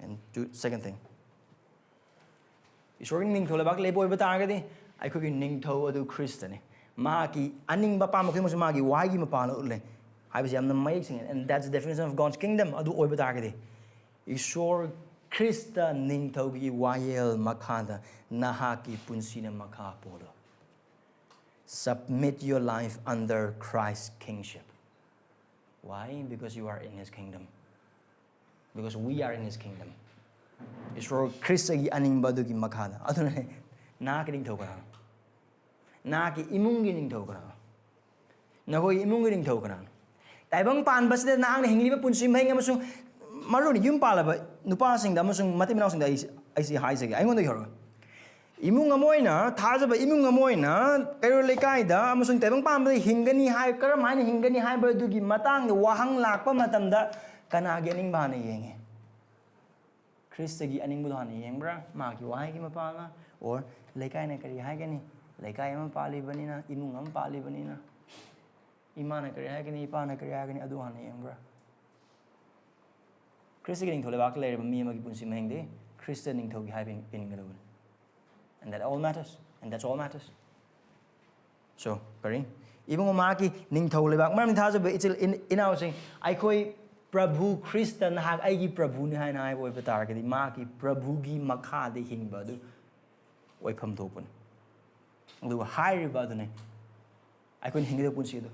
And two, second thing, ꯏꯁꯣꯔꯒꯤ ꯅꯤꯡꯊꯧ ꯂꯩꯕꯥꯛ ꯂꯩꯕ ꯑꯣꯏꯕ ꯇꯥꯔꯒꯗꯤ ꯑꯩꯈꯣꯏꯒꯤ ꯅꯤꯡꯊꯧ ꯑꯗꯨ ꯈ꯭ꯔꯤꯁꯇꯅꯤ꯫ ꯃꯍꯥꯛꯀꯤ ꯑꯅꯤꯡꯕ ꯑꯄꯥꯝꯕ ꯈꯨꯗꯤꯡꯃꯛꯁꯨ ꯃꯥꯒꯤ ꯋꯥꯍꯩꯒꯤ ꯃꯄꯥꯟꯗ ꯎꯠꯂꯦ ꯍꯥꯏꯕꯁꯤ ꯌꯥꯝꯅ ꯃꯌꯦꯛ ꯁꯦꯡꯉꯦ꯫ And that's the definition of God's kingdom. ꯑꯗꯨ ꯑꯣꯏꯕ ꯇꯥꯔꯒꯗꯤ ꯏꯁꯣꯔ ꯈ꯭ꯔꯤꯁꯇ ꯅꯤꯡꯊꯧꯒꯤ ꯋꯥꯌꯦꯜ ꯃꯈꯥꯗ ꯅꯍꯥꯛꯀꯤ ꯄꯨꯟꯁꯤꯅ ꯃꯈꯥ ꯄꯣꯜꯂꯣ꯫ Submit your life under Christ's kingship. Why? Because you are in his kingdom. Because we are in his kingdom. ꯏꯁꯣꯔ ꯈ꯭ꯔꯤꯁꯇꯒꯤ ꯑꯅꯤꯡꯕ ꯑꯗꯨꯒꯤ ꯃꯈꯥꯗ꯫ ꯑꯗꯨꯅ ꯅꯍꯥꯛꯀꯤ ꯅꯤꯡꯊꯧ ꯀꯅꯥꯅꯣ? ꯅꯍꯥꯛꯀꯤ ꯏꯃꯨꯡꯒꯤ ꯅꯤꯡꯊꯧ ꯀꯅꯥꯅꯣ? ꯅꯈꯣꯏꯒꯤ ꯏꯃꯨꯡꯒꯤ ꯅꯤꯡꯊꯧ ꯀꯅꯥꯅꯣ? ꯇꯥꯏꯕꯪ ꯄꯥꯟꯕꯁꯤꯗ ꯅꯍꯥꯛꯅ ꯍꯤꯡꯂꯤꯕ ꯄꯨꯟꯁꯤ ꯃꯍꯤꯡ ꯑꯃꯁꯨꯡ ꯃꯔꯨ ꯑꯣꯏꯅ ꯌꯨꯝ ꯄꯥꯜꯂꯕ ꯅꯨꯄꯥꯁꯤꯡꯗ ꯑꯃꯁꯨꯡ ꯃꯇꯩ ꯃꯅꯥꯎꯁꯤꯡꯗ ꯑꯩ, ꯑꯩꯁꯤ ꯍꯥꯏꯖꯒꯦ, ꯑꯩꯉꯣꯟꯗꯒꯤ ꯍꯧꯔꯒ꯫ ꯏꯃꯨꯡ ꯑꯃ ꯑꯣꯏꯅ, ꯊꯥꯖꯕ ꯏꯃꯨꯡ ꯑꯃ ꯑꯣꯏꯅ ꯀꯩꯔꯣꯜ ꯂꯩꯀꯥꯏꯗ ꯑꯃꯁꯨꯡ ꯇꯥꯏꯕꯪ ꯄꯥꯟꯕꯗ ꯍꯤꯡꯒꯅꯤ ꯍꯥꯏ, ꯀꯔꯝ ꯍꯥꯏꯅ ꯍꯤꯡꯒꯅꯤ ꯍꯥꯏꯕꯗꯨꯒꯤ ꯃꯇꯥꯡꯗ ꯋꯥꯍꯪ ꯂꯥꯛꯄ ꯃꯇꯝꯗ ꯀꯅꯥꯒꯤ ꯑꯅꯤꯡꯕ ꯍꯥꯟꯅ ꯌꯦꯡꯉꯤ? ꯈ꯭ꯔꯤꯁꯇꯒꯤ ꯑꯅꯤꯡꯕꯗꯣ ꯍꯥꯟꯅ ꯌꯦꯡꯕ꯭ꯔꯥ? ꯃꯥꯒꯤ ꯋꯥꯍꯩꯒꯤ ꯃꯄꯥꯜꯅ? Or ꯂꯩꯀꯥꯏꯅ ꯀꯔꯤ ꯍꯥꯏꯒꯅꯤ? ꯂꯩꯀꯥꯏ ꯑꯃ ꯄꯥꯜꯂꯤꯕꯅꯤꯅ, ꯏꯃꯨꯡ ꯑꯃ ꯄꯥꯜꯂꯤꯕꯅꯤꯅ, ꯏꯃꯥꯅ ꯀꯔꯤ ꯍꯥꯏꯒꯅꯤ, ꯏꯄꯥꯅ ꯀꯔꯤ ꯍꯥꯏꯒꯅꯤ, ꯑꯗꯨ ꯍꯥꯟꯅ ꯌꯦꯡꯕ꯭ꯔꯥ? ꯈ꯭ꯔꯤꯁꯇꯒꯤ ꯅꯤꯡꯊꯧ ꯂꯩꯕꯥꯛꯇ ꯂꯩꯔꯤꯕ ꯃꯤ ꯑꯃꯒꯤ ꯄꯨꯟꯁꯤ ꯃꯍꯤꯡꯗꯤ ꯈ꯭ꯔꯤꯁꯇ ꯅꯤꯡꯊꯧꯒꯤ ꯍꯥꯏꯕ ꯏꯟꯒꯗꯕꯅꯤ꯫ And that all matters. And that's all matters. So, ꯀꯔꯤ? ꯏꯕꯨꯡꯉꯣ, ꯃꯍꯥꯛꯀꯤ ꯅꯤꯡꯊꯧ ꯂꯩꯕꯥꯛ, ꯃꯔꯝꯗꯤ ꯊꯥꯖꯕ ꯏꯆꯤꯜ ꯏꯟ-, ꯏꯅꯥꯎꯁꯤꯡ, ꯑꯩꯈꯣꯏ ꯄ꯭ꯔꯚꯨ ꯈ꯭ꯔꯤꯁꯇ ꯅꯍꯥꯛ ꯑꯩꯒꯤ ꯄ꯭ꯔꯚꯨꯅꯤ ꯍꯥꯏꯅ ꯍꯥꯏꯕ ꯑꯣꯏꯕ ꯇꯥꯔꯒꯗꯤ, ꯃꯍꯥꯛꯀꯤ ꯄ꯭ꯔꯚꯨꯒꯤ ꯃꯈꯥꯗ ꯍꯤꯡꯕ ꯑꯗꯨ ꯑꯣꯏꯐꯝ ꯊꯣꯛꯄꯅꯤ꯫ ꯑꯗꯨꯒ ꯍꯥꯏꯔꯤꯕ ꯑꯗꯨꯅꯤ ꯑꯩꯈꯣꯏꯅ ꯍꯤꯡꯒꯗꯕ ꯄꯨꯟꯁꯤ ꯑꯗꯨ꯫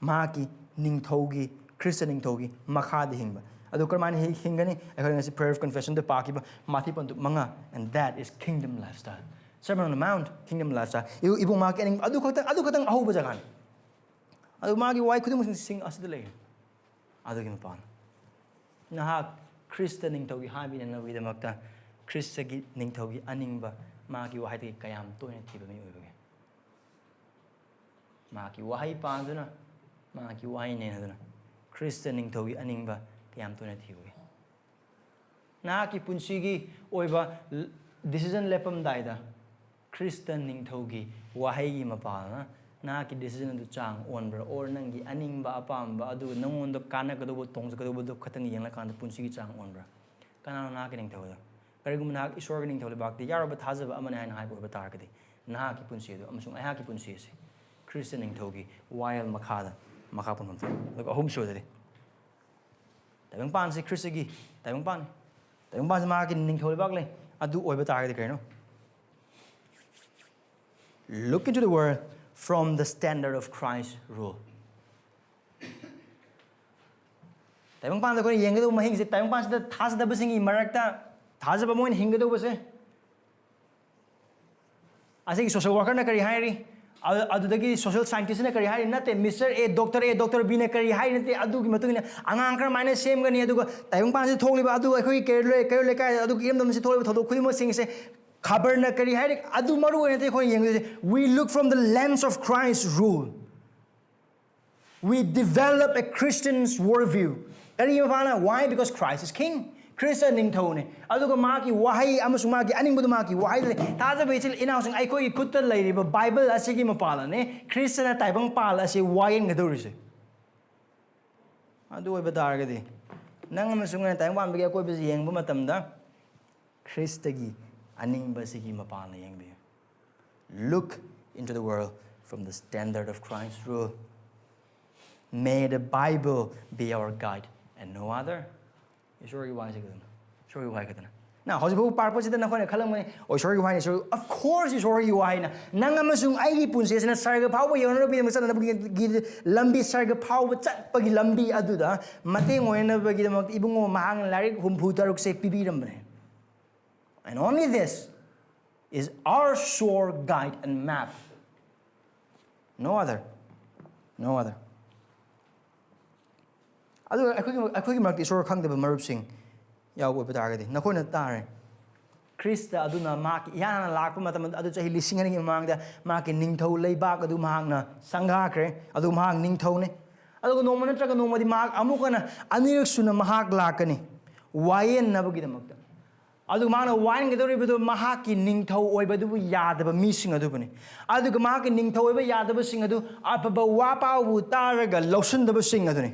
ꯃꯍꯥꯛꯀꯤ ꯅꯤꯡꯊꯧꯒꯤ, ꯈ꯭ꯔꯤꯁꯇ ꯅꯤꯡꯊꯧꯒꯤ ꯃꯈꯥꯗ ꯍꯤꯡꯕ꯫ ꯑꯗꯨ ꯀꯔꯝꯍꯥꯏꯅ ꯍꯤ-, ꯍꯤꯡꯒꯅꯤ? ꯑꯩꯈꯣꯏꯅ ꯉꯁꯤ prayer of confession ꯗ ꯄꯥꯈꯤꯕ ꯃꯥꯊꯤ ꯄꯟꯗꯨꯞ ꯃꯉꯥ, and that is kingdom lifestyle. Sermon on the Mount, kingdom lifestyle. ꯏꯕꯨ-, ꯏꯕꯨꯡ ꯃꯍꯥꯛꯀꯤ ꯑꯅꯤꯡ-, ꯑꯗꯨ ꯈꯛꯇꯪ, ꯑꯗꯨ ꯈꯛꯇꯪ ꯑꯍꯧꯕ ꯖꯒꯥꯅꯤ꯫ ꯑꯗꯨ ꯃꯥꯒꯤ ꯋꯥꯍꯩ ꯈꯨꯗꯤꯡꯃꯛꯁꯤꯡ ꯑꯁꯤꯗ ꯂꯩꯔꯦ꯫ ꯑꯗꯨꯒꯤ ꯃꯄꯥꯟ꯫ ꯅꯍꯥꯛ ꯈ꯭ꯔꯤꯁꯇ ꯅꯤꯡꯊꯧꯒꯤ ꯍꯥꯏꯕꯤꯅꯅꯕꯒꯤꯗꯃꯛꯇ ꯈ꯭ꯔꯤꯁꯇꯒꯤ ꯅꯤꯡꯊꯧꯒꯤ ꯑꯅꯤꯡꯕ ꯃꯍꯥꯛꯀꯤ ꯋꯥꯍꯩꯗꯒꯤ ꯀꯌꯥꯝ ꯇꯣꯏꯅ ꯊꯤꯕ ꯃꯤ ꯑꯣꯏꯕꯒꯦ? ꯃꯍꯥꯛꯀꯤ ꯋꯥꯍꯩ ꯄꯥꯗꯨꯅ, ꯃꯍꯥꯛꯀꯤ ꯋꯥꯍꯩ ꯅꯦꯅꯗꯨꯅ ꯈ꯭ꯔꯤꯁꯇ ꯅꯤꯡꯊꯧꯒꯤ ꯑꯅꯤꯡꯕ ꯀꯌꯥꯝ ꯇꯣꯏꯅ ꯊꯤꯕꯒꯦ? ꯅꯍꯥꯛꯀꯤ ꯄꯨꯟꯁꯤꯒꯤ ꯑꯣꯏꯕ decision ꯂꯦꯞꯄꯝꯗꯥꯏꯗ ꯈ꯭ꯔꯤꯁꯇ ꯅꯤꯡꯊꯧꯒꯤ ꯋꯥꯍꯩꯒꯤ ꯃꯄꯥꯜꯅ ꯅꯍꯥꯛꯀꯤ decision ꯑꯗꯨ ꯆꯥꯡ ꯑꯣꯟꯕ꯭ꯔꯥ? Or ꯅꯪꯒꯤ ꯑꯅꯤꯡꯕ ꯑꯄꯥꯝꯕ ꯑꯗꯨ ꯅꯪꯉꯣꯟꯗ ꯀꯥꯟꯅꯒꯗꯧꯕ, ꯇꯣꯡꯖꯒꯗꯧꯕꯗꯨ ꯈꯛꯇꯪ ꯌꯦꯡꯂꯀꯥꯟꯗ ꯄꯨꯟꯁꯤꯒꯤ ꯆꯥꯡ ꯑꯣꯟꯕ꯭ꯔꯥ? ꯀꯅꯥꯅꯣ ꯅꯍꯥꯛꯀꯤ ꯅꯤꯡꯊꯧꯗꯣ? ꯀꯔꯤꯒꯨꯝꯕ ꯅꯍꯥꯛ ꯏꯁꯣꯔꯒꯤ ꯅꯤꯡꯊꯧ ꯂꯩꯕꯥꯛꯇ ꯌꯥꯎꯔꯕ ꯊꯥꯖꯕ ꯑꯃꯅꯤ ꯍꯥꯏꯅ ꯍꯥꯏꯕ ꯑꯣꯏꯕ ꯇꯥꯔꯒꯗꯤ, ꯅꯍꯥꯛꯀꯤ ꯄꯨꯟꯁꯤ ꯑꯗꯨ ꯑꯃꯁꯨꯡ ꯑꯩꯍꯥꯛꯀꯤ ꯄꯨꯟꯁꯤ ꯑꯁꯤ ꯈ꯭ꯔꯤꯁꯇ ꯅꯤꯡꯊꯧꯒꯤ ꯋꯥꯌꯦꯜ ꯃꯈꯥꯗ ꯃꯈꯥ ꯄꯣꯟꯐꯝ ꯊꯝꯃꯤ꯫ ꯑꯗꯨꯒ ꯑꯍꯨꯝꯁꯨꯕꯗꯗꯤ, ꯇꯥꯏꯕꯪꯄꯥꯟꯁꯤ ꯈ꯭ꯔꯤꯁꯇꯒꯤ ꯇꯥꯏꯕꯪꯄꯥꯟꯅꯤ꯫ ꯇꯥꯏꯕꯪꯄꯥꯟꯁꯤ ꯃꯍꯥꯛꯀꯤ ꯅꯤꯡꯊꯧ ꯂꯩꯕꯥꯛ ꯂꯩ꯫ ꯑꯗꯨ ꯑꯣꯏꯕ ꯇꯥꯔꯒꯗꯤ ꯀꯔꯤꯅꯣ? Look into the world from the standard of Christ's rule. ꯇꯥꯏꯕꯪꯄꯥꯟꯗ ꯑꯩꯈꯣꯏꯅ ꯌꯦꯡꯒꯗꯧꯕ ꯃꯍꯤꯡꯁꯦ, ꯇꯥꯏꯕꯪꯄꯥꯟꯁꯤꯗ ꯊꯥꯖꯗꯕꯁꯤꯡꯒꯤ ꯃꯔꯛꯇ ꯊꯥꯖꯕ ꯑꯃ ꯑꯣꯏꯅ ꯍꯤꯡꯒꯗꯧꯕꯁꯦ, ꯑꯁꯤꯒꯤ social workerꯅ ꯀꯔꯤ ꯍꯥꯏꯔꯤ? ꯑꯗꯨ-, ꯑꯗꯨꯗꯒꯤ social scientistꯅ ꯀꯔꯤ ꯍꯥꯏꯔꯤ? ꯅꯠꯇꯦ, Mister A, Doctor A, Doctor Bꯅ ꯀꯔꯤ ꯍꯥꯏꯔꯤ? ꯅꯠꯇꯦ, ꯑꯗꯨꯒꯤ ꯃꯇꯨꯡ ꯏꯟꯅ ꯑꯉꯥꯡ ꯀꯔꯝꯍꯥꯏꯅ ꯁꯦꯝꯒꯅꯤ, ꯑꯗꯨꯒ ꯇꯥꯏꯕꯪꯄꯥꯟꯁꯤꯗ ꯊꯣꯛꯂꯤꯕ, ꯑꯗꯨ ꯑꯩꯈꯣꯏꯒꯤ ꯀꯩꯔꯣꯜ ꯂꯩ-, ꯀꯩꯔꯣꯜ ꯂꯩꯀꯥꯏꯗ, ꯑꯗꯨꯒꯤ ꯏꯔꯝꯗꯝꯁꯤꯗ ꯊꯣꯛꯂꯤꯕ ꯊꯧꯗꯣꯛ ꯈꯨꯗꯤꯡꯃꯛꯁꯤꯡꯁꯦ ꯈꯕꯔꯅ ꯀꯔꯤ ꯍꯥꯏꯔꯤ? ꯑꯗꯨ ꯃꯔꯨ ꯑꯣꯏꯅ ꯅꯠꯇꯦ ꯑꯩꯈꯣꯏꯅ ꯌꯦꯡꯗꯣꯏꯁꯦ꯫ We look from the lens of Christ's rule. We develop a Christian's worldview. ꯀꯔꯤ ꯃꯄꯥꯟꯅ? Why? Because Christ is king. Christ ꯅꯤꯡꯊꯧꯅꯦ꯫ ꯑꯗꯨꯒ ꯃꯍꯥꯛꯀꯤ ꯋꯥꯍꯩ ꯑꯃꯁꯨꯡ ꯃꯍꯥꯛꯀꯤ ꯑꯅꯤꯡꯕꯗꯨ ꯃꯍꯥꯛꯀꯤ ꯋꯥꯍꯩꯗ ꯂꯩ꯫ ꯊꯥꯖꯕ ꯏꯆꯤꯜ ꯏꯅꯥꯎꯁꯤꯡ, ꯑꯩꯈꯣꯏꯒꯤ ꯈꯨꯠꯇ ꯂꯩꯔꯤꯕ ꯕꯥꯏꯕꯜ ꯑꯁꯤꯒꯤ ꯃꯄꯥꯜꯅꯅꯦ ꯈ꯭ꯔꯤꯁꯇꯅ ꯇꯥꯏꯕꯪ ꯄꯥꯜ ꯑꯁꯤ ꯋꯥꯌꯦꯟꯒꯗꯧꯔꯤꯁꯦ꯫ ꯑꯗꯨ ꯑꯣꯏꯕ ꯇꯥꯔꯒꯗꯤ ꯅꯪ ꯑꯃꯁꯨꯡ ꯑꯩꯅ ꯇꯥꯏꯕꯪ ꯄꯥꯟꯕꯒꯤ ꯑꯀꯣꯏꯕꯁꯤ ꯌꯦꯡꯕ ꯃꯇꯝꯗ ꯈ꯭ꯔꯤꯁꯇꯒꯤ ꯑꯅꯤꯡꯕꯁꯤꯒꯤ ꯃꯄꯥꯟꯅ ꯌꯦꯡꯕꯤꯌꯨ꯫ Look into the world from the standard of Christ's rule. May the Bible be our guide and no other. ꯏꯁꯣꯔꯒꯤ ꯋꯥꯍꯩꯁꯤ ꯈꯛꯇꯅ, ꯏꯁꯣꯔꯒꯤ ꯋꯥꯍꯩ ꯈꯛꯇꯅ꯫ ꯅ ꯍꯧꯖꯤꯛ ꯐꯥꯎ ꯄꯥꯔꯛꯄꯁꯤꯗ ꯅꯈꯣꯏꯅ ꯈꯜꯂꯝꯒꯅꯤ, "ꯑꯣ, ꯏꯁꯣꯔꯒꯤ ꯋꯥꯍꯩꯅꯤ, ꯏꯁꯣꯔ," of course, ꯏꯁꯣꯔꯒꯤ ꯋꯥꯍꯩꯅ ꯅꯪ ꯑꯃꯁꯨꯡ ꯑꯩꯒꯤ ꯄꯨꯟꯁꯤ ꯑꯁꯤꯅ ꯁꯔꯒ ꯐꯥꯎꯕ ꯌꯧꯅꯅꯕꯒꯤꯗꯃꯛ ꯆꯠꯅꯅꯕꯒꯤ ꯂꯝꯕꯤ, ꯁꯔꯒ ꯐꯥꯎꯕ ꯆꯠꯄꯒꯤ ꯂꯝꯕꯤ ꯑꯗꯨꯗ ꯃꯇꯦꯡ ꯑꯣꯏꯅꯅꯕꯒꯤꯗꯃꯛꯇ ꯏꯕꯨꯡꯉꯣ ꯃꯍꯥꯛꯅ ꯂꯥꯏꯔꯤꯛ ꯍꯨꯝꯐꯨ ꯇꯔꯨꯛꯁꯦ ꯄꯤꯕꯤꯔꯝꯕꯅꯦ꯫ And only this is our sure guide and map. No other. No other. ꯑꯗꯨꯒ ꯑꯩꯈꯣꯏꯒꯤ, ꯑꯩꯈꯣꯏꯒꯤ ꯃꯔꯛꯇ ꯏꯁꯣꯔ ꯈꯪꯗꯕ ꯃꯔꯨꯞꯁꯤꯡ ꯌꯥꯎꯕ ꯑꯣꯏꯕ ꯇꯥꯔꯒꯗꯤ, ꯅꯈꯣꯏꯅ ꯇꯥꯔꯦ, ꯈ꯭ꯔꯤꯁꯇ ꯑꯗꯨꯅ ꯃꯍꯥꯛꯀꯤ ꯏꯍꯥꯟ ꯍꯥꯟꯅ ꯂꯥꯛꯄ ꯃꯇꯝ ꯑꯗꯨ, ꯆꯍꯤ ꯂꯤꯁꯤꯡ ꯑꯅꯤꯒꯤ ꯃꯃꯥꯡꯗ ꯃꯍꯥꯛꯀꯤ ꯅꯤꯡꯊꯧ ꯂꯩꯕꯥꯛ ꯑꯗꯨ ꯃꯍꯥꯛꯅ ꯁꯪꯒꯥꯈ꯭ꯔꯦ꯫ ꯑꯗꯨ ꯃꯍꯥꯛ ꯅꯤꯡꯊꯧꯅꯤ꯫ ꯑꯗꯨꯒ ꯅꯣꯡꯃ ꯅꯠꯇ꯭ꯔꯒ ꯅꯣꯡꯃꯗꯤ ꯃꯍꯥꯛ ꯑꯃꯨꯛ ꯍꯟꯅ ꯑꯅꯤꯔꯛ ꯁꯨꯅ ꯃꯍꯥꯛ ꯂꯥꯛꯀꯅꯤ ꯋꯥꯌꯦꯟꯅꯕꯒꯤꯗꯃꯛꯇ꯫ ꯑꯗꯨꯒ ꯃꯍꯥꯛꯅ ꯋꯥꯌꯦꯟꯒꯗꯧꯔꯤꯕꯗꯨ ꯃꯍꯥꯛꯀꯤ ꯅꯤꯡꯊꯧ ꯑꯣꯏꯕꯗꯨꯕꯨ ꯌꯥꯗꯕ ꯃꯤꯁꯤꯡ ꯑꯗꯨꯕꯨꯅꯤ꯫ ꯑꯗꯨꯒ ꯃꯍꯥꯛꯀꯤ ꯅꯤꯡꯊꯧ ꯑꯣꯏꯕ ꯌꯥꯗꯕꯁꯤꯡ ꯑꯗꯨ ꯑꯐꯕ ꯋꯥ ꯄꯥꯎꯕꯨ ꯇꯥꯔꯒ ꯂꯧꯁꯤꯟꯗꯕꯁꯤꯡ ꯑꯗꯨꯅꯤ꯫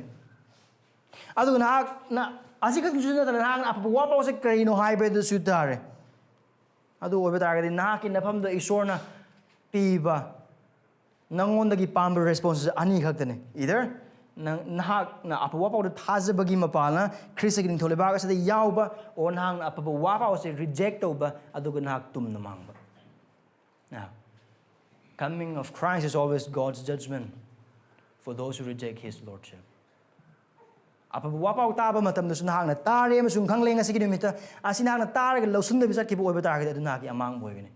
ꯑꯗꯨꯒ ꯅꯍꯥꯛꯅ, ꯑꯁꯤꯈꯛꯇꯁꯨ ꯅꯠꯇꯅ, ꯅꯍꯥꯛꯅ ꯑꯐꯕ ꯋꯥ ꯄꯥꯎꯁꯦ ꯀꯔꯤꯅꯣ ꯍꯥꯏꯕꯗꯨꯁꯨ ꯇꯥꯔꯦ꯫ ꯑꯗꯨ ꯑꯣꯏꯕ ꯇꯥꯔꯒꯗꯤ ꯅꯍꯥꯛꯀꯤ ꯅꯐꯝꯗ ꯏꯁꯣꯔꯅ ꯄꯤꯕ ꯅꯪꯉꯣꯟꯗꯒꯤ ꯄꯥꯝꯕ response ꯑꯅꯤ ꯈꯛꯇꯅꯤ꯫ Either ꯅꯪ, ꯅꯍꯥꯛꯅ ꯑꯐꯕ ꯋꯥ ꯄꯥꯎꯗ ꯊꯥꯖꯕꯒꯤ ꯃꯄꯥꯜꯅ ꯈ꯭ꯔꯤꯁꯇꯒꯤ ꯅꯤꯡꯊꯧ ꯂꯩꯕꯥꯛ ꯑꯁꯤꯗ ꯌꯥꯎꯕ, or ꯅꯍꯥꯛꯅ ꯑꯐꯕ ꯋꯥ ꯄꯥꯎ ꯑꯁꯤ reject ꯇꯧꯕ, ꯑꯗꯨꯒ ꯅꯍꯥꯛ ꯇꯨꯝꯅ ꯃꯥꯡꯕ꯫ Now, coming of Christ is always God's judgment for those who reject his lordship. ꯑꯐꯕ ꯋꯥ ꯄꯥꯎ ꯇꯥꯕ ꯃꯇꯝꯗꯁꯨ ꯅꯍꯥꯛꯅ ꯇꯥꯔꯦ ꯑꯃꯁꯨꯡ ꯈꯪꯂꯦ ꯉꯁꯤꯒꯤ ꯅꯨꯃꯤꯠꯇ, ꯑꯁꯤ ꯅꯍꯥꯛꯅ ꯇꯥꯔꯒ ꯂꯧꯁꯤꯟꯗꯕꯤ ꯆꯠꯈꯤꯕ ꯑꯣꯏꯕ ꯇꯥꯔꯒꯗꯤ, ꯑꯗꯨ ꯅꯍꯥꯛꯀꯤ ꯑꯃꯥꯡꯕ ꯑꯣꯏꯒꯅꯤ꯫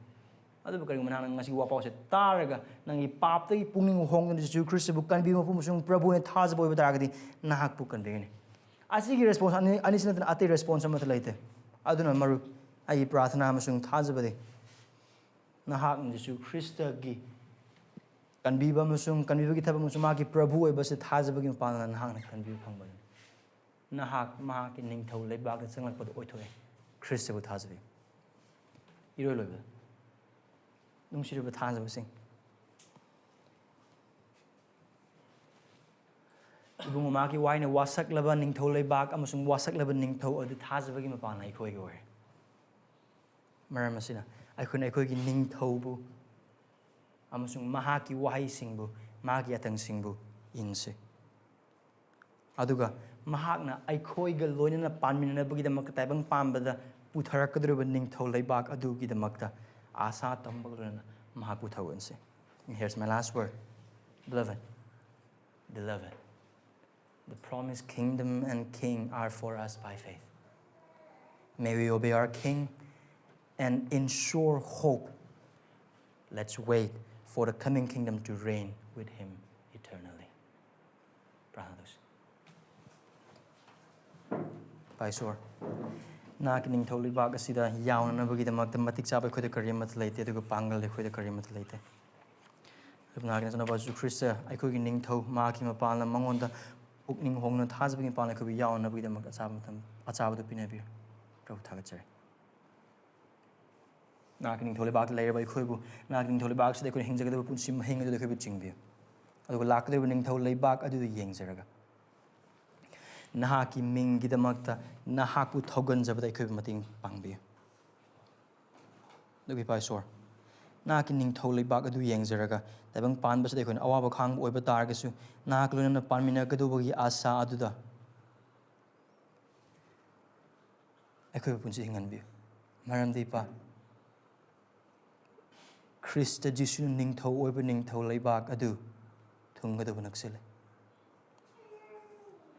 ꯑꯗꯨꯕꯨ ꯀꯔꯤꯒꯨꯝꯕ ꯅꯍꯥꯛꯅ ꯉꯁꯤ ꯋꯥ ꯄꯥꯎꯁꯦ ꯇꯥꯔꯒ ꯅꯪꯒꯤ ꯄꯥꯞꯇꯒꯤ ꯄꯨꯛꯅꯤꯡ ꯍꯣꯡꯗꯨꯅ ꯖꯤꯁꯨ ꯈ꯭ꯔꯤꯁꯇꯕꯨ ꯀꯟꯕꯤꯕ ꯃꯄꯨ ꯑꯃꯁꯨꯡ ꯄ꯭ꯔꯚꯨꯅ ꯊꯥꯖꯕ ꯑꯣꯏꯕ ꯇꯥꯔꯒꯗꯤ, ꯅꯍꯥꯛꯄꯨ ꯀꯟꯕꯤꯒꯅꯤ꯫ ꯑꯁꯤꯒꯤ response ꯑꯅꯤ, ꯑꯅꯤꯁꯤ ꯅꯠꯇꯅ ꯑꯇꯩ response ꯑꯃꯠꯇ ꯂꯩꯇꯦ꯫ ꯑꯗꯨꯅ ꯃꯔꯨꯞ, ꯑꯩꯒꯤ ꯄ꯭ꯔꯥꯊꯅꯥ ꯑꯃꯁꯨꯡ ꯊꯥꯖꯕꯗꯤ ꯅꯍꯥꯛꯅ ꯖꯤꯁꯨ ꯈ꯭ꯔꯤꯁꯇꯒꯤ ꯀꯟꯕꯤꯕ ꯑꯃꯁꯨꯡ ꯀꯟꯕꯤꯕꯒꯤ ꯊꯕꯛ ꯑꯃꯁꯨꯡ ꯃꯍꯥꯛꯀꯤ ꯄ꯭ꯔꯚꯨ ꯑꯣꯏꯕꯁꯦ ꯊꯥꯖꯕꯒꯤ ꯃꯄꯥꯟꯅ ꯅꯍꯥꯛꯅ ꯀꯟꯕꯤꯕ ꯐꯪꯕꯅꯤ꯫ ꯅꯍꯥꯛ ꯃꯍꯥꯛꯀꯤ ꯅꯤꯡꯊꯧ ꯂꯩꯕꯥꯛꯇ ꯆꯪꯂꯛꯄꯗ ꯑꯣꯏꯊꯣꯛꯑꯦ꯫ ꯈ꯭ꯔꯤꯁꯇꯕꯨ ꯊꯥꯖꯕꯤꯌꯨ꯫ ꯏꯔꯣꯏ ꯂꯣꯏꯕꯗ, ꯅꯨꯡꯁꯤꯔꯕ ꯊꯥꯖꯕꯁꯤꯡ, ꯏꯕꯨꯡꯉꯣ, ꯃꯍꯥꯛꯀꯤ ꯋꯥꯏꯅ ꯋꯥꯁꯛꯂꯕ ꯅꯤꯡꯊꯧ ꯂꯩꯕꯥꯛ ꯑꯃꯁꯨꯡ ꯋꯥꯁꯛꯂꯕ ꯅꯤꯡꯊꯧ ꯑꯗꯨ ꯊꯥꯖꯕꯒꯤ ꯃꯄꯥꯟꯅ ꯑꯩꯈꯣꯏꯒꯤ ꯑꯣꯏꯔꯦ꯫ ꯃꯔꯝ ꯑꯁꯤꯅ ꯑꯩꯈꯣꯏꯅ ꯑꯩꯈꯣꯏꯒꯤ ꯅꯤꯡꯊꯧꯕꯨ ꯑꯃꯁꯨꯡ ꯃꯍꯥꯛꯀꯤ ꯋꯥꯍꯩꯁꯤꯡꯕꯨ, ꯃꯍꯥꯛꯀꯤ ꯌꯥꯊꯪꯁꯤꯡꯕꯨ ꯏꯟꯁꯤ꯫ ꯑꯗꯨꯒ ꯃꯍꯥꯛꯅ ꯑꯩꯈꯣꯏꯒ ꯂꯣꯏꯅꯅ ꯄꯥꯟꯃꯤꯟꯅꯅꯕꯒꯤꯗꯃꯛꯇ ꯇꯥꯏꯕꯪ ꯄꯥꯟꯕꯗ ꯄꯨꯊꯔꯛꯀꯗꯧꯔꯤꯕ ꯅꯤꯡꯊꯧ ꯂꯩꯕꯥꯛ ꯑꯗꯨꯒꯤꯗꯃꯛꯇ ꯑꯥꯁꯥ ꯇꯝꯕꯒ ꯂꯣꯏꯅꯅ ꯃꯍꯥꯛꯄꯨ ꯊꯧꯒꯠꯁꯤ꯫ And here's my last word. Beloved, beloved, the promised kingdom and king are for us by faith. May we obey our King and ensure hope. Let's wait for the coming kingdom to reign with him eternally. ꯄ꯭ꯔꯥꯔꯊꯅꯥ ꯇꯧꯁꯤ꯫ ꯏꯄꯥ ꯏꯁꯣꯔ, ꯅꯍꯥꯛꯀꯤ ꯅꯤꯡꯊꯧ ꯂꯩꯕꯥꯛ ꯑꯁꯤꯗ ꯌꯥꯎꯅꯅꯕꯒꯤꯗꯃꯛꯇ ꯃꯇꯤꯛ ꯆꯥꯕ ꯑꯩꯈꯣꯏꯗ ꯀꯔꯤꯃꯠꯇ ꯂꯩꯇꯦ, ꯑꯗꯨꯒ ꯄꯥꯡꯒꯜ ꯑꯩꯈꯣꯏꯗ ꯀꯔꯤꯃꯠꯇ ꯂꯩꯇꯦ꯫ ꯑꯗꯨꯕꯨ ꯅꯍꯥꯛꯀꯤ ꯅꯆꯥꯅꯨꯄꯥ ꯖꯤꯁꯨ ꯈ꯭ꯔꯤꯁꯇ ꯑꯩꯈꯣꯏꯒꯤ ꯅꯤꯡꯊꯧ, ꯃꯍꯥꯛꯀꯤ ꯃꯄꯥꯟꯅ ꯃꯉꯣꯟꯗ ꯄꯨꯛꯅꯤꯡ ꯍꯣꯡꯅ ꯊꯥꯖꯕꯒꯤ ꯃꯄꯥꯟꯅ ꯑꯩꯈꯣꯏꯕꯨ ꯌꯥꯎꯅꯅꯕꯒꯤꯗꯃꯛ ꯑꯆꯥꯕ ꯃꯇꯝ, ꯑꯆꯥꯕꯗꯨ ꯄꯤꯅꯕꯤꯌꯨ꯫ ꯄ꯭ꯔꯚꯨ ꯊꯥꯒꯠꯆꯔꯤ꯫ ꯅꯍꯥꯛꯀꯤ ꯅꯤꯡꯊꯧ ꯂꯩꯕꯥꯛꯇ ꯂꯩꯔꯕ ꯑꯩꯈꯣꯏꯕꯨ ꯅꯍꯥꯛꯀꯤ ꯅꯤꯡꯊꯧ ꯂꯩꯕꯥꯛꯁꯤꯗ ꯑꯩꯈꯣꯏꯅ ꯍꯤꯡꯖꯒꯗꯕ ꯄꯨꯟꯁꯤ ꯃꯍꯤꯡ ꯑꯗꯨꯗ ꯑꯩꯈꯣꯏꯕꯨ ꯆꯤꯡꯕꯤꯌꯨ꯫ ꯑꯗꯨꯒ ꯂꯥꯛꯀꯗꯧꯔꯤꯕ ꯅꯤꯡꯊꯧ ꯂꯩꯕꯥꯛ ꯑꯗꯨꯗ ꯌꯦꯡꯖꯔꯒ ꯅꯍꯥꯛꯀꯤ ꯃꯤꯡꯒꯤꯗꯃꯛꯇ ꯅꯍꯥꯛꯄꯨ ꯊꯧꯒꯟꯖꯕꯗ ꯑꯩꯈꯣꯏꯕꯨ ꯃꯇꯦꯡ ꯄꯥꯡꯕꯤꯌꯨ꯫ ꯑꯗꯨꯒ ꯏꯄꯥ ꯏꯁꯣꯔ, ꯅꯍꯥꯛꯀꯤ ꯅꯤꯡꯊꯧ ꯂꯩꯕꯥꯛ ꯑꯗꯨ ꯌꯦꯡꯖꯔꯒ ꯇꯥꯏꯕꯪ ꯄꯥꯟꯕꯁꯤꯗ ꯑꯩꯈꯣꯏꯅ ꯑꯋꯥꯕ ꯈꯥꯡꯕ ꯑꯣꯏꯕ ꯇꯥꯔꯒꯁꯨ, ꯅꯍꯥꯛꯀ ꯂꯣꯏꯅꯅ ꯄꯥꯟꯃꯤꯟꯅꯒꯗꯧꯕꯒꯤ ꯑꯥꯁꯥ ꯑꯗꯨꯗ ꯑꯩꯈꯣꯏꯕꯨ ꯄꯨꯟꯁꯤ ꯍꯤꯡꯍꯟꯕꯤꯌꯨ꯫ ꯃꯔꯝꯗꯤ ꯏꯄꯥ, ꯈ꯭ꯔꯤꯁꯇ ꯖꯤꯁꯨ ꯅꯤꯡꯊꯧ ꯑꯣꯏꯕ ꯅꯤꯡꯊꯧ ꯂꯩꯕꯥꯛ ꯑꯗꯨ ꯊꯨꯡꯒꯗꯧꯕ ꯅꯛꯁꯤꯜꯂꯦ꯫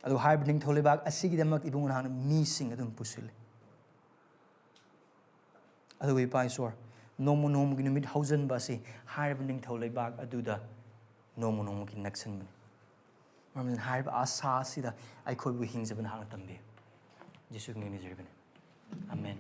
ꯑꯗꯨ ꯍꯥꯏꯔꯤꯕ ꯅꯤꯡꯊꯧ ꯂꯩꯕꯥꯛ ꯑꯁꯤꯒꯤꯗꯃꯛ ꯏꯕꯨꯡꯉꯣ ꯅꯍꯥꯛꯅ ꯃꯤꯁꯤꯡ ꯑꯗꯨꯝ ꯄꯨꯁꯤꯜꯂꯤ꯫ ꯑꯗꯨꯒ ꯏꯄꯥ ꯏꯁꯣꯔ, ꯅꯣꯡꯃ ꯅꯣꯡꯃꯒꯤ ꯅꯨꯃꯤꯠ ꯍꯧꯖꯤꯟꯕ ꯑꯁꯤ ꯍꯥꯏꯔꯤꯕ ꯅꯤꯡꯊꯧ ꯂꯩꯕꯥꯛ ꯑꯗꯨꯗ ꯅꯣꯡꯃ ꯅꯣꯡꯃꯒꯤ ꯅꯛꯁꯤꯟꯕꯅꯤ꯫ ꯃꯔꯝ ꯑꯗꯨꯅ ꯍꯥꯏꯔꯤꯕ ꯑꯥꯁꯥ ꯑꯁꯤꯗ ꯑꯩꯈꯣꯏꯕꯨ ꯍꯤꯡꯖꯕ ꯅꯍꯥꯛꯅ ꯇꯝꯕꯤꯌꯨ꯫ ꯖꯤꯁꯨꯒꯤ ꯃꯤꯡ ꯅꯤꯖꯔꯤꯕꯅꯤ꯫ ꯑꯃꯦꯟ꯫